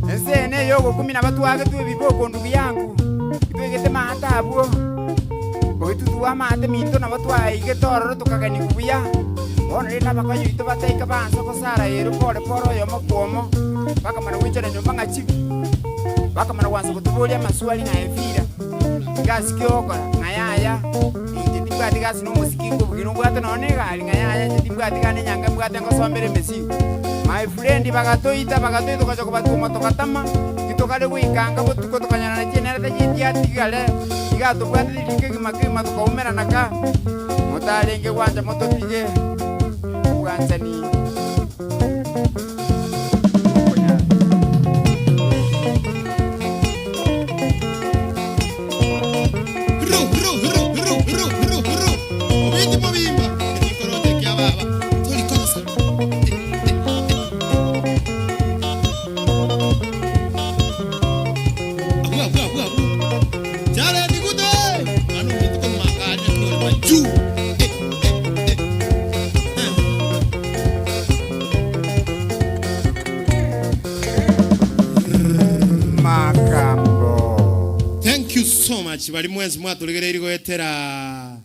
Speaker 3: ense eye neyogokumia nabo twagetwe ebiboko ndugu yangu, titwegete maate abwo, ogetutua amaate minto nabo twaigete ororo tokagenigwa buya. Bono rende abakoyo oito bataika baansa gosara ero pore pore oyomo kwomo, bakamana goichana nyomba ng'a chibi, bakamana gwansa gotoboria amaswali naye fira. Gasi ki ogokora? Ng'a yaya, inche timbwati gasi na omosiki nkobugia nobwate nonya na egari? Ng'a yaya, inche timbwati gani enyange mbwate ngosombera emesigo. My friend bagatoita bagatoita togacha kobatwoma togatama, titokare goika anga botuko tokanyora na chinerete chiatiatigare, iga atobwatete riko kegima kegima tokaumerana ka, motarenge gwancha mototige obwanchani.
Speaker 7: Ru, ru, ru, ru, ru, ru, ru. Obiti mobimba, ekikorote kia baba. Tori kosa. Abu, abu, abu, abu. Chale nigute. Anu mitu ko makanya ko maju. Eh, eh, eh. Eh.
Speaker 3: Makambo.
Speaker 7: Thank you so much bari mwensi mwatoregereiri goetera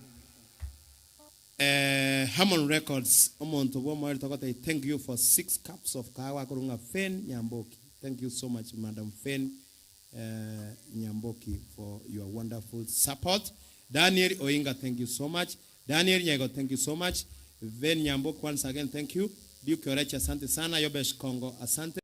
Speaker 7: eh, Harmon Records omonto bw'omoerio togotebia thank you for 6 cups of kahawa akorwa ng'a Fen Nyamboki thank you so much Madam Fen eh, Nyamboki for your wonderful support Daniel Oinga thank you so much Daniel Nyego thank you so much Ven Nyamboki once again thank you Duke Orecha asante sana Yobesh Kongo asante.